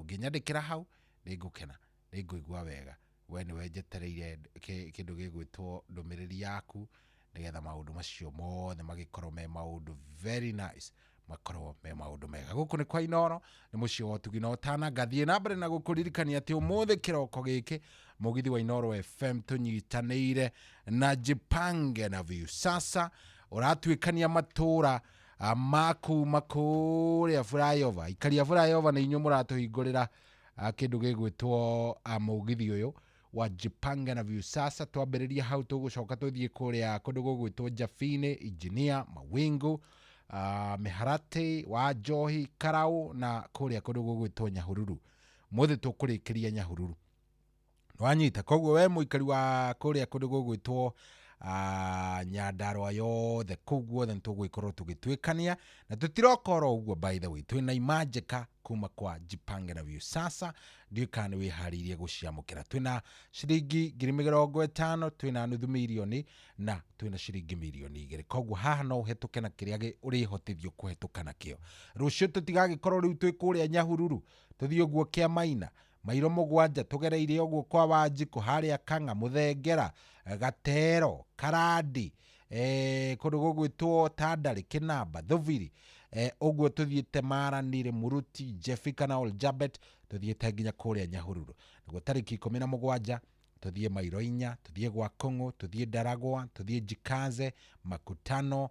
Ũngĩnyandĩkĩra hau nĩ ngũkena, nĩ ngũigua wega. We nĩwe njetereire kĩndũ gĩgwĩtwo ndũmĩrĩri yaku, nĩgetha maũndũ macio mothe magĩkorwo me maũndũ very nice, makorwo me maũndũ mega. Gũkũ nĩ kwa Inoro, nĩ mũciĩ wa ũtugi na ũtana. Ngathiĩ na mbere na gũkũririkania atĩ ũmũthĩ kĩroko gĩkĩ mũgithi wa Inoro FM tũnyitanĩire na Jipange na Viusasa ũratuĩkania matũra makuma kũrĩa flyover. Ikaria flyover nĩ inyuĩ mũratũhingũrĩra kĩndũ gĩgwĩtwo mũgithi ũyũ wa Jipange na Viusasa. Twambĩrĩria hau, tũgũcoka tũthiĩ kũrĩa kũndũ gũgwĩtwo Jafine, Engineer, Mawingu, Mĩharatĩ wa Njohi, Karau na kũrĩa kũndũ gũgwĩtwo Nyahururu. Mũthĩ tũkũrĩkĩria Nyahururu, wanyita. Koguo we mũikari wa kũrĩa kũndũ gũgwĩtwo Nyandarua yothe, kũu guothe nĩ tũgwĩkorwo tũgĩtuĩkania na tũtiroka oro ũguo. By the way, twĩna imanjĩka kuma kwa Jipange na Viusasa. Ndiũĩ kana nĩ wĩharĩirie gũciamũkĩra. Twĩna ciringi 50,000, twĩna nuthu mirioni na twĩna ciringi 2 mirioni. Koguo haha no ũhetũke na kĩrĩa ũrĩhotithio kũhetũka nakĩo. Rũciũ tũtigagĩkorwo rĩu twĩ kũrĩa Nyahururu, tũthiĩ ũguo Kĩamaina, mairo mũgwanja, tũgereire ũguo kwa Wanjikũ, harĩa Kang'a, Mũthengera, Gatero, Karandi, kũndũ gũgwĩtwo Tandari, Kĩnamba, Thubiri, ũguo tũthiĩte Maranire, Muruti, Jefi kana Oljabet, tũthiĩte nginya kũrĩa Nyahururu. Nĩguo tarĩki 17 tũthiĩ mairo 4, tũthiĩ gwa Kong'o, tũthiĩ Ndaragwa, tũthiĩ Jikaze, Makutano,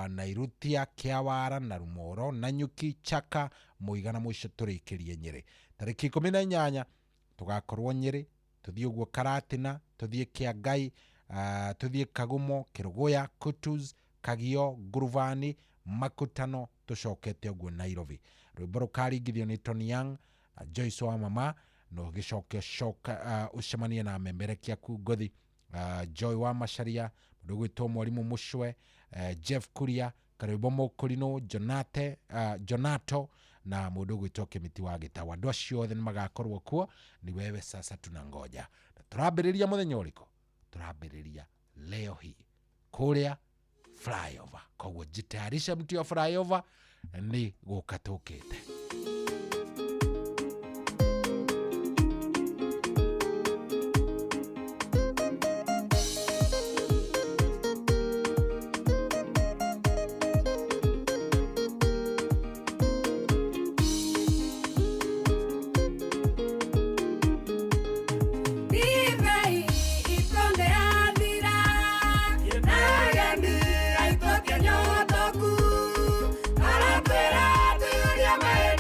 Nairutia, Kĩawara na Rumoro, Nanyuki, Chaka, Mũiga na mũico tũrĩkĩrie Nyĩrĩ. Tarĩki 18 tũgakorwo Nyĩrĩ, tũthiĩ ũguo Karatina, tũthiĩ Kĩangai, tũthiĩ Kagumo, Kĩrũgũya, Kutus, Kagio, Nguruvani, Makutano, tũcokete ũguo Nairobi. Rwĩmbo rũkaringithio nĩ Tony Young na Joyce wa mama, na ũgĩcoke ũcoka ũcemanie na memerekia ku Ngothi, Joy wa Macharia, mũndũ ũgwĩtwo Mwarimũ Mũcwe, Jeff Kuria, Karwĩmbo Mũkũrinũ, Jonate, Jonato na mũndũ ũgwĩtwo Kĩmiti wa Gĩtawa. Andũ acio othe nĩ magakorwo kuo. Ni wewe sasa tunangoja. Na tũrambĩrĩria mũthenya ũrĩkũ? Tũrambĩrĩria leo hii kũrĩa flyover. Koguo jitayarishe, mtu wa flyover, nĩ gũka tũkĩte. Ndibei ikonde yathira, na ageni aitũ ti anyotoku, aratwĩra tuyũrie maĩ.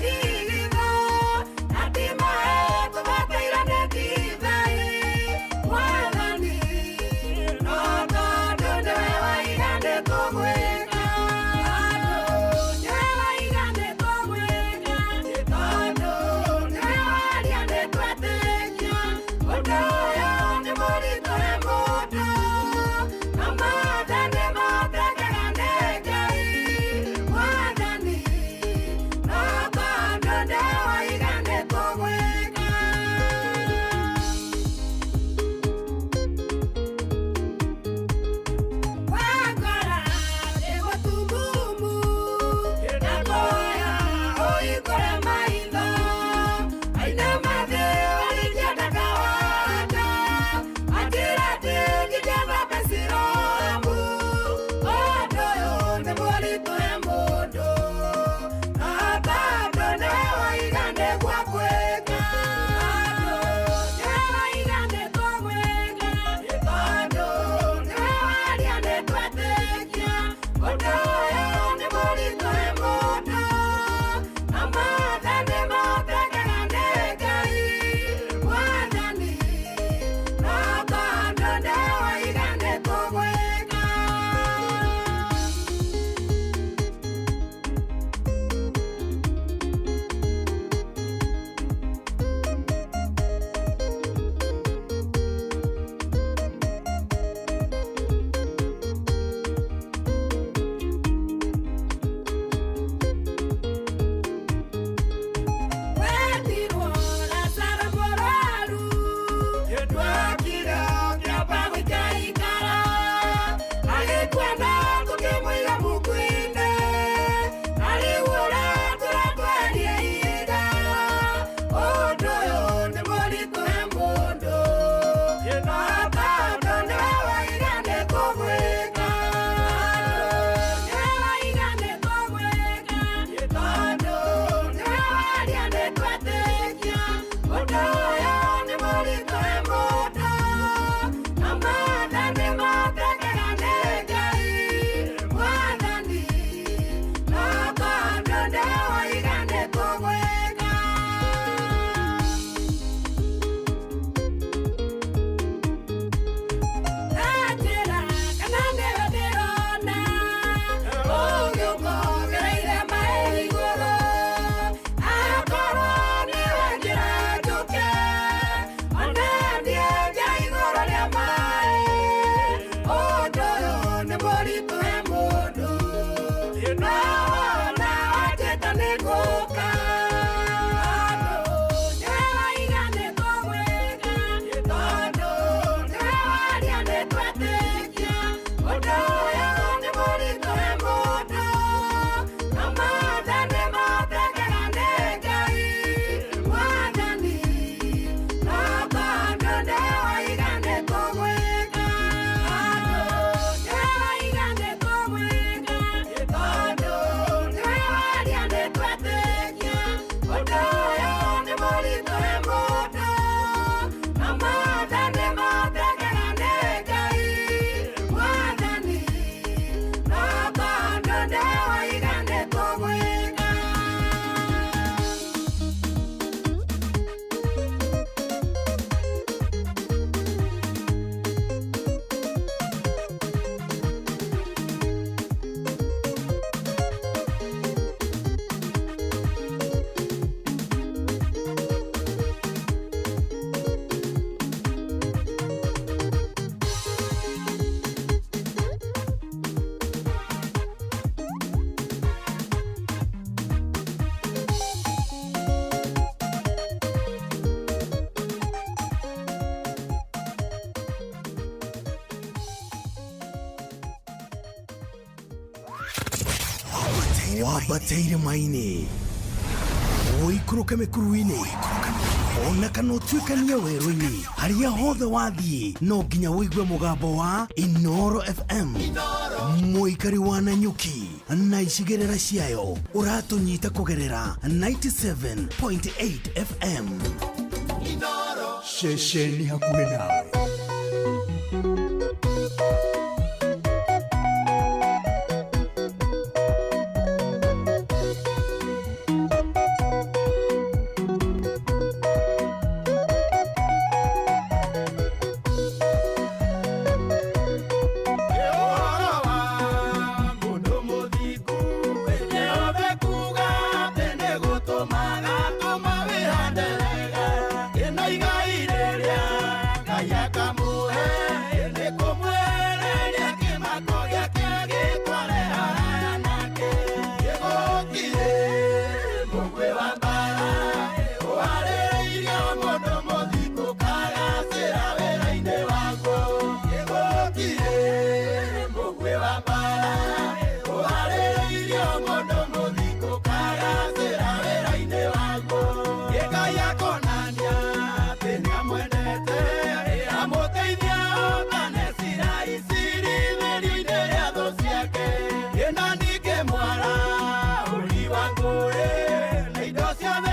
gũka. Tondũ nĩwe waiga nĩtũgwĩka, tondũ nĩwe waria nĩtwetĩkia. Ũndũ ũyũ nĩ mũritũ he mũndũ, no mothe nĩmahotekekaga nĩ Ngai Mwathani. No tondũ nĩwe waiga nĩtũgwĩka, tondũ nĩwe waiga nĩtũgwĩka, tondũ nĩwe waria nĩtwetĩkia. Ũndũ ũyũ nĩ mũritũ he mũndũ, no mothe nĩmahotekekaga nĩ Ngai Mwathani. No tondũ nĩwe waiga nĩtũgwĩka. Wambate irĩma-inĩ, ũikũrũke mĩkuru-inĩ, ona kana ũtuĩkanie werũ-inĩ, harĩa hothe wathiĩ no nginya ũigue mũgambo wa Inoro FM. Mũikari wa Nanyuki na icigĩrĩra ciayo ũratũnyita kũgerera 97.8 FM. Ceceni hakuhĩ nawe. Ũhoro wa mũndũ mũthingu wĩnyothe kuga atĩ nĩ gũtũmaga tũma wĩhande wega, ĩno igai rĩrĩa Ngai akamũhe nĩ kũmwehereria kĩmako gĩake gĩtware haraya nake. Gĩgũtirĩ mũguĩ wa mbara ũharĩrĩirio mũndũ mũthingu kagacĩra wĩra-inĩ waguo. Gĩgũtirĩ mũguĩ wa mbara ũharĩrĩirio mũndũ mũthingu kagacĩra wĩra-inĩ waguo. Ngai akonania atĩ nĩamwendete, amũteithia okane cira icirithĩrio-inĩ rĩa thũ ciake. Ĩna ningĩ mwara ũri wa ngũĩ na indo ciothe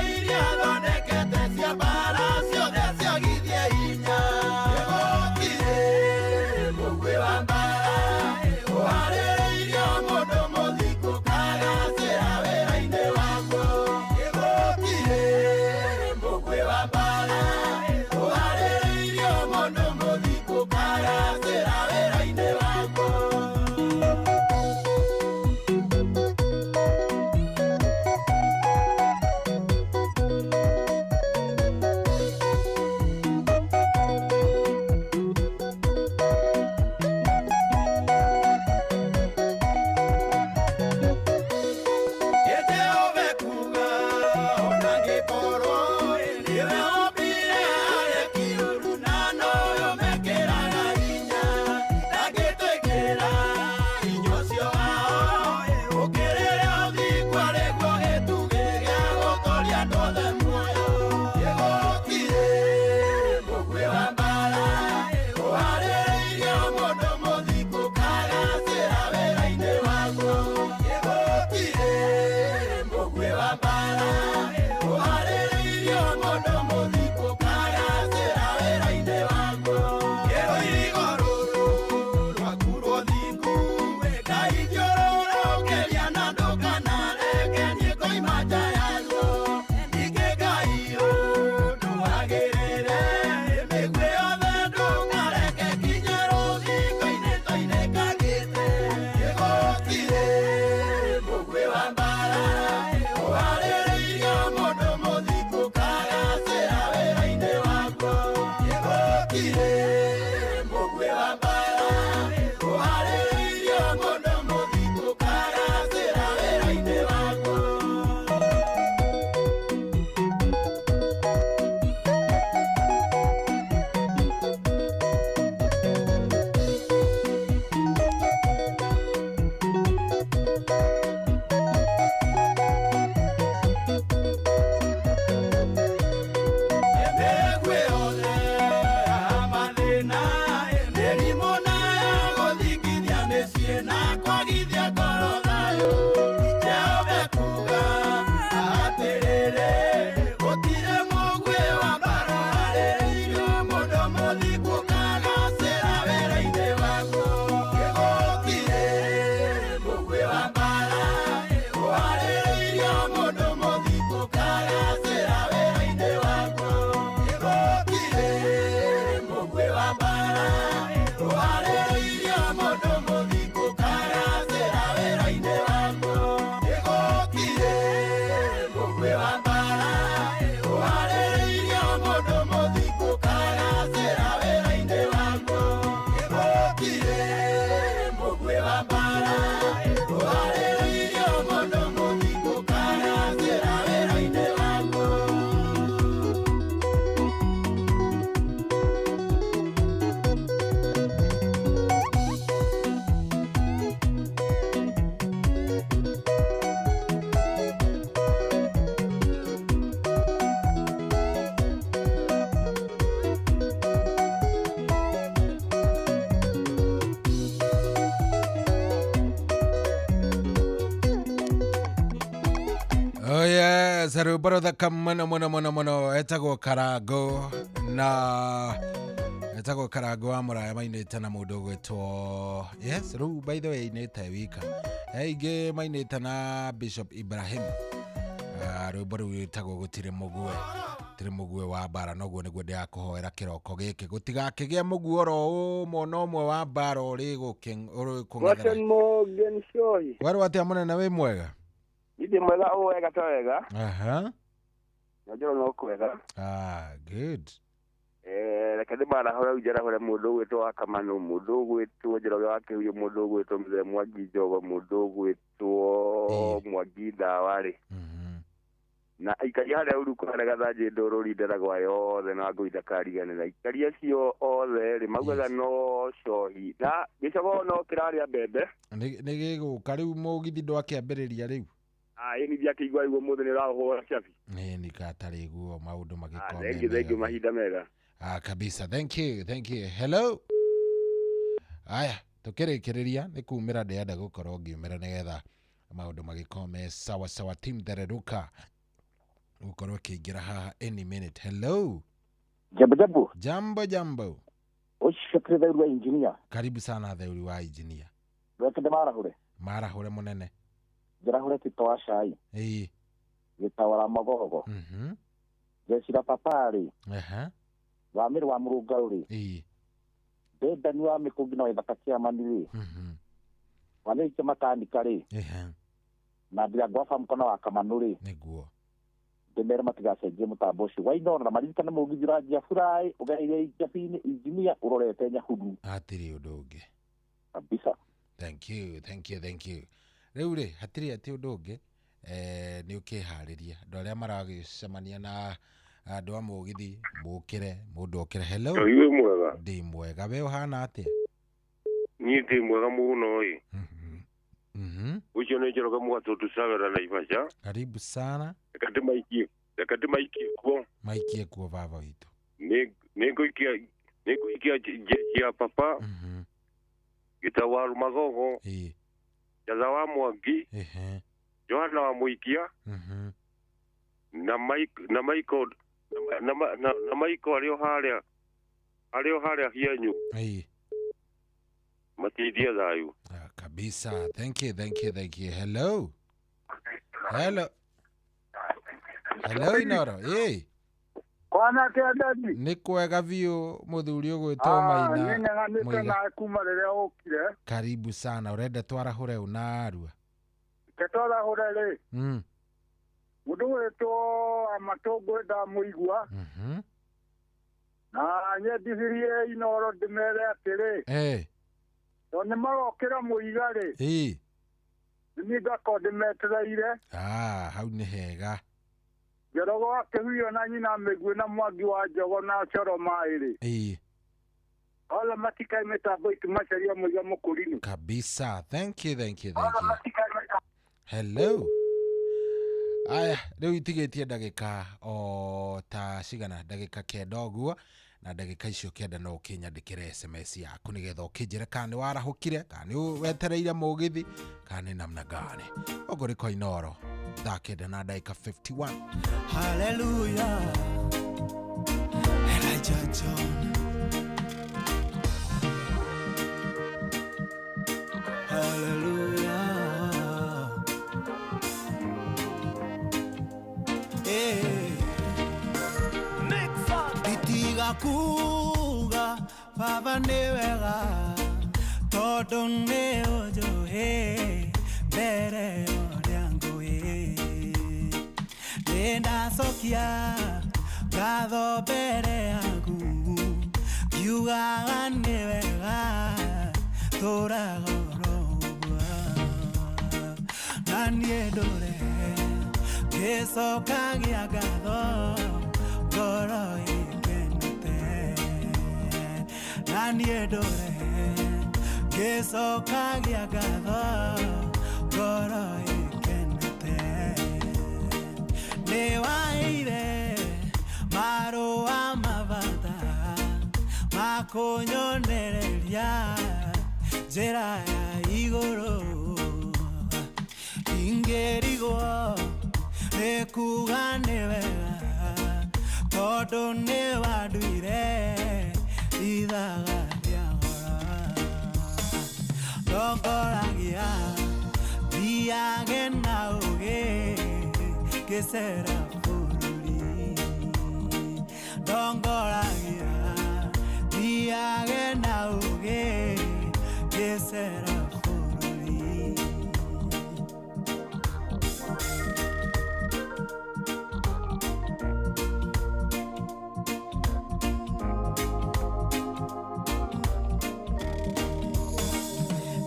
Yes, rwĩmbo rũthaka mũno mũno mũno mũno etagwo Karango na etagwo Karango wa Mũraya mainĩte na mũndũ ũgwĩtwo, yes, rĩu by the way ainĩte wika ingĩ mainĩte na Bishop Ibrahim. Ah, rwĩmbo rũu rwĩtagwo Gũtirĩ Mũgue, Gũtirĩ Mũgue wa Mbara. Noguo nĩguo ndĩrakũhoera kĩroko gĩkĩ, gũtigakĩgĩa mũguo oro ũmwe na ũmwe wa mbara ũrĩ kũng'ethera. Guten Morgen, Shohi. Werwo atĩa mũnene, wĩ mwega? Ndĩ mwega o wega ta wega. Aha. Na njoro no kwega. Ah, good. Reke ndĩmarahũre rĩu, njarahũre mũndũ ũgwĩtwo wa Kamanu, mũndũ ũgwĩtwo Njoroge wa Kĩhurio, mũndũ ũgwĩtwo Mzee Mwangi Njogo, mũndũ ũgwĩtwo Mwangi Ndawa-rĩ. Na aikaria harĩa uruko harĩa Gathanjĩ Ndũrũri Ndaragwa yothe na Ngũi ndakariganĩra. Aikaria acio othe rĩ maugaga no cohi. Na gĩcogo no kĩrarĩa mbembe. Nĩ gĩgũka rĩu, mũgithi ndwakĩambĩrĩria rĩu. Ah, ĩni ndiakĩigua rĩu ũmũthĩ nĩ ũrahũra cabi. Nĩ nikatarĩ guo maũndũ magĩkorwo me Thank you, thank you, mega. Mahinda mega. Ah, kabisa. Thank you, thank you. Hello. Aya, tukĩrĩkĩrĩria nĩ kumĩra ndĩrenda gũkorwo ngiumĩra nĩgetha maũndũ magĩkorwo me sawa sawa. Team Thereruka gũkorwo ĩkĩingĩra haha any minute. Hello. Jambo jambo. Jambo jambo. Ũcio kĩrĩ theuri wa engineer. Karibu sana theuri wa engineer. Reke ndĩmarahũre. Marahũre mũnene. Njĩrahũre Tito wa cai. Ĩĩ. Gĩtawara Magogo. Jecira Paparĩ. Aha. Wamĩrĩ wa Mũrũngarũ rĩ. Ĩĩ. Ndendani wa Mĩkũngi na Waithaka Kĩamani rĩ. Wanĩikia makanika rĩ. Ehe. Na Ndirango wa Bamuko wa Kamanũ rĩ. Nĩguo. Ndĩmere matigacenjie mũtambo ũcio wa Inooro na maririkane mũgithi ũranjia Buraĩ ũgereire Injabi-inĩ injinia ũrorete Nyahururu. Hatirĩ ũndũ ũngĩ. Kabisa. Thank you, thank you, thank you. Rĩu rĩ, hatirĩ atĩ ũndũ ũngĩ, nĩ ũkĩharĩria andũ arĩa maragĩcemania na andũ a mũgithi, mũkĩre mũndũ okĩre. Hello. Wĩ mwega? Ndĩ mwega, we ũhana atĩa? Niĩ ndĩ mwega mũno ĩ. Ũcio nĩ Njoroge Mũgatũ Cavera Naivasha. Karibu sana. Reke ndĩmaikie, reke ndĩmaikie kuo. Maikie kuo baba witũ. Nĩ ngũikia jeshi ya papa. Gĩtawaru Magogo. Jatha wa Mwangi. Johana wa Mũikia. Na Mike na Michael na na na Michael arĩ o harĩa, arĩ o harĩa Hienyu. Mateithie thayũ. Ah, kabisa. Thank you, thank you, thank you. Hello. Hello. Hello Inoro. Ĩĩ. Kwana kĩandani. Nĩ kwega biũ mũthuri ũgwĩtwo Maina. Nĩ ng'ang'anĩte Mũiga. Nawe kuma rĩrĩa ũkire. Karibu sana. Ũrenda twarahũre ũnarua. Ke twarahũre rĩ. Mũndũ wĩtwo Amatũngũ ndamũigua. Na nyendithirie Inooro ndĩmere atĩrĩ. Tondũ nĩ marokĩra mũiga rĩ. Nĩ niĩ ngakorwo ndĩmetereire. Ah, hau nĩ hega. Njorogo wa Kĩhuyo na nyina Mĩguĩ na Mwangi wa Njogo na Coro Maĩ rĩ. Othe matikai mĩtambo itumacaria mũiga mũkũrinũ. Kabisa. Thank you, thank you, thank you. Hello. Aya, rĩu itigĩtie ndagĩka o ta cigana, ndagĩka 9 ũguo, na ndagĩka icio 9 no ũkĩnyandĩkĩre SMS yaku nĩgetha ũkĩnjĩre kana nĩ warahũkire, kana nĩ wetereire mũgithi, kana nĩ namna gani. Ũguo nĩ kwa Inooro, thaa 9 na ndagĩka 51. Hallelujah. Elijah John. Hallelujah. Hey. Nditiga kuga baba nĩ wega tondũ nĩ ũnjũĩ mbere ya ũrĩa ngũĩ. Nĩ ndacokia ngatho mbere yaku ngiugaga nĩ wega tũraga oro ũguo. Na niĩ ndũre ngĩcokagia ngatho ngoro ĩkenete. Na niĩ ndũre ngĩcokagia ngatho ngoro ĩkenete. Nĩ waheire marũa mabata makũnyonereria njĩra ya igũrũ. Ingĩrigwo Nĩ kuga nĩ wega tondũ nĩ wanduire ithaga rĩa goro. Ndongoragia thiage na ũgĩ ngĩcera bũrũri. Ndongoragia thiage na ũgĩ ngĩcera bũrũri.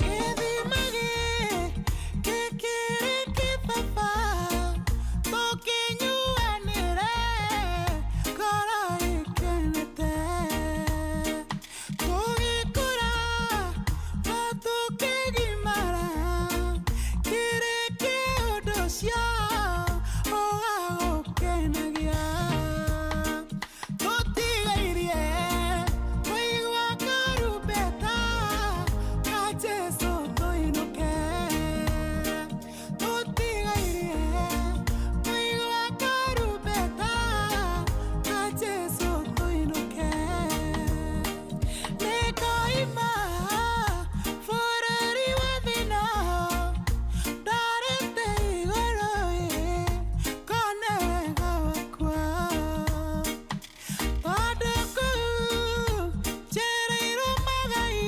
Gĩthima gĩkĩ kĩrĩ kĩbaba tũkĩnyuanĩre ngoro ĩkenete. Tũgĩkũra na tũkĩgimara kĩrĩ kĩũndũ ũcio ũgagũkenagia. Tũtigairie kũigua karumbeta ka Jesũ tũinũke. Tũtigairie kũigua karumbeta ka Jesũ tũinũke. Nĩngoima bũrũri wa thĩna ndarĩte igũrũ ĩ ngone wega wakwa. Tondũ kũu njereirwo magai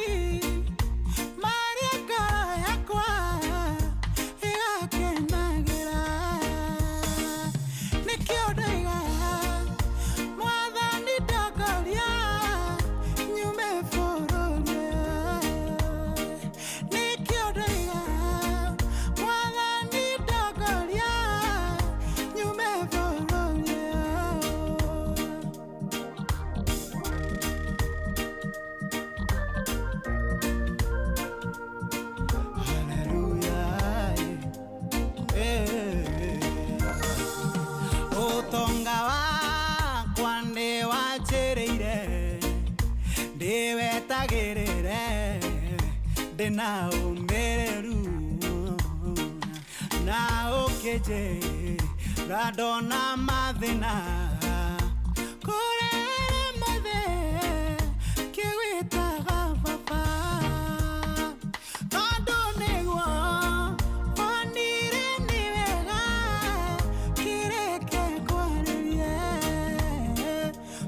marĩa ngoro yakwa ĩgakenagĩra. Nĩkĩo ndoiga Mwathani ndongoria nyume bũrũri ũyũ. Nĩkĩo ndoiga Mwathani ndongoria nyume bũrũri ũyũ. Hallelujah, eh. Ũtonga wakwa nĩwanjĩrĩire ndĩwetagĩrĩre ndĩna ũmĩrĩru na ũkĩnjĩra ndona mathĩna kũrĩa mothe kĩgwĩtaga baba. Tondũ nĩguo onire nĩ wega kĩreke ngwarĩrie.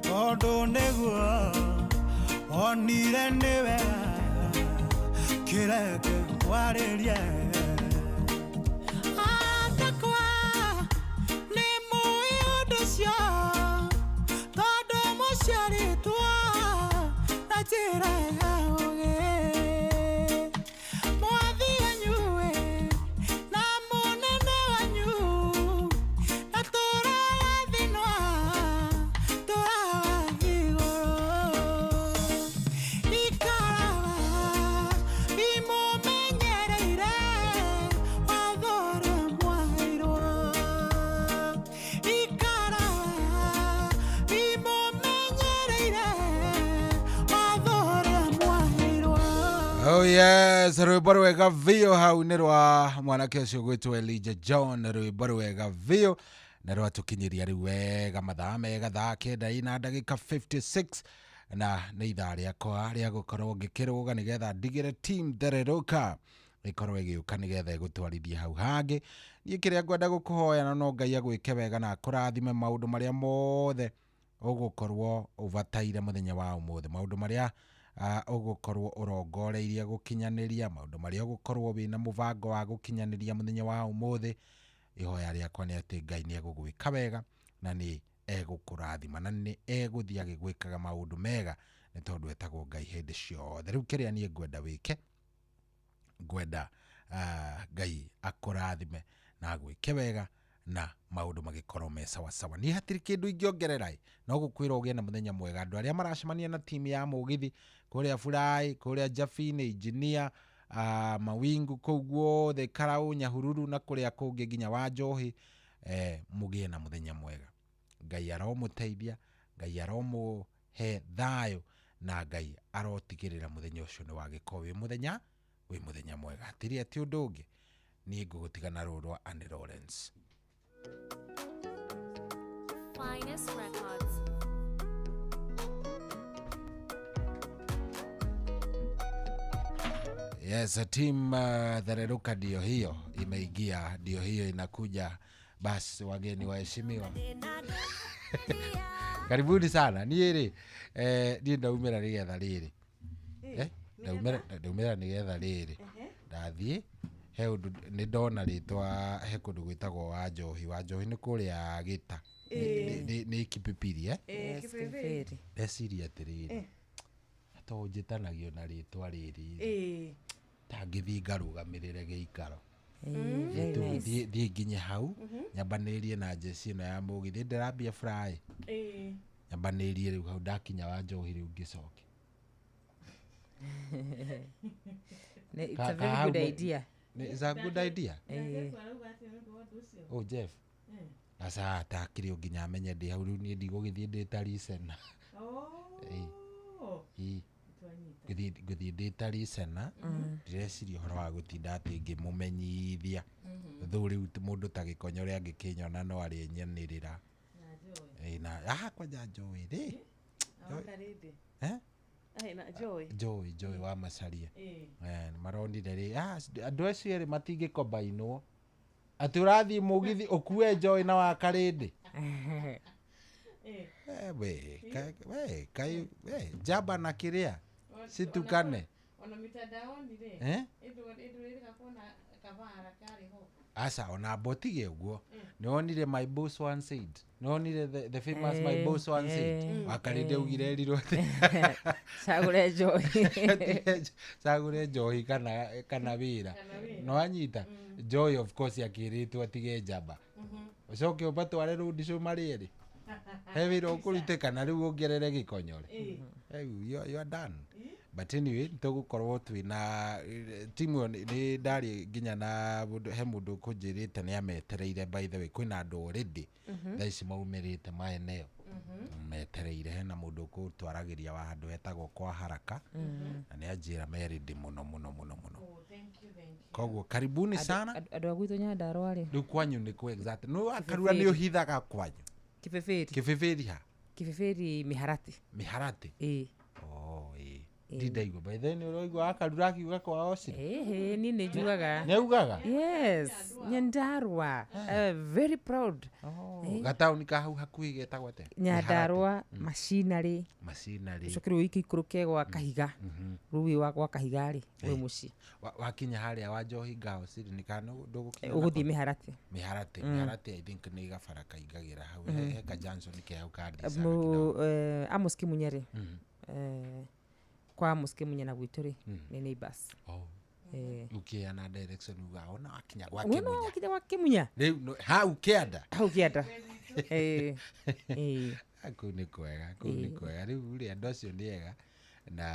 Tondũ nĩguo onire nĩ wega kĩreke ngwarĩrie. Atakwa nĩ mũĩ ũndũ ũcio tondũ mũciarĩtwo na njĩra ya ũũgĩ. Mwathi wanyu ĩ na mũnene wanyu na tũrarathinwa tũrawa igũrũ. Ikaraga imũmenyereire watho ũrĩa mwaheirwo. Ikaraga imũmenyereire watho ũrĩa mwaheirwo. Oh yes, rwĩmbo rwega biũ hau nĩ rwa mwanake ũcio gwĩtwo Elijah John, rwĩmbo rwega biũ na rwatũkinyĩria rĩu wega mathaa mega thaa kenda ina ndagĩka 56 na nĩ ithaa rĩakwa rĩa gũkorwo ngĩkĩrũga nĩgetha ndigĩre team Thererũka ĩkorwo ĩgĩũka nĩgetha ĩgũtwarithie hau hangĩ. Niĩ kĩrĩa ngwenda gũkũhoya na no Ngai agwĩke wega na akũrathime maũndũ marĩa mothe ũgũkorwo ũbataire mũthenya wa ũmũthĩ, maũndũ marĩa ũgũkorwo ũrongoreirie gũkinyanĩria, maũndũ marĩa ũgũkorwo wĩna mũbango wa gũkinyanĩria mũthenya wa ũmũthĩ. Ihoya rĩakwa nĩ atĩ Ngai nĩ egũgwĩka wega na nĩ egũkũrathima na nĩ egũthiĩ agĩgwĩkaga maũndũ mega nĩ tondũ etagwo Ngai hĩndĩ ciothe. Rĩu kĩrĩa niĩ ngwenda wĩke, ngwenda Ngai akũrathime na agwĩke wega na maũndũ magĩkorwo me sawasawa. Niĩ hatirĩ kĩndũ ingĩongerera ĩ, no gũkwĩra ũgĩe na mũthenya mwega. Andũ arĩa maracemania na timu ya mũgithi kũrĩa Furai, kũrĩa Jabini, Engineer, Mawingu kũu guothe, Karau, Nyahururu na kũrĩa kũngĩ nginya wa Njohi, mũgĩe na mũthenya mwega. Ngai aromũteithia, Ngai aromũhe thayũ na Ngai arotigĩrĩra mũthenya ũcio nĩ wagĩkorwo wĩ mũthenya mwega. Hatirĩ atĩ ũndũ ũngĩ, niĩ ngũgũtiga na rũrũ rwa Annie Lawrence. Finest Records. Yes, team Thereruka ndio hiyo imeingia, ndio hiyo inakuja. Basi wageni waheshimiwa, karibuni sana. Niĩ rĩ, niĩ ndaumĩra nĩgetha rĩrĩ, ndaumĩra nĩgetha rĩrĩ ndathiĩ he ũndũ nĩ ndona rĩtwa, he kũndũ gwĩtagwo Wanjohi. Wanjohi nĩ kũrĩa Gĩta, nĩ Kipipiri, eh? Yes, Kipipiri. Ndeciria atĩrĩrĩ, to njĩtanagio na rĩtwa rĩrĩ, tangĩthiĩ ngarũgamĩrĩre gĩikaro. Very nice. Thiĩ nginye hau nyambanĩrie na njeci ĩno ya mũgithi ndĩrambia fry, nyambanĩrie rĩu hau ndakinya Wanjohi rĩu ngĩcoke. It's a very good idea. It's a good idea. Oh, Jeff. Aca atakĩrĩ o nginya amenye ndĩ hau rĩu niĩ ndigũgĩthiĩ ndĩ ta Risena. Ngũthiĩ ndĩ ta Risena, ndĩreciria ũhoro wa gũtinda atĩ ngĩmũmenyithia. Though rĩu mũndũ ta Gĩkonyore angĩkĩnyona no arĩnyanĩrĩra. Na kwanja Joy rĩ. Eh? Joy, Joy wa Macaria. Maronire rĩ, andũ acio erĩ matingĩkombainwo. Atĩ ũrathiĩ mũgithi ũkue Joy na wa Karĩndĩ. We, kai, we, jaba na kĩrĩa citukane. Ona mitandaoni rĩ, ĩndũrĩrĩga kuona kabara karĩ ho. Aca ona mbotige ũguo. Nĩwonire my boss once said. Nĩwonire the famous my boss once said. Wakarĩndĩ augire erirwo atĩ cagũre njohi. Cagũre njohi kana wĩra. Nĩwanyita? Joy of course akĩrĩtwo atige njamba. Ũcoke ũmatware road show marĩ erĩ. He wĩra ũkũrute kana rĩu wongerere Gĩkonyore. You are done. But anyway, tũgũkorwo twĩna timu ĩyo nĩ ndarĩ nginya na mũndũ, he mũndũ ũkũnjĩrĩte nĩ ametereire. By the way, kwĩna andũ already thaa ici maumĩrĩte maeneo metereire. Hena mũndũ ũkũtwaragĩria wa handũ hetagwo kwa Haraka, na nĩ anjĩra me ready mũno mũno mũno mũno. Koguo karibuni sana andũ a gwitũ Nyandarũa rĩ. Rĩu kwanyu nĩ kũ exact? Nĩ wakarura nĩ ũhithaga kwanyu? Kibibiri. Kibibiri ha? Kibibiri Miharati. Miharati? Ĩĩ. Oh, ĩĩ. Ndindaigua. By the way, nĩ ũraigua wakarura akiuga kwao Ciri? Ĩhĩ, niĩ nĩ njugaga. Nĩ augaga? Yes, Nyandarũa. Very proud. Gataũni ka hau hakuhĩ getagwo atĩa? Nyandarũa, Macinarĩ. Macinarĩ. Ũcoke rĩu ũikũrũke gwa Kahiga. Rĩu wĩ gwa Kahiga rĩ, wĩ mũciĩ. Wakinya harĩa wa Njohi Ngao Ciri nĩ kana ndũgũkinya? Ũgũthiĩ Mĩharati. Mĩharati, Mĩharati I think nĩ gabara kaingagĩra hau. He ka Johnson ke hau ka Addis. Amos Kimunya rĩ. Kwa Amos Kimunya na gwitũ rĩ, nĩ neighbors. Ũkĩheana direction uga ona wakinya gwa Wona Kimunya. wakinya gwa Kimunya. Rĩu hau kĩanda. Hau kĩanda. Kũu nĩ kwega, kũu nĩ kwega. Rĩu rĩ andũ acio nĩ ega na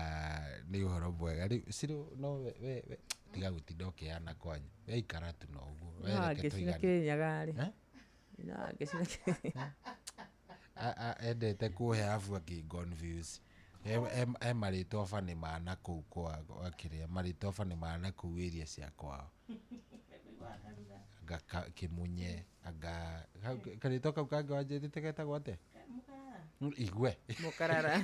nĩ ũhoro mwega. Rĩu Ciro no we tiga gũtinda ũkĩheana kwanyu. We ikara tu no ũguo. We No reke ngĩcina tũigane. Kĩrĩnyaga rĩ. No ngĩcina Kĩrĩnyaga. Endete kũhe arabu akĩ confuse. He marĩtwa bani ma nakũu kwa kĩrĩa, marĩtwa bani ma nakũu area cia kwao. Anga Kĩmunye, anga karĩtwa kau kangĩ wanjĩrĩte getagwo atĩa? Igwe. Mũkarara.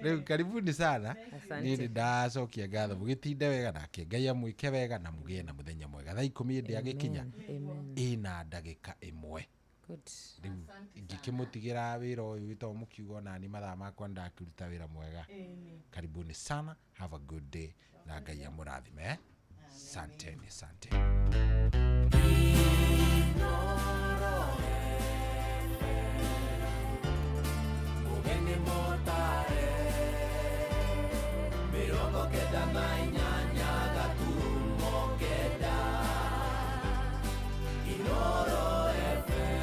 Rĩu karibuni sana. Niĩ nĩ ndacokia ngatho, mũgĩtinde wega nake Ngai amwĩke wega na mũgĩe na mũthenya mwega. Thaa 10 ĩndĩ agĩkinya ĩna ndagĩka 1. Rĩu ingĩkĩmũtigĩra wĩra ũyũ wĩtagwo mũkiuga onani mathaa makwa ndakĩruta wĩra mwega. Karibuni sana, have a good day na Ngai amũrathime. Santeni, santeni. Mugeni motare 98 gaturumo 9 Inoro FM.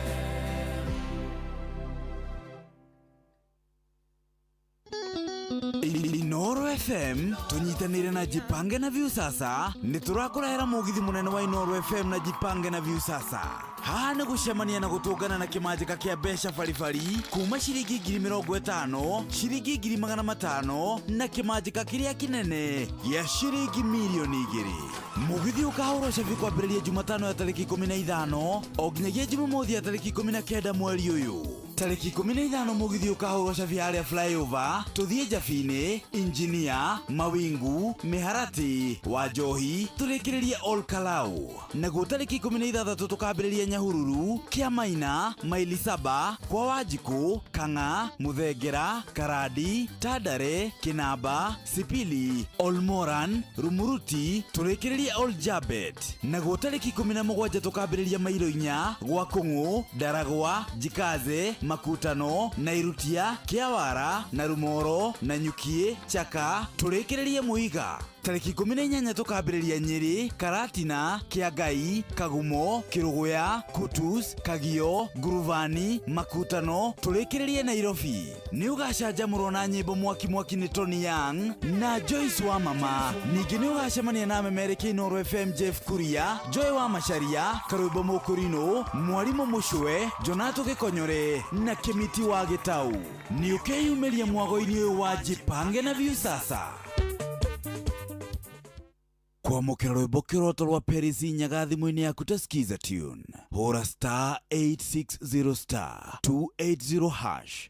Inoro FM tunyitanire na Jipange na Viusasa. Nĩ tũrakũrehera mũgithi mũnene wa Inoro FM na Jipange na Viusasa. Haha nĩ gũcemania na gũtũngana na kĩmanjĩka kĩa mbeca baribari kuma ciringi 50,000, ciringi 500,000 na kĩmanjĩka kĩrĩa kĩnene gĩa ciringi 2,000,000. Mũgithi ũkahũrwo cabi kwambĩrĩria Jumatano ya tarĩki 15 o nginyagia Jumamothi ya tarĩki 19 mweri ũyũ. Tarĩki 15 mũgithi ũkahũrwo cabi harĩa flyover tũthiĩ Njabinĩ, Injinia, Mawingu, Mĩharatĩ, Wanjohi, tũrĩkĩrĩrie Ol Kalou. Naguo tarĩki 16 tũkambĩrĩria Nyahururu, Kĩamaina, Maili Saba, kwa Wanjikũ, Kang'a, Mũthengera, Karandi, Tandare, Kĩnamba, Sipili, Olmoran, Rumuruti, tũrĩkĩrĩrie Ol Jabet. Naguo tarĩki 17 tũkambĩrĩria Mailo 4 gwa Kũng'ũ, Ndaragwa, Njikaze, Makutano, Nairutia, Kĩawara, Narumoro, Nanyukie, Chaka, tũrĩkĩrĩrie Mũiga. Tarĩki 18 tũkambĩrĩria Nyĩrĩ, Karatina, Kĩangai, Kagumo, Kĩrũgũya, Kutus, Kagio, Nguruvani, Makutano, tũrĩkĩrĩrie Nairobi. Nĩ ũgacanjamũrwo na nyĩmbo mwaki mwaki nĩ Tony Young na Joyce wa Mama. Ningĩ nĩ ũgacemania na Memerĩ Inooro FM Jeff Kuria, Joy wa Macharia, Karwĩmbo Mũkũrinũ, Mwarimũ Mũcwe, Jonato Gĩkonyore na Kĩmiti wa Gĩtau. Nĩ ũkeyumĩria mwago-inĩ ũyũ wa Jipange na Viusasa. Kwamũkĩra rwĩmbo kĩroto rwa Paris Nyaga thimũ-inĩ yaku ta Skiza Tune. Hũra star 860 star 280 hash.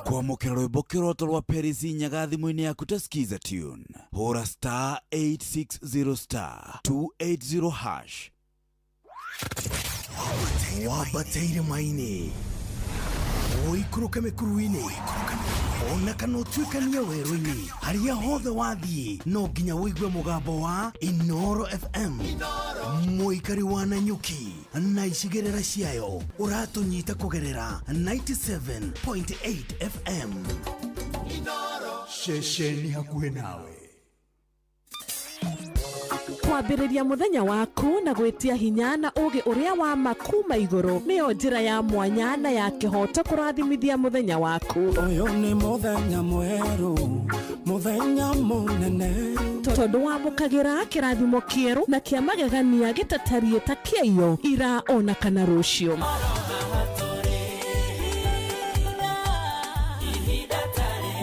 Kwamũkĩra rwĩmbo kĩroto rwa Paris Nyaga thimũ-inĩ yaku ta Skiza Tune. Hũra star 860 star 280 hash. Wambateire maini ũikũrũke mĩkuru-inĩ ona kana ũtuĩkanie werũ-inĩ harĩa hothe wathiĩ no nginya ũigue mũgambo wa Inooro FM. Mũikari wa Nanyuki na icigĩrĩra ciayo ũratũnyita kũgerera 97.8 FM. Ceceni hakuhĩ nawe. Kwambĩrĩria mũthenya waku na gwĩtia hinya na ũgĩ ũrĩa wa ma kuma igũrũ nĩyo njĩra ya mwanya na ya kĩhoto kũrathimithia mũthenya waku. Ũyũ nĩ mũthenya mwerũ, mũthenya mũnene, tondũ wamũkagĩra kĩrathimo kĩerũ na kĩa magegania gĩtatariĩ ta kĩaiyo ira ona kana rũciũ.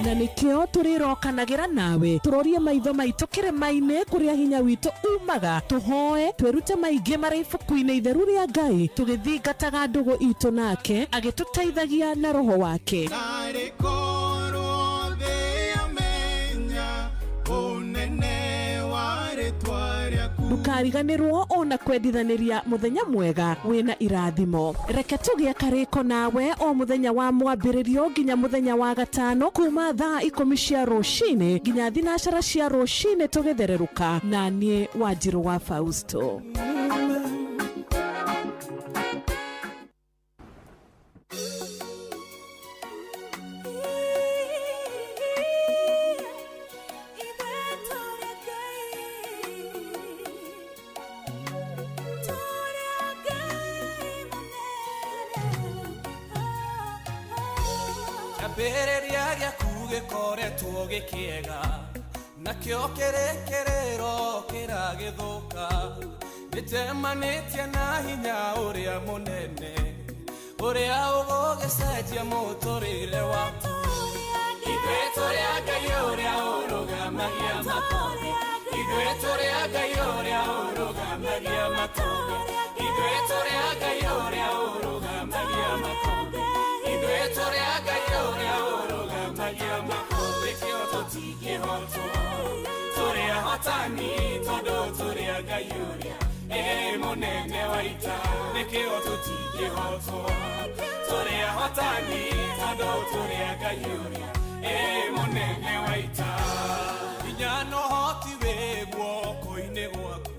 Na nikio tũrĩrokanagĩra nawe tũrorie maitho maitũ kĩrĩma-inĩ kũrĩa hinya witũ umaga, tũhoe twĩrute maingĩ marĩ ibuku-inĩ itheru rĩa Ngai tũgĩthingataga ndũgũ itũ nake agĩtũteithagia na roho wake. Ndũkariganĩrwo ona kwendithanĩria mũthenya mwega wĩna irathimo. Reke tũgĩe karĩko nawe o mũthenya wa mwambĩrĩrio nginya mũthenya wa gatano kuma thaa 10 cia rũcinĩ nginya 12 cia rũcinĩ tũgĩthererũka na niĩ Wanjirũ wa Fausto. Kĩambĩrĩria gĩaku gĩkoretwo gĩkĩega nakĩo kĩrĩkĩrĩro kĩragĩthũka nĩnjemanĩtie na hinya ũrĩa mũnene ũrĩa ũgũgĩcenjia mũtũrĩre waku. Ithuĩ tũrĩ a Ngai ũrĩa ũrũgamagia makũmbĩ, ithuĩ tũrĩ a Ngai ũrĩa ũrũgamagia makũmbĩ, ithuĩ tũrĩ a Ngai ũrĩa ũrũgamagia makũmbĩ, ithuĩ tũrĩ a Ngai ũrĩa ũrũgamagia makũmbĩ. Kĩo tũtingĩhotwo, tũrĩ ahotani tondũ tũrĩ a Ngai ũrĩa mũnene wa ita. Nĩkĩo tũtingĩhotwo, tũrĩ ahotani tondũ tũrĩ a Ngai ũrĩa mũnene wa ita. Hinya na ũhoti wĩ guoko-inĩ gwaku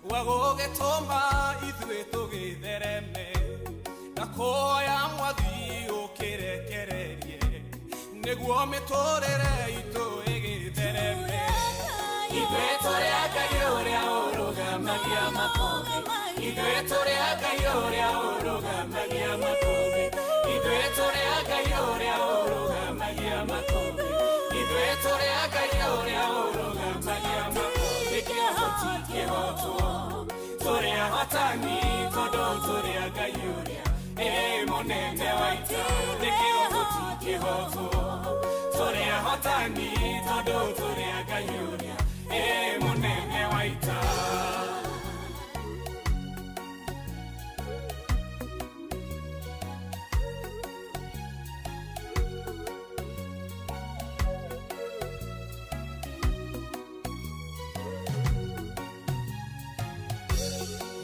wa gũgĩtũma ithuĩ tũgĩthereme na kuoya mwathi ũkĩrekererie nĩguo mĩtũrĩre itũ ĩgĩthereme. Ithuĩ tũrĩ a Ngai ũrĩa ũrũgamagia makũmbĩ, ithuĩ tũrĩ a Ngai ũrĩa ũrũgamagia makũmbĩ, ithuĩ tũrĩ a Ngai ũrĩa ũrũgamagia makũmbĩ. Mũnene wa ita nĩkĩo tũtingĩhotwo tũrĩ ahotani tondũ tũrĩ a Ngai ũrĩa ĩ mũnene wa ita.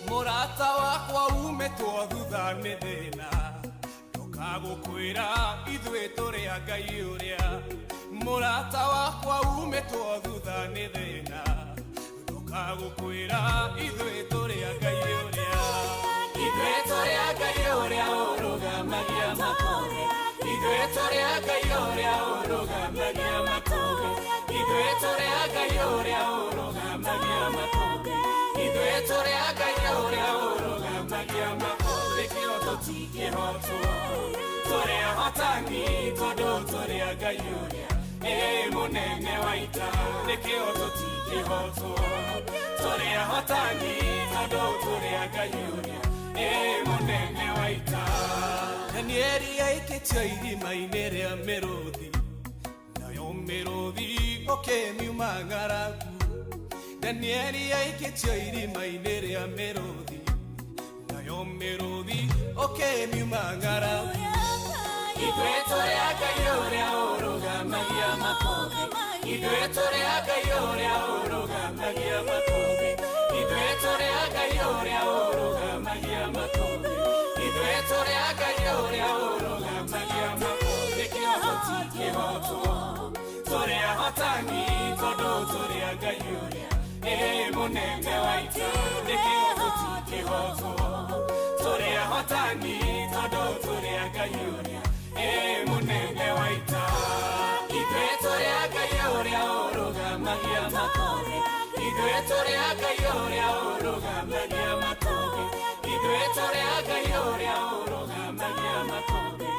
Mũrata wakwa umĩtwo thutha nĩ thĩna ndũkagũkwĩra ithuĩ tũrĩ a Ngai ũrĩa. Mũrata wakwa umĩtwo thutha nĩ thĩna ndũkagũkwĩra ithuĩ tũrĩ a Ngai ũrĩa. Ithuĩ tũrĩ a Ngai ũrĩa ũrũgamagia makũmbĩ. Ithuĩ tũrĩ a Ngai ũrĩa ũrũgamagia makũmbĩ. Ithuĩ tũrĩ a Ngai ũrĩa ũrũgamagia makũmbĩ. Ithuĩ tũrĩ a Ngai ũrĩa ũrũgamagia makũmbĩ. Nĩkĩo tũtingĩhotwo tũrĩ ahotani tondũ tũrĩ a Ngai ũrĩa ĩ mũnene wa ita. Nĩkĩo tũtingĩhotwo tũrĩ ahotani tondũ tũrĩ a Ngai ũrĩa ĩ mũnene wa ita. Danieli aikĩtio irima-inĩ rĩa mĩrũthi nayo mĩrũthi ũkĩmiuma ng'aragu. Danieli aikĩtio irima-inĩ rĩa mĩrũthi nayo mĩrũthi ũkĩmiuma ng'aragu. Ithuĩ tũrĩ a Ngai ũrĩa ũrũgamagia makũmbĩ. Ithuĩ tũrĩ a Ngai ũrĩa ũrũgamagia makũmbĩ. Ithuĩ tũrĩ a Ngai ũrĩa ũrũgamagia makũmbĩ. Ithuĩ tũrĩ a Ngai ũrĩa ũrũgamagia makũmbĩ. Nĩkĩo tũtingĩhotwo tũrĩ ahotani tondũ tũrĩ a Ngai ũrĩa ĩ mũnene wa ita. Nĩkĩo tũtingĩhotwo tũrĩ ahotani tondũ tũrĩ a Ngai ũrĩa ĩ mũnene wa ita. Ithuĩ tũrĩ a Ngai ũrĩa ũrũgamagia makũmbĩ. Ithuĩ tũrĩ a Ngai ũrĩa ũrũgamagia makũmbĩ. Ithuĩ tũrĩ a Ngai ũrĩa ũrũgamagia makũmbĩ.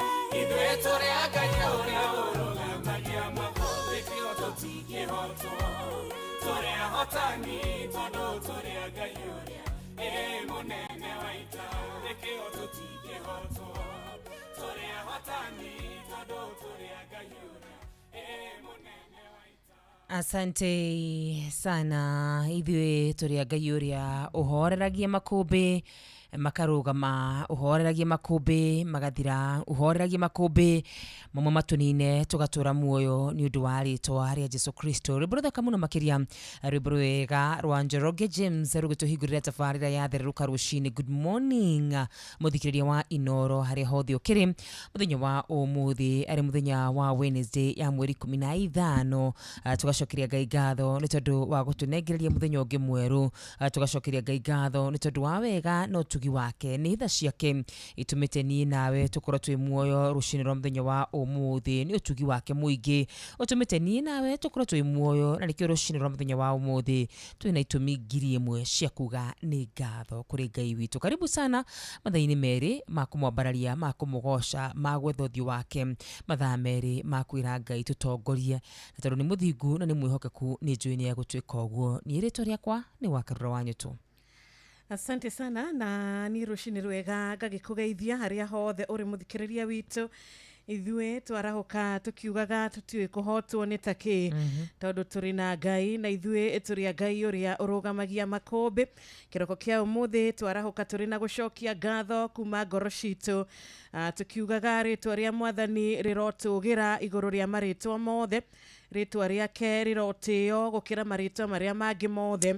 Ithuĩ tũrĩ a Ngai ũrĩa ũrũgamagia makũmbĩ. Nĩkĩo tũtingĩhotwo tũrĩ ahotani tondũ tũrĩ a Ngai ũrĩa ĩ mũnene wa ita. Nĩkĩo tũtingĩhotwo tũrĩ ahotani tondũ tũrĩ a Ngai ũrĩa ĩ mũnene wa ita. Asante sana ithuĩ tũrĩ a Ngai ũrĩa ũhoreragia makũmbĩ makarũgama, ũhoreragia makũmbĩ magathira, ũhoreragia makũmbĩ mamwe matũnine tũgatũra muoyo nĩ ũndũ wa rĩtwa rĩa Jesu Kristo. Rwĩmbo rũthaka mũno makĩria, rwĩmbo rwega rwa Njoroge James rũgĩtũhingũrĩra tabarĩra ya thererũka rũcinĩ. Good morning mũthikĩrĩria wa Inoro harĩa hothe ũkĩrĩ mũthenya wa ũmũthĩ arĩ mũthenya wa Wednesday ya mweri 15. Tũgacokeria Ngai ngatho nĩ tondũ wa gũtũnengereria mũthenya ũngĩ mwerũ. Tũgacokeria Ngai ngatho nĩ tondũ wa wega na ũtugi wake nĩ tha ciake itũmĩte niĩ nawe tũkorwo twĩ muoyo rũcinĩ rwa mũthenya wa ũmũthĩ. Nĩ ũtugi wake mũingĩ ũtũmĩte niĩ nawe tũkorwo twĩ muoyo na nĩkĩo rũcinĩ rwa mũthenya wa ũmũthĩ twĩna itũmi 1000 cia kuga nĩ ngatho kũrĩ Ngai witũ. Karibu sana mathaa-inĩ merĩ ma kũmwambararia, ma kũmũgoca, ma gwetha ũthiũ wake, mathaa merĩ ma kwĩra Ngai tũtongorie, na tondũ nĩ mũthingu na nĩ mwĩhokeku nĩ njũĩ nĩ egũtuĩka ũguo. Niĩ rĩtwa rĩakwa nĩ Wakarura wa Nyũtũ. Asante sana na ni rũcinĩ rwega ngagĩkũgeithia harĩa hothe ũrĩ mũthikĩrĩria witũ. Ithuĩ twarahoka tũkiugaga tũtiũĩ kũhotwo nĩ ta kĩ tondũ tũrĩ na Ngai na ithuĩ tũrĩ a Ngai ũrĩa ũrũgamagia makũmbĩ. Kĩroko kĩa ũmũthĩ twarahoka tũrĩ na gũcokia ngatho kuma ngoro citũ, tũkiugaga rĩtwa rĩa Mwathani rĩrotũgĩra igũrũ rĩa marĩtwa mothe, rĩtwa rĩake rĩrotĩo gũkĩra marĩtwa marĩa mangĩ mothe.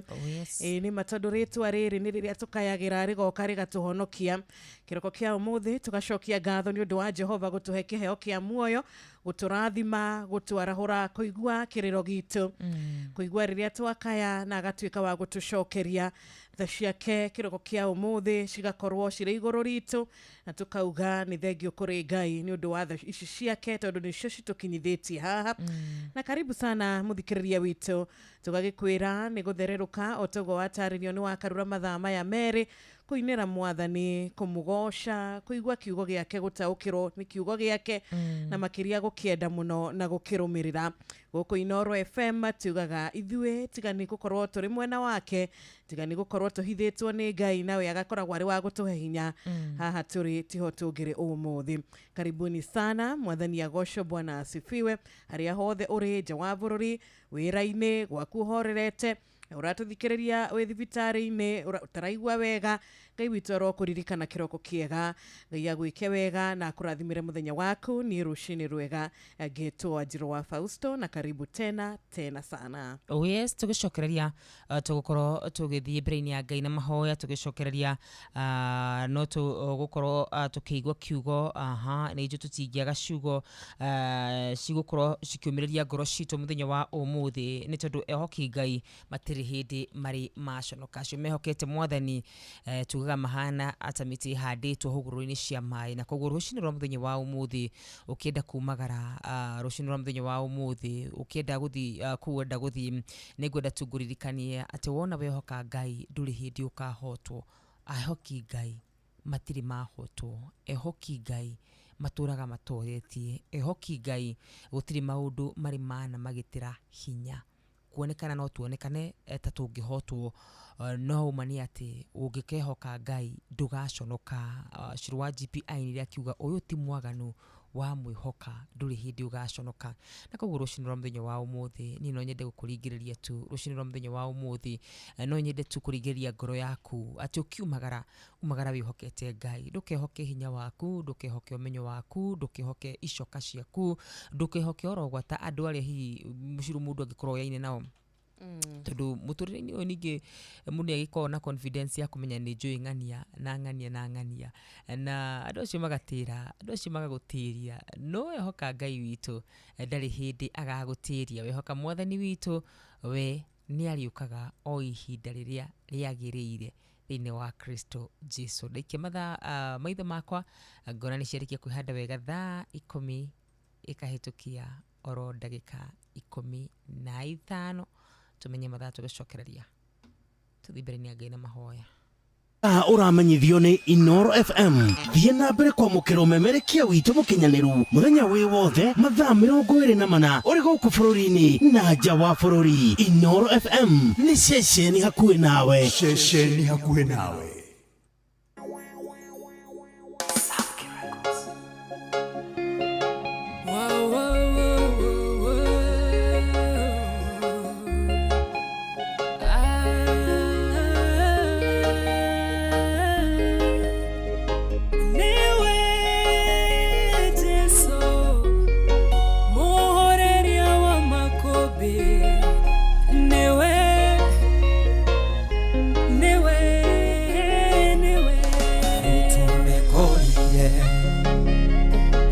Ĩ nĩ ma tondũ rĩtwa rĩrĩ nĩ rĩrĩa tũkayagĩra rĩgoka rĩgatũhonokia. Kĩroko kĩa ũmũthĩ tũgacokia ngatho nĩ ũndũ wa Jehova gũtũhe kĩheo kĩa muoyo, gũtũrathima, gũtwarahũra, kũigua kĩrĩro gitũ, kũigua rĩrĩa twakaya na agatuĩka wa gũtũcokeria. Tha ciake kĩroko kĩa ũmũthĩ cigakorwo cirĩ igũrũ ritũ na tũkauga nĩ thengio kũrĩ Ngai nĩ ũndũ wa tha ici ciake tondũ nĩcio citũkinyithĩtie haha. Na karibu sana mũthikĩrĩria witũ, tũgagĩkwĩra nĩ gũthererũka o toguo watarĩrio nĩ Wakarura mathaa maya merĩ Kũinĩra mwathani, kũmũgoca, kũigua kiugo gĩake, gũtaũkĩrwo nĩ kiugo gĩake, na makĩria gũkĩenda mũno na gũkĩrũmĩrĩra. Gũkũ Inooro FM tugaga ithuĩ tiga nĩ gũkorwo tũrĩ mwena wake, tiga nĩ gũkorwo tũhithĩtwo nĩ Ngai, nawe agakoragwo arĩ wa gũtũhe hinya. Haha tũrĩ tiho tũngĩrĩ ũmũthĩ. Karibuni sana, mwathani agocwo, Bwana asifiwe. Harĩa hothe ũrĩ, nja wa bũrũri, wĩra-inĩ, gwaku ũhorerete, ũratũthikĩrĩria wĩ thibitarĩ-inĩ, ũtaraigua wega, Ngai witũ arokũririkana kĩroko kĩega. Ngai agwĩke wega na akũrathimĩre mũthenya waku. Niĩ rũcinĩ rwega, ngĩtwo Njirũ wa Fausto, na karibu tena tena sana. Oh yes, tũgĩcokereria tũgũkorwo tũgĩthiĩ mbere-inĩ ya Ngai na mahoya, tũgĩcokereria no tũgũkorwo tũkĩigua kiugo. Aha, nĩ njũ tũtingĩaga ciugo cigũkorwo cikĩũmĩrĩria ngoro citũ mũthenya wa ũmũthĩ, nĩ tondũ ehoki Ngai matirĩ hĩndĩ marĩ maconoka. Acio mehokete mwathani, tugaga mahana ata mĩtĩ ĩhandĩtwo hũgũrũrũ-inĩ cia maĩ. Na koguo rũcinĩ rwa mũthenya wa ũmũthĩ ũkĩenda kumagara, rũcinĩ rwa mũthenya wa ũmũthĩ ũkĩenda gũthiĩ kũu wenda gũthiĩ, nĩngwenda tu ngũririkanie atĩ wona wehoka Ngai ndũrĩ hĩndĩ ũkahotwo. Ehoki Ngai matirĩ mahotwo, ehoki Ngai matũraga matoretie, ehoki Ngai gũtirĩ maũndũ marĩ mana magĩtĩra hinya. Kuonekana no tuonekane ta tũngĩhotwo, no ũma nĩ atĩ ũngĩkehoka Ngai ndũgaconoka. Cũrũ wa GP ainire akiuga ũyũ ti mwaganu, wa mwĩhoka ndũrĩ hĩndĩ ũgaconoka. Na koguo rũcinĩ rwa mũthenya wa ũmũthĩ niĩ no nyende gũkũringĩrĩria tu, rũcinĩ rwa mũthenya wa ũmũthĩ no nyende tu kũringĩrĩria ngoro yaku atĩ ũkiumagara, umagara wĩhokete Ngai. Ndũkehoke hinya waku, ndũkehoke ũmenyo waku, ndũkehoke icoka ciaku, ndũkehoke oro gwata andũ arĩa hihi mũcirũ mũndũ angĩkorwo oyaine nao, tondũ mũtũrĩre-inĩ ũyũ ningĩ mũndũ nĩ agĩkoragwo na confidence ya kũmenya nĩ njũĩ ng'ania na ng'ania na ng'ania, na andũ acio magatĩra, andũ acio magagũtĩria. No wehoka Ngai witũ ndarĩ hĩndĩ agagũtĩria. Wehoka mwathani witũ, we nĩ arĩũkaga o ihinda rĩrĩa rĩagĩrĩire thĩinĩ wa Kristo Jesu. Ndaikia mathaa maitho makwa ngona nĩ ciarĩkia kwĩhanda wega, thaa 10 ĩkahĩtũkia oro ndagĩka 15. Tumenye mathaa tũgĩcokereria tũthiĩ mbere-inĩ ya Ngai na mahoya. Ũramenyithio nĩ Inooro FM. Thiĩ na mbere kwamũkĩra ũmemerekia witũ mũkinyanĩru mũthenya wĩ wothe, mathaa 24, ũrĩ gũkũ bũrũri-inĩ na nja wa bũrũri. Inooro FM nĩ ceceni hakuhĩ nawe. Ceceni hakuhĩ nawe. Whoa, whoa, whoa, whoa, whoa. Ah, niwe Jesu, muhoreria wa makũmbĩ, niwe, niwe, niwe. Tũmekorire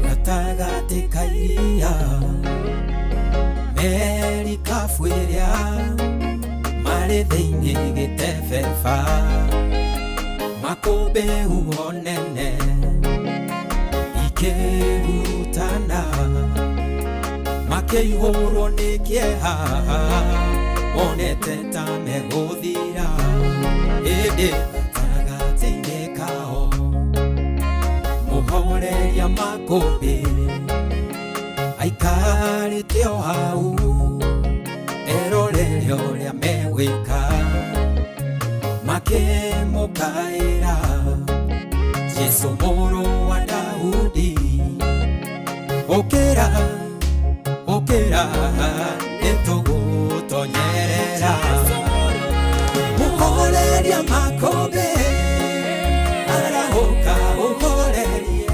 gatagatĩ ka iria, merikabu ĩrĩa marĩ thĩinĩ gĩtebeba, makũmbĩ huho nene ikĩhurutana, makĩihũrwo nĩ kĩeha, monete ta megũthira, ĩndĩ gatagatĩ-inĩ kao mũhoreria makũmbĩ aikarĩte o hau, erorere ũrĩa megwĩka, makĩmũkaĩra Jesũ mũrũ wa Daudi, ũkĩra, ũkĩra, nĩtũgũtonyerera. Mũhoreria makũmbĩ arahũka ũhorerie,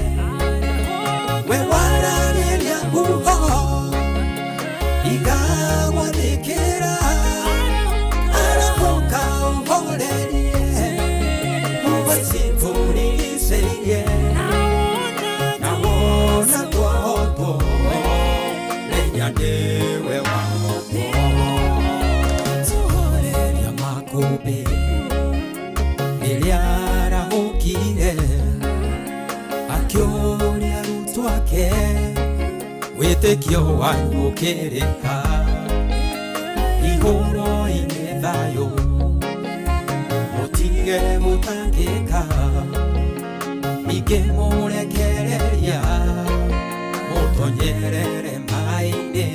we waragĩria huho igagwathĩkĩra, arahũka ũhorerie huho icitũrigicĩirie, na wona twahotwo menya nĩwe wahotwo. Mũhoreria makũmbĩ rĩrĩa arahũkire, akĩũria arutwo ake, wĩtĩkio wanyu ũkĩrĩ ha? Igũrũ-inĩ thayũ. Mũtige gũtangĩka ingĩmũrekereria mũtonyerere maĩ-inĩ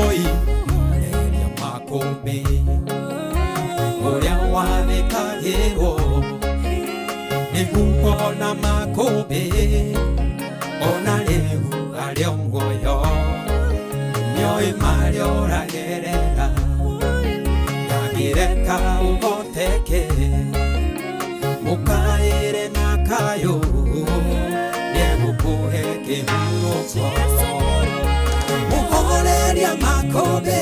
oi mũhoreria makũmbĩ ũrĩa wathĩkagĩrwo nĩ huho na makũmbĩ ona rĩu arĩ o muoyo nĩoĩ marĩa ũragerera ndangĩreka ũhoteke mũkaĩre na kayo nĩegũkũhe kĩhurũko mũhoreria makũmbĩ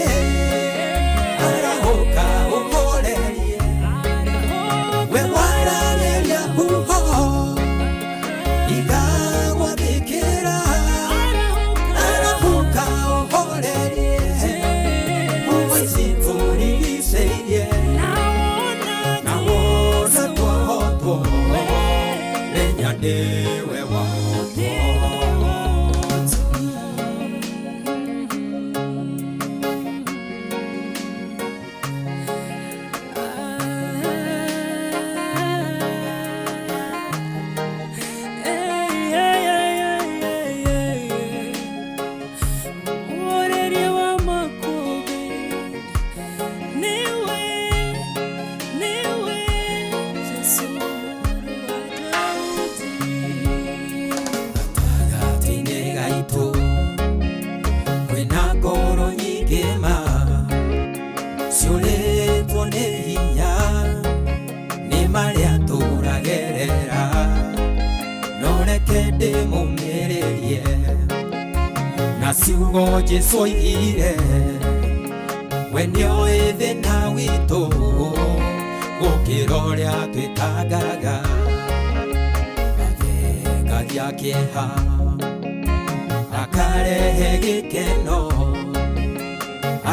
arahũka ũhorerie we wararĩria huho igagwathĩkĩra arahũka ũhorerie huho ici tũrigicĩirie na wona twahotwo menya nĩwe wahotwo. Mũhoreria wa makũmbĩ nĩwe, nĩwe Jesũ mũrũ wa Daudi. Gatagatĩ-inĩ gaitũ kwĩna ngoro nyingĩ ma ciũrĩtwo nĩ hinya nĩ marĩa tũragerera no reke ndĩmũmĩrĩrie na ciugo Jesũ oigire we nĩoĩ thĩna witũ gũkĩra ũrĩa twĩtangaga athengagia kĩeha akarehe gĩkeno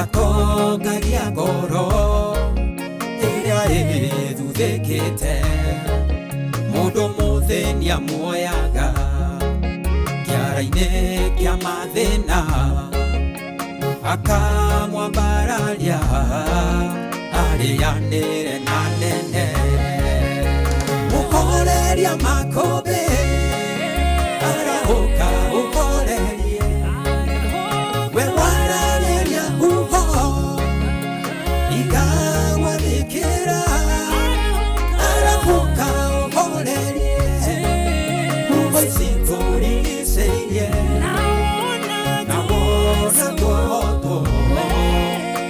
atongagia ngoro ĩrĩa ĩthuthĩkĩte mũndũ mũthĩni amuoyaga kĩara-inĩ kĩa mathĩna akamwambararia arĩanĩre na nene mũhoreria makũmbĩ arahũka ũhorerie we wararĩria huho igagwathĩkĩra arahũka ũhorerie huho ici tũrigicĩirie na wona twahotwo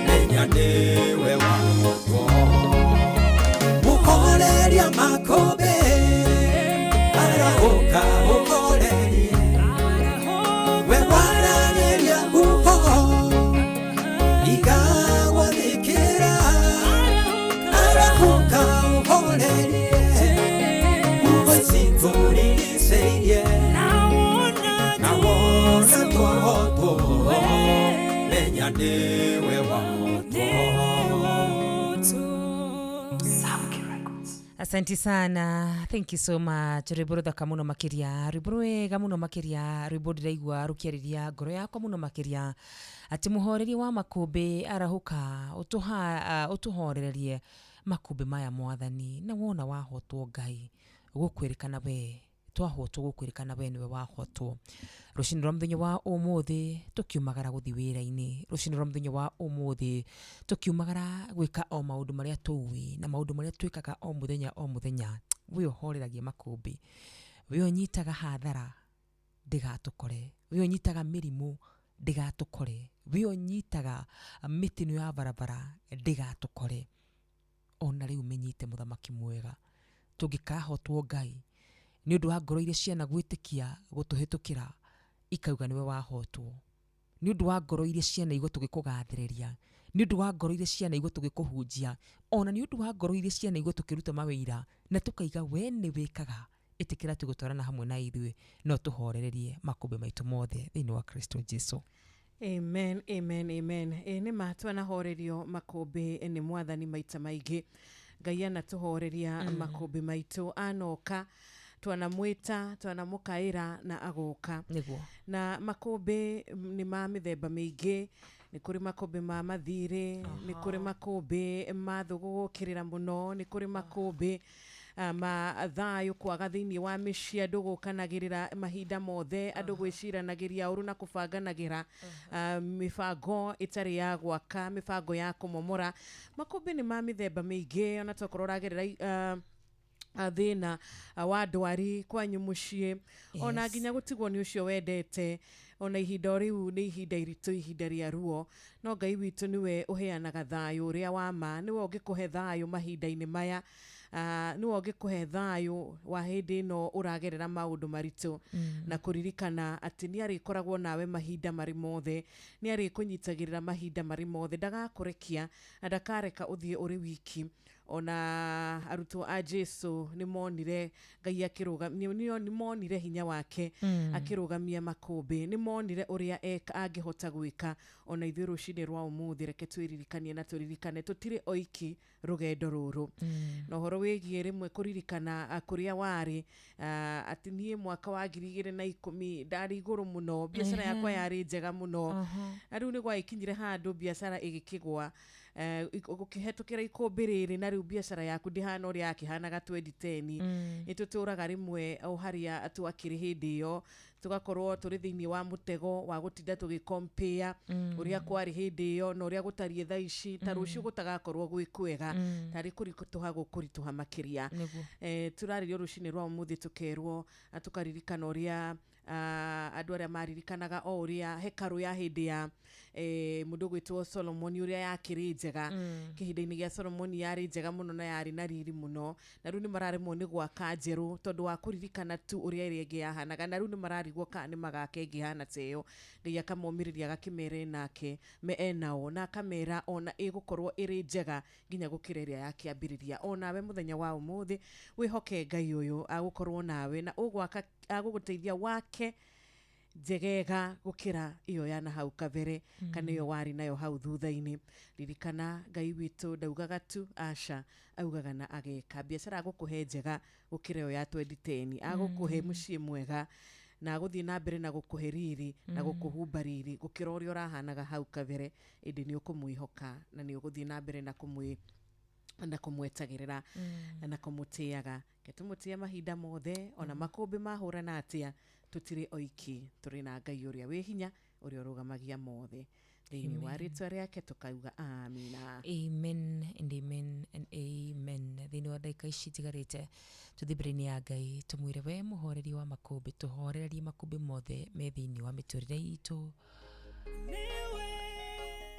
menya nĩwe wahotwo mũhoreria makũmbĩ arahũka ũhorerie we wararĩria huho igagwathĩkĩra arahũka ũhorerie huho ici tũrigicĩirie na wona twahotwo menya nĩwe wahotwo. Asante sana, thank you so much. Rwimbo ruthaka muno makiria, rwimbo rwega muno makiria, rwimbo ndiraigua rukiarĩria ngoro yakwa muno makiria ati mũhoreria wa makũmbĩ arahũka ũtũhorererie makũmbĩ maya mwathani na wona wahotwo Ngai gũkwĩrĩkana we twahotwo gũkwĩrĩkana we nĩwe wahotwo. Rũcinĩ rwa mũthenya wa ũmũthĩ tũkiumagara gũthiĩ wĩra-inĩ, rũcinĩ rwa mũthenya wa ũmũthĩ tũkiumagara gwĩka o maũndũ marĩa tũĩ na maũndũ marĩa twĩkaga o mũthenya o mũthenya, we ũhoreragia makũmbĩ, we ũnyitaga hathara ndĩgatũkore, we ũnyitaga mĩrimũ ndĩgatũkore, we ũnyitaga mĩtino ya barabara ndĩgatũkore. Ona rĩu mĩnyite mũthamaki mwega tũngĩkahotwo Ngai nĩ ũndũ wa ngoro iria ciana gwĩtĩkia gũtũhĩtũkĩra ikauga nĩwe wahotwo, nĩ ũndũ wa ngoro iria ciana igua tũgĩkũgathĩrĩria, nĩ ũndũ wa ngoro iria ciana igua tũgĩkũhunjia, ona nĩ ũndũ wa ngoro iria ciana igua tũkĩruta mawĩra na tũkaiga we nĩ wĩkaga, ĩtĩkĩra tũgũtwarana hamwe na ithuĩ no tũhorererie makũmbĩ maitũ mothe thĩinĩ wa Kristo Jesu. Amen, amen, amen. Ĩ nĩ ma twanahorerio makũmbĩ nĩ mwathani maita maingĩ. Ngai anatũhoreria makũmbĩ maitũ anoka twanamwĩta twanamũkaĩra na agoka. Nĩguo. Na makũmbĩ nĩ ma mĩthemba mĩingĩ Nĩ kũrĩ makũmbĩ ma mathirĩ, nĩ kũrĩ makũmbĩ ma thũ gũgũkĩrĩra mũno, nĩ kũrĩ makũmbĩ ma thayũ kwaga thĩinĩ wa mĩciĩ, andũ gũkanagĩrĩra mahinda mothe, andũ gwĩciranagĩria ũru na kũbanganagĩra mĩbango ĩtarĩ ya gwaka, mĩbango ya kũmomora. Makũmbĩ nĩ ma mĩthemba mĩingĩ, ona tokorwo ũragerera thĩna wa ndwari kwanyu mũciĩ, ona nginya gũtigwo nĩ ũcio wendete, ona ihinda o rĩu nĩ ihinda iritũ, ihinda rĩa ruo, no Ngai witũ nĩwe ũheanaga thayũ ũrĩa wa ma, nĩwe ũngĩkũhe thayũ mahinda-inĩ maya, nĩwe ũngĩkũhe thayũ wa hĩndĩ ĩno ũragerera maũndũ maritũ, na kũririkana atĩ nĩ arĩkoragwo nawe mahinda marĩ mothe, nĩ arĩkũnyitagĩrĩra mahinda marĩ mothe, ndagakũrekia na ndakareka ũthiĩ ũrĩ wiki. Ona arutwo a Jesu nĩ monire Ngai akĩrũgamia, nĩ monire hinya wake akĩrũgamia makũmbĩ, nĩ monire ũrĩa angĩhota gwĩka. Ona ithuĩ rũcinĩ rwa ũmũthĩ reke twĩririkanie na tũririkane tũtirĩ oiki rũgendo rũrũ. Na ũhoro wĩgiĩ rĩmwe kũririkana kũrĩa warĩ, atĩ niĩ mwaka wa 2010 ndarĩ igũrũ mũno, biacara yakwa yarĩ njega mũno, na rĩu nĩ gwagĩkinyire handũ biacara ĩgĩkĩgwa, gũkĩhetũkĩra ikũmbĩ rĩrĩ, na rĩu biacara yaku ndĩhana ũrĩa yakĩhanaga 2010. Nĩ tũtũraga rĩmwe o harĩa twakĩrĩ hĩndĩ ĩyo, tũgakorwo tũrĩ thĩinĩ wa mũtego wa gũtinda tũgĩkompea ũrĩa kwarĩ hĩndĩ ĩyo na ũrĩa gũtariĩ thaa ici, ta rũciũ gũtagakorwo gwĩ kwega, tarĩ kũritũha gũkũritũha makĩria. Tũrarĩrio rũcinĩ rwa ũmũthĩ tũkerwo, tũkaririkana ũrĩa andũ arĩa maririkanaga o ũrĩa hekarũ ya hĩndĩ ya mũndũ gwĩtwo Solomoni ũrĩa yakĩrĩ njega, kĩhinda-inĩ gĩa Solomoni yarĩ njega mũno na yarĩ na riri mũno, na rĩu nĩ mararemwo nĩ gwaka njerũ tondũ wa kũririkana tu ũrĩa ĩrĩa ĩngĩ yahanaga, na rĩu nĩ mararigwo kana nĩ magaka ĩngĩ hana ta ĩyo. Ngai akamomĩrĩria agakĩmera enake enao, na akamera ona ĩgũkorwo ĩrĩ njega nginya gũkĩra ĩrĩa ya kĩambĩrĩria. Onawe mũthenya wa ũmũthĩ wĩhoke Ngai ũyũ agũkorwo nawe na ũgwaka, agũgũteithia wake njegega gũkĩra ĩyo ya na hau kabere, kana ĩyo warĩ nayo hau thutha-inĩ. Ririkana Ngai witũ ndaugaga tu aca, augaga na ageka. Biacara agũkũhe njega gũkĩra ĩyo ya 2010, agũkũhe mũciĩ mwega na agũthiĩ na mbere na gũkũhe riri na gũkũhumba riri gũkĩra ũrĩa ũrahanaga hau kabere, ĩndĩ nĩ ũkũmwĩhoka na nĩ ũgũthiĩ na mbere na kũmwetagĩrĩra na kũmũtĩaga. Ketũmũtĩe mahinda mothe, ona makũmbĩ mahũrana atĩa, tũtirĩ oiki, tũrĩ na Ngai ũrĩa wĩ hinya, ũrĩa ũrũgamagia mothe. Thĩinĩ wa rĩtwa rĩake tũkauga amina. Amen and amen and amen. Thĩinĩ wa ndagĩka ici itigarĩte tũthiĩ mbere-inĩ ya Ngai tũmwĩre we mũhoreri wa makũmbĩ, tũhorerie makũmbĩ mothe me thĩinĩ wa mĩtũrĩre itũ,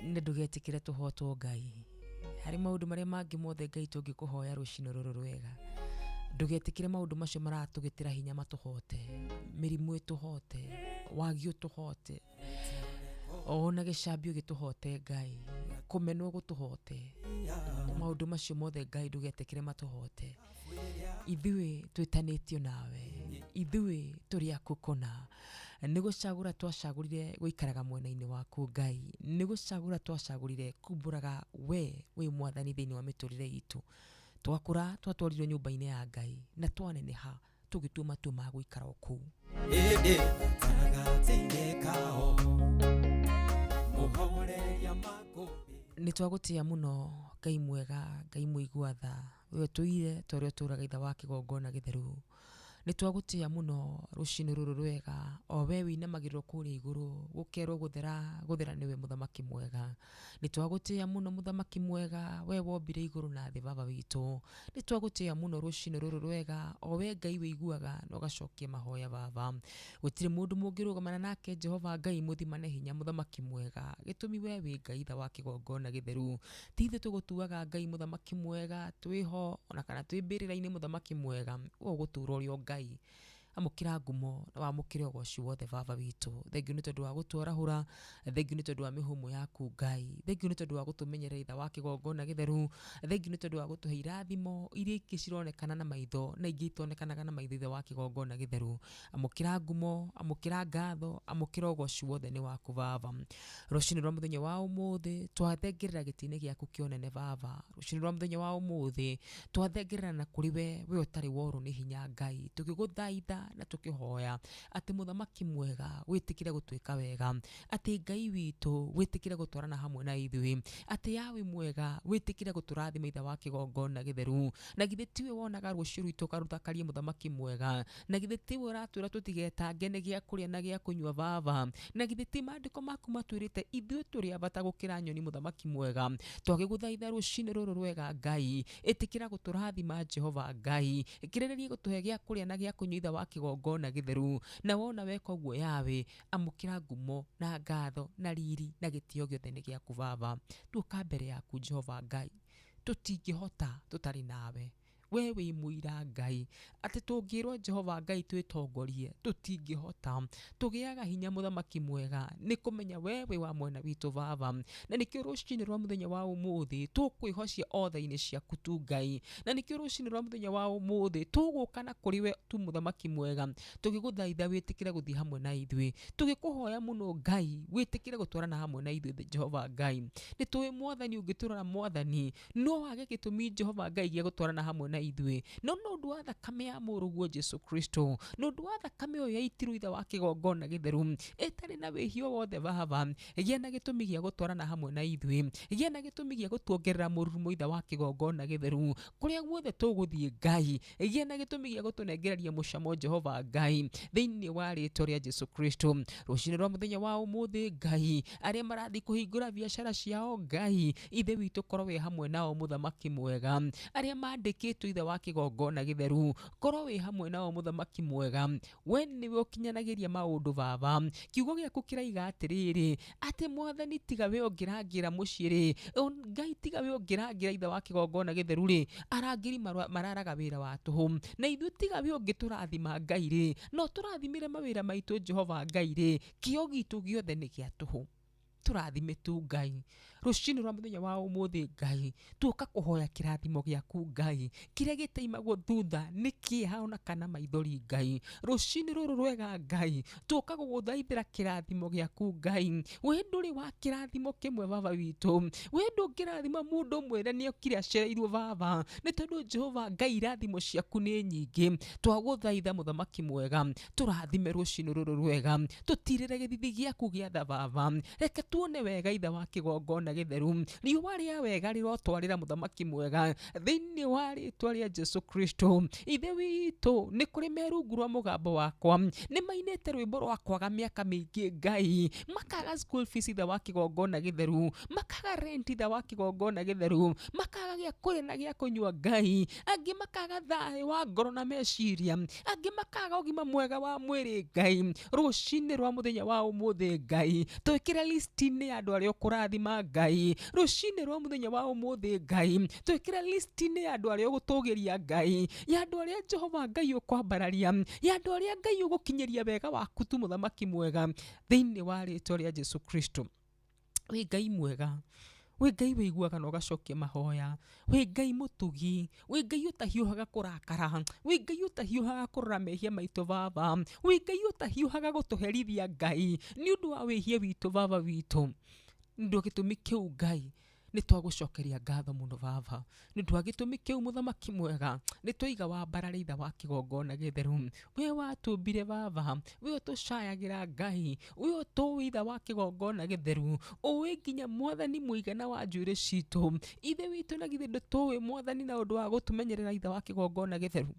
na ndũgetĩkĩre tũhotwo Ngai harĩ maũndũ marĩa mangĩ mothe Ngai tũngĩkũhoya rũcinĩ rũrũ rwega. Ndũgetĩkĩre maũndũ macio maratũgĩtĩra hinya matũhote, mĩrimũ ĩtũhote, wagi ũtũhote, ona gĩcambio gĩtũhote Ngai, kũmenwo gũtũhote, maũndũ macio mothe Ngai ndũgetĩkĩre matũhote. Ithuĩ twĩtanĩtio nawe, ithuĩ tũrĩ aku kũna, nĩ gũcagũra twacagũrire gũikaraga mwena-inĩ waku Ngai, nĩ gũcagũra twacagũrire kumbũraga we wĩ mwathani thĩinĩ wa mĩtũrĩre itũ. Twakũra twatwarirwo nyũmba-inĩ ya Ngai na twaneneha tũgĩtua matua ma gũikara o kũu. Nĩ twagũtĩa mũno Ngai mwega, Ngai mũigua tha, we ũtũire ta ũrĩa ũtũraga itha wa kĩgongona gĩtheru. Nĩ twagũtĩa mũno rũcinĩ rũrũ rwega, o we wĩinamagĩrĩrwo kũrĩa igũrũ gũkerwo gũthera gũthera nĩwe mũthamaki mwega. Nĩ twagũtĩa mũno mũthamaki mwega, we wombire igũrũ na thĩ baba witũ. Nĩ twagũtĩa mũno rũcinĩ rũrũ rwega, o we Ngai wĩiguaga na ũgacokia mahoya baba. Gũtirĩ mũndũ mũngĩrũgamana nake Jehova Ngai mũthimane hinya mũthamaki mwega, gĩtũmi we wĩ Ngai itha wa kĩgongona gĩtheru. Ti ithuĩ tũgũtuaga Ngai mũthamaki mwega, twĩho ona kana twĩ mbĩrĩra-inĩ mũthamaki mwega, we ũgũtũra ũrĩ o Ngai. Amũkĩra ngumo na wamũkĩre ũgoci wothe baba witũ. Thengiũ nĩ tondũ wa gũtwarahũra, thengiũ nĩ tondũ wa mĩhũmũ yaku Ngai, thengiũ nĩ tondũ wa gũtũmenyerera itha wa kĩgongona gĩtheru, thengiũ nĩ tondũ wa gũtũhe irathimo iria ingĩ cironekana na maitho na ingĩ itonekanaga na maitho itha wa kĩgongona gĩtheru. Amũkĩra ngumo, amũkĩra ngatho, amũkĩra ũgoci wothe nĩ waku baba. Rũcinĩ rwa mũthenya wa ũmũthĩ twathengerera gĩtĩ-inĩ gĩaku kĩa ũnene baba. Rũcinĩ rwa mũthenya wa ũmũthĩ twathengerera na kũrĩ we, we ũtarĩ worwo nĩ hinya Ngai, tũgĩgũthaitha Tũgĩthaitha na tũkĩhoya atĩ mũthamaki mwega wĩtĩkĩre gũtwĩka wega, atĩ Ngai witũ wĩtĩkĩre gũtwarana hamwe na ithuĩ, atĩ Yawe mwega wĩtĩkĩre gũtũrathima ithe wa kĩgongona gĩtheru. Na githĩ tiwe wonaga rũciũ rwitũ ũkarũthakarie mũthamaki mwega? Na githĩ tiwe ũratwĩra tũtigetange nĩ gĩa kũrĩa na gĩa kũnyua baba? Na githĩ ti maandĩko maku matwĩrĩte ithuĩ tũrĩ a bata gũkĩra nyoni mũthamaki mwega? Twagĩgũthaitha rũcinĩ rũrũ rwega Ngai, ĩtĩkĩra gũtũrathima Jehova Ngai, kĩrĩrĩrie gũtũhe gĩa kũrĩa na gĩa kũnyua ithe wa kĩgongona gĩtheru. Na wona weka ũguo Yawe, amũkĩra ngumo na ngatho na riri na gĩtĩo gĩothe nĩ gĩaku baba. Tuoka mbere yaku Jehova Ngai, tũtingĩhota tũtarĩ nawe. We wĩ mũira Ngai atĩ tũngĩrwo Jehova Ngai twĩtongorie tũtingĩhota. Tũgĩaga hinya mũthamaki mwega nĩ kũmenya we wĩ wa mwena witũ baba. Na nĩkĩo rũcinĩ rwa mũthenya wa ũmũthĩ tũkwĩhocia othe-inĩ ciaku tu Ngai. Na nĩkĩo rũcinĩ rwa mũthenya wa ũmũthĩ tũgũka na kũrĩ we tu mũthamaki mwega, tũgĩgũthaitha wĩtĩkĩre gũthiĩ hamwe na ithuĩ, tũgĩkũhoya mũno Ngai wĩtĩkĩre gũtwarana hamwe na ithuĩ Jehova Ngai. Nĩ tũĩ mwathani ũngĩtũrora mwathani no wage gĩtũmi Jehova Ngai gĩa gũtwarana hamwe na ithuĩ, no nĩ ũndũ wa thakame ya mũrũguo Jesu Kristo, nĩ ũndũ wa thakame ĩyo yaitirwo ithe wa kĩgongona gĩtheru ĩtarĩ na wĩhio wothe baba, gĩa na gĩtũmi gĩa gũtwarana hamwe na ithuĩ, gĩa na gĩtũmi gĩa gũtuongerera mũrurumo ithe wa kĩgongona gĩtheru kũrĩa guothe tũgũthiĩ Ngai, gĩa na gĩtũmi gĩa gũtũnengereria mũcamo Jehova Ngai thĩinĩ wa rĩtwa rĩa Jesu Kristo. Rũcinĩ rwa mũthenya wa ũmũthĩ Ngai, arĩa marathiĩ kũhingũra biacara ciao Ngai, ithe witũ korwo wĩ hamwe nao mũthamaki mwega, arĩa mandĩkĩtwo ithe wa kĩgongona gĩtheru korwo wĩ hamwe nao mũthamaki mwega, we nĩwe ũkinyanagĩria maũndũ baba. Kiugo gĩaku kĩraiga atĩrĩrĩ, atĩ mwathani tiga we ũngĩrangĩra mũciĩ rĩ, Ngai tiga we ũngĩrangĩra ithe wa kĩgongona gĩtheru rĩ, arangĩri mararaga wĩra wa tũhũ. Na ithuĩ tiga we ũngĩtũrathima Ngai rĩ, no tũrathimĩre mawĩra maitũ Jehova Ngai rĩ, kĩo gitũ gĩothe nĩ gĩa tũhũ. Tũrathime tu Ngai rũcinĩ rwa mũthenya wa ũmũthĩ Ngai, tuoka kũhoya kĩrathimo gĩaku Ngai kĩrĩa gĩtaimagwo thutha nĩ kĩeha ona kana maithori Ngai. Rũcinĩ rũrũ rwega Ngai, tuoka gũgũthaithĩra kĩrathimo gĩaku Ngai. We ndũrĩ wa kĩrathimo kĩmwe baba witũ, we ndũngĩrathima mũndũ ũmwe na nĩokire acereirwo baba, nĩ tondũ Jehova Ngai irathimo ciaku nĩ nyingĩ. Twagũthaitha mũthamaki mwega, tũrathime rũcinĩ rũrũ rwega, tũtirĩre gĩthithi gĩaku gĩa tha baba, reke tuone wega ithe wa kĩgongona gĩtheru, riũa rĩa wega rĩrotwarĩra mũthamaki mwega thĩinĩ wa rĩtwa rĩa Jesu Kristo. Ithe witũ nĩ kũrĩ me rungu rwa mũgambo wakwa nĩ mainĩte rwĩmbo rwa kwaga mĩaka mĩingĩ Ngai, makaga school fees ithe wa kĩgongona gĩtheru, makaga rent ithe wa kĩgongona gĩtheru, makaga gĩa kũrĩa na gĩa kũnyua Ngai, angĩ makaga thayũ wa ngoro na meciria, angĩ makaga ũgima mwega wa mwĩrĩ Ngai. Rũcinĩ rwa mũthenya wa ũmũthĩ Ngai, twĩkĩre listi-inĩ ya andũ arĩa ũkũrathima Ngai. Rũcinĩ rwa mũthenya wa ũmũthĩ Ngai, twĩkĩre listi-inĩ ya andũ arĩa ũgũtũgĩria Ngai, ya andũ arĩa Jehova Ngai ũkwambararia, ya andũ arĩa Ngai ũgũkinyĩria wega waku tu mũthamaki mwega thĩinĩ wa rĩtwa rĩa Jesu Kristo. Wĩ Ngai mwega, wĩ Ngai wĩiguaga na ũgacokia mahoya, wĩ Ngai mũtugi, wĩ Ngai ũtahiũhaga kũrakara, wĩ Ngai ũtahiũhaga kũrora mehia maitũ baba, wĩ Ngai ũtahiũhaga gũtũherithia Ngai nĩ ũndũ wa wĩhia witũ baba witũ. Nĩ ũndũ wa gĩtũmi kĩu Ngai nĩ twagũcokeria ngatho mũno baba, nĩ ũndũ wa gĩtũmi kĩu mũthamaki mwega nĩ twaiga wambarare ithe wa kĩgongona gĩtheru. We watũmbire baba, we ũtũcayagĩra Ngai, we ũtũĩ ithe wa kĩgongona gĩtheru, ũĩ nginya mwathani mũigana wa njuĩrĩ citũ. Ithe witũ na githĩ ndũtũĩ mwathani na ũndũ wa gũtũmenyerera ithe wa kĩgongona gĩtheru.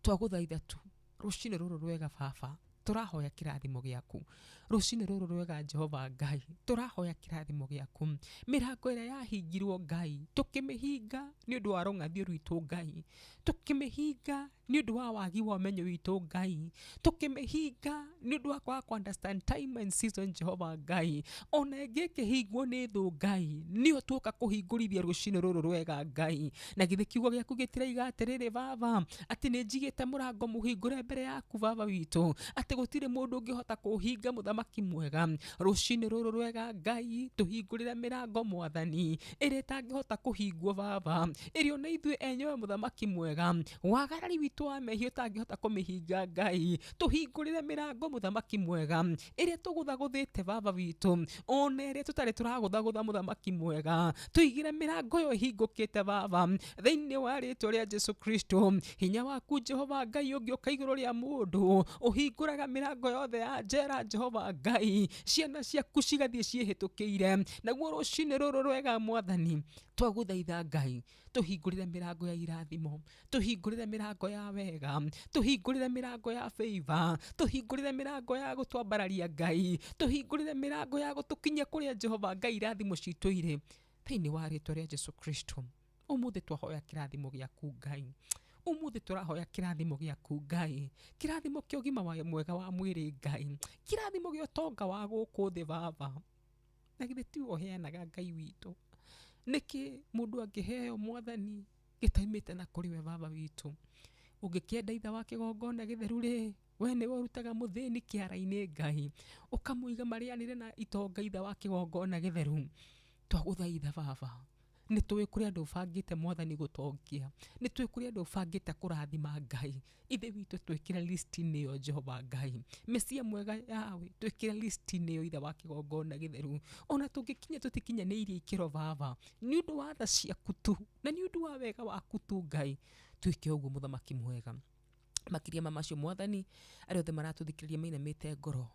Twagũthaitha tu rũcinĩ rũrũ rwega baba, tũrahoya kĩrathimo gĩaku rũcinĩ rũrũ rwega Jehova Ngai, tũrahoya kĩrathimo gĩaku. Mĩrango ĩrĩa yahingirwo Ngai tũkĩmĩhinga nĩ ũndũ wa rũng'athio rwitũ Ngai, tũkĩmĩhinga nĩ ũndũ wa wagi wa ũmenyo witũ Ngai, tũkĩmĩhinga nĩ ũndũ wa kwaga kũ understand time and season Jehova Ngai. Ona ĩngĩ ĩkĩhingwo nĩ thũ Ngai, nĩyo tuoka kũhingũrithia rũcinĩ rũrũ rwega Ngai. Na githĩ kiugo gĩaku gĩtiraiga atĩrĩrĩ baba, atĩ nĩ njigĩte mũrango mũhingũre mbere yaku baba witũ, atĩ atĩ gũtirĩ mũndũ ũngĩhota kũhinga mũthamaki mwega. Rũcinĩ rũrũ rwega Ngai, tũhingũrĩre mĩrango mwathani ĩrĩa ĩtangĩhota kũhingwo baba, ĩrĩa ona ithuĩ enyewe mũthamaki mwega wagarari witũ wa mehia ũtangĩhota kũmĩhinga Ngai, tũhingũrĩre mĩrango mũthamaki mwega ĩrĩa tũgũthagũthĩte baba witũ, ona ĩrĩa tũtarĩ tũragũthagũtha mũthamaki mwega, tũigĩre mĩrango ĩyo ĩhingũkĩte baba thĩinĩ wa rĩtwa rĩa Jesu Kristo. Hinya waku Jehova Ngai ũngĩũka igũrũ rĩa mũndũ, ũhingũraga mĩrango yothe ya njera Jehova Ngai, ciana ciaku cigathiĩ ciĩhĩtũkĩire. Naguo rũcinĩ rũrũ rwega mwathani, twagũthaitha Ngai, tũhingũrĩre mĩrango ya irathimo, tũhingũrĩre mĩrango ya wega, tũhingũrĩre mĩrango ya favor, tũhingũrĩre mĩrango ya gũtwambararia Ngai, tũhingũrĩre mĩrango ya gũtũkinyia kũrĩa Jehova Ngai irathimo citũ irĩ thĩinĩ wa rĩtwa rĩa Jesu Kristo. Ũmũthĩ twahoya kĩrathimo gĩaku Ngai, ũmũthĩ tũrahoya kĩrathimo gĩaku Ngai, kĩrathimo kĩa ũgima wa mwega wa mwĩrĩ Ngai, kĩrathimo gĩa ũtonga wa gũkũ thĩ baba. Na githĩ tiwe ũheanaga Ngai witũ? Nĩkĩ mũndũ angĩheo mwathani gĩtaimĩte na kũrĩ we baba witũ? Ũngĩkĩenda ithe wa kĩgongona gĩtheru rĩ, we nĩwe ũrutaga mũthĩni kĩara-inĩ Ngai, ũkamũiga marĩanĩre na itonga ithe wa kĩgongona gĩtheru. Twagũthaitha baba, nĩ tũĩ kũrĩ andũ ũbangĩte mwathani gũtongia, nĩ tũĩ kũrĩ andũ ũbangĩte kũrathima Ngai. Ithe witũ twĩkĩre listi-inĩ ĩyo Jehova Ngai, Mesia mwega yawe twĩkĩre listi-inĩ ĩyo ithe wa kĩgongona gĩtheru. Ona tũngĩkinya tũtikinyanĩirie ikĩro baba, nĩ ũndũ wa tha ciaku tu na nĩ ũndũ wa wega waku tu Ngai, twĩke ũguo mũthamaki mwega. Makĩria ma macio mwathani, arĩa othe maratũthikĩrĩria mainamĩte ngoro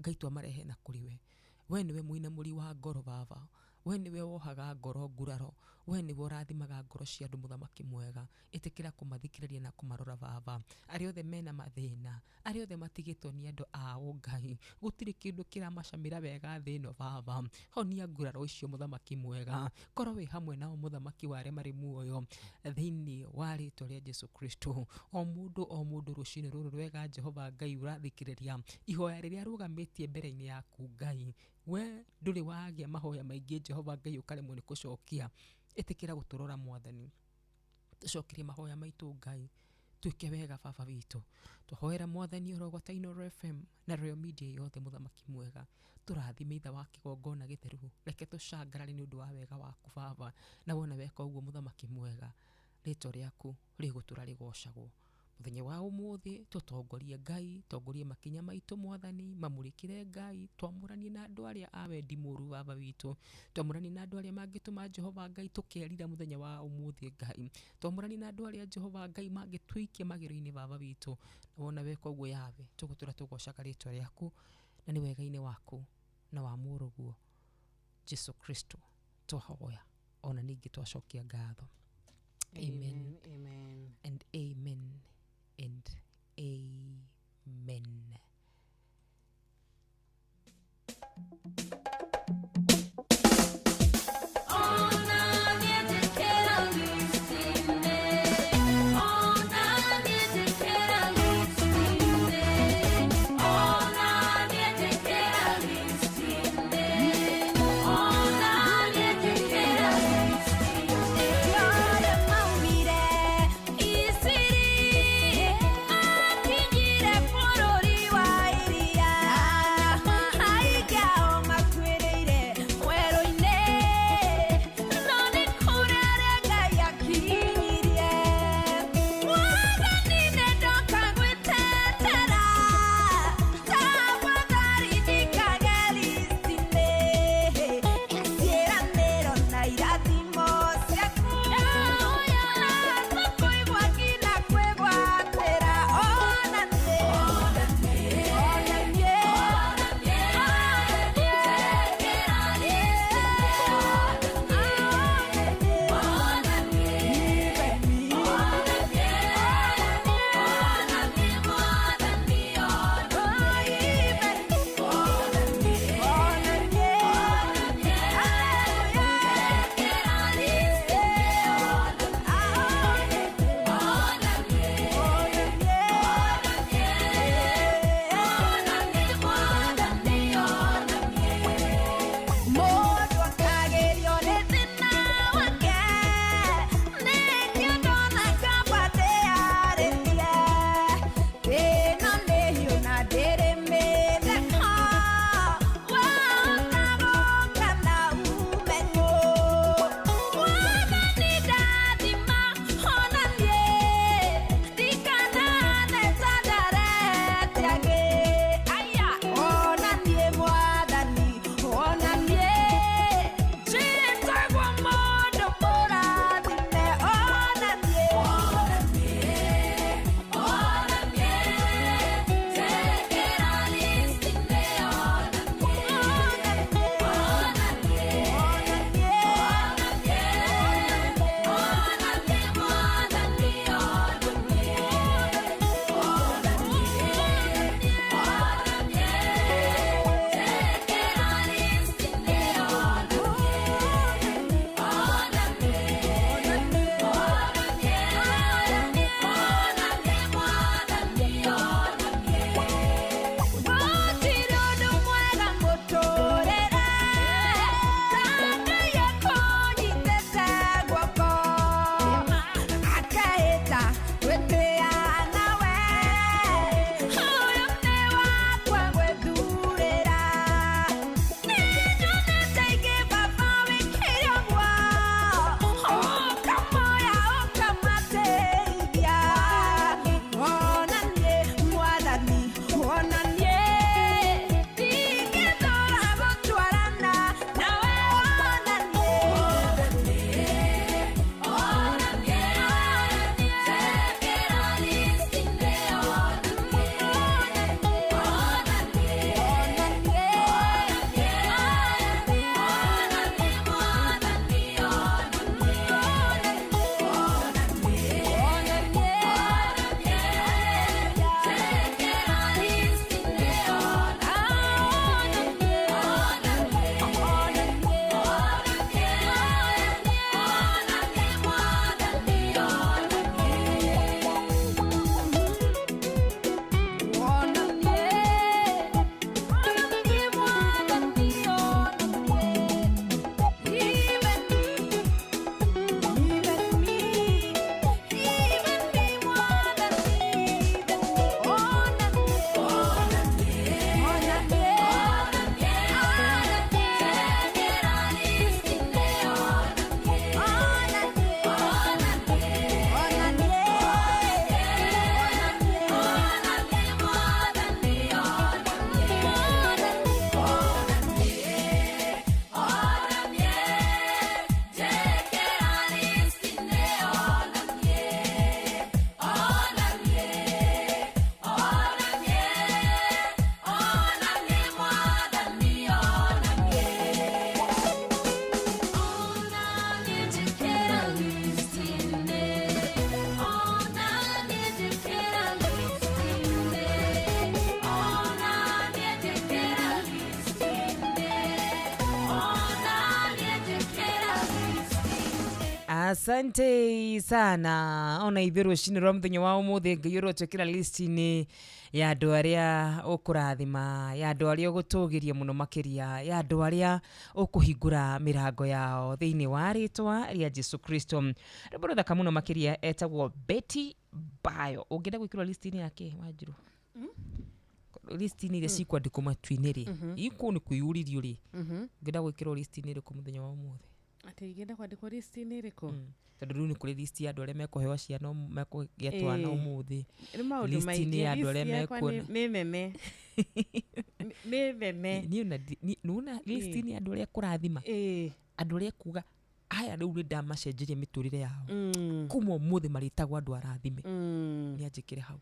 Ngai, twamarehe na kũrĩ we. We nĩwe mũinamũri wa ngoro baba, we nĩwe wohaga ngoro nguraro, we nĩwe ũrathimaga ngoro cia andũ mũthamaki mwega. Ĩtĩkĩra kũmathikĩrĩria na kũmarora baba. Arĩa othe mena mathĩna, arĩa othe matigĩtwo nĩ andũ ao Ngai, gũtirĩ kĩndũ kĩramacamĩra wega thĩ ĩno baba, honia nguraro icio mũthamaki mwega, korwo wĩ hamwe nao mũthamaki wa arĩa marĩ muoyo thĩinĩ wa rĩtwa rĩa Jesu Kristo. O mũndũ o mũndũ rũcinĩ rũrũ rwega Jehova Ngai ũrathikĩrĩria ihoya rĩrĩa arũgamĩtie mbere-inĩ yaku Ngai, we ndũrĩ wagĩa mahoya maingĩ Jehova Ngai ũkaremwo nĩ gũcokia. Ĩtĩkĩra gũtũrora mwathani, tũcokerie mahoya maitũ Ngai, twĩke wega baba witũ. Tũhoera mwathani oro gwata Inooro FM na Royal Media yothe mũthamaki mwega, tũrathime ithe wa kĩgongona gĩtheru, reke tũcangarare nĩ ũndũ wa wega waku baba, na wona weka ũguo mũthamaki mwega, rĩtwa rĩaku rĩgũtũra rĩgocagwo. Mũthenya wa ũmũthĩ tũtongorie Ngai, tongorie makinya maitũ mwathani, mamũrĩkĩre Ngai, twamũranie na andũ arĩa a wendi mũru baba witũ, twamũranie na andũ arĩa mangĩtũma Jehova Ngai tũkerira mũthenya wa ũmũthĩ Ngai, twamũranie na andũ arĩa Jehova Ngai mangĩtũikia magĩro-inĩ baba witũ. Na wona weka ũguo yawe, tũgũtũra tũgocaga rĩtwa rĩaku, na nĩ wega-inĩ waku na wa mũrũguo Jesu Kristo twahoya, ona ningĩ twacokia ngatho. Amen. Amen. And amen. And amen. Akinyire bũrũri wa iria, aingĩ ao makuire. Asante sana. Ona ithuĩ rũcinĩ rwa mũthenya wa ũmũthĩ Ngai ũrotwĩkĩra list-inĩ ya andũ arĩa ũkũrathima, ya andũ arĩa ũgũtũgĩria mũno makĩria, ya andũ arĩa ũkũhingũra mĩrango yao thĩinĩ wa rĩtwa rĩa Jesu Kristo. Rwĩmbo rũthaka mũno makĩria etagwo Betty Bayo. Ũngĩenda gwĩkĩrwo list-inĩ yake Wanjiru? List-inĩ iria cikwandĩkwo matu-inĩ rĩ, ikũ nĩ kwĩyũrĩrio rĩ, ũngĩenda gwĩkĩrwo list-inĩ ĩrĩkũ mũthenya wa ũmũthĩ? Atĩ ingĩenda kwandĩkwo list-inĩ ĩrĩkũ? Tondũ rĩu nĩ kũrĩ list ya andũ arĩa mekũheo ciana, mekũgĩa twana ũmũthĩ. Nĩ maũndũ List-inĩ maingĩ. ya andũ arĩa List yakwa mekuona. nĩ nene. Nĩ nene. Niĩ ona nĩwona list-inĩ ya andũ arĩa kũrathima, andũ arĩa kuga aya rĩu nĩ ndamacenjeria mĩtũrĩre yao, kuma ũmũthĩ marĩtagwo andũ arathime, nĩ anjĩkĩre hau.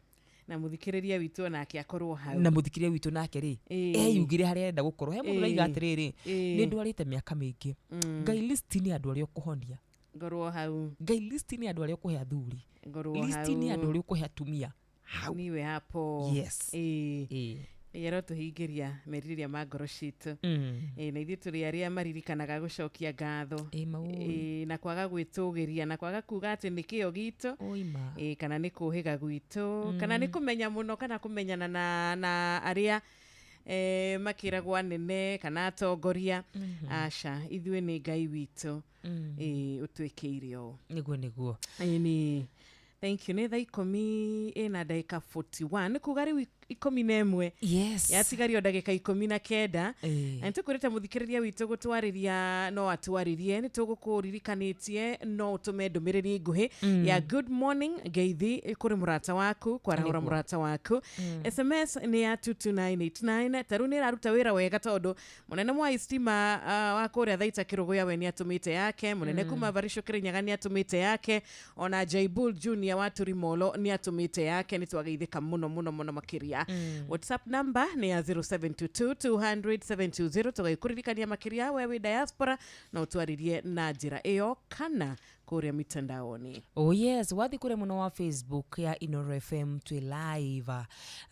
Na mũthikĩrĩria witũ onake akorwo hau. Na mũthikĩrĩria witũ nake rĩ, eyugire harĩa arenda gũkorwo. He mũndũ ũraiga atĩrĩrĩ, nĩ ndwarĩte mĩaka mĩingĩ, Ngai list-inĩ ya andũ arĩa ũkũhonia, Ngorwo hau. Ngai list-inĩ ya andũ arĩa ũkũhe athuri, Ngorwo list-inĩ ya hau. andũ arĩa ũkũhe atumia, hau. Niwe hapo. Yes. Ngai arotũhingĩria merirĩria ma ngoro citũ. Na ithuĩ tũrĩ arĩa maririkanaga gũcokia ngatho. Maũĩ. Na kwaga gwĩtũgĩria, na kwaga kuga atĩ nĩ kĩo gitũ. Kana nĩ kũhĩga gwitũ, kana nĩ kũmenya mũno, kana kũmenyana na arĩa makĩragwo anene kana atongoria. Aca, ithuĩ nĩ Ngai witũ. Ũtwĩkĩire ũũ. Nĩguo, nĩguo. Ĩni. Thank you. Nĩ thaa 10 na ndagĩka 41. Nĩ kuga rĩu 11. Yes. Yatigario ndagĩka 19. Na nĩtũkwĩrĩte mũthikĩrĩria witũ gũtwarĩria no atwarĩrie, nĩ tũgũkũririkanĩtie no ũtũme ndũmĩrĩri nguhĩ ya good morning ngeithi kũrĩ mũrata waku, kwarahũra mũrata waku. SMS nĩ ya 22989. Ta rĩu nĩ ĩraruta wĩra wega tondũ mũnene mwa istima wa kũrĩa Thaita Kĩrũgũya we nĩ atũmĩte yake, mũnene kuma Barisho Kĩrĩnyaga nĩ atũmĩte yake, ona Jaibul Junior wa Turimolo nĩ atũmĩte yake. Nĩ twageithĩka mũno mũno mũno makĩria. WhatsApp number nĩ ya 0722 200 720. Tũgagĩkũririkania makĩria we wĩ diaspora no ũtwarĩrie na njĩra ĩyo kana kũrĩa mitandaoni. Oh yes, wathi kũrĩa mwena wa Facebook ya Inoro FM twĩ live.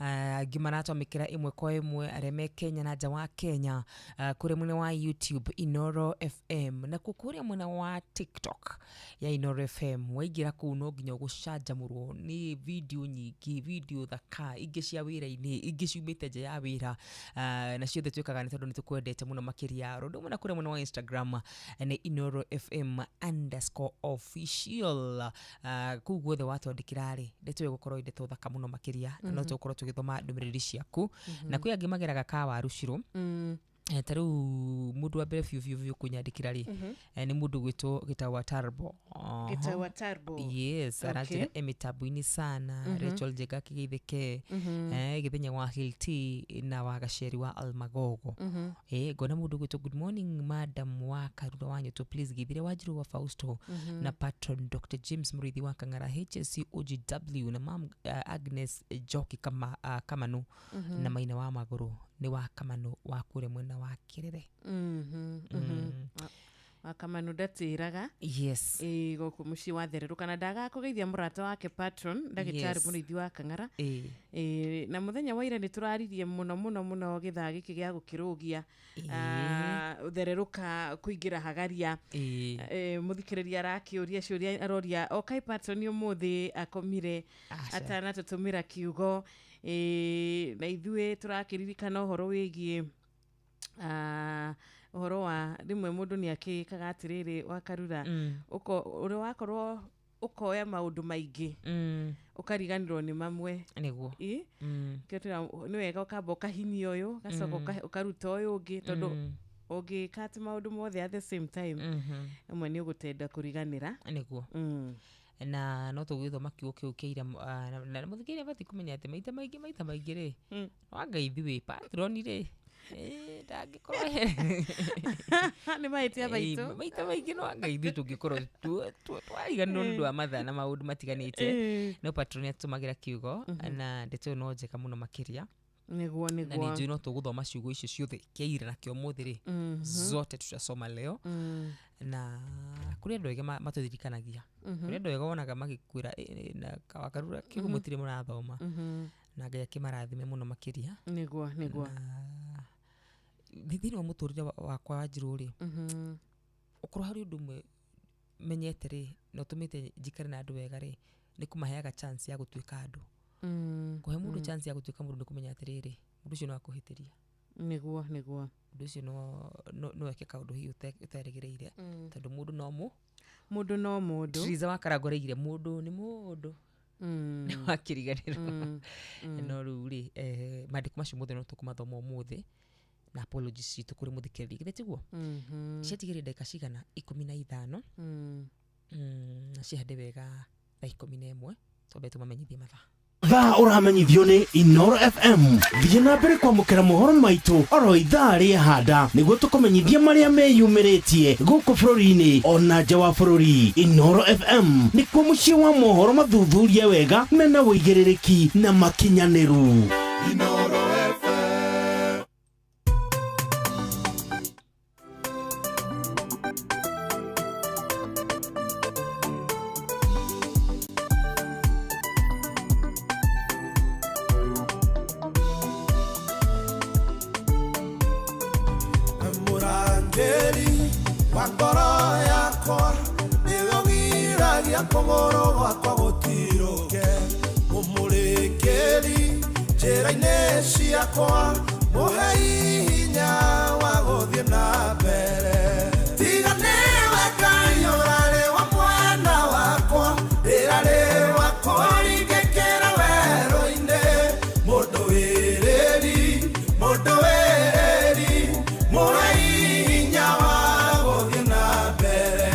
Angĩ maratwamĩkĩra ĩmwe kwa ĩmwe arĩa me Kenya na nja wa Kenya, kũrĩa mwena wa YouTube Inoro FM, nakuo kũrĩa mwena wa TikTok ya Inoro FM, waingĩra kũu no nginya ũgũcanjamũrwo nĩ video nyingĩ, video thaka, ingĩ cia wĩra-inĩ, ingĩ ciumĩte nja ya wĩra, na ciothe twĩkaga nĩ tondũ nĩ tũkwendete mũno makĩria. Ũndũ ũmwe na kũrĩa mwena wa Instagram nĩ Inoro FM underscore official. Kũu guothe watwandĩkĩra rĩ, ndeto ĩyo ĩgũkorwo ĩ ndeto thaka mũno makĩria, na no tũgũkorwo tũgĩthoma ndũmĩrĩri ciaku. Na kwĩ angĩ mageraga kawaru cirũ. Ta rĩu mũndũ wa mbere biũ biũ biũ kũnyandĩkĩra rĩ, nĩ mũndũ gwĩtwo Gĩtawa Tarbo. Gĩtawa Tarbo. Yes. Aranjĩra e mĩtambo-inĩ sana. Rachel Njenga kĩgeithĩke, Gĩthenya wa Hilti na wa Gaceri wa Almagogo. Ngona mũndũ gwĩtwo good morning madam wa Karura wa Nyũtũ, please geithire Wanjiru wa Fausto na patron Dr James Mũrĩithi wa Kang'ara HSC OGW na mam Agnes Njoki kama, Kamanu na Maina wa Magũrũ nĩ wa Kamanu wa kũrĩa mwena wa Kĩrere. Wa Kamanu ndatĩraga. Yes. Ĩ gũkũ mũciĩ wa thererũka na ndagakũgeithia mũrata wake patron ndagĩtarĩ Mũrĩithi wa Kang'ara. Ĩ, na mũthenya wa ira nĩ tũraririe mũno mũno mũno gĩthaa gĩkĩ gĩa gũkĩrũgia thererũka kũingĩra hagaria. Mũthikĩrĩria arakĩũria ciũria, aroria o kaĩ patron ũmũthĩ akomire atanatũtũmĩra kiugo. Ĩ, na ithuĩ tũrakĩririkana ũhoro wĩgiĩ ũhoro wa rĩmwe mũndũ nĩ akĩkaga atĩrĩrĩ wa Karura, ũrĩa wakorwo ũkoya maũndũ maingĩ ũkariganĩrwo nĩ mamwe. Nĩguo. Ĩ? Kĩo nĩ wega ũkamba ũkahinyia ũyũ, ũgacoka ũkaruta ũyũ ũngĩ, tondũ ũngĩka atĩ maũndũ mothe at the same time, ĩmwe nĩ ũgũtenda kũriganĩra. Nĩguo. Na no tũgĩthoma kiugo kĩu kĩa ira, na mũthikĩrĩria abatiĩ kũmenya atĩ maita maingĩ rĩ, wanga ithuĩ patron rĩ, ndangĩkorwo nĩ mahĩtia maitũ. Maita maingĩ no anga ithuĩ tũngĩkorwo twariganĩrwo nĩ ũndũ wa mathaa na maũndũ matiganĩte, no patron atũmagĩra kiugo na ndeto ĩyo no njega mũno makĩria. Nĩguo. Na nĩ njũĩ no tũgũthoma ciugo icio ciothe kĩa ira na kĩa ũmũthĩ rĩ, zote tutasoma leo. Na kũrĩ andũ ega matũririkanagia, kũrĩ andũ ega wonaga magĩkwĩra, "Eh, eh, na kawakarura kiugo mũtirĩ mũrathoma," na Ngai akĩmarathime mũno makĩria. Nĩguo. Thĩinĩ wa mũtũrĩre wakwa wa Njirũ rĩ, ũkorwo harĩ ũndũ ũmwe menyete rĩ na ũtũmĩte njikare na andũ wega rĩ nĩ kũmaheaga chance ya gũtuĩka andũ. Kũhe mũndũ chance ya gũtuĩka mũndũ nĩ kũmenya atĩrĩrĩ, mũndũ ũcio no akũhĩtĩria. Nĩguo nĩguo. Mũndũ ũcio no eke kaũndũ hihi ũterĩgĩrĩire, tondũ mũndũ no mũ mũndũ no mũndũ. Triza wa Karangũ araigire mũndũ nĩ mũndũ. Nĩ wakĩriganĩrwo. No rĩu rĩ, maandĩko macio mothe no tũkũmathoma ũmũthĩ na apologies citũ kũrĩ mũthikĩrĩria, githĩ tiguo? Ciatigĩrĩria ndagĩka cigana? 15. Na cihande wega thaa 11, twambe tũmamenyithie mathaa. Thaa ũramenyithio nĩ Inoro FM. Thiĩ na mbere kwamũkĩra mohoro maitũ oro ithaa rĩahanda nĩguo tũkũmenyithia marĩa meyumĩrĩtie gũkũ bũrũri-inĩ ona nja wa bũrũri. Inoro FM nĩkuo mũciĩ wa mohoro mathuthurie wega mena ũigĩrĩrĩki na makinyanĩru. Inoro FM. Mũrangĩri wa ngoro yakwa nĩwe ũgiragia kũgũrũ gwakwa gũtirũke, mũmũrĩkĩri njĩra-inĩ ciakwa, mũhei hinya wa gũthiĩ na mbere. Tiga nĩwe Ngai ũrarĩ wa mwena wakwa, rĩrarĩ wa kũringĩkĩra werũ-inĩ, mũndũ wĩrĩri, mũndũ wĩrĩri, mũhei hinya wa gũthiĩ na mbere.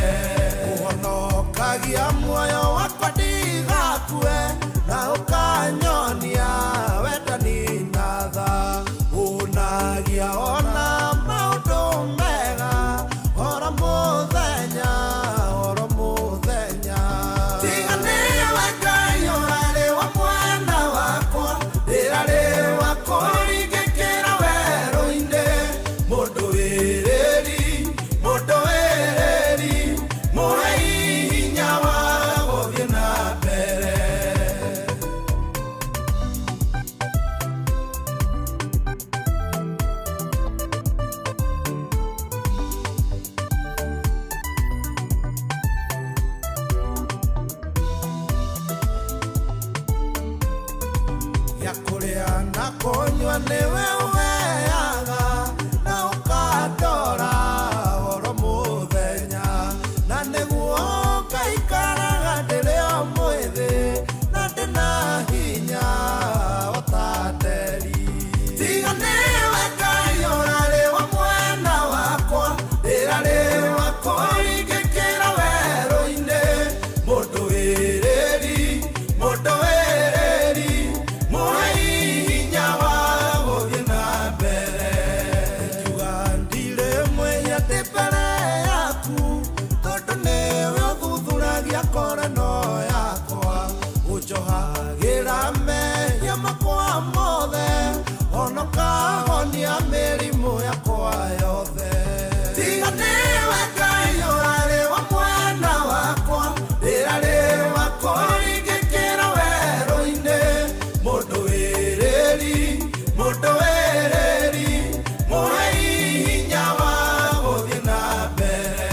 Ũhonokagia muoyo wakwa ndigakue, na ũkanyonia wendani na tha, ũnagia ona maũndũ mega oro mũthenya, oro mũthenya. Tiga nĩwe Ngai ũrarĩ wa mwena wakwa, rĩrarĩ wa kũringĩkĩra werũ-inĩ, mũndũ wĩrĩri, mũndũ wĩrĩri, mũhei hinya wa gũthiĩ na mbere. Gĩa kũrĩa na kũnyua nĩwe ũheaga, na ũkandora oro mũthenya, na nĩguo ngaikaraga ndĩrĩ o mwĩthĩ, na ndĩna hinya o ta nderi. Tiga nĩwe Ngai ũrarĩ wa mwena wakwa, rĩrarĩ wa kũringĩkĩra werũ-inĩ, mũndũ wĩrĩri, mũndũ wĩrĩri, mũhei hinya wa gũthiĩ na mbere. Ingiuga ndirĩ mwĩhia ndĩ mbere yaku, tondũ nĩwe ũthuthuragia ngoro ĩno yakwa, ũnjohagĩra mehia makwa mothe, ona ũkahonia mĩrimũ yakwa yothe. Tiga nĩwe Ngai ũrarĩ wa mwena wakwa, rĩrarĩ wa kũringĩkĩra werũ-inĩ, mũndũ wĩrĩri, mũndũ wĩrĩri, mũhei hinya wa gũthiĩ na mbere.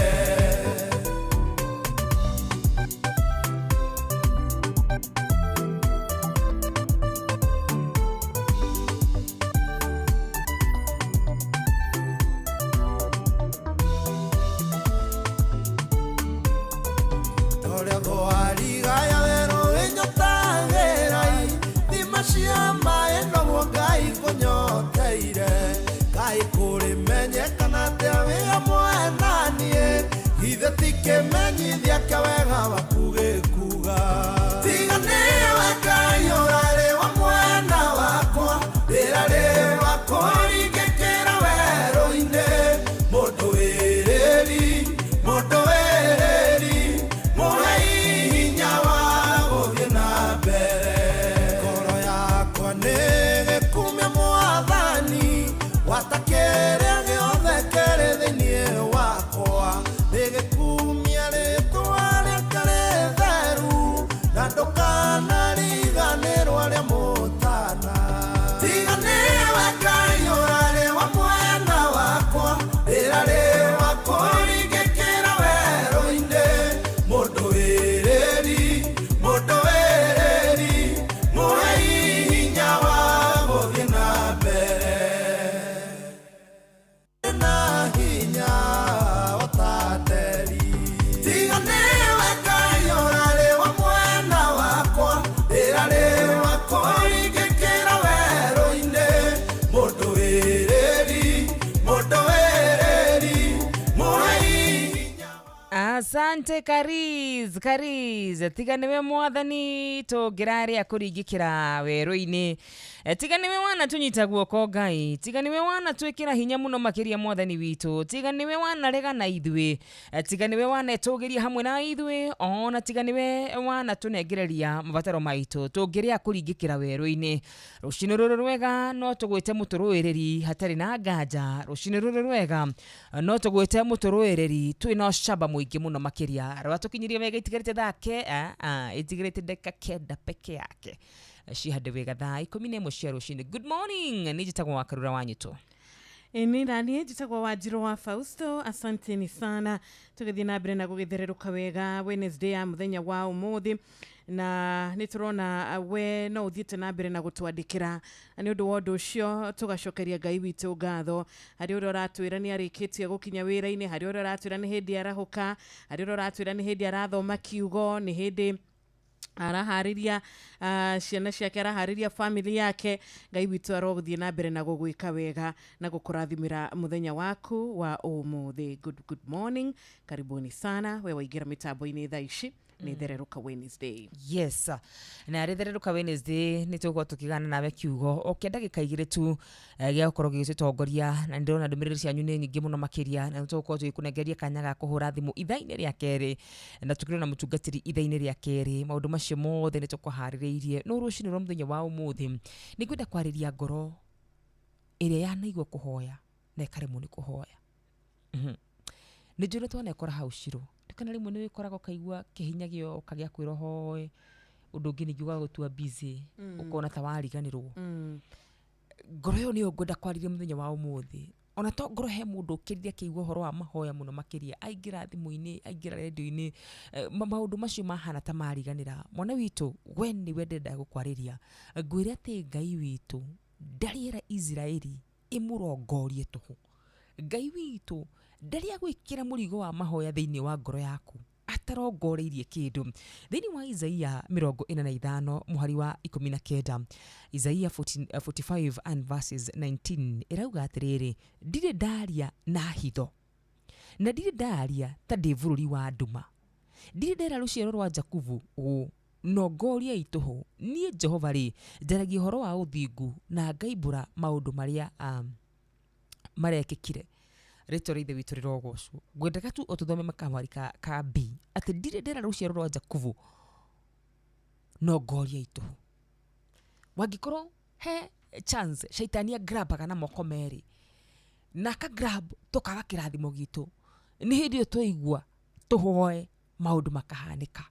Torĩa thwariga ya werũ ĩnyotagĩra, ithima cia maĩ noguo Ngai kũnyoteire, Ngai kũrĩmenyekana atĩa wĩ hamwe na niĩ, githĩ ti kĩmenyithia kĩa wega waku gĩkuga. Tiga nĩwe Ngai ũrarĩ wa mwena wakwa, rĩrarĩ wa kũringĩkĩra werũ-inĩ, mũndũ wĩrĩri, mũndũ wĩrĩri, mũhei hinya wa gũthiĩ na mbere. Ngoro yakwa nĩ gĩkumia Mwathani, gwata kĩrĩa gĩothe kĩrĩ thĩinĩ wakwa, nĩ gĩkumia rĩtwa rĩake rĩtheru, na Asante Kariz, Kariz, tiga niwe mwathani tũngĩrarĩa kũringĩkĩra werũ-inĩ. Tiga niwe wanatũnyita guoko Ngai, tiga niwe wanatwĩkĩra hinya mũno makĩria mwathani witũ, tiga niwe wanarega na ithuĩ, tiga niwe wanetũgĩria hamwe na ithuĩ, ona tiga niwe wanatũnengereria mabataro maitũ tũngĩrĩa kũringĩkĩra werũ-inĩ. Rũcinĩ rũrũ rwega no tũgwĩte mũtũrũĩrĩri hatarĩ na nganja. Rũcinĩ rũrũ rwega no tũgwĩte mũtũrũĩrĩri twĩna ũcamba mũingĩ mũno makĩria. Rwatũkinyirie wega itigarĩte thaa ke itigarĩte ndagĩka 9 peke yake cihande wega thaa 11 cia rũcinĩ. Good morning, nĩ njĩtagwo wa Karura wa Nyitũ. Nĩ naniĩ njĩtagwo Wanjirũ wa Fausto. Asanteni sana, tũgĩthiĩ na mbere na gũgĩthererũka wega Wednesday ya mũthenya wa ũmũthĩ, na nĩ tũrona we no ũthiĩte na mbere na gũtwandĩkĩra. Nĩ ũndũ wa ũndũ ũcio tũgacokeria Ngai witũ ngatho. Harĩ ũrĩa ũratwĩra nĩ arĩkĩtie gũkinya wĩra-inĩ, harĩ ũrĩa ũratwĩra nĩ hĩndĩ arahũka, harĩ ũrĩa ũratwĩra nĩ hĩndĩ arathoma kiugo, nĩ hĩndĩ araharĩria ciana ciake, araharĩria family yake. Ngai witũ arogũthiĩ na mbere na gũgwĩka wega na gũkũrathimĩra mũthenya waku wa ũmũthĩ. Good morning, karibuni sana. We waingĩra mĩtambo-inĩ thaa ici nĩ thererũka Wednesday. Yes, na rĩ thererũka Wednesday nĩ tũgũkorwo tũkĩgana nawe kiugo o kĩa ndagĩka 2 tu gĩa gũkorwo gĩgĩtũtongoria, na nĩ ndĩrona ndũmĩrĩri cianyu nĩ nyingĩ mũno makĩria, na nĩ tũgũkorwo tũgĩkũnengeria kanya ga kũhũra thimũ ithaa-inĩ rĩa kerĩ, na tũkĩrĩ na mũtungatĩri ithaa-inĩ rĩa kerĩ. Maũndũ macio mothe nĩ tũkũharĩrĩirie. No rũcinĩ rwa mũthenya wa ũmũthĩ nĩ ngwenda kwarĩria ngoro ĩrĩa yanaigua kũhoya na ĩkaremwo nĩ kũhoya. Nĩ njũĩ nĩ twanekora hau Shiro, kana rĩmwe nĩ wĩkoraga ũkaigua kĩhinya gĩoka gĩa kwĩra ũhoe, ũndũ ũngĩ ningĩ ũgagũtua busy, ũkona ta wariganĩrwo. Ngoro ĩyo nĩyo ngwenda kwarĩria mũthenya wa ũmũthĩ. Ona to ngoro, he mũndũ ũkĩrire akĩigua ũhoro wa mahoya mũno makĩria, aingĩra thimũ-inĩ, aingĩra redio-inĩ, maũndũ macio mahana ta mariganĩra. Mwana witũ, we nĩwe ndĩrenda gũkwarĩria, ngwĩre atĩ Ngai witũ ndarĩ era Isiraeli ĩmũrongorie tũhũ. Ngai witũ ndarĩ agwĩkĩra mũrigo wa mahoya thĩinĩ wa ngoro yaku atarongoreirie kĩndũ. Thĩinĩ wa Isaia 45 mũhari wa 19, Isaia 45 and verses 19 ĩrauga atĩrĩrĩ, ndirĩ ndaria na hitho, na ndirĩ ndaria ta ndĩ bũrũri wa nduma, ndirĩ ndera rũciaro rwa Jakubu ũũ, nongoriai tũhũ. Niĩ Jehova rĩ, njaragia ũhoro wa ũthingu na ngaimbũra maũndũ marĩa marekĩkire. Rĩtwa rĩa Ithe witũ rĩrogocwo. Ngwendaga tu ũtũthome makamwari ka B, atĩ ndirĩ ndera rũciaro rwa Jakubu nongoriai tũhũ. Wangĩkorwo he chance shaitani agrabaga na moko merĩ na aka grab tũkaga kĩrathimo gitũ, nĩ hĩndĩ ĩyo twaigua tũhoe maũndũ makahanĩka.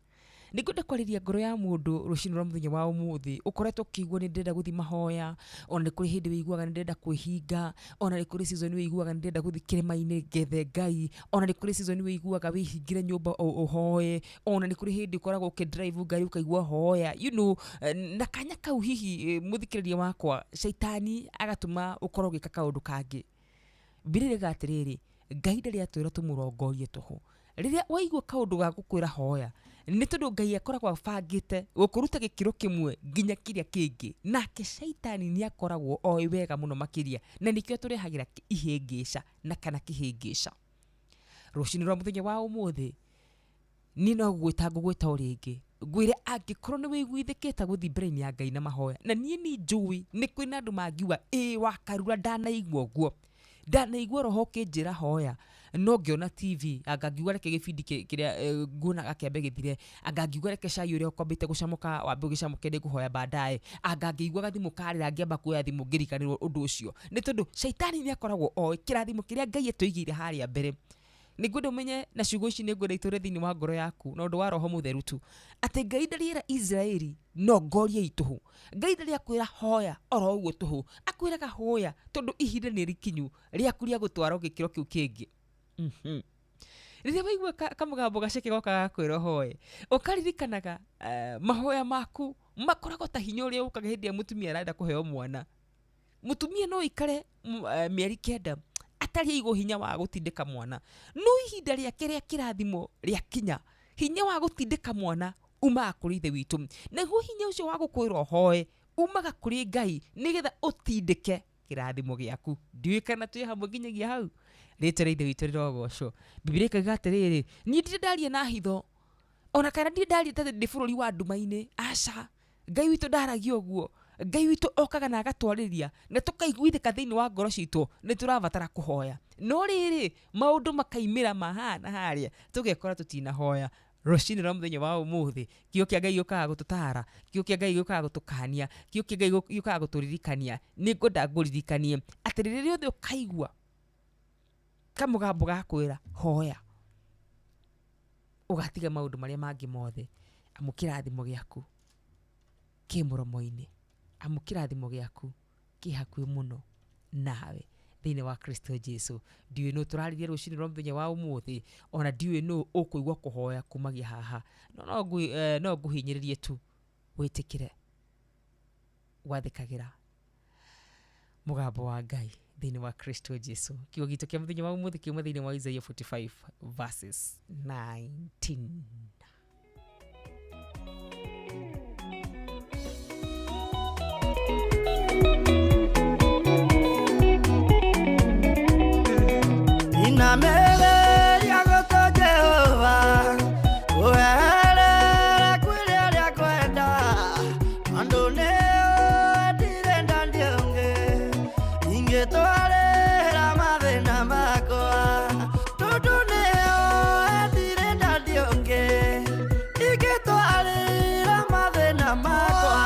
Nĩ ngwenda kwarĩria ngoro ya mũndũ rũcinĩ rwa mũthenya wa ũmũthĩ ũkoretwo ũkĩigua nĩ ndĩrenda gũthiĩ mahoya, ona nĩ kũrĩ hĩndĩ wĩiguaga nĩ ndĩrenda kwĩhinga, ona nĩ kũrĩ season wĩiguaga nĩ ndĩrenda gũthiĩ kĩrĩma-inĩ ngethe Ngai, ona nĩ kũrĩ season wĩiguaga wĩhingĩre nyũmba ũhoe, ona nĩ kũrĩ hĩndĩ ũkoragwo ũkĩdrive ngari ũkaigua hoya, you know, na kanya kau hihi mũthikĩrĩria wakwa shaitani agatũma ũkorwo ũgĩka kaũndũ kangĩ. Bibilia ĩrauga atĩrĩrĩ, Ngai ndarĩ atwĩra tũmũrongorie tũhũ. Rĩrĩa waigua kaũndũ ga gũkwĩra hoya, nĩ tondũ Ngai akoragwo abangĩte gũkũruta gĩkĩro kĩmwe nginya kĩrĩa kĩngĩ, nake shaitani nĩ akoragwo oĩ wega mũno makĩria, na nĩkĩo tũrehagĩra ihĩngĩca na kana kĩhĩngĩca. Rũcinĩ rwa mũthenya wa ũmũthĩ niĩ no gũgwĩta ngũgwĩta o rĩngĩ, ngwĩre angĩkorwo nĩ wĩiguithĩkĩte gũthiĩ mbere-inĩ ya Ngai na mahoya, na niĩ nĩ njũĩ nĩ kwĩna andũ mangiuga ĩĩ Wakarura ndanaigua ũguo, ndanaigua roho ũkĩnjĩra hoya, no ngĩona TV anga ngiuga reke gĩbindi kĩrĩa nguonaga kĩambe gĩthire, anga ngiuga reke cai ũrĩa ũkwambĩte gũcamũka wambe ũgĩcamũke nĩ ngũhoya baadaye, anga ngĩigua gathimũ karĩra ngĩamba kuoya thimũ ngĩriganĩrwo ũndũ ũcio. Nĩ tondũ shaitani nĩ akoragwo oĩ kĩrathimo kĩrĩa Ngai atũigĩire harĩa mbere. Nĩ ngwenda ũmenye na ciugo ici nĩ ngwenda itũre thĩinĩ wa ngoro yaku na ũndũ wa roho mũtheru tu, atĩ Ngai ndarĩ era Isiraeli nongoriai tũhũ. Ngai ndarĩ akwĩra hoya oro ũguo tũhũ, akwĩraga hoya tondũ ihinda nĩ rikinyu rĩaku rĩa gũtwarwo gĩkĩro kĩu kĩngĩ. Rĩrĩa waigua kamũgambo gaceke goka gakwĩra ũhoe, ũkaririkanaga mahoya maku makoragwo ta hinya ũrĩa ũkaga hĩndĩ ĩrĩa mũtumia arenda kũheo mwana. Mũtumia no aikare mĩeri 9 atarĩ aigua hinya wa gũtindĩka mwana, no ihinda rĩake rĩa kĩrathimo rĩakinya, hinya wa gũtindĩka mwana umaga kũrĩ Ithe witũ. Naguo hinya ũcio wa gũkwĩra ũhoe umaga kũrĩ Ngai nĩgetha ũtindĩke kĩrathimo gĩaku. Ndiũĩ kana twĩ hamwe nginyagia hau. Rĩtwa rĩa Ithe witũ rĩrogocwo. Bibilia ĩkauga atĩrĩrĩ, niĩ ndirĩ ndaria na hitho, ona kana ndirĩ ndaria ta ndĩ bũrũri wa nduma-inĩ. Aca, Ngai witũ ndaragia ũguo. Ngai witũ okaga na agatwarĩria na tũkaiguithĩka thĩinĩ wa ngoro citũ nĩ tũrabatara kũhoya. No rĩrĩ, maũndũ makaimĩra mahana harĩa tũgekora tũtinahoya. Rũcinĩ rwa mũthenya wa ũmũthĩ, kiugo kĩa Ngai gĩũkaga gũtũtara, kiugo kĩa Ngai gĩũkaga gũtũkania, kiugo kĩa Ngai gĩũkaga gũtũririkania. Nĩ ngwenda ngũririkanie atĩ rĩrĩa rĩothe ũkaigua kamũgambo gakwĩra hoya, ũgatiga maũndũ marĩa mangĩ mothe, amu kĩrathimo gĩaku kĩ mũromo-inĩ, amu kĩrathimo gĩaku kĩ hakuhĩ mũno nawe thĩinĩ wa Kristo Jesu. Ndiũĩ nũ tũrarĩria rũcinĩ rwa mũthenya wa ũmũthĩ, ona ndiũĩ nũ ũkũigua kũhoya kumagia haha, no no ngũhinyĩrĩrie tu wĩtĩkĩre gwathĩkagĩra mũgambo wa Ngai thĩinĩ wa Kristo Jesu. Kiugo gitũ kĩa mũthenya wa ũmũthĩ kiuma thĩinĩ wa Isaiah 45 verses 19. Inamereria gũtũ Jehova, ũherere kwĩrĩ arĩa kwenda, tondũ nĩũĩ ndirĩ nda ũngĩ, ingĩtwarĩra mathĩna makwa, tondũ nĩũĩ ndirĩ nda ũngĩ, ingĩtwarĩra mathĩna makwa.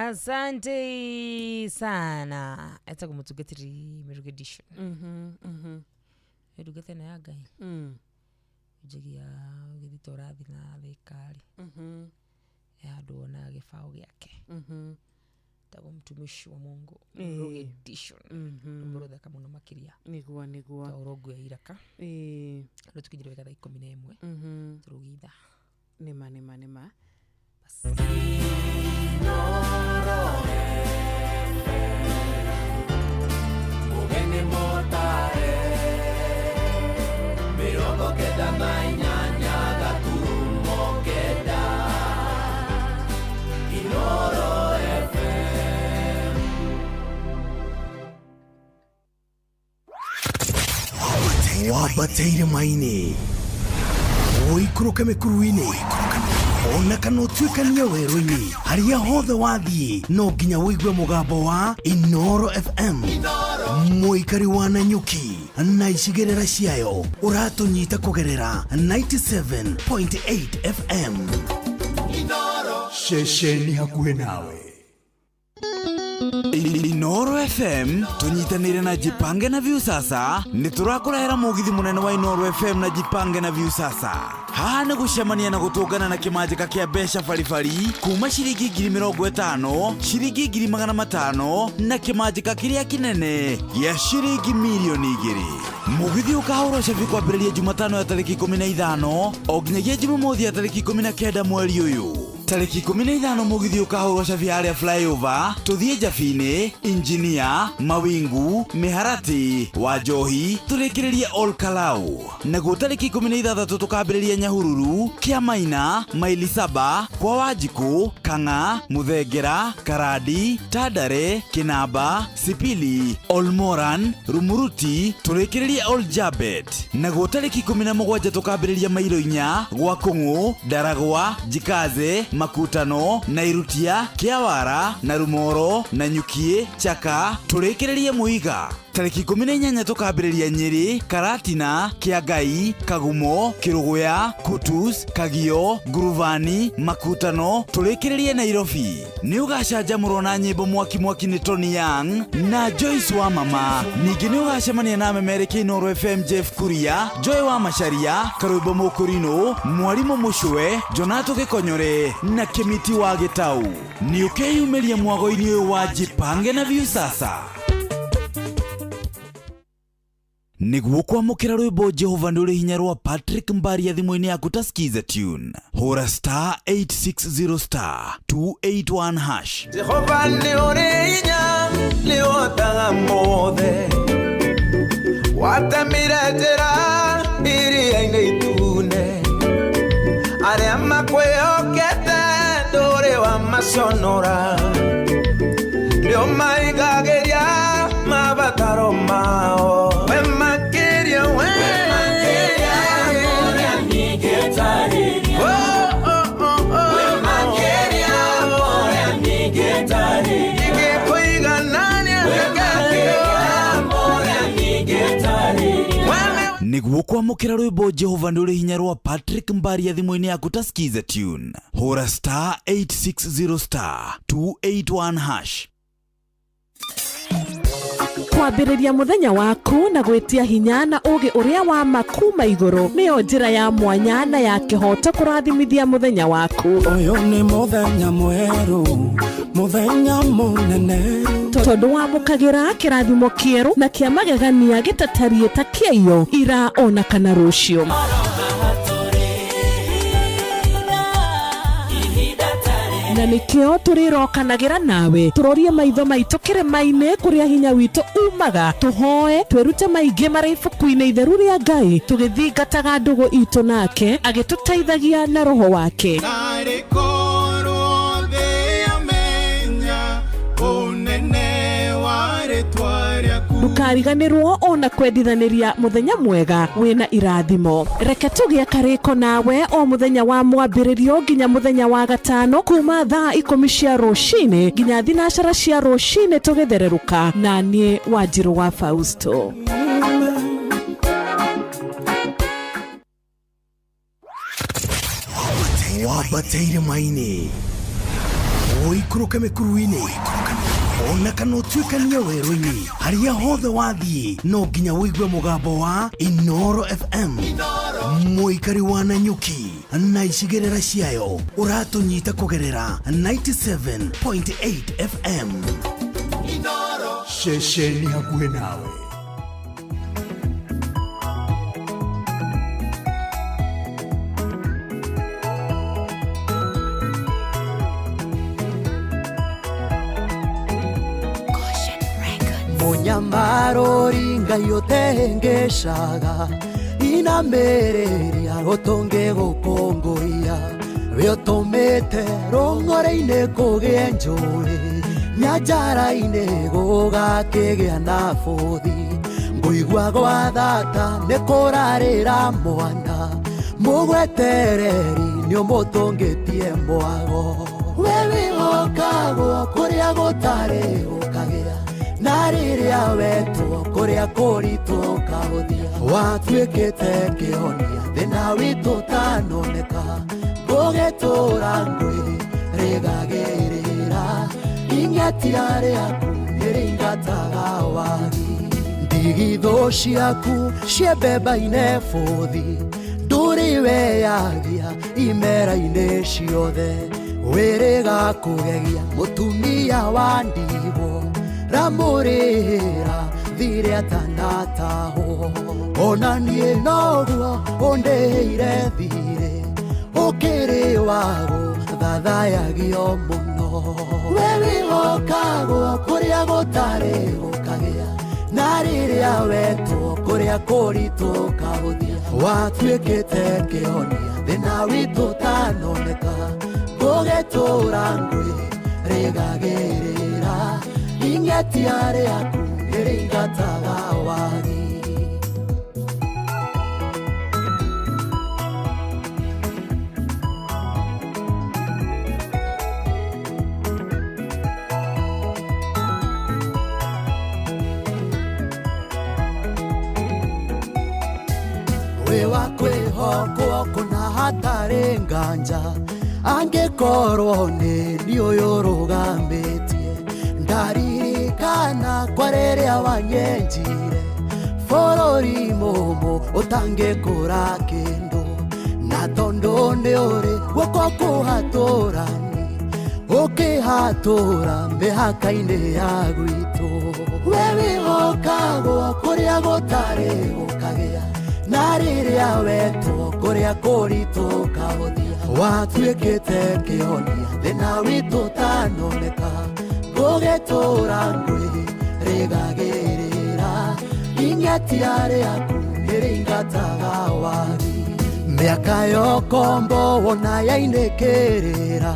Asante sana. Etagwo mũtungatĩri Meru Edition. Ndungata ĩno ya Ngai. Njagia ũgĩthiĩ ta ũrathiĩ na thirikari. He handũ wonaga gĩbaũ gĩake. Tagwo Mtumishi wa Mungu. Rogue edition. Rwĩmbo rũthaka mũno makĩria. Nĩguo nĩguo. Ta ũrongo ya iraka. Rĩu tũkinyire wega thaa 11. Tũrũgie ithaa. Nĩma nĩma nĩma. Mũgeni mũtare 98.9 Inoro FM. Wambateire maĩ-inĩ, ũikũrũke mĩkuru-inĩ, ona kana ũtuĩkanie werũ-inĩ, harĩa hothe wathiĩ no nginya ũigue mũgambo wa Inoro FM. Mũikari wa Nanyuki na icigĩrĩra ciayo ũratũnyita kũgerera 97.8 FM. Ceceni hakuhĩ nawe. Inoro FM tunyitanire na Jipange na Viusasa nĩ tũrakũrehera mũgithi mũnene wa Inoro FM na Jipange na Viusasa. Haha nĩ gũcemania na gũtũngana na kĩmanjĩka kĩa mbeca baribari kuma ciringi 50,000, ciringi 500,000 na kĩmanjĩka kĩrĩa kĩnene gĩa ciringi 2,000,000. Mũgithi ũkahũrwo cabi kwambĩrĩria Jumatano ya tarĩki 15 o nginyagia Jumamothi ya tarĩki 19 mweri ũyũ. Tarĩki 15 mũgithi ũkahũrwo cabi harĩa flyover tũthiĩ Njabinĩ, Injinia, Mawingu, Mĩharatĩ, Wanjohi, tũrĩkĩrĩrie Ol Kalou. Naguo tarĩki 16 tũkambĩrĩria Nyahururu, Kĩamaina, Maili Saba, kwa Wanjikũ, Kang'a, Mũthengera, Karandi, Tandare, Kĩnamba, Sipili, Olmoran, Rumuruti, tũrĩkĩrĩrie Ol Jabet. Naguo tarĩki 17 tũkambĩrĩria Mairo inya, gwa Kũng'ũ, Ndaragwa, Jikaze, Makutano, Nairutia, Kĩawara, Narumoro, Nanyukie, Chaka, tũrĩkĩrĩrie Mũiga. Tarĩki 18 tũkambĩrĩria Nyĩrĩ, Karatina, Kĩangai, Kagumo, Kĩrũgũya, Kutus, Kagio, Nguruvani, Makutano, tũrĩkĩrĩrie Nairobi. Nĩ ũgacanjamũrwo na nyĩmbo mwaki mwaki nĩ Tony Young na Joyce wa Mama. Ningĩ nĩ ũgacemania na memereki Inoro FM Jeff Kuria, Joy wa Macharia, Karwĩmbo Mũkũrinũ, Mwarimũ Mũcwe, Jonato Gĩkonyore na Kĩmiti wa Gĩtau. Nĩ ũkeyumĩria mwago-inĩ ũyũ wa Jipange na Viusasa. Nĩguo kwamũkĩra rwĩmbo Jehova nĩ ũrĩ hinya rwa Patrick Mbaria thimũ-inĩ yaku ta Skiza tune, hũra star 860 star 281 hash. Jehova nĩ ũrĩ hinya, nĩ ũhotaga mothe, watemire njĩra iria-inĩ itune, arĩa makwĩhokete ndũrĩ wamaconora, nĩ ũmaigagĩria mabataro mao. We makĩria, we makĩria ũrĩa ningĩtarĩria. Oh, oh, oh, oh. We makĩria ũrĩa ningĩtarĩria. Ingĩkũiganania We Nĩguo kwamũkĩra rwĩmbo Jehova nĩ ũrĩ hinya rwa Patrick Mbaria thimũ-inĩ yaku ta Skiza tune, hũra star 860 star 281 hash. Kwambĩrĩria mũthenya waku na gwĩtia hinya na ũũgĩ ũrĩa wa ma kuma igũrũ nĩyo njĩra ya mwanya na ya kĩhooto kũrathimithia mũthenya waku. Ũyũ nĩ mũthenya mwerũ, mũthenya mũnene, tondũ wamũkagĩra kĩrathimo kĩerũ na kĩa magegania gĩtatariĩ ta kĩaiyo ira ona kana rũciũ. Na nĩkĩo tũrĩrokanagĩra nawe tũrorie maitho maitũ kĩrĩma-inĩ kũrĩa hinya witũ umaga, tũhoe twĩrute maingĩ marĩ ibuku-inĩ itheru rĩa Ngai, tũgĩthingataga ndũgũ itũ nake agĩtũteithagia na roho wake. Narĩ korwo thĩ yamenya ũnene wa rĩtwa rĩaku. Ndũkariganĩrwo ona kwendithanĩria mũthenya mwega wĩna irathimo. Reke tũgĩe karĩko nawe o mũthenya wa mwambĩrĩrio nginya mũthenya wa gatano kuma thaa 10 cia rũcinĩ nginya 9 cia rũcinĩ tũgĩthererũka na niĩ Wanjirũ wa Fausto. Wambateire maĩ-inĩ, ũikũrũke mĩkuru-inĩ, ona kana ũtuĩkanie werũ-inĩ, harĩa hothe wathiĩ no nginya ũigue mũgambo wa Inoro FM. Mũikari wa Nanyuki na icigĩrĩra ciayo ũratũnyita kũgerera 97.8 FM. Ceceni hakuhĩ nawe. Mũnyamarũri Ngai ũtengeshaga inamĩrĩria gũtũngĩgũkũngũiya we ũtũmĩte rũng'ore-inĩ kũgĩe njũĩ nyanjara-inĩ gũgakĩgĩa na bũthi ngũigua gwa thata nĩ kũrarĩra mwana mũgwetereri nĩ ũmũtũngĩtie mwago we wĩhokagwo kũrĩa gũtarĩ gũkagĩa na rĩrĩa wetwo kũrĩa kũritũ ũkahũthia watuĩkĩte kĩhonia thĩna witũ ũtanoneka ngũgĩtũra ngwĩ rĩgagĩrĩra ing'etia rĩaku nĩrĩingataga wagi ndigithũ ciaku ciembemba-inĩ bũthi ndũrĩ weyagia imera-inĩ ciothe wĩrĩga kũgegia mũtumia wa ndigwo ramũrĩra thirĩ atanatahwo ona niĩ noguo ũndĩhĩire thirĩ ũkĩrĩ wago thathayagio mũno we wĩhokagwo kũrĩa gũtarĩ gũkagĩa na rĩrĩa wetwo kũrĩa kũritũ ũkahũthia watuĩkĩte kĩhonia thĩna witũ ũtanoneka ngũgĩtũra ngwĩ rĩgagĩrĩra ing'etia rĩaku nĩrĩingataga wagi. Wĩ wa kwĩhokwo kũna hatarĩ nganja angĩkorwo nĩ niĩ ũyũ ũrũgamĩtie ndaririkana kwa rĩrĩa wanyenjire bũrũri mũmũ ũtangĩkũra kĩndũ na tondũ nĩ ũrĩ guoko kũhatũrani ũkĩhatũra mĩhaka-inĩ ya gwitũ we wĩhokagwo kũrĩa gũtarĩ gũkagĩa na rĩrĩa wetwo kũrĩa kũritũ ũkahũthia watuĩkĩte kĩhonia thĩna witũ ũtanoneka ngũgĩtũra ngwĩ rĩgagĩrĩra ing'etia rĩaku nĩrĩingataga wagi mĩaka yokombo wona yainĩkĩrĩra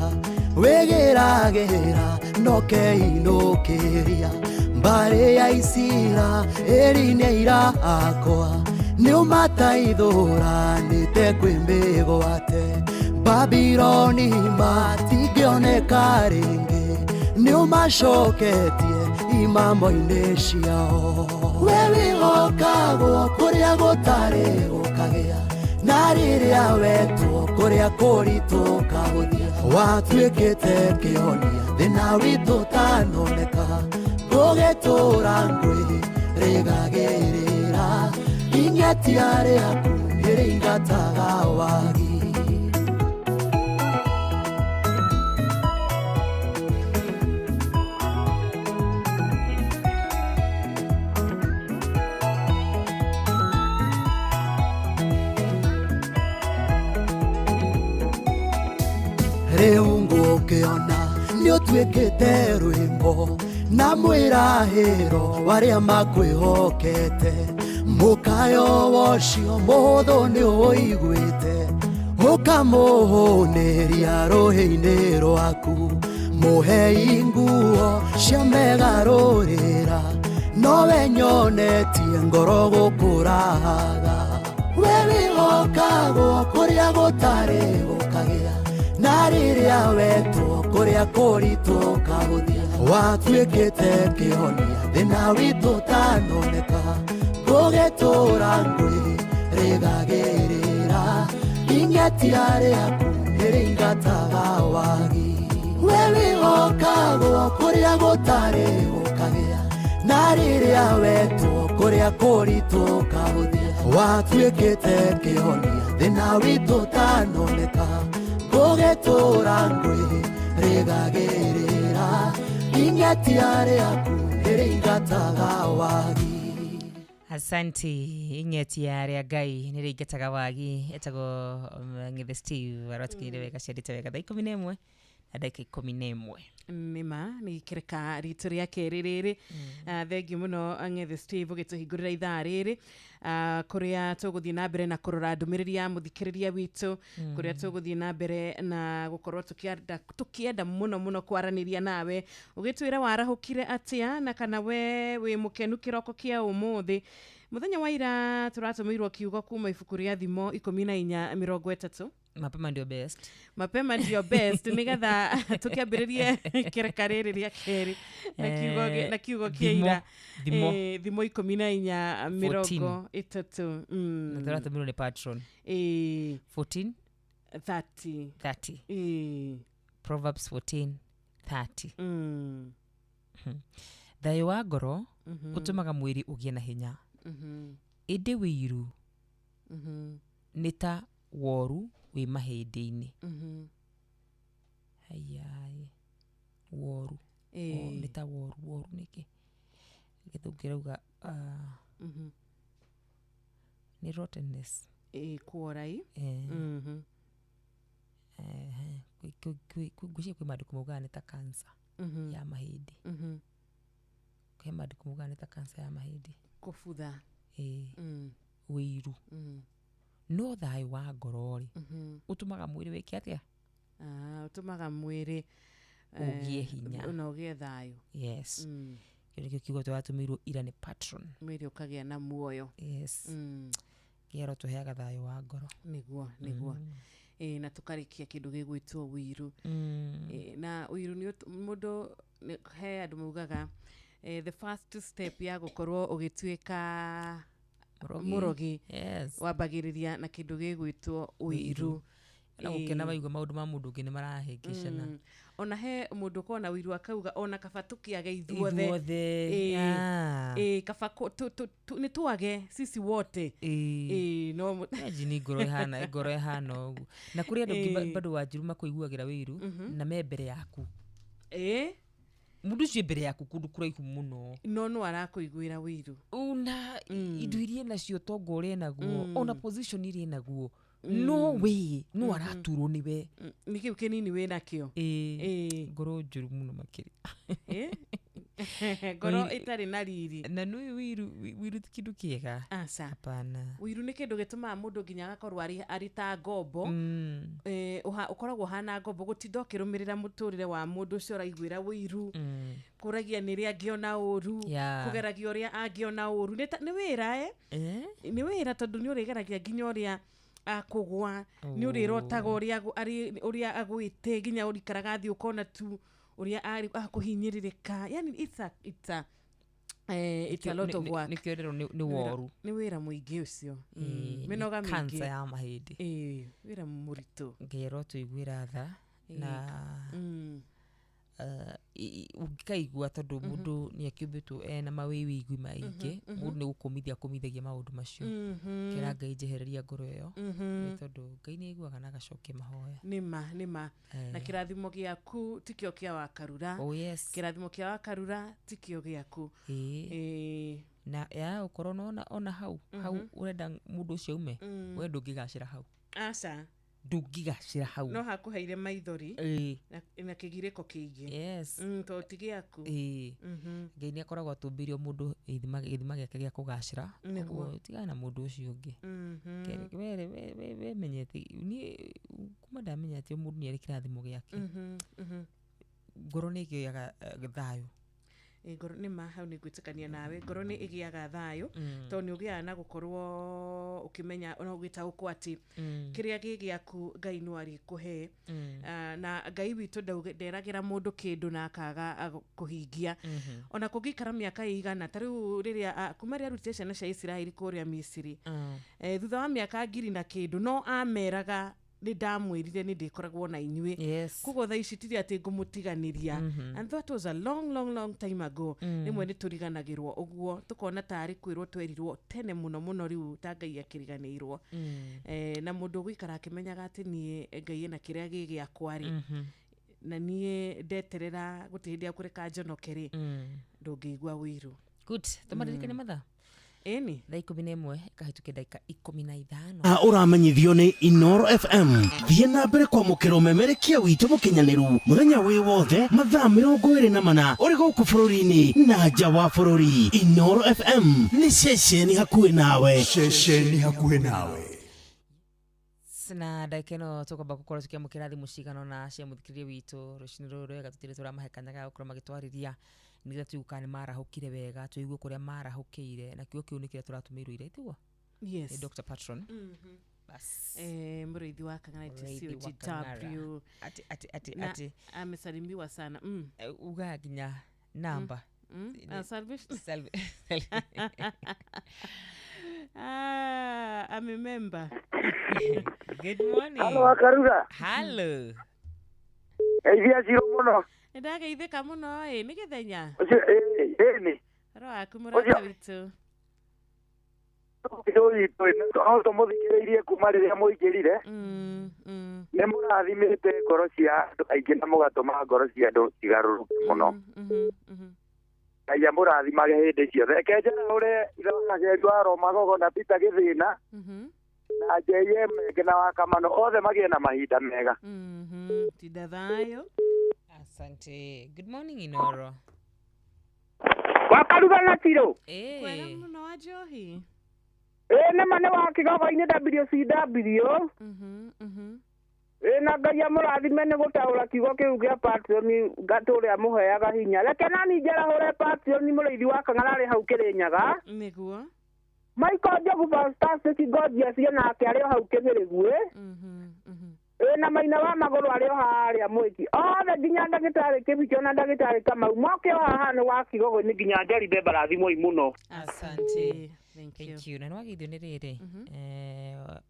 wĩgĩragĩra nokeinũkĩria mbarĩ ya Isira ĩri nĩ aira akwa nĩũmataithũranĩte kwĩ mĩgwate Babiloni matingĩoneka rĩngĩ nĩũmacoketie imamo-inĩ ciao we wĩhokagwo kũrĩa gũtarĩ gũkagĩa na rĩrĩa wetwo kũrĩa kũritũ ũkahũthia watuĩkĩte kĩhonia thĩna witũ ũtanoneka ngũgĩtũra ngwĩ rĩgagĩrĩra ing'etia rĩaku nĩrĩingataga wagi. Rĩu ngũkĩona nĩũtuĩkĩte rwĩmbo na mwĩrahĩro warĩa makwĩhokete mũkayo wocio mũhũthũ nĩũiguĩte ũkamũhũnĩria rũhĩ-inĩ rwaku mũhei nguo cia megarũrĩra nowe nyonetie ngoro gũkũrahaga we wĩhokagwo kũrĩa gũtarĩ gũkagĩa na rĩrĩa wetwo kũrĩa kũritũ ũkahũthia watuĩkĩte kĩhonia thĩna witũ ũtanoneka ngũgĩtũra ngwĩ rĩgagĩrĩra ing'etia rĩaku nĩrĩingataga wagi we wĩhokagwo kũrĩa gũtarĩ gũkagĩa na rĩrĩa wetwo kũrĩa kũritũ ũkahũthia watuĩkĩte kĩhonia Thĩna witũ ũtanoneka ngũgĩtũra ngwĩrĩgagĩrĩra ing'etia rĩaku nĩrĩingataga wagi. Asante ing'etia rĩa Ngai nĩrĩingataga wagi. Etagwo Ng'ethe Steve aratikinyire wega ciandĩte wega thaa 11 na ndagĩka 11. Nĩma nĩ kĩreka ritũ rĩa kerĩ rĩrĩ. Thengiũ mũno Ng'ethe Steve ũgĩtũhingũrĩra ithaa rĩrĩ, kũrĩa tũgũthiĩ na mbere na kũrora ndũmĩrĩri ya mũthikĩrĩria witũ, kũrĩa tũgũthiĩ na mbere na gũkorwo tũkĩenda mũno mũno kwaranĩria nawe, ũgĩtwĩra warahũkire atĩa na kana we wĩ mũkenu kĩroko kĩa ũmũthĩ. Mũthenya wa ira tũratũmĩirwo kiugo kuma ibuku rĩa Thimo 14:30. Mapema ndio best. Mapema ndio best nigetha tukiambĩrĩrie kĩreka rĩrĩ rĩa kerĩ na kiugo kĩa ira. Thimo. Thimo 14:30. Na tũratũmĩrwo nĩ patron. 14 30. 30. Proverbs 14:30. Thayũ wa ngoro ũtũmaga mwĩrĩ ũgĩe na hinya. Ĩndĩ wĩiru nĩ ta woru wĩ mahĩndĩ-inĩ. Haiya, woru nĩ ta woru. Woru nĩkĩ gĩthũngũ kĩrauga nĩ rottenness. Kuora. Ngwĩciria kwĩ maandĩko maugaga nĩ ta cancer ya mahĩndĩ. Kwĩ maandĩko maugaga nĩ ta cancer ya mahĩndĩ. Kũbutha. Wĩiru. No thayũ wa ngoro rĩ ũtũmaga mwĩrĩ wĩke atĩa? Ũtũmaga mwĩrĩ ũgĩe hinya na ũgĩe thayũ. Yes. Kĩo nĩkĩo kiugo tũratũmĩirwo ira nĩ patron. Mwĩrĩ ũkagĩa na muoyo. Yes. Kĩero tũheaga thayũ wa ngoro. Nĩguo nĩguo. Na tũkarĩkia kĩndũ gĩgwĩtwo ũiru. Na ũiru nĩ mũndũ he andũ maugaga the first step ya gũkorwo ũgĩtuĩka mũrogi. Yes. Wambagĩrĩria na kĩndũ gĩgwĩtwo ũiru. Na gũkena waigua maũndũ ma mũndũ ũngĩ nĩ marahĩngĩcana. Ona he mũndũ ũkoragwo na ũiru akauga ona kaba tũkĩage ithuothe. Kaba nĩ twage sisi wote. No imagine ngoro ĩhana ũguo. Na kũrĩ andũ angĩ bado wanjiru makũiguagĩra wĩiru na me mbere yaku. Mũndũ ũcio mbere yaku kũndũ kũraihu mũno. No no arakũiguĩra wĩiru. Ona indo iria nacio tongo ũrĩa naguo, ona position iria naguo. No we no araturwo nĩ we. Nĩ kĩu kĩnini wĩ nakĩo. Ngoro njũru mũno makĩria. Ngoro ĩtarĩ na riri. Na nĩ wĩiru ti kĩndũ kĩega. Aca. Hapana. Wĩiru nĩ kĩndũ gĩtũmaga mũndũ nginya agakorwo arĩ ta ngombo. Ũkoragwo ũhana ngombo gũtinda ũkĩrũmĩrĩra mũtũrĩre wa mũndũ ũcio ũraiguĩra wĩiru. Kũragia nĩ rĩa angĩona ũru. Kũgeragia ũrĩa angĩona ũru. Nĩ wĩra Nĩ wĩra tondũ nĩ ũrĩgeragia nginya ũrĩa akũgwa, nĩ ũrĩrotaga ũrĩa agwĩte nginya ũrikaraga thĩ ũkona tu ũrĩa akũhinyĩrĩrĩka. Yani it's a lot of work. Nĩkĩo rĩrĩ nĩ woru. Nĩ wĩra mũingĩ ũcio. Mĩnoga mĩingĩ. Cancer ya mahĩndĩ. Wĩra mũritũ. Ngerwo tũiguĩra tha na ũngĩkaigua tondũ mũndũ nĩ akĩũmbĩtwo ena mawĩigwi maingĩ, mũndũ nĩ gũkũmithia akũmithagia maũndũ macio. Kĩra Ngai njehereria ngoro ĩyo, nĩ tondũ Ngai nĩ aiguaga na agacokia mahoya. Nĩma nĩma. Na kĩrathimo gĩaku tikĩo kĩa Wakarura. Oh yes. Kĩrathimo kĩa Wakarura tikĩo gĩaku. Na ya ũkorwo ona hau hau ũrenda mũndũ ũcio aume, we ndũngĩgacĩra hau. Aca. Ndũngĩgacĩra hau. No hakũheire maithori na kĩgirĩko kĩingĩ. Yes. Tondũ ti gĩaku. Ngai nĩ akoragwo atũmbĩire mũndũ gĩthima gĩake gĩa kũgacĩra. Koguo tigana na mũndũ ũcio ũngĩ. We menyete niĩ kuma ndamenya atĩ mũndũ nĩ arĩ kĩrathimo gĩake. Ngoro nĩ ĩgĩaga thayũ. Ngoro nĩ ma hau nĩ ngwĩtĩkania nawe. Ngoro nĩ ĩgĩaga thayũ tondũ nĩ ũgĩaga na gũkorwo ũkĩmenya ona ũgĩtaũkwo atĩ kĩrĩa gĩ gĩaku Ngai no arĩkũhe. Na Ngai witũ nderagĩra mũndũ kĩndũ na akaga kũhingia. Ona kũngĩikara mĩaka ĩigana ta rĩu rĩrĩa kuma rĩrĩa arutire ciana cia Isiraeli kũrĩa Misiri, thutha wa mĩaka 1000 na kĩndũ no ameraga Nĩ ndamwĩrire nĩ ndĩkoragwo na inyuĩ. Koguo thaa ici tiri atĩ ngũmũtiganĩria. And that was a long, long, long time ago. Rĩmwe nĩ tũriganagĩrwo ũguo, tũkona tarĩ kwĩrwo twerirwo tene mũno mũno, rĩu ta Ngai akĩriganĩirwo. Na mũndũ ũgũikara akĩmenyaga atĩ niĩ Ngai ena kĩrĩa gĩ gĩakwa rĩ, na niĩ ndeterera gũtirĩ hĩndĩ ya kũreka njonoke rĩ, ndũngĩigua ũiru. Good. Tũmaririkane mathaa. Ĩni. Thaa 11 kahĩtũke ndagĩka 15. A ũramenyithio nĩ Inoro FM. Thiĩ na mbere kwamũkĩra ũmemerekia witũ mũkinyanĩru mũthenya wĩ wothe mathaa 24 ũrĩ gũkũ bũrũri-inĩ na nja wa bũrũri. Inoro FM nĩ ceceni hakuhĩ nawe. Ceceni hakuhĩ nawe. Na ndagĩka ĩno tũkwamba gũkorwo tũkĩamũkĩra thimũ cigana ũna cia mũthikĩrĩria witũ rũcinĩ rũrũ rwega. Tũtirĩ tũramahe kanya ga gũkorwo magĩtwarĩria nĩgetha tũigue kana nĩ marahũkire wega, tũigue kũrĩa marahũkĩire, na kiugo kĩu nĩ kĩrĩa tũratũmĩirwo ira, tiguo? Yes. Nĩ Dr. Patron. Bas. Mũrĩithi wa Kang'ara. Mũrĩithi wa Kang'ara. TCOGW. Ati ati ati Na ati amesalimiwa sana. Ugaga nginya namba. Ah, salvation. Ah, amememba. Good morning. Halo, Wakarura. Hello. Geithia Ciro mũno. Nĩndageithĩka mũno ĩ, nĩ gĩthenya. Ũcio ĩni. Ũhoro waku mũrata witũ? Ũcio witũ no tũmũthikĩrĩirie kuma rĩrĩa mũingĩrire. Nĩ mũrathimĩte ngoro cia andũ aingĩ na mũgatũma ngoro cia andũ cigarũrũke mũno. Ngai amũrathimage hĩndĩ ciothe. Reke njarahũre ithe wa Gaceri wa Romagogo na Peter Gĩthĩna na JM Menge na Wakamano, othe magĩe na mahinda mega. Tinda thayũ. Asante. Good morning, Inoro. Wakaruga na Ciro. Kwega mũno wa Njohi. Ĩ nĩma nĩ wa Kĩgogo-inĩ WCW. Ĩ na Ngai amũrathime nĩ gũtaũra kiugo kĩu gĩa Patreon ngatũrĩa mũheaga hinya. Reke nani njarahũre Patreon mũrĩithi wa Kang'ara arĩ hau Kĩrĩnyaga. Nĩguo. Michael Njogu Fantastic Gorgeous nake arĩ o hau Kĩmĩrĩguĩ. Ĩ na Maina wa Magũrũ arĩ o harĩa Mwĩki. Othe nginya ndagĩtarĩ Kĩbicho na ndagĩtarĩ Kamau moke o haha nĩ wa Kĩgogo-inĩ nginya Njeri Mbemba rathimwoi mũno. Asante. Thank you. Thank you. Na nĩwageithio nĩ rĩrĩ,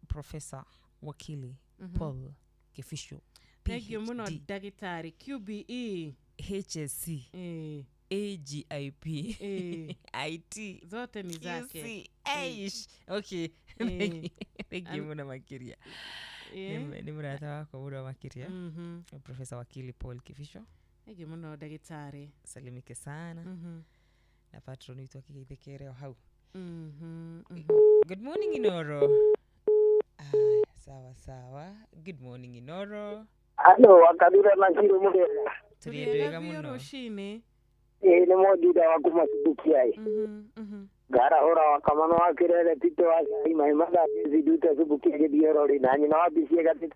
Professor Wakili Paul Kĩbicho, Thank you mũno PhD, ndagĩtarĩ QBE, HSC, AGIP, IT, zote ni zake. QC, Eish. Okay. Thank you mũno makĩria. Nĩ mũrata wakwa mũno makĩria. Professor Wakili Paul Kĩbicho. Thank you mũno ndagĩtarĩ. Salimike sana. Na patron witũ akĩgeithĩkĩre o hau. Good morning, Inoro. Aya, sawa sawa. Good morning, Inoro. Halo, Wakarura na Ciro mũrĩega? Tũrĩ andũ ega biũ mũno. Rũcinĩ. Ĩ nĩ Mwonjuda wa kuma Subukia ĩ. Ngarahũra Wakamano wa Kĩrere Tito wa Cai Maĩ Mathaa Ndute Subukia Gĩthiorori na nyina wa Mbicie Gatĩtũ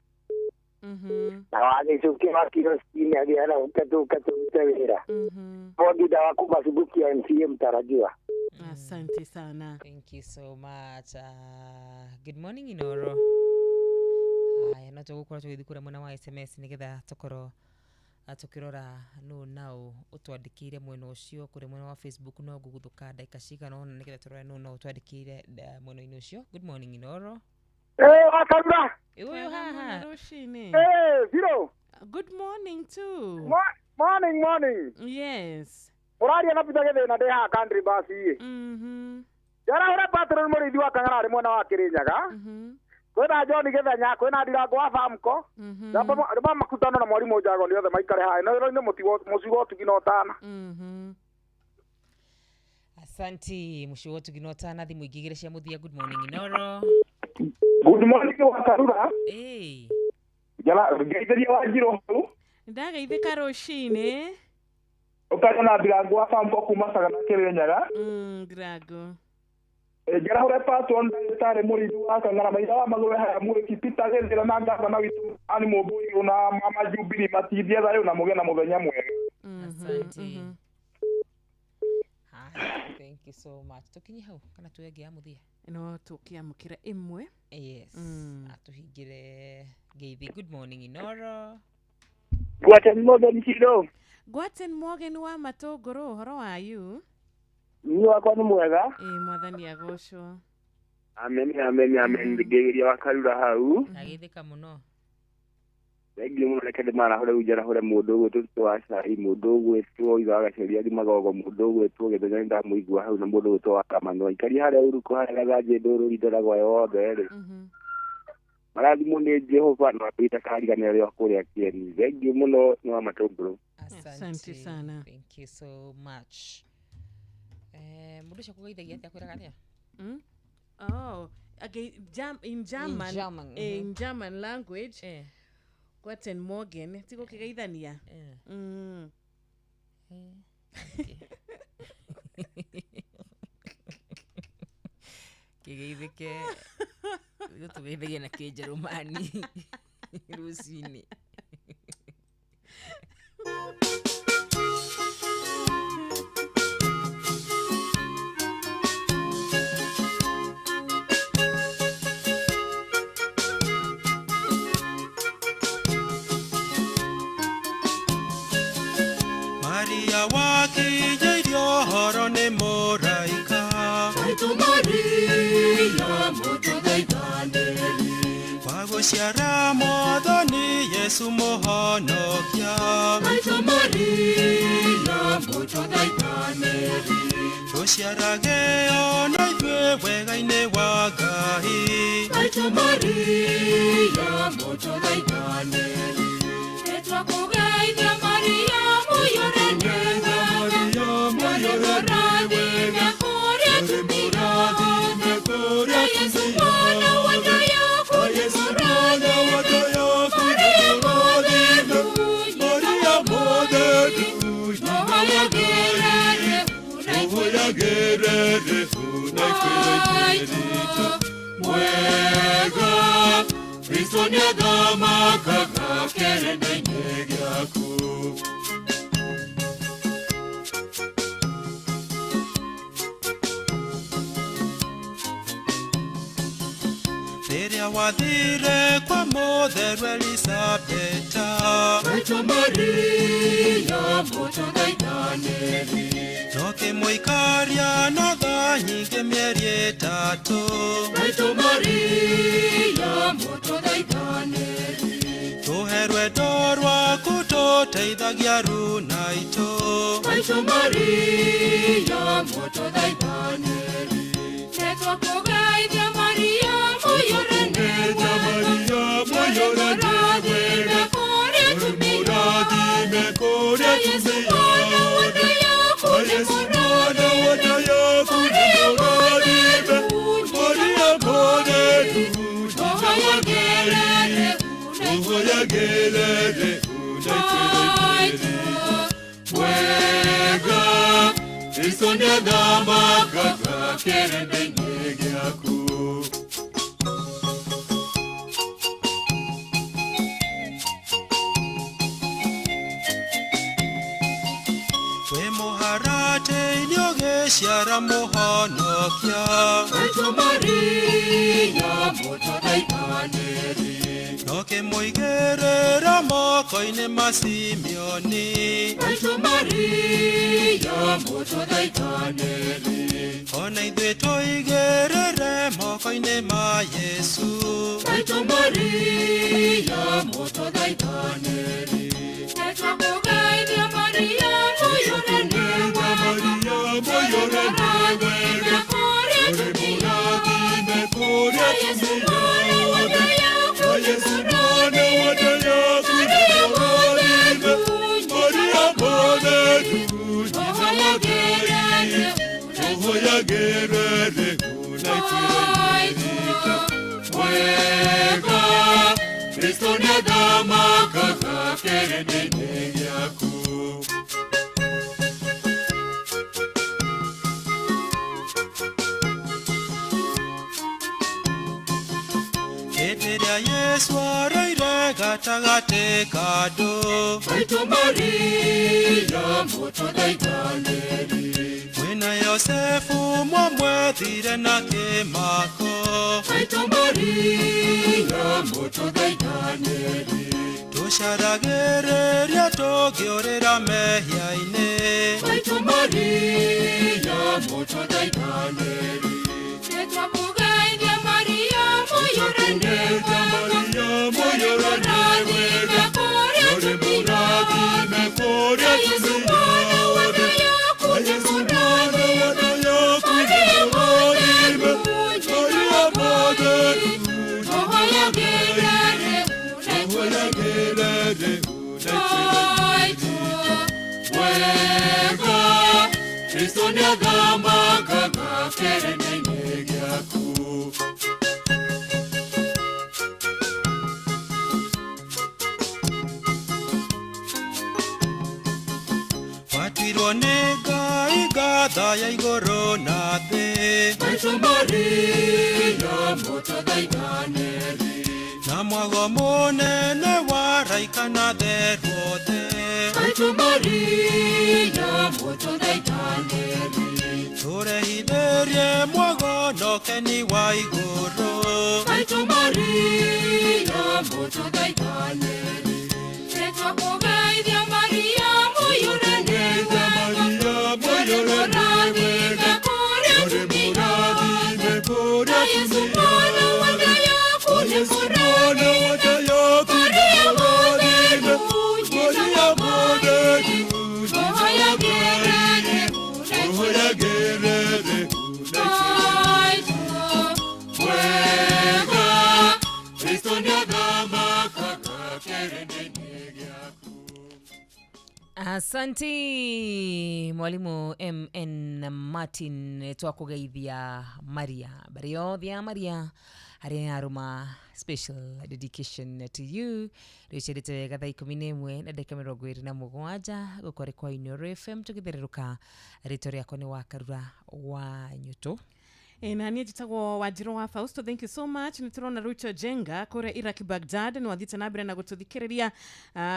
na wa Gĩcũkĩ wa Kirosini agĩarahũke tũke tũrute wĩra. Mwonjuda wa kuma Subukia MCA mtarajiwa. Asante sana. Thank you so much. Good morning, Inoro. Haya, no tũgũkorwo tũgĩthiĩ kũrĩa mwena wa SMS nĩgetha tũkorwo tũkĩrora nũ naũ ũtwandĩkĩire mwena ũcio. Kũrĩa mwena wa Facebook no ngũgũthũka ndagĩka cigana ũna nĩgetha tũrore nũ naũ ũtwandĩkĩire mwena-inĩ ũcio. Good morning, Inoro. Ĩ Wakarura. Ĩ ũyũ haha. Rũcinĩ. Ĩ Ciro. Good morning too. Morning, morning. Yes. Ũraria na Peter Gĩthĩna ndĩ haha country bus ĩ. Njarahũre patron mũrĩithi wa Kang'ara arĩ mwena wa Kĩrĩnyaga. Kwĩna John Gĩthenya, kwĩna Ndirango wa Famco. Namba makutano na mwarimũ Njago nĩ othe maikare haha. No ĩro-inĩ mũcigo ũtugi na ũtana. Asanti mũcigo ũtugi na ũtana. Thimũ ingĩ igĩrĩ cia mũthia. Good morning, Inoro. Good morning, Wakarura. Ĩ. Ngeithĩria wa Njirũ hau. Ndageithĩka rũcinĩ. Ũkaria na Ndirango wa Famco kuma Sagana Kĩrĩnyaga. Ndirango. Njarahũre patron ndagĩtarĩ mũrĩithi wa Kang'ara Maitha wa Magũrũ haya Mwĩki Peter Gĩthĩra na ngavana witũ Ann Mũmbũirũ na mama Jubilee matithie thayũ na mũgĩe na mũthenya mwega. Asante. Haya, thank you so much. Tũkinye hau kana tuoe ĩngĩ ya mũthia? No tũkĩamũkĩra ĩmwe. Yes. Atũhingĩre ngeithi. Good morning, Inoro. Gwaten Morgan Ciro. Gwaten Morgan wa Matũngũrũ, ũhoro wayu? Niĩ wakwa nĩ mwega. Ĩ mwathani agocwo. Amen, amen, amen. Ngeiria Wakarura hau. Ndageithĩka mũno. Thengiũ mũno, reke ndĩmarahũre rĩu njarahũre mũndũ ũgwĩtwo wa cai, mũndũ ũgwĩtwo ithe wa Gaceria Magogo, mũndũ ũgwĩtwo Gĩthenya nĩndamũigua hau, na mũndũ ũgwĩtwo wa Kamano. Aikaria harĩa Uruku harĩa Gathanjĩ Ndũrũri ndoragwo yothe rĩ. Marathimwo nĩ Jehova na itakariganĩra rĩa kũrĩa kĩeni. Thengiũ mũno nĩ wa Matũngũrũ. Asante sana. Thank you so much. Mũndũ ũcio akũgeithagia atĩa, akwĩraga atĩa? Oh, okay, in German, In German, in German language. Guten Morgen, tigo kigeithania. Kigeithĩke tũgeithagia na Kĩnjerumani rũcinĩ. Maria wakinyĩirio ũhoro nĩ mũraika. Maitũ Maria mũtũthaithanĩri. Wa gũciara Mwathani Yesu mũhonokia. Maitũ Maria mũtũthaithanĩri. Tũciarage ona ithuĩ wega-inĩ wa Ngai. Maitũ Maria mũtũthaithanĩri. Nĩtwakũgeithia Maria mũiyũre nĩ wega. Mũrathime kũrĩ atumia othe. Na Yesu mwana wa nda yaku nĩ mũrathime. Maria mũtheru, nyina wa Ngai, tũhoyagĩre rĩu na ithuĩ Mwega, Kristo nĩathamakaga kĩrĩndĩ-inĩ gĩaku. Rĩrĩa wathire kwa mũtheru Elisabeta, Maitũ Maria mũtũthaithanĩri. Nokĩmũikaria na tha nyingĩ mĩeri ĩtatũ. Maitũ Maria mũtũthaithanĩri. Tũhe rwendo rwaku tũteithagia aruna aitũ. Maitũ Maria mũtũthaithanĩri. Nĩtwakũgeithia Maria mũiyũre nĩ wega. Mũrathime kũrĩ atumia othe. Na Yesu mwana wa nda yaku nĩ mũrathime. Maria mũtheru, nyina wa Ngai, tũhoyagĩre rĩu na ithuĩ. Wega, Kristo nĩathamakaga kĩrĩndĩ-inĩ gĩaku. Wĩ mũharatĩ-inĩ ũgĩciara mũhonokia. Maitũ Maria mũtũthaithanĩri. Nokĩmũigĩrĩra moko-inĩ ma Simeoni. Maitũ Maria mũtũthaithanĩri. Ona ithuĩ tũigĩrĩre moko-inĩ ma Yesu. Maitũ Maria mũtũthaithanĩri. Nĩtwakũgeithia Maria mũiyũre nĩ wega. Mũrathime kũrĩ atumia othe. Na Yesu mwana wa nda yaku nĩ mũrathime. Maria mũtheru, nyina wa Ngai, tũhoyagĩre rĩu na ithuĩ. Wega, Kristo nĩathamakaga kĩrĩndĩ-inĩ gĩaku. Hĩndĩ ĩrĩa Yesu aroire gatagatĩ ka andũ, Maitũ Maria mũtũthaithanĩri. Mwĩna Yosefu mwamwethire na kĩmako. Maitũ Maria mũtũthaithanĩri. Tũcaragĩrĩria tũngĩũrĩra mehia-inĩ. Maitũ Maria mũtũthaithanĩri. Nĩtwakũgeithia Maria mũiyũre nĩ wega. Mũrathime Kristo nĩathamakaga kĩrĩndĩ-inĩ gĩaku. Watuirwo nĩ Ngai ngatha ya igũrũ na thĩ. Maitũ Maria mũtũthaithanĩri. Na mwago mũnene wa raika na theru othe. Maitũ Maria mũtũthaithanĩri. Tũrehithĩrie mwago na ũkeni wa igũrũ. Maitũ Maria mũtũthaithanĩri. Nĩtwakũgeithia Maria mũiyũre nĩ wega. Ũrĩ mũrathime kũrĩ atumia othe. Na Yesu mwana wa nda yaku nĩ mũrathime. Maria mũtheru nyina wa Mwathani. Tũhoyagĩre Maitũ mwega, Kristo nĩathamakaga kĩrĩndĩ-inĩ gĩaku. Asanti mwalimu MN Martin twakugeithia Maria bari yothe ya Maria haria yaruma special dedication to you rĩcerete wega thaa 11 na ndagĩka 27 gũkũ arĩ kwa Inooro FM tũgĩthererũka rĩtwa rĩakwa nĩ Wakarura wa Nyũtũ. Na niĩ njĩtagwo Wanjirũ wa Fausto. Thank you so much. Nĩ tũrona Ruto Jenga kũrĩa Iraq Baghdad nĩ wathiĩte na mbere na gũtũthikĩrĩria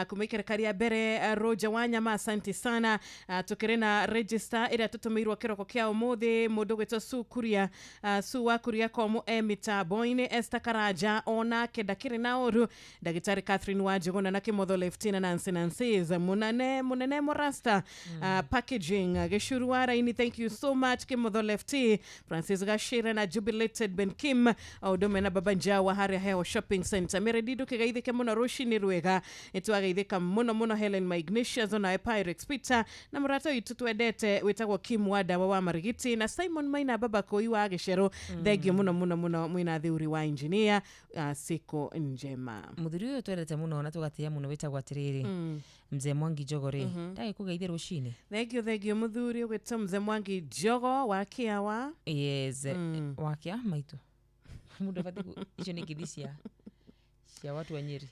kuma ikereka rĩa mbere. Roger Wanyama, asante sana. Tũkĩrĩ na register ĩrĩa tũtũmĩirwo kĩroko kĩa ũmũthĩ mũndũ gwĩtwo Su Kuria, Su wa Kuria Komu e mĩtambo-inĩ. Esther Karanja onake ndakĩrĩ na ũru. Ndagĩtarĩ Catherine Wanjũgũna na Kĩmotho Leftina Nancy Nancy's mũnene mũnene Morasta packaging Gĩcuru wa Raini, thank you so much. Kĩmotho Lefty Francis Gashira na Jubilated Ben Kim ũndũ na Baba Njawa harĩa Heho Shopping Center. Meredido kĩgeithĩke mũno rũcinĩ rwega nĩtwageithĩka mũno mũno. Helen Magnesius ona Pyrex Peter na mũrata witũ twendete wĩtagwo Kim Wadawa wa Marigiti na Simon Maina Baba Koi wa Gĩcerũ. Thengio mũno mũno mũno mwĩna theuri wa engineer. Siku njema. Mũthuri ũyũ twendete mũno na tũgatĩĩa mũno wĩtagwo atĩrĩrĩ Mzee Mwangi Njogo rĩ ndagĩkũgeithia rũcinĩ. Thengio thengio mũthuri ũgwĩtwo Mzee Mwangi Njogo wa Kĩawa. Yes, wa Kĩa maitũ mũndũ abatiĩ icio nĩ ngeithi cia watu wa Nyeri.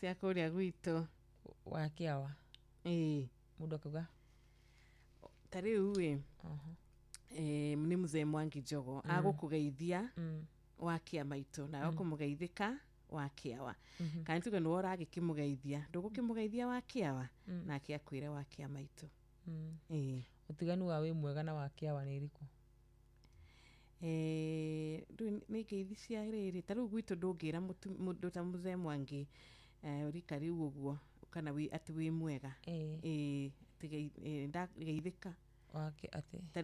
Cia kũrĩa gwitũ wa Kĩawa. Mũndũ akauga ta rĩu ĩ nĩ Mzee Mwangi Njogo agũkũgeithia wa Kĩa maitũ nawe ũkũmũgeithĩka wa Kĩawa. Kana tuge nĩwe ũragĩkĩmũgeithia ndũgũkĩmũgeithia wa Kĩawa nake akwĩre wa Kĩa maitũ. Ũtiganu wa wĩ mwega na wa Kĩawa nĩ ĩrĩkũ? Rĩu nĩ ngeithi cia rĩrĩ ta rĩu gwitũ ndũngĩra mũndũ ta Mzee Mwangi rika rĩu ũguo kana atĩ wĩ mwega. Geithĩka ta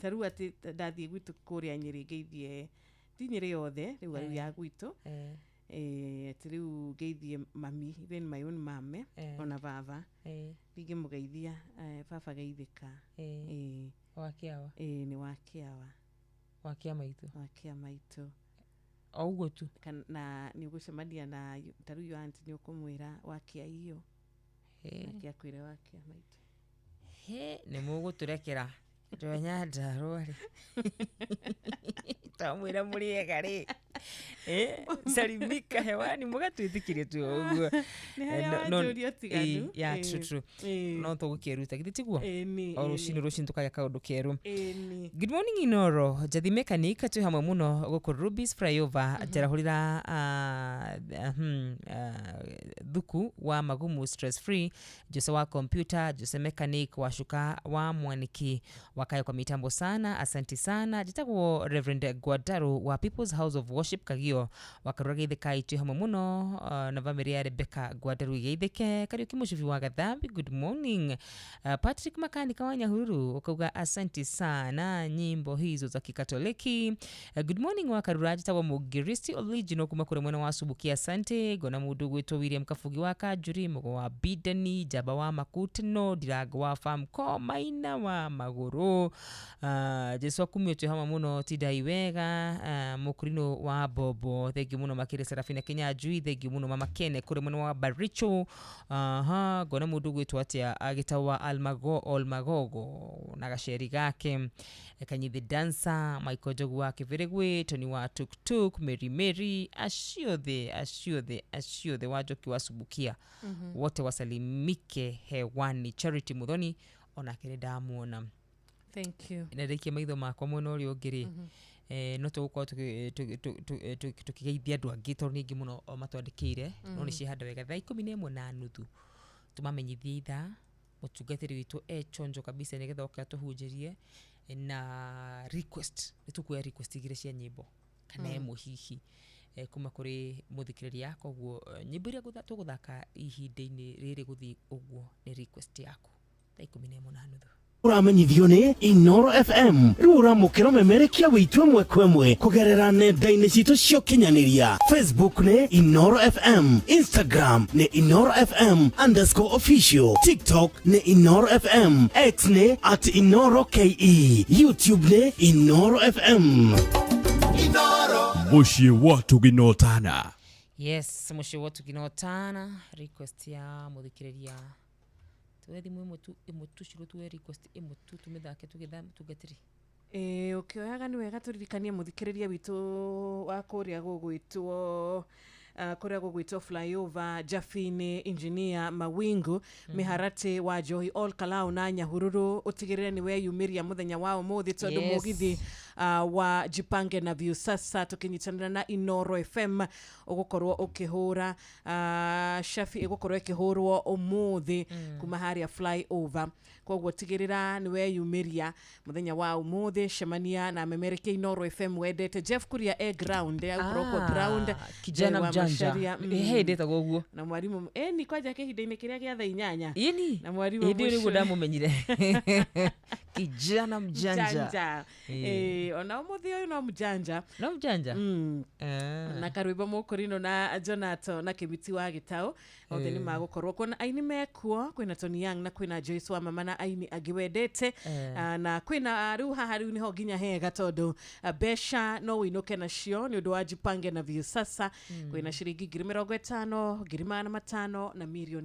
rĩu atĩ ndathiĩ gwitũ kũrĩa Nyĩrĩ ngeithie ti Nyĩrĩ yothe rĩu rĩu ya gwitũ atĩ rĩu ngeithie mami even my own mame ona baba ndingĩmũgeithia baba geithĩka. Wa Kĩawa. Nĩ wa Kĩawa. Wa Kĩa maitũ. Wa Kĩa maitũ o ũguo tu. Na nĩ ũgũcemania na ta rĩu yo aunty nĩ ũkũmwĩra wa Kĩa iyo nake akwĩre wa Kĩa maitũ. He nĩ mũgũtũrekera andũ a Nyandarũa rĩ twamwĩra mũrĩega rĩ salimika hewani mũgatwĩtĩkĩria tu ũguo. Nĩ harĩa wanjũria ũtiganu. Yeah, true true. No tũgũkĩruta githĩ tiguo o rũcinĩ rũcinĩ tũkagĩa kaũndũ kerũ. Good morning Inooro Njathi mechanic twĩ hamwe mũno gũkũ Rubis Flyover njarahũrĩra Thuku wa Magumu stress free Jose wa computer Jose mechanic wa Shuka wa Mwaniki wakayo kwa mitambo sana, asanti sana. Njĩtagwo Reverend Gwadaru wa People's House of Worship Kagio wakarura geithĩka itũ hamwe mũno na bamĩrĩ ya Rebecca Gwadaru igeithĩke. Kariũki Mũcubi wa Gathambi, good morning. Patrick Makanika wa Nyahururu ukauga asanti sana nyimbo hizo za Kikatoliki. Good morning wakarura njĩtagwo Mũgiristi Original kuma kũrĩ mwena wa Subukia, asante. Gona mũndũ gwĩtwo William Kafu Kabugi wa Kanjuri, Mugo wa Bideni, Njamba wa Makutano, Ndirango wa Famco, Maina wa Magũrũ, Jesu akumio twĩ hamwe mũno, tindai wega, Mũkũrinũ wa Bobo, thengiũ mũno makĩria Serafina Kinyanjui, thengiũ mũno Mama Kene kũrĩ mwena wa Baricho. Aha, ngona mũndũ ũgwĩtwo atĩa agĩtagwo wa Olmagogo na gaceri gake, Kanyithi Dancer, Michael Njogu wa Kĩbĩrĩgwĩ, Tony wa Tuktuk, Mary Mary, aciothe aciothe aciothe wa Njoki wa Subukia, wote wasalimike hewani. Charity Muthoni onake nĩ ndamuona. Thank you. Na ndaikia maitho makwa mwena ũrĩa ũngĩ rĩ, no tũgũkorwo tũkĩgeithia andũ angĩ tondũ nĩ aingĩ mũno o matwandĩkĩire, no nĩ ciahanda wega. Thaa 11:30 tũmamenyithie ithaa, mũtungatĩri witũ e chonjo kabisa nĩgetha oke atũhunjĩrie na request. Nĩ tũkuoya request igĩrĩ cia nyĩmbo kana ĩmwe hihi kuma kũrĩ mũthikĩrĩria. Koguo nyĩmbo iria tũgũthaka ihinda-inĩ rĩrĩ gũthiĩ ũguo nĩ request yaku. Thaa 11:30. Ũramenyithio nĩ Inoro FM. Rĩu ũramũkĩra ũmemerekia witũ ĩmwe kwa ĩmwe kũgerera nenda-inĩ citũ cia ũkinyanĩria. Facebook nĩ Inoro FM, Instagram nĩ Inoro FM underscore official, TikTok nĩ Inoro FM, X nĩ at Inoro KE, YouTube nĩ Inoro FM. Mũciĩ wa Tũginotana. Yes, mũciĩ wa Tũginotana, request ya mũthikĩrĩria. Tuwe thimũ ĩmwe tu, ĩmwe tu ciro, tuwe request ĩmwe tu tũmĩthake tũgĩtha mũtungatĩri. Ĩĩ, ũkĩoyaga nĩ wega tũririkanie mũthikĩrĩria witũ wa kũrĩa gũgwĩtwo kũrĩa gũgwĩtwo flyover Jafini, engineer Mawingu, Mĩharatĩ wa Njohi, All Kalau na Nyahururu, ũtigĩrĩre nĩ weyumĩria mũthenya wa ũmũthĩ tondũ mũgithi wa Jipange na Viusasa tũkĩnyitanĩra na Inoro FM ũgũkorwo ũkĩhũra Shafi ĩgũkorwo ĩkĩhũrwo ũmũthĩ kuma harĩa flyover. Koguo tigĩrĩra nĩ weyumĩria mũthenya wa ũmũthĩ, cemania na memerekia Inoro FM wendete. Jeff Kuria e ground, agũkorwo kuo ground. Kijana wa mjanja. Macharia, Hey, ndĩtagwo ũguo. Na mwarimũ ĩni kwanja kĩhinda-inĩ kĩrĩa gĩa thaa 8. Ĩni. Na mwarimũ Hĩndĩ ĩyo nĩguo mũcio. ndamumenyire. Kijana mjanja. Mjanja. Ona ũmũthĩ ũyũ no mjanja. No mjanja? Na karwĩmbo mũkũrinũ na Jonato na Kĩmiti wa Gĩtaũ othe nĩ magũkorwo kuo na aini mekuo, kwĩna Tony Young na kwĩna Joyce wa Mama na aini angĩ wendete. Na kwĩna rĩu haha rĩu nĩho nginya hega tondũ mbeca no ũinũke nacio nĩ ũndũ wa Jipange na Viusasa. Kwĩna ciringi 50,000, 500,000 na 2 million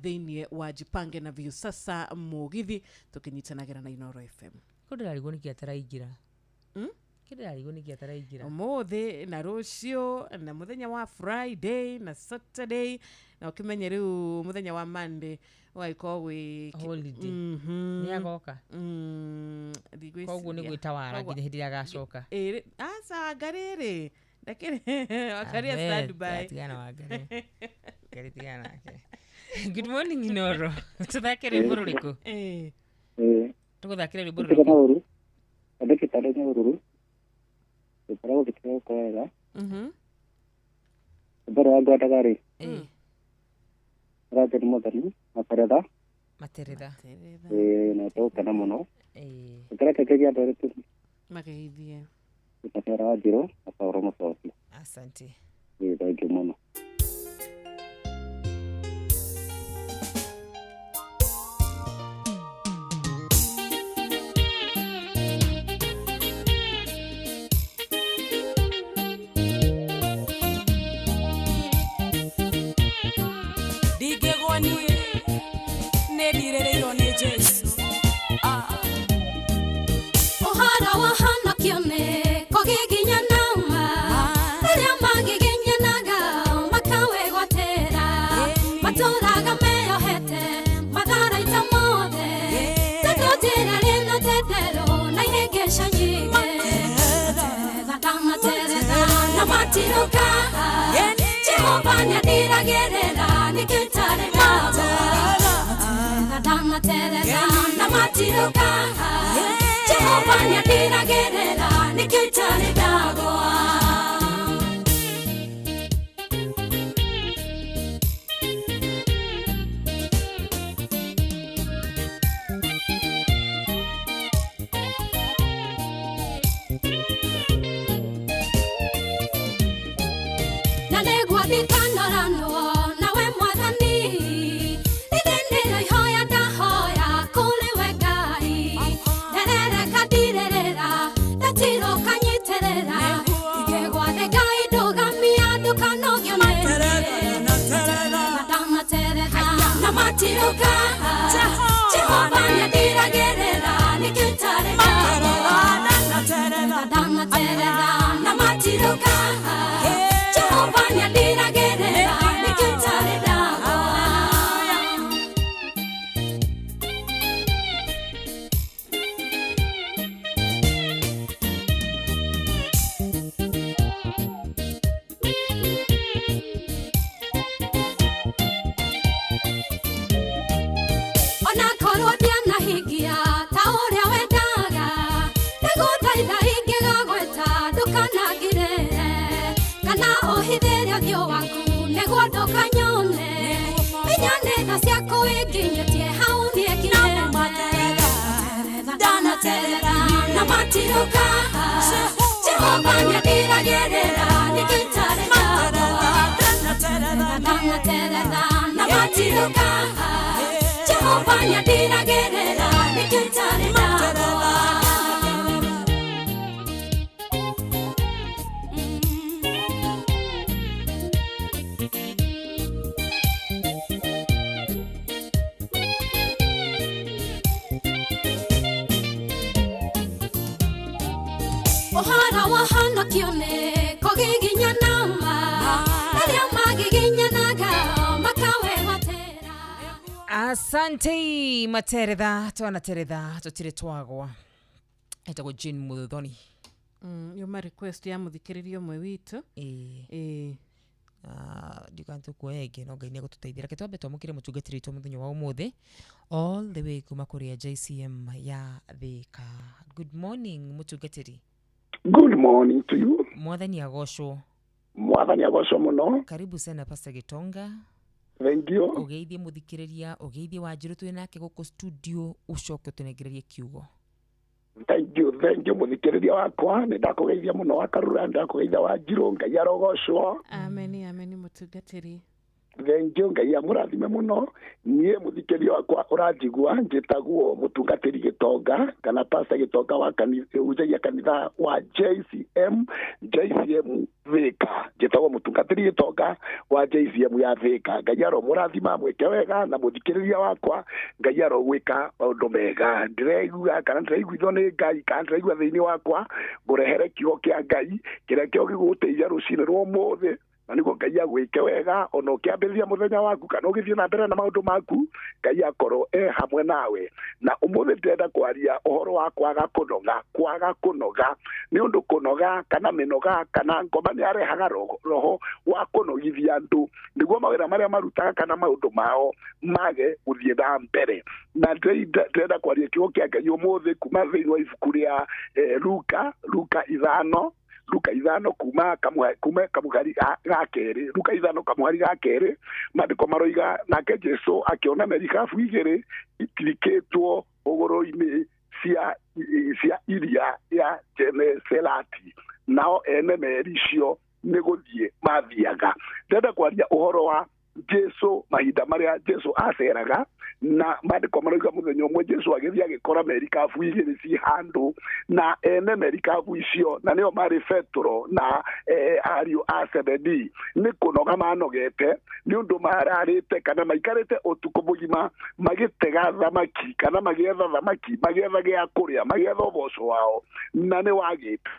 thĩiniĩ wa Jipange na Viusasa mũgithi tũkĩnyitanagĩra na Inoro FM. Kũ ndĩrarigwo nĩkĩ ataraingĩra. Kĩ ndĩrarigwo nĩkĩ ataraingĩra. Ũmũthĩ na rũciũ na mũthenya wa Friday na Saturday, na ũkĩmenye rĩu mũthenya wa Monday ũgagĩkorwo wĩ Holiday. Nĩ agoka. Ndigwĩciria. Koguo nĩ gwĩtawara nginya hĩndĩ ĩrĩa agacoka. Ĩĩ, aca Wangarĩ rĩ ndakĩrĩ Wangarĩ e standby. Tigana Wangarĩ. Ngarĩ tigana nake. Good morning Inoro. Tũthake rwĩmbo rũrĩkũ? Tũgũthakĩre rwĩmbo Ndĩkĩte rũrĩkũ? Nyahururu, ndĩkĩte ndĩ Nyahururu, gũkoragwo gũthikĩrĩria gũkũ wega. Rwĩmbo rũrĩa ngwendaga rĩ, rwa John Muthoni, Materetha. Materetha. Ĩĩ, na tũgũkena mũno. Ũkĩreke kĩgia andũ erĩ tu. Mageithie. Gĩtatera wa Njirũ na Saũlũ Mũcoki. Asante. Ĩĩ, thengiũ mũno. Ndingĩgwa niĩ nĩ ndirĩrĩirwo nĩ Jesũ. Ũhoro wa honokio nĩ kũgiginyana arĩa magiginyanaga makawĩgwatĩra, matũraga meyohete matharaita mothe, tondũ njĩra rĩna ndenderũ na ihĩngĩca nyingĩ. Materetha materetha na matirũka, Jehova nĩandiragĩrĩra nĩkĩo itarĩ ndagwa. Materetha materetha na matirũka, Jehova nĩandiragĩrĩra nĩkĩo itarĩ ndagwa. Na nĩguo ndikanoranwo nawe. matirũka Jehova nĩandiragĩrĩra nĩkĩo itarĩ ndanaterera na matirũka Jehova nĩandiragĩrĩra nĩkĩo itarĩ ndagwa. Onakorwo ndianahingia ta ũrĩa wendaga ndagũthaitha ingĩgagweta ndũkanangirĩre kana ũhithĩre ũthiũ waku nĩguo ndũkanyone menya nĩ tha ciaku inginyĩtie hau niĩ nginyĩte ndanaterera na matirũka Jehova nĩandiragĩrĩra nĩkĩo itarĩ ndagwa ndanaterera na matirũka Jehova nĩandiragĩrĩra nĩkĩo itarĩ ndagwa. Ũhoro wa honokio nĩ kũgiginyanama arĩa magiginyanaga makawegwatĩra. Asante materetha twanateretha tutire twagwa etagwo Jane Muthoni. Yuma request ya muthikiriria ũmwe witũ. Ĩĩ ndiuga nĩtũkuoya ĩngĩ no Ngai nĩegũtũteithia. Reke twambe twamũkĩre mũtungatĩri witũ mũthenya wa ũmũthĩ all the way kuma kũrĩa JCM ya Thika. Good morning mũtungatĩri. Good morning to you. Mwathani agocwo. Mwathani agocwo mũno. Karibu sana Pastor Gitonga. Thank you. Ũgeithie mũthikĩrĩria, ũgeithie Wanjirũ twĩ nake gũkũ studio, ũcoke ũtũnengererie kiugo. Thank you, thank you mũthikĩrĩria wakwa, nĩ ndakũgeithia mũno wa Karura, ndakũgeithia Wanjirũ, Ngai arogocwo. Ameni, ameni mũtungatĩri. Thank you, Ngai amũrathime mũno. Niĩ mũthikĩrĩria wakwa ũranjigua njĩtagwo mũtungatĩri Gĩtonga kana Pastor Gĩtonga wa kanitha, hunjagia kanitha wa JCM, JCM Thika. Njĩtagwo mũtungatĩri Gĩtonga wa JCM ya Thika. Ngai aromũrathima mwĩke wega na mũthikĩrĩria wakwa Ngai arogwĩka maũndũ mega. Ndĩraigua kana ndĩraiguithio nĩ Ngai kana ndĩraigua thĩinĩ wakwa ngũrehere kiugo kĩa Ngai kĩrĩa kĩo gĩgũgũteithia rũcinĩ rwa ũmũthĩ na nĩguo Ngai agwĩke wega ona ũkĩambĩrĩria mũthenya waku kana ũgĩthiĩ na mbere na maũndũ maku Ngai akorwo e hamwe nawe. Na ũmũthĩ ndĩrenda kwaria ũhoro wa kwaga kũnoga, kwaga kũnoga nĩ ũndũ kũnoga kana mĩnoga kana ngoma nĩ arehaga roho wa kũnogithia andũ nĩguo mawĩra marĩa marutaga kana maũndũ mao mage gũthiĩ na mbere. Na ndĩrenda kwaria kiugo kĩa Ngai ũmũthĩ kuma thĩinĩ wa ibuku rĩa Luka, Luka ithano, Luka ithano kuma kamũhari ga kerĩ, Luka ithano kamũhari ga kerĩ, maandĩko maroiga nake Jesu akĩona merikabu igĩrĩ itirikĩtwo hũgũrũ-inĩ cia iria ya Geneserati, nao ene meri icio nĩ gũthiĩ mathiaga. Ndĩrenda kwaria ũhoro wa Jesu mahinda marĩa Jesu aceraga na maandĩko maroiga mũthenya ũmwe Jesu agĩthiĩ agĩkora merikabu igĩrĩ ci handũ na ene merikabu icio na nĩo marĩ Petero na ariũ a Zebedi nĩ kũnoga manogete nĩ ũndũ mararĩte kana maikarĩte ũtukũ mũgima magĩtega thamaki kana magĩetha thamaki magĩetha gĩa kũrĩa magĩetha ũboco wao na nĩ wagĩte.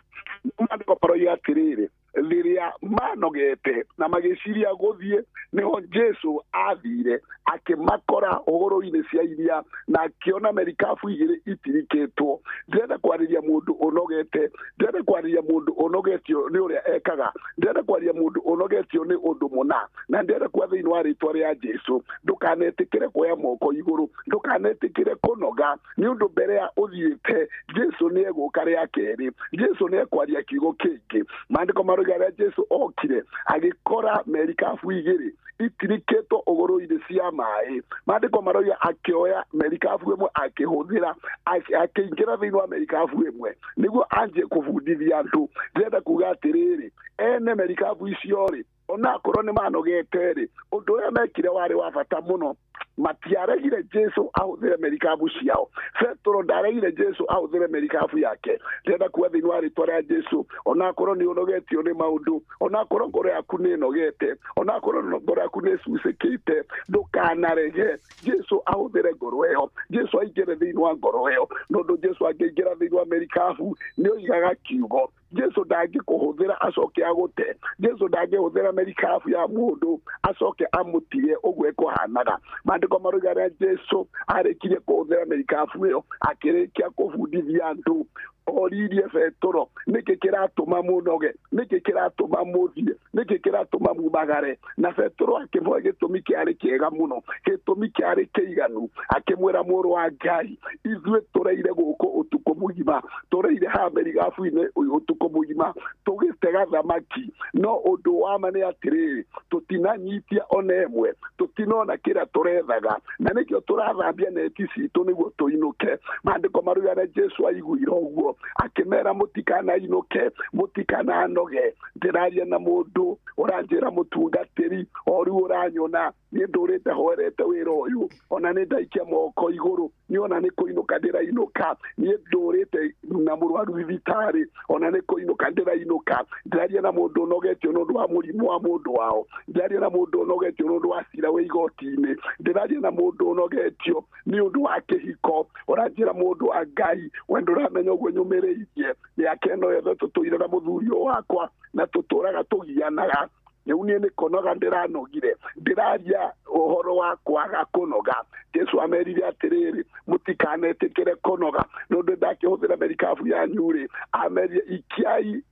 Maandĩko maroiga atĩrĩrĩ, rĩrĩa manogete na magĩciria gũthiĩ nĩho Jesu athire akĩmakora hũgũrũ-inĩ cia iria na akĩona merikabu igĩrĩ itirikĩtwo. Ndĩrenda kwarĩria mũndũ ũnogete, ndĩrenda kwarĩria mũndũ ũnogetio nĩ ũrĩa ekaga, ndĩrenda kwaria mũndũ ũnogetio nĩ ũndũ mũna, na ndĩrenda kwa thĩinĩ wa rĩtwa rĩa Jesu ndũkanetĩkĩre kuoya moko igũrũ, ndũkanetĩkĩre kũnoga nĩ ũndũ mbere ya ũthiĩte Jesu nĩ egũka rĩa kerĩ, Jesu nĩ ekwaria kiugo kĩngĩ. Maandĩko maroiga rĩrĩa Jesu okire agĩkora merikabu igĩrĩ itirikĩtwo ũgũrũ-inĩ cia maĩ. Maandĩko maroiga akĩoya merikabu ĩmwe akĩhũthĩra akĩingĩra thĩinĩ wa merikabu ĩmwe nĩguo anjie kũbundithia andũ. Ndĩrenda kuga atĩrĩrĩ, ene merikabu icio rĩ Onakorwo nĩ manogete rĩ, ũndũ ũrĩa mekire warĩ wa bata mũno. Matiaregire Jesu ahũthĩre merikabu ciao. Petero ndaregire Jesu ahũthĩre merikabu yake. Ndĩrenda kuga thĩinĩ wa rĩtwa rĩa Jesu, onakorwo nĩ ũnogetio nĩ maũndũ, onakorwo ngoro yaku nĩ ĩnogete, onakorwo ngoro yaku nĩ ĩcucĩkĩte, ndũkanarege Jesu ahũthĩre ngoro ĩyo. Jesu aingĩre thĩinĩ wa ngoro ĩyo, nondũ Jesu angĩingĩra thĩinĩ wa merikabu nĩ oigaga kiugo. Jesu ndangĩkũhũthĩra acoke agũte. Jesu ndangĩhũthĩra merikabu ya mũndũ acoke amũtige ũguo ekũhanaga. Maandĩko maroiga rĩa Jesu arĩkirie kũhũthĩra merikabu ĩyo, akĩrĩkia kũbundithia andũ, oririe Petero, nĩkĩ kĩratũma mũnoge, nĩkĩ kĩratũma mũthiĩ, nĩkĩ kĩratũma mumagare? Na Petero akĩmũhe gĩtũmi kĩarĩ kĩega mũno, gĩtũmi kĩarĩ kĩiganu. Akĩmwĩra, mũrũ wa Ngai, ithuĩ tũreire gũkũ ũtukũ mũgima, tũreire haha merikabu-inĩ ũtukũ mũgima tũgĩtega thamaki, no ũndũ wa ma nĩ atĩrĩrĩ, tũtinanyitia ona ĩmwe, tũtinona kĩrĩa tũrethaga, na nĩkĩo tũrathambia neti citũ nĩguo tũinũke. Maandĩko maroiga na Jesu aiguire ũguo, akĩmera mũtikanainũke, mũtikananoge. Ndĩraria na mũndũ ũranjĩra mũtungatĩri, o rĩu ũranyona niĩ ndũrĩte hoerete wĩra ũyũ, ona nĩ ndaikia moko igũrũ, niĩ ona nĩ kũinũka ndĩrainũka, niĩ ndũrĩte na mũrwaru thibitarĩ, ona nĩ kũinũka ndĩrainũka. Ndĩraria na mũndũ ũnogetio nĩ ũndũ wa mũrimũ wa mũndũ wao, ndĩraria na mũndũ ũnogetio nĩ ũndũ wa cira wĩ igoti-inĩ, ndĩraria na mũndũ ũnogetio nĩ ũndũ wa kĩhiko. Ũranjĩra mũndũ wa Ngai, we ndũramenya ũguo nyũmĩrĩirie mĩaka ĩno yothe tũtũire na mũthuri ũyũ wakwa, na tũtũraga tũgianaga. Rĩu niĩ nĩ kũnoga ndĩranogire, ndĩraria ũhoro wa kwaga kũnoga. Jesu amerire atĩrĩrĩ, mũtikanetĩkĩre kũnoga, nĩ ũndũ ndakĩhũthĩra merikabu yanyu rĩ, amerire ikiai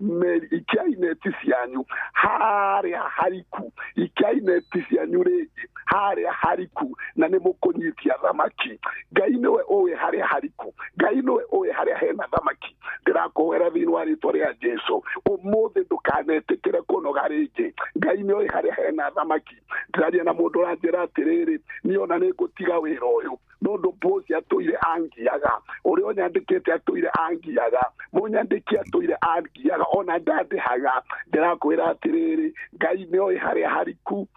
ikiai neti cianyu harĩa hariku, ikiai neti cianyu rĩngĩ harĩa hariku, na nĩ mũkũnyitia thamaki. Ngai nĩwe ũĩ harĩa hariku, Ngai nĩwe ũĩ harĩa hena thamaki. Ndĩrakũhoera thĩinĩ wa rĩtwa rĩa Jesu, ũmũthĩ ndũkanetĩkĩre kũnoga rĩngĩ. Ngai nĩ oĩ harĩa hena thamaki. Ndĩraria na mũndũ ũranjĩra atĩrĩrĩ, niĩ ona nĩ ngũtiga wĩra ũyũ, nondũ bosi atũire angiaga, ũrĩa ũnyandĩkĩte atũire angiaga, mũnyandĩki atũire angiaga, ona ndandĩhaga. Ndĩrakwĩra atĩrĩrĩ, Ngai nĩ oĩ harĩa hariku,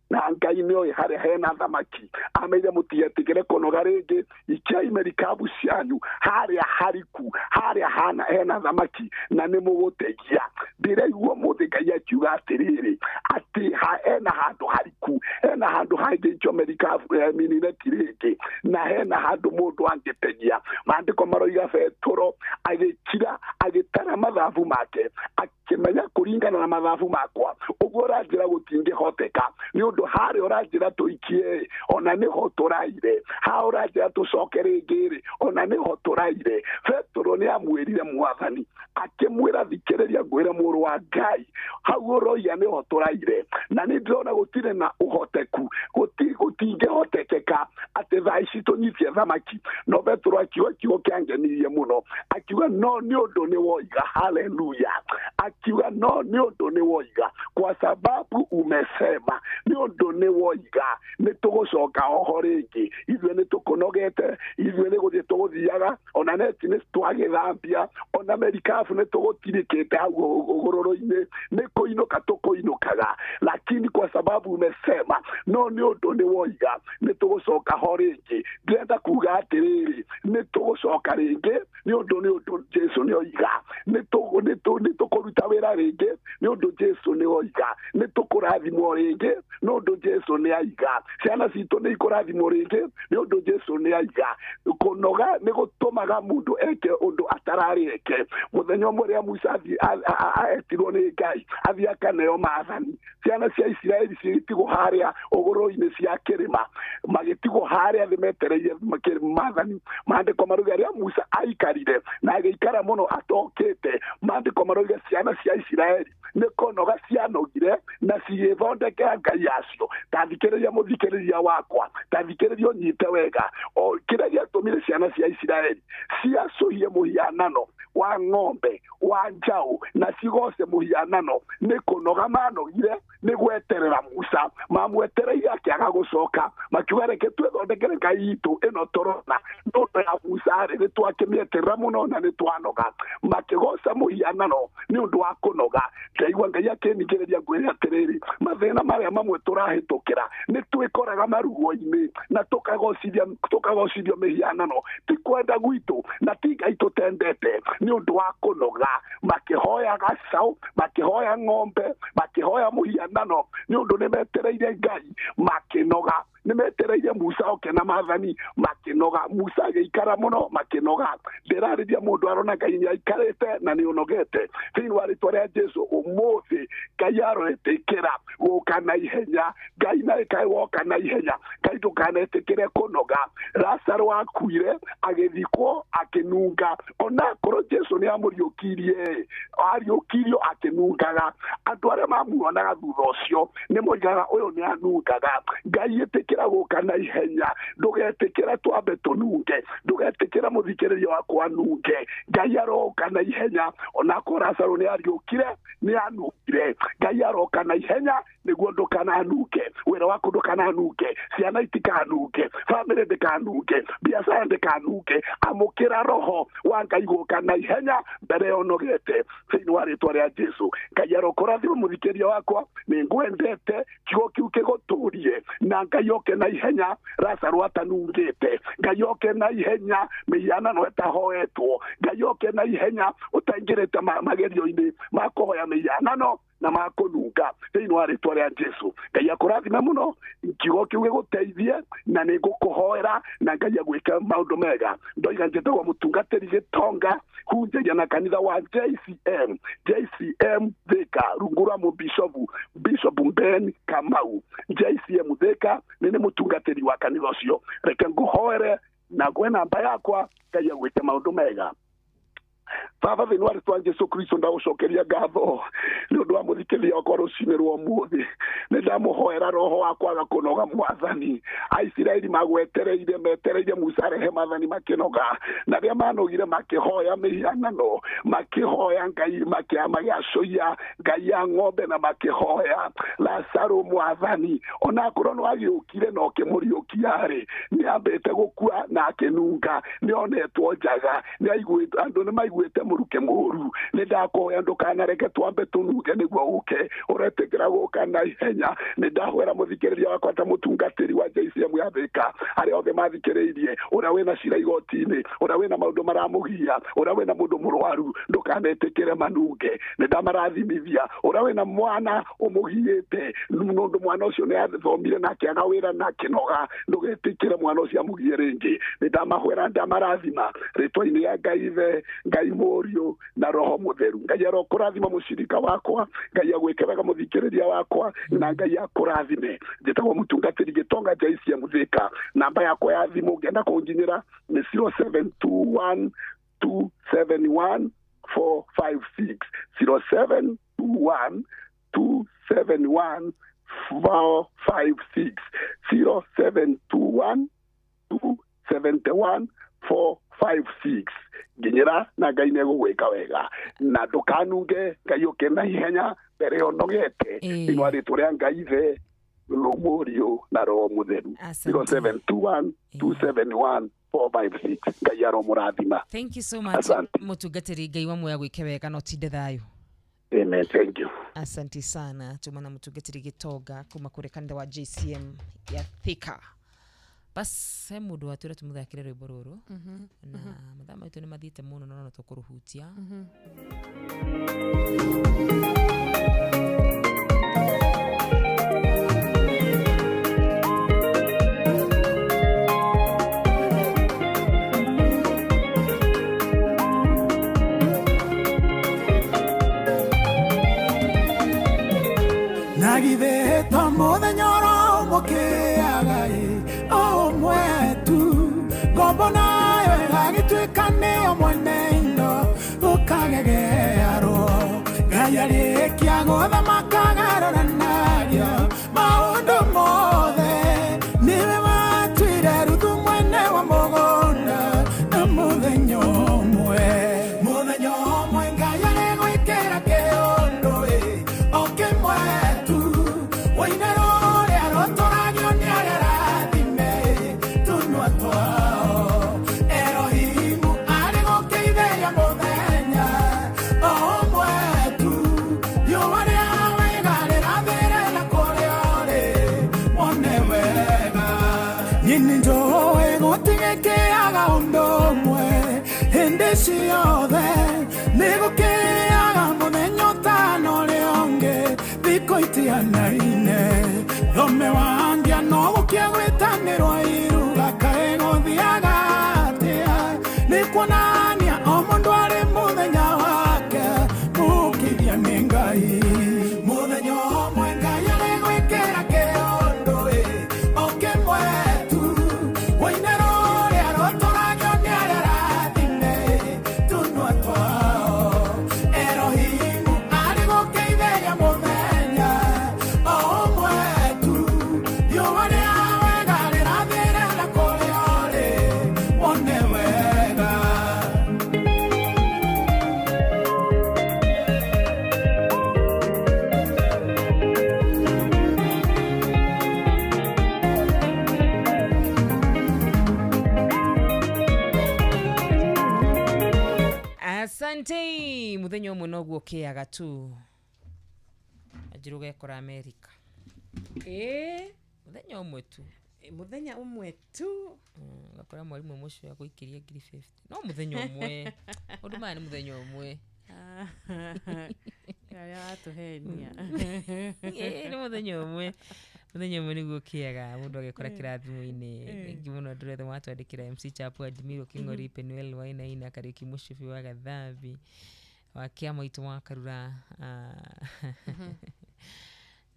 na Ngai nĩ oĩ harĩa hena thamaki. Ameire mũtigetĩkĩre kũnoga rĩngĩ, ikiai merikabu cianyu harĩa hariku, harĩa hana hena thamaki, na nĩ mũgũtegia. Ndĩraigua mũthĩ Ngai akiuga atĩrĩrĩ, atĩ hena handũ hariku, hena handũ hangĩikio merikabu mineti rĩngĩ, na hena handũ mũndũ angĩtegia. Maandĩko maroiga Petero agĩkira, agĩtara mathabu make, akĩmenya kũringana na mathabu makwa ũguo ũranjĩra gũtingĩhoteka, nĩ ũndũ harĩa ũranjĩra tũikie ona nĩho tũraire, ha ũranjĩra tũcoke rĩngĩ rĩ, ona nĩho tũraire. Petero nĩ amwĩrire Mwathani, akĩmwĩra thikĩrĩria ngwĩre mũrũ wa Ngai, hau ũroiga nĩho tũraire, na nĩ ndĩrona gũtirĩ na ũhoteku, gũtingĩhotekeka atĩ thaa ici tũnyitie thamaki. No Petero akiuga kiugo kĩangenirie mũno, akiuga no nĩ ũndũ nĩ woiga. Haleluya! Akiuga no nĩ ũndũ nĩ woiga, kwa sababu umesema, nĩ ũndũ nĩ woiga, nĩ tũgũcoka oho rĩngĩ. Ithuĩ nĩ tũkũnogete, ithuĩ nĩ gũthiĩ tũgũthiaga, ona neti nĩ twagĩthambia, ona merikabu nĩ tũgũtirĩkĩte hau ũgũrũrũ-inĩ, nĩ kũinũka tũkũinũkaga, lakini kwa sababu umesema, no nĩ ũndũ nĩ woiga, nĩ tũgũcoka ho rĩngĩ. Ndĩrenda kuga atĩrĩrĩ, nĩ tũgũcoka rĩngĩ, nĩ ũndũ Jesu nĩ oiga, nĩ tũkũruta wĩra rĩngĩ, nĩ ũndũ Jesu nĩ oiga, nĩ tũkũrathimwo rĩngĩ, nĩ ũndũ Jesu nĩ aiga, ciana citũ nĩ ikũrathimwo rĩngĩ, nĩ ũndũ Jesu nĩ aiga. Kũnoga nĩ gũtũmaga mũndũ eke ũndũ atararĩ eke. Mũthenya ũmwe rĩrĩa Musa etirwo nĩ Ngai athiĩ akaneo maathani, ciana cia Isiraeli cigĩtigwo harĩa ũgũrũ-inĩ cia kĩrĩma, magĩtigwo harĩa thĩ metereire maathani. Maandĩko maroiga rĩrĩa Musa aikarire na agĩikara mũno atokĩte, maandĩko maroiga ciana cia Isiraeli nĩ kũnoga cianogire na cigĩthondekera ngai yacio. Ta thikĩrĩria mũthikĩrĩria wakwa, ta thikĩrĩria ũnyite wega. O kĩrĩa gĩatũmire ciana cia Isiraeli ciacũhie mũhianano wa ng'ombe, wa njaũ, na cigoce mũhianano nĩ kũnoga manogire nĩ gweterera Musa. Mamwetereire akĩaga gũcoka, makiuga reke twĩthondekere ngai itũ ĩno tũrona, no ũndũ ya Musa rĩ, nĩ twakĩmĩeterera mũno na nĩ twanoga. Makĩgoca mũhianano nĩ ũndũ wa kũnoga. Ndaigua Ngai akĩningĩrĩria ngwĩre atĩrĩrĩ, mathĩna marĩa mamwe tũrahĩtũkĩra nĩ twĩkoraga maruo-inĩ na tũkagocithio mĩhianano, ti kwenda gwitũ na ti Ngai tũtendete, nĩ ũndũ wa kũnoga. Makĩhoya gacaũ, makĩhoya ng'ombe, makĩhoya mũhianano, nĩ ũndũ nĩ metereire Ngai, makĩnoga. Nĩ metereire Musa oke na maathani, makĩnoga. Musa agĩikara mũno, makĩnoga. Ndĩrarĩria mũndũ arona Ngai nĩ aikarĩte na nĩ ũnogete. Thĩinĩ wa rĩtwa rĩa Jesu, ũmũthĩ Ngai aroĩtĩkĩra gũka na ihenya. Ngai na ĩkae woka na ihenya. Ngai ndũkanetĩkĩre kũnoga. Lazaro akuire agĩthikwo akĩnunga, onakorwo Jesu nĩ amũriũkirie, ariũkirio akĩnungaga. Andũ arĩa mamuonaga thutha ũcio nĩ moigaga ũyũ nĩ anungaga. Ngai ĩtĩkĩra gũka na ihenya, ndũgetĩkĩre twambe tũnunge, ndũgetĩkĩre mũthikĩrĩria wakwa anunge. Ngai aroka na ihenya, onakorwo Lazaro nĩ ariũkire, nĩ anungire. Ngai aroka na ihenya nĩguo ndũkananunge, wĩra waku ndũkananunge, ciana itikanunge, bamĩrĩ ndĩkanunge, biacara ndĩkanunge. Amũkĩra roho wa Ngai gũka na ihenya mbere ya ũnogete, thĩinĩ wa rĩtwa rĩa Jesu. Ngai arokũrathima mũthikĩria wakwa, nĩ ngwendete, kiugo kĩu kĩgũtũrie, na Ngai oke na ihenya Lazaro atanungĩte. Ngai oke na ihenya mĩhianano ĩtahoetwo. Ngai oke na ihenya ũtaingĩrĩte magerio-inĩ ma kũhoya mĩhianano na makũnunga, thĩinĩ wa rĩtwa rĩa Jesu. Ngai akũrathime mũno, kiugo kĩu gĩgũteithie, na nĩ ngũkũhoera na Ngai agwĩke maũndũ mega. Ndoiga njĩtagwo mũtungatĩri Gĩtonga, hunjagia na kanitha wa JCM, JCM Thika, rungu rwa mũbishobu, Bishop Ben Kamau. JCM Thika, nĩ nĩ mũtungatĩri wa kanitha ũcio. Reke ngũhoere na ngwe namba yakwa, Ngai agwĩke maũndũ mega. Baba, thĩinĩ wa rĩtwa Jesu Kristo, ndagũcokeria ngatho nĩ ũndũ wa mũthikĩrĩria wakwa rũcinĩ rwa ũmũthĩ. Nĩ ndamũhoera roho wa kwaga kũnoga, Mwathani. Aisiraeli magwetereire, metereire Musa arehe maathani, makĩnoga, na rĩrĩa manogire makĩhoya mĩhianano, makĩhoya Ngai, magĩacũia Ngai ya ng'ombe na makĩhoya Lazaro. Mwathani, onakorwo no agĩũkire na ũkĩmũriũkia rĩ, nĩ ambĩte gũkua na akĩnunga, nĩ onetwo njaga, nĩ aiguĩte andũ nĩ maiguĩte mũruke mũru. Nĩ ndakũhoya ndũkanareke twambe tũnunge nĩguo ũke, ũretĩkĩra gũka na ihenya. Nĩ ndahoera mũthikĩrĩria wakwa ta mũtungatĩri wa JCM ya Thika, arĩa othe mathikĩrĩirie, ũrĩa wĩna cira igoti-inĩ, ũrĩa wĩna maũndũ maramũgia, ũrĩa wĩna mũndũ mũrwaru, ndũkanetĩkĩre manunge. Nĩ ndamarathimithia. Ũrĩa wĩna mwana ũmũgiĩte, nũndũ mwana ũcio nĩ athomire na akĩaga wĩra na akĩnoga, ndũgetĩkĩre mwana ũcio amũgie rĩngĩ. Nĩ ndamahwera, ndamarathima rĩtwa-inĩ ya Ngai Ithe, Ngai Mũriũ na Roho Mũtheru. Ngai arokũrathima mũcirika wakwa, Ngai agwĩke wega mũthikĩrĩria wakwa, na Ngai akũrathime. Njĩtagwo mũtungatĩri Gĩtonga JCM Thika. Namba yakwa ya thimũ ũngĩenda kũnginyĩra nĩ 0721 271 456, 0721 271 456, 0721 271 456. Nginyĩra na Ngai nĩ egũgwĩka wega, na ndũkanunge. Ngai ũke na ihenya mbere ũnogete, thĩinĩ wa rĩtwa rĩa Ngai Ithe, Mũriũ na Roho Mũtheru. 0721 271 456. Ngai aromũrathima. Thank you so much. Asante. Mũtungatĩri, Ngai wa muoyo agwĩke wega na ũtinde thayũ. Amen, thank you. Asante sana. Tumana mũtungatĩri Gĩtonga kuma kũrĩ kanitha wa JCM ya Thika. Bas, he mũndũ watwĩra tũmũthakĩre rwĩmbo rũrũ, na mathaa maitũ nĩ mathiĩte mũno, no no tũkũrũhutia. Na githĩ to mũthenya oro ũmũkĩaga ĩ o ũmwe tu, ngombo nayo ĩgagĩtuĩka nĩyo mwene indo, ũkagegearwo. Ngai arĩkia gũthamaka agarũranagia maũndũ mothe, nĩwe watuire Ruthu mwene wa mũgũnda na mũthenya ũmwe. Mũthenya ũmwe Ngai arĩgwĩkĩra kĩũndũ ĩ o kĩmwe tu, woine rũrĩa rũtũragio nĩ arĩa arathime tũnua twao. Erohimu arĩ gũkĩithĩria mũthenya o ũmwe tu, riũa Hĩndĩ ciothe nĩ gũkĩaga mũthenya ũtano ũrĩa ũngĩ thikũ itianaine thome wangia no gũkĩa gwĩtanĩrwo iruga kaĩ gũthiaga atĩa nĩ kuonania o mũndũ arĩ mũthenya wake mũkithia nĩ Ngai mũthenya ũmwe Ngai arĩ gwĩkĩra kĩũndũ ĩ o kĩmwe tu woine rũrĩa rũtũragio nĩ arĩa arathime tũnua twao Elohimu arĩ gũkĩitheria mũthenya o ũmwe tu riũa rĩa wega rĩrathĩre na kũrĩa ũrĩ wone wega. Asante muthenya ũmwe noguo ũkĩaga tu anjĩrũ ũgekora America. Ĩĩ muthenya ũmwe tu. Muthenya ũmwe tu. Ũgakora mwarimũ mũcio agũikĩria 50,000 no muthenya ũmwe maũndũ maya nĩ mũthenya ũmwe. Arĩa watũhenia. Ĩĩ, nĩ mũthenya ũmwe mũthenya ũmwe nĩguo ũkĩaga mũndũ agekora kĩrathimo-inĩ. Thengi mũno andũ othe mwatwandĩkĩra MC Chapu Admiro King'ori Penuel Wainaina Kariuki Mũcibi wa Gathambi wa kĩama itũ wa Karura.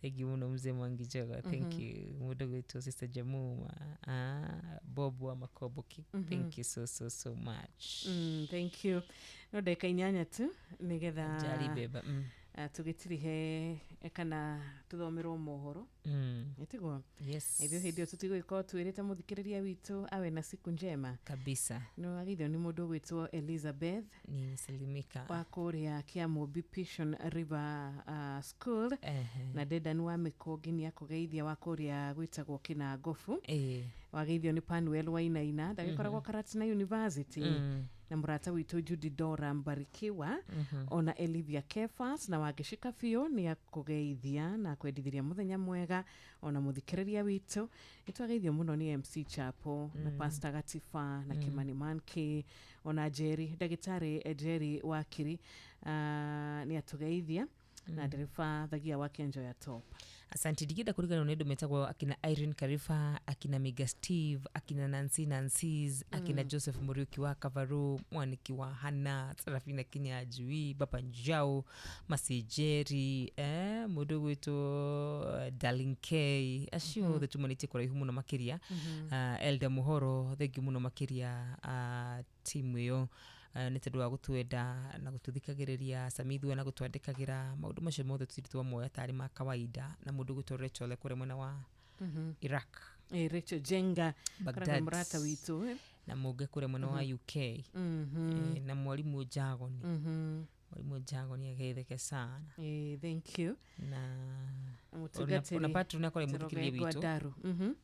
Thank you mũno mzee Mwangi Njogo, thank you mũndũ gwĩtwo Sister Jamuma, Bob wa Makomboki, thank you so so so much. Thank you. No ndagĩka 8 tu nĩgetha Njari beba. Tũgĩtirihe kana tũthomerwo mohoro. Ĩtiguo? Yes. Ithuĩ hĩndĩ ĩyo tũtigũgĩkorwo twĩrĩte mũthikĩrĩria witũ awe na siku njema kabisa. No agithio nĩ mũndũ ũgwĩtwo Elizabeth nimesalimika wa kũrĩa Kĩamũmbi Pishon River School. Na Dedan wa Mĩkũngi nĩ akũgeithia wa kũrĩa gwĩtagwo Kĩnangobu. Wageithio nĩ Panuel Wainaina ndagĩkoragwo Karatina University. Na mũrata witũ Judy Dora Mbarikiwa. Ona Olivia Kefas na Wangĩcika biũ nĩ akũgeithia na kwendithiria mũthenya mwega ona mũthikĩrĩria witũ nĩ twageithio mũno nĩ MC Chapo na Pastor Gatifa na Kimani Manke ona Jerry ndagĩtarĩ Jerry Wakiri nĩ atũgeithia na ndereba Thagia wa Kenjo ya Top. Asante ndingĩenda kũriganĩrwo nĩ andũ metagwo akina Irene Karifa, akina Miga Steve, akina Nancy Nancy's, akina Joseph Muriuki wa Kavaru, Mwaniki wa Hana, Sarafina Kinyanjui, Baba Njau, Masijeri, mũndũ gwĩtwo Darling K, acio othe tumanĩtie kũraihu mũno makĩria. Elda Muhoro, thengiũ mũno makĩria timu ĩyo nĩ tondũ wa gũtwenda na gũtũthikagĩrĩria Samithua na gũtwandĩkagĩra maũndũ macio mothe tũtirĩ twamoya tarĩ ma kawaida na mũndũ gwĩtwo Rachel kũrĩa mwena wa Iraq. Rachel Jenga Baghdad. Mũrata witũ na mũnge kũrĩa mwena wa UK. Na mwarimũ Jagoni. Mwarimũ Jagoni ageithĩke sana. Thank you. Na Mũtungatĩri ona patron akore Njoroge mũthikĩrĩria witũ Ngwandaru.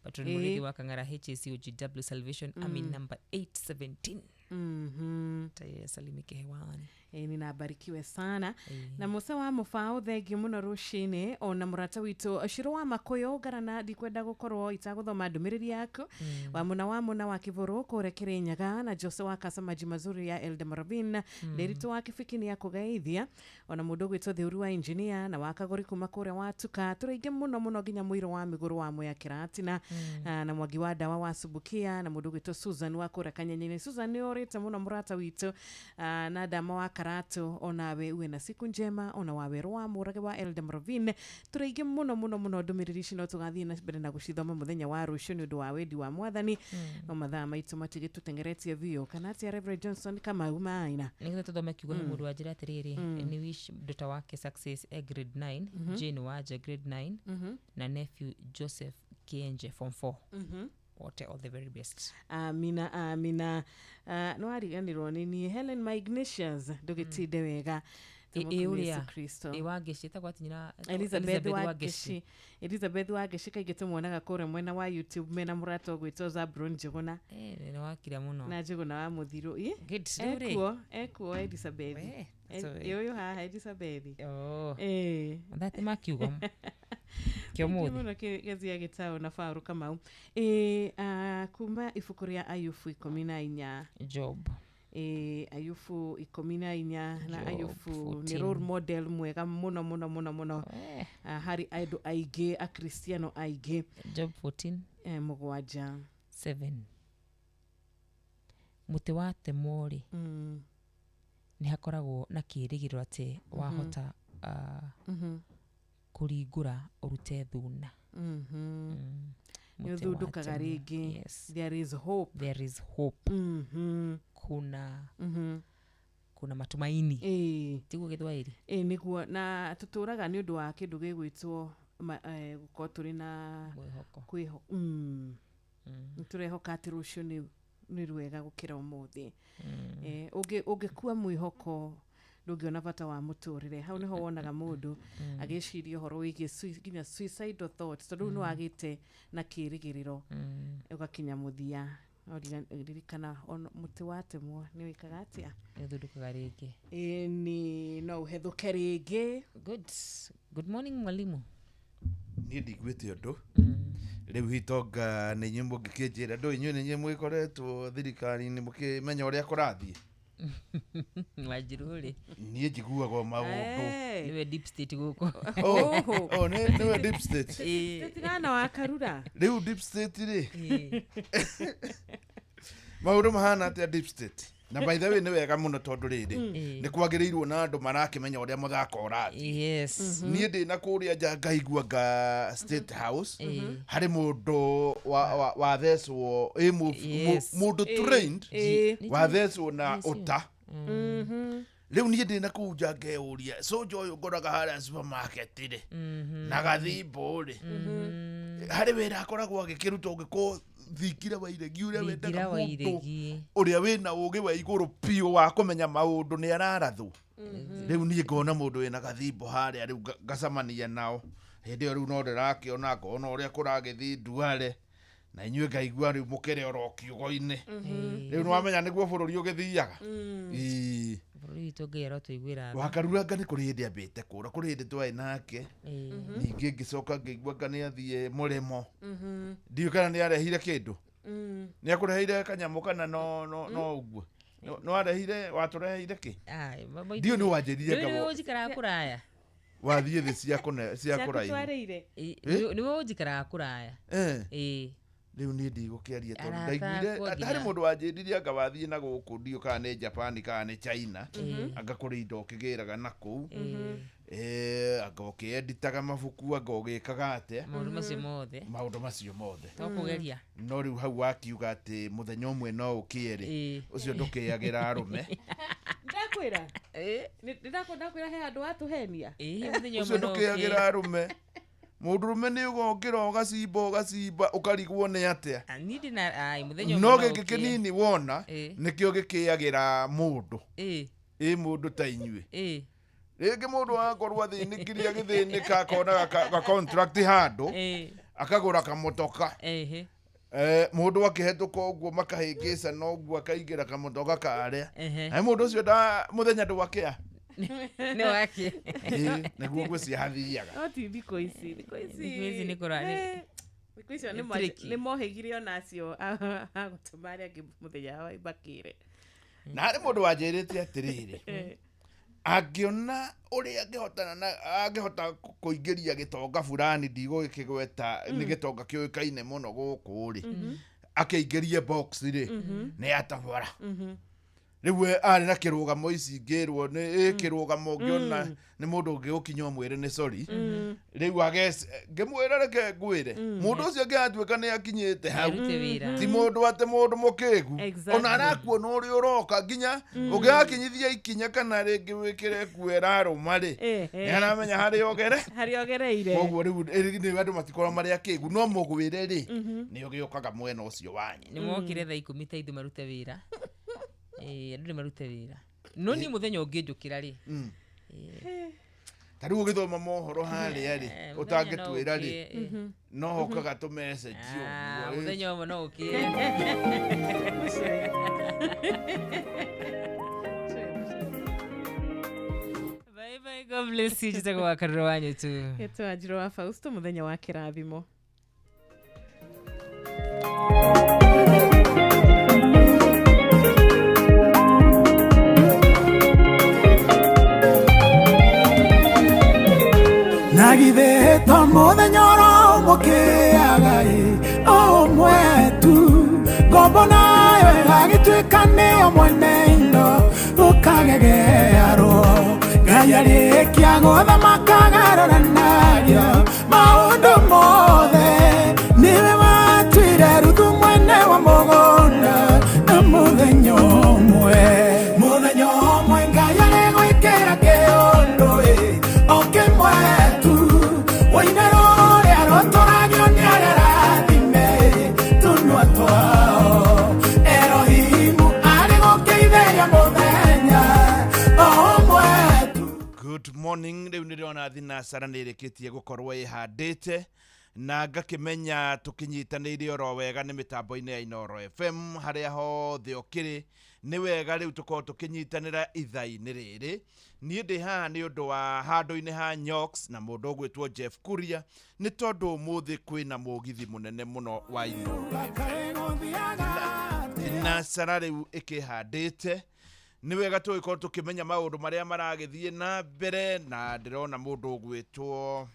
Patron mũrĩithi wa Kang'ara HACOGW Salvation Army number 817. Salimike hewani. Ninabarikiwe sana. Na Musa wa Mũbaũ thengiũ mũno rũcinĩ ona mũrata witũ Ciro wa Makũyũ ngarana ndikwenda gũkorwo itagũthoma ndũmĩrĩri yaku. Wa Mũna wa Kĩbũrũ kũrĩa Kĩrĩnyaga na Jose wa Kasamaji Mazuri ya Elda Maravin Ndĩritũ wa Kĩbiki nĩ akũgeithia ona mũndũ ũgwĩtwo Thĩũru wa engineer na wa Kagũri kuma kũrĩa Watuka tũrĩ aingĩ mũno mũno nginya mũirũ wa Mĩgũrũ wa Mwea Kĩratina. Na Mwangi wa Ndawa wa Subukia na mũndũ ũgwĩtwo Susan wa kũrĩa Kanyenye-inĩ. Susan nĩ ũrĩte mũno mũrata witũ na Ndama wa Karatu onawe uwe na siku njema ona wa Werũ wa Mũrage wa Elda Maravin tũrĩ aingĩ mũno mũno mũno ndũmĩrĩri ici no tũgathiĩ na mbere na gũcithoma mũthenya wa rũciũ nĩ ũndũ wa wendi wa Mwathani. No mathaa maitũ matigĩtũtengeretie biũ kana atĩa Reverend Johnson Kamau Maina nĩgetha tũthome kiugo he mũndũ wanjĩra atĩrĩrĩ nĩ wish daughter wake success e grade 9 Jane Wanja grade 9 na nephew Joseph Kienje form 4. Wote all the very best. Amina amina. No ariganĩrwo nĩ niĩ Helen my Ignatius ndũgĩtinde wega. Ĩ ũrĩa ĩ Wangeci ĩtagwo atĩ nyina Elizabeth Wangeci. Elizabeth Wangeci kaingĩ tũmuonaga kũrĩa mwena wa YouTube mena mũrata ũgwĩtwo Zabron Njũgũna. Nĩ wakira mũno na Njũgũna wa Mũthirũ. Ekuo ekuo Elizabeth. Ĩ ũyũ haha Elizabeth. Mathaa ma kiugo kĩa ũmũthĩ mũno gĩthia gĩtaũ na Faũrũ Kamau. Kuma ibuku rĩa Ayubu 14 Job. Ĩ, Ayubu 14 na Job Ayubu nĩ 14. role model mwega mũno mũno mũno mũno ah, harĩ andũ aingĩ akristiano aingĩ. Job 14 Eh, 7. 7. Mũtĩ watemwo rĩ, nĩ hakoragwo na kĩĩrĩgĩrĩro atĩ wahota kũringũra ũrute thuna. Nĩ Mũtĩ ũthundũkaga watemwo. rĩngĩ. Yes. There is hope. There is hope. Kuna matumaini. Ĩĩ. Tiguo Gĩthwaĩri? Ĩ, nĩguo, na tũtũraga nĩ ũndũ wa kĩndũ gĩgwĩtwo gũkorwo tũrĩ na mwĩhoko. Nĩ tũrehoka atĩ rũciũ nĩ rwega gũkĩra ũmũthĩ. Eh, ũngĩkua mwĩhoko ndũngĩona bata wa mũtũrĩre. Hau nĩho wonaga mũndũ agĩciria ũhoro wĩgiĩ nginya suicidal thoughts, tondũ rĩu nĩ wagĩte na kĩĩrĩgĩrĩro, ũgakinya mũthia. No ririkana mũtĩ watemwo nĩ wĩkaga atĩa? Nĩ ũthundũkaga rĩngĩ. Ĩ, nĩ no ũhethũke rĩngĩ. Good. Good morning, mwalimu. Niĩ ndiguĩte ũndũ rĩu hitonga nĩ inyuĩ mũngĩkĩnjĩra ndũ inyuĩ nĩ inyuĩ mwĩkoretwo thirikari-inĩ mũkĩmenya ũrĩa kũrathiĩ. Wanjiru rĩ, Niĩ njiguaga o maũndũ. Nĩwe deep state gũkũ. Oh, nĩwe deep state. Tigana wa Karura. Rĩu deep state rĩ, maũndũ mahana atĩa deep state? Na by the way nĩ wega mũno tondũ rĩrĩ nĩ kwagĩrĩirwo na andũ marakĩmenya ũrĩa mũthako ũrathiĩ. Niĩ ndĩ na kũrĩa nja ngaigua nga State House harĩ mũndũ wathecwo ĩ mũndũ trained wathecwo na ũta. Rĩu niĩ ndĩ na kũu nja ngeyũria, soja ũyũ ngoraga harĩa supermarket rĩ na gathimbo rĩ, harĩ wĩra akoragwo agĩkĩruta ũngĩkorwo Thingira wa Iregi ũrĩa wendaga Thingira wa mũndũ Iregi. ũrĩa wĩna ũgĩ wa igũrũ biũ wa kũmenya maũndũ nĩ ararathwo. Rĩu niĩ ngona mũndũ wĩna gathimbo harĩa rĩu ngacemania nao hĩndĩ ĩyo rĩu no ndĩrakĩona ngona ũrĩa kũragĩthiĩ nduare na inyuĩ ngaigua rĩu mũkĩrĩ oro kiugo-inĩ. Rĩu nĩwamenya nĩguo bũrũri ũgĩthiaga. Ĩĩ. Bũrũri witũ Ngai arotũiguĩra tha. Wakaruranga nĩ kũrĩ hĩndĩ ambĩte kũra, kũrĩ hĩndĩ twarĩ nake, ningĩ ngĩcoka ngĩigua anga nĩ athiĩ mũrĩmo. Ndiũĩ kana nĩ arehire kĩndũ, nĩ akũreheire kanyamũ kana no ũguo no arehire, watũreheire kĩ? Ai, Ndiũĩ nĩ wanjĩrire Nĩwe ngabo ũnjikaraga kũraya. Wathiĩ thĩ cia kũne cia kũraihu. Ciakũtwarĩire. Nĩwe ũnjikaraga kũraya. Eh. Rĩu niĩ ndigũkĩaria tondũ Arata ndaiguire akwa harĩ nginya. mũndũ wanjĩririe anga wathiĩ na gũkũ, ndiũ kana nĩ Japan kana nĩ China, anga kũrĩ indo ũkĩgĩraga na kũu. Eh, anga ũkĩenditaga mabuku, anga ũgĩkaga atĩa. Maũndũ macio mothe. Maũndũ macio mothe. To kũgeria. No rĩu hau wakiuga atĩ mũthenya ũmwe no ũkĩe rĩ, ũcio ndũkĩagĩra arũme. Ndakwĩra. Ndakwĩra he handũ watũhenia. Mũthenya Ũcio ũmwe no ndũkĩagĩra ũkĩe. arũme. Mũndũrũme nĩ ũgokĩra ũgacimba ũgacimba ũkarigwo nĩ atĩa. Niĩ ndĩna ai, mũthenya ũmwe No no gĩkĩ ũkĩe. kĩnini wona nĩkĩo gĩkĩagĩra mũndũ. Ĩ mũndũ ta inyuĩ. Rĩngĩ mũndũ akorwo athĩnĩkire agĩthĩnĩka akona ga contract handũ akagũra kamũtoka. Eh, mũndũ akĩhetũka ũguo makahĩngĩcana ũguo akaingĩra kamũtoka karĩa. Na mũndũ ũcio nda mũthenya ndwakĩa. Nĩ wake. Ĩ, nĩguo ngwĩciria hathiaga. No ti thikũ ici, thikũ ici. Thikũ ici nĩ Eh, thikũ icio nĩ tricky. nĩ mohĩgire ona acio a gũtũma arĩa angĩ mũthenya wa makĩre. Na harĩ mũndũ wanjĩrĩte atĩrĩrĩ, angĩona ũrĩa angĩhotana na angĩhota kũingĩria gĩtonga fulani, ndigũgĩkĩgweta nĩ gĩtonga kĩũĩkaine mũno gũkũ rĩ, akĩingĩrie box rĩ, nĩ atabora. Rĩu we arĩ na kĩrũgamo ici ngĩrwo nĩ ĩ kĩrũgamo ũngĩona nĩ mũndũ ũngĩgũkinya ũmwĩre nĩ sorry. Rĩu agec ngĩmwĩra reke ngwĩre mũndũ ũcio angĩgatuĩka nĩ akinyĩte hau, Arute wĩra. ti mũndũ atĩ mũndũ mũkĩgu. Ona arakuona ũrĩa ũroka nginya ũngĩgakinyithia ikinya kana rĩngĩ wĩkĩre nguo ĩrarũma rĩ, nĩ aramenya harĩa ogere harĩa ogereire. Koguo rĩu nĩ andũ matikorwo marĩ akĩgu, no mũgwĩre rĩ, nĩ ũgĩũkaga mwena ũcio wanyu. Nĩ mokire thaa 10 ta ithuĩ marute wĩra. Andũ nĩ marute wĩra. No niĩ mũthenya ũngĩnjũkĩra rĩ. Ta rĩu ũgĩthoma mohoro harĩa rĩ, Eh, mũthenya no ũtangĩtwĩra rĩ, ũkĩe, eh. no hokaga tũ message Ah, ũguo, ĩ. mũthenya ũmwe no ũkĩe. Bye bye, God bless you. Njĩtagwo wa Karura wa Nyũtũ. Ĩtwa Wanjirũ wa Fausto, mũthenya wa kĩrathimo. Na githĩ to mũthenya ũromũkĩaga ĩ ũmwe tu, ngombo nayo ĩgagĩtuĩka nĩyo mwene indo ũkagegearwo. Ngai arĩkia gũthamaka agarũranagia maũndũ mothe, nĩwe watuire Ruthu mwene wa mũgũnda na mũthenya ũmwe. Mũthenya ũmwe Ngai arĩgwĩkĩra kĩũndũ ĩ o kĩmwe tu, ũine rũrĩa rũtũragio nĩ arĩa arathime tũnua twao. Erohimu arĩgũkĩithĩria mũthenya o ũmwe tu. Good morning. Rĩu nĩndĩrona thinacara nĩ ĩrĩkĩtie gũkorwo ĩhandĩte na ngakĩmenya tũkĩnyitanĩire oro wega nĩ mĩtambo-inĩ ya Inooro FM harĩa hothe ũkĩrĩ. Nĩ wega rĩu tũkorwo tũkĩnyitanĩra ithaa-inĩ rĩrĩ. Niĩ ndĩ haha nĩ ũndũ wa handũ-inĩ ha Nyox na mũndũ ũgwĩtwo Jeff Kuria, nĩ tondũ ũmũthĩ kwĩna mũgithi mũnene mũno wa Inooro FM. Thinacara rĩu ĩkĩhandĩte, nĩ wega tũgĩkorwo tũkĩmenya maũndũ marĩa maragĩthiĩ na mbere, na ndĩrona mũndũ ũgwĩtwo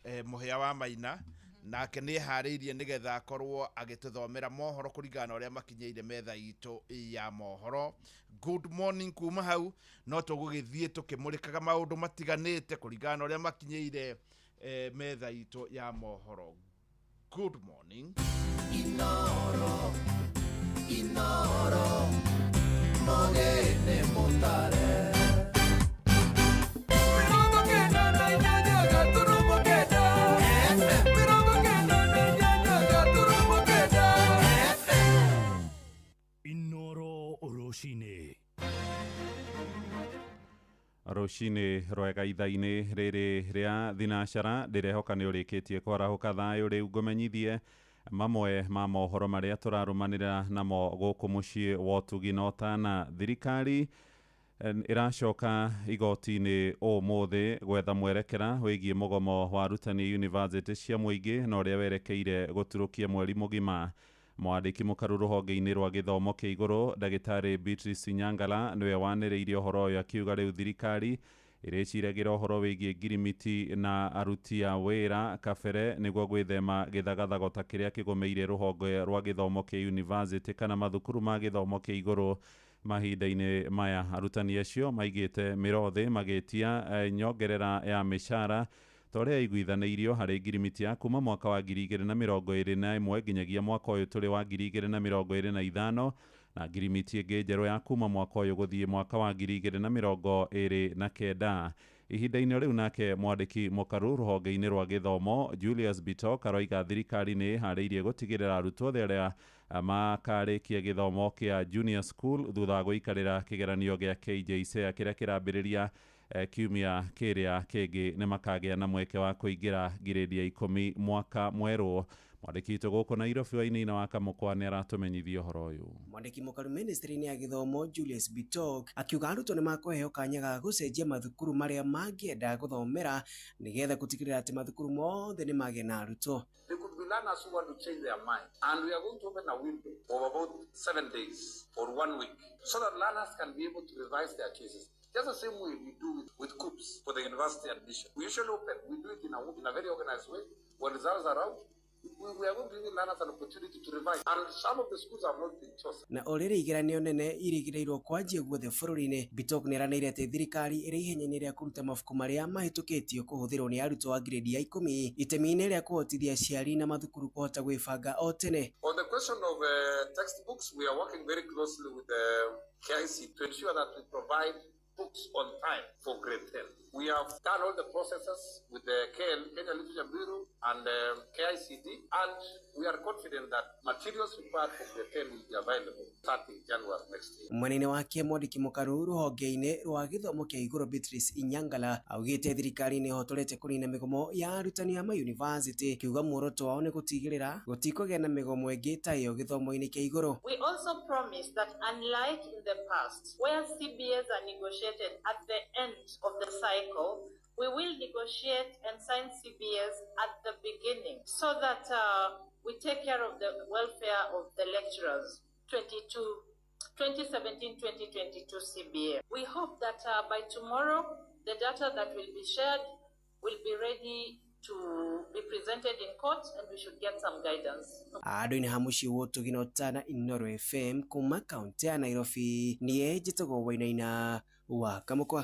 Mũhĩa wa Maina, nake nĩ eharĩirie nĩgetha akorwo agĩtũthomera mohoro kũringana na ũrĩa makinyĩire metha itũ ya mohoro. Good morning. Kuma hau no tũgũgĩthiĩ tũkĩmũrĩkaga maũndũ matiganĩte kũringana na ũrĩa makinyĩire metha itũ ya mohoro. Good morning. Inoro, Inoro, mogene mutare. Inoro rũcinĩ. Rũcinĩ rwega ithaa-inĩ rĩrĩ rĩa thinacara, ndĩrehoka nĩ ũrĩkĩtie kwarahũka thayũ. Rĩu ngũmenyithie mamwe ma mohoro marĩa tũrarũmanĩra namo gũkũ mũciĩ wa ũtugi na ũtana. Thirikari ĩracoka igoti-inĩ ũmũthĩ gwetha mwerekera wĩgiĩ mũgomo wa arutani university cia mũingĩ na ũrĩa werekeire gũturũkia mweri mũgima. Mwandĩki mũkaru rũhonge-inĩ rwa gĩthomo kĩa igũrũ ndagĩtarĩ Beatrice Nyangala nĩwe wanĩrĩirie ũhoro ũyũ, akiuga rĩu thirikari ĩrĩciragĩra ũhoro wĩgiĩ ngirimiti na aruti a wĩra kabere nĩguo gwĩthema gĩthagathago ta kĩrĩa kĩgũmĩire rũhonge rwa gĩthomo kĩa university kana mathukuru ma gĩthomo kĩa igũrũ mahinda-inĩ maya. Arutani acio maigĩte mĩro thĩ magĩtia nyongerera ya mĩcara ta ũrĩa iguithanĩirio harĩ ngirimiti ya kuma mwaka wa 2021 nginyagia mwaka ũyũ tũrĩ wa 2025, na ngirimiti ĩngĩ njerũ ya kuma mwaka ũyũ gũthiĩ mwaka wa 2029. Ihinda-inĩ rĩu nake mwandĩki mũkaru rũhonge-inĩ rwa gĩthomo Julius Bitok aroiga thirikari nĩ ĩharĩirie gũtigĩrĩra arutwo othe arĩa makarĩkia gĩthomo kĩa junior school thutha wa gũikarĩra kĩgeranio gĩa KJSEA kĩrĩa kĩrambĩrĩria kiumia kĩrĩa kĩngĩ nĩ makagĩa na mweke wa kũingĩra ngirĩndi ya 10 mwaka mwerũ. Mwandĩki witũ gũkũ Nairobi Wainaina wa Kamũkwa nĩ aratũmenyithia ũhoro ũyũ. Mwandĩki mũkaru ministry-inĩ ya gĩthomo Julius Bitok akiuga arutwo nĩ makũheo kanya ga gũcenjia mathukuru marĩa mangĩenda gũthomera nĩgetha gũtigĩrĩra atĩ mathukuru mothe nĩ magĩa na arutwo. There could be learners who want to change their mind, and we are going to open a window of about 7 days or 1 week so that learners can be able to revise their choices. Just the same way we do with COOPs for the university admission. We usually open, we do it in a very organized way. When results are out, we are going to give learners an opportunity to revise. And some of the schools have not been chosen. Na o rĩrĩ igeranio nene irĩgĩrĩirwo kwanjia guothe bũrũri-inĩ, Bitok nĩeranĩire atĩ thirikari ĩrĩ ihenya-inĩ rĩa kũruta mabuku marĩa mahĩtũkĩtio kũhũthĩrwo nĩ arutwo a grade ya 10 itemi-inĩ rĩa kũhotithia aciari na mathukuru kũhota gwĩbanga o tene. On the question of textbooks, we are working very closely with the KIC to ensure that we provide books on time for grade 10. We have done all the processes with the KL, Kenya Literature Bureau and KICD, and we are confident that materials required for grade 10 will be available starting January next year. Mwena-inĩ wake mwandĩki mũkaru rũhonge-inĩ rwa gĩthomo kĩa igũrũ Beatrice Inyangala augĩte thirikari nĩ ĩhotorete kũnina mĩgomo ya arutani a mayunivasĩtĩ, kiuga muoroto wao nĩ gũtigĩrĩra gũtikũgĩa na mĩgomo ĩngĩ ta ĩyo gĩthomo-inĩ kĩa igũrũ. We also promise that unlike in the past, where CBAs are negotiated at the end of the cycle, we will negotiate and sign CBAs at the beginning so that we take care of the welfare of the lecturers. 2017-2022 CBA. We hope that by tomorrow, the data that will be shared will be ready to be presented in court, and we should get some guidance. Andũ-inĩ ha mũciĩ wa ũtugi na ũtana Inooro FM kuma kaunti ya Nairobi niĩ njĩtagwo Wainaina wa Kamũkwa.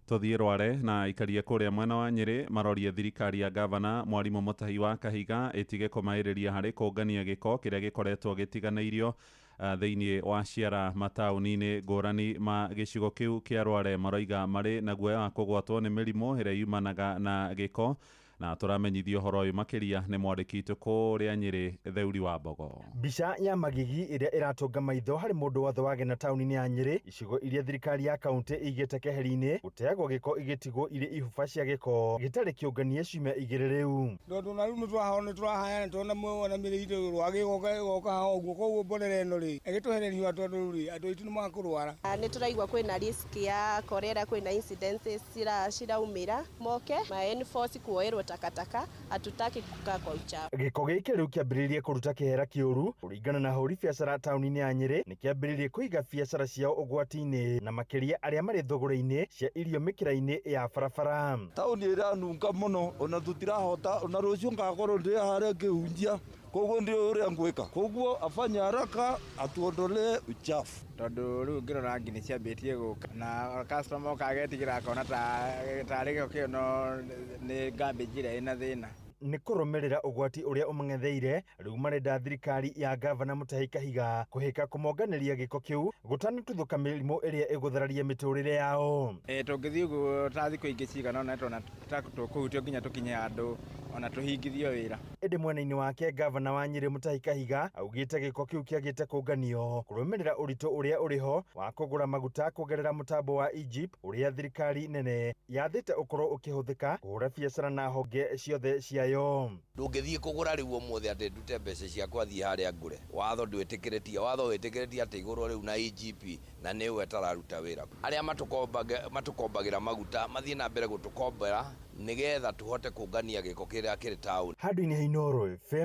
Tũthiĩ Rware na ikaria kũrĩa mwena wa Nyĩrĩ marorie thirikari ya gavana Mwarimũ Mũtahi wa Kahiga ĩtige kũmaĩrĩria harĩ kũngania gĩko kĩrĩa gĩkoretwo gĩtiganĩirio thĩinĩ wa ciara mataũni-inĩ ngũrani ma gĩcigo kĩu kĩa Rware. Maroiga marĩ na guoya wa kũgwatwo nĩ mĩrimũ ĩrĩa yumanaga na gĩko, na tũramenyithio ũhoro ũyũ makĩria nĩ mwandĩki witũ kũrĩa Nyĩrĩ Theuri wa Mbogo. Mbica ya magigi ĩrĩa ĩratũnga maitho harĩ mũndũ wothe wagena taũni-inĩ ya Nyĩrĩ, icigo iria thirikari ya kaunti ĩigĩte keheri-inĩ, gũteagwo gĩko igĩtigwo irĩ ihuba cia gĩko gĩtarĩ kĩũnganie ciumia igĩrĩ rĩu. Tondũ na rĩu nĩtwahona nĩtũrahaya nĩtũrona muona mĩrĩ itũ rwagĩ gũka haha ũguo, koguo mborera ĩno rĩ ĩgĩtũhereria tondũ rĩ andũ aitũ nĩmakũrwara. Nĩtũraigua kwĩna risk ya cholera, kwĩna incidences ciraumĩra moke ma enforce kuoerwo takataka, hatutaki kukaa kwa uchafu. Gĩko gĩkĩ rĩu kĩambĩrĩirie kũruta kĩhera kĩũru kũringana na ahũri biacara taũni-inĩ ya Nyĩrĩ. Nĩkĩambĩrĩirie kũiga biacara ciao ũgwati-inĩ na makĩria arĩa marĩ thũgũrĩ-inĩ cia irio mĩkĩra-inĩ ya barabara. Taũni ĩranunga mũno ona tũtirahota, ona rũciũ ngakorwo ndĩ harĩa ngĩhunjia, koguo ndio ũrĩa ngwĩka, koguo afanye haraka atuondolee uchafu. Tondũ rĩu ngĩrora ngi nĩ ciambĩtie gũka na customer oka agetigĩra akona tarĩ gĩko kĩu no nĩ garbage ĩrĩa ĩna thĩna. Nĩ kũrũmĩrĩra ũgwati ũrĩa ũmang'etheire, rĩu marenda thirikari ya gavana Mutahi Kahiga kũhĩka kũmonganĩria gĩko kĩu gũtanatuthũka mĩrimũ ĩrĩa ĩgũthararia mĩtũrĩre yao. Tũngĩthiĩ ũguo ta thikũ ingĩ cigana ũna nĩtũrona ta tũkũhutio nginya tũkinye handũ ona tũhingithio wĩra. Ĩndĩ mwena-inĩ wake gavana wa Nyĩrĩ Mutahi Kahiga augĩte gĩko kĩu kĩagĩte kũnganio kũrũmĩrĩra ũritũ ũrĩa ũrĩho wa kũgũra maguta kũgerera mũtambo wa Egypt ũrĩa thirikari nene yathĩte ũkorwo ũkĩhũthĩka kũhũra biacara na honge ciothe ciayo. Ndũngĩthiĩ kũgũra rĩu ũmũthĩ atĩ ndute mbeca ciakwa thiĩ harĩa ngũre. Watho ndwĩtĩkĩrĩtie, watho wĩtĩkĩrĩtie atĩ igũrwo rĩu na EGP na nĩwe ĩtararuta wĩra. Arĩa matũkombagĩra maguta mathiĩ na mbere gũtũkombera nĩgetha tũhote kũngania gĩko kĩrĩa kĩrĩ taũni. Handũ-inĩ ha Inooro FM.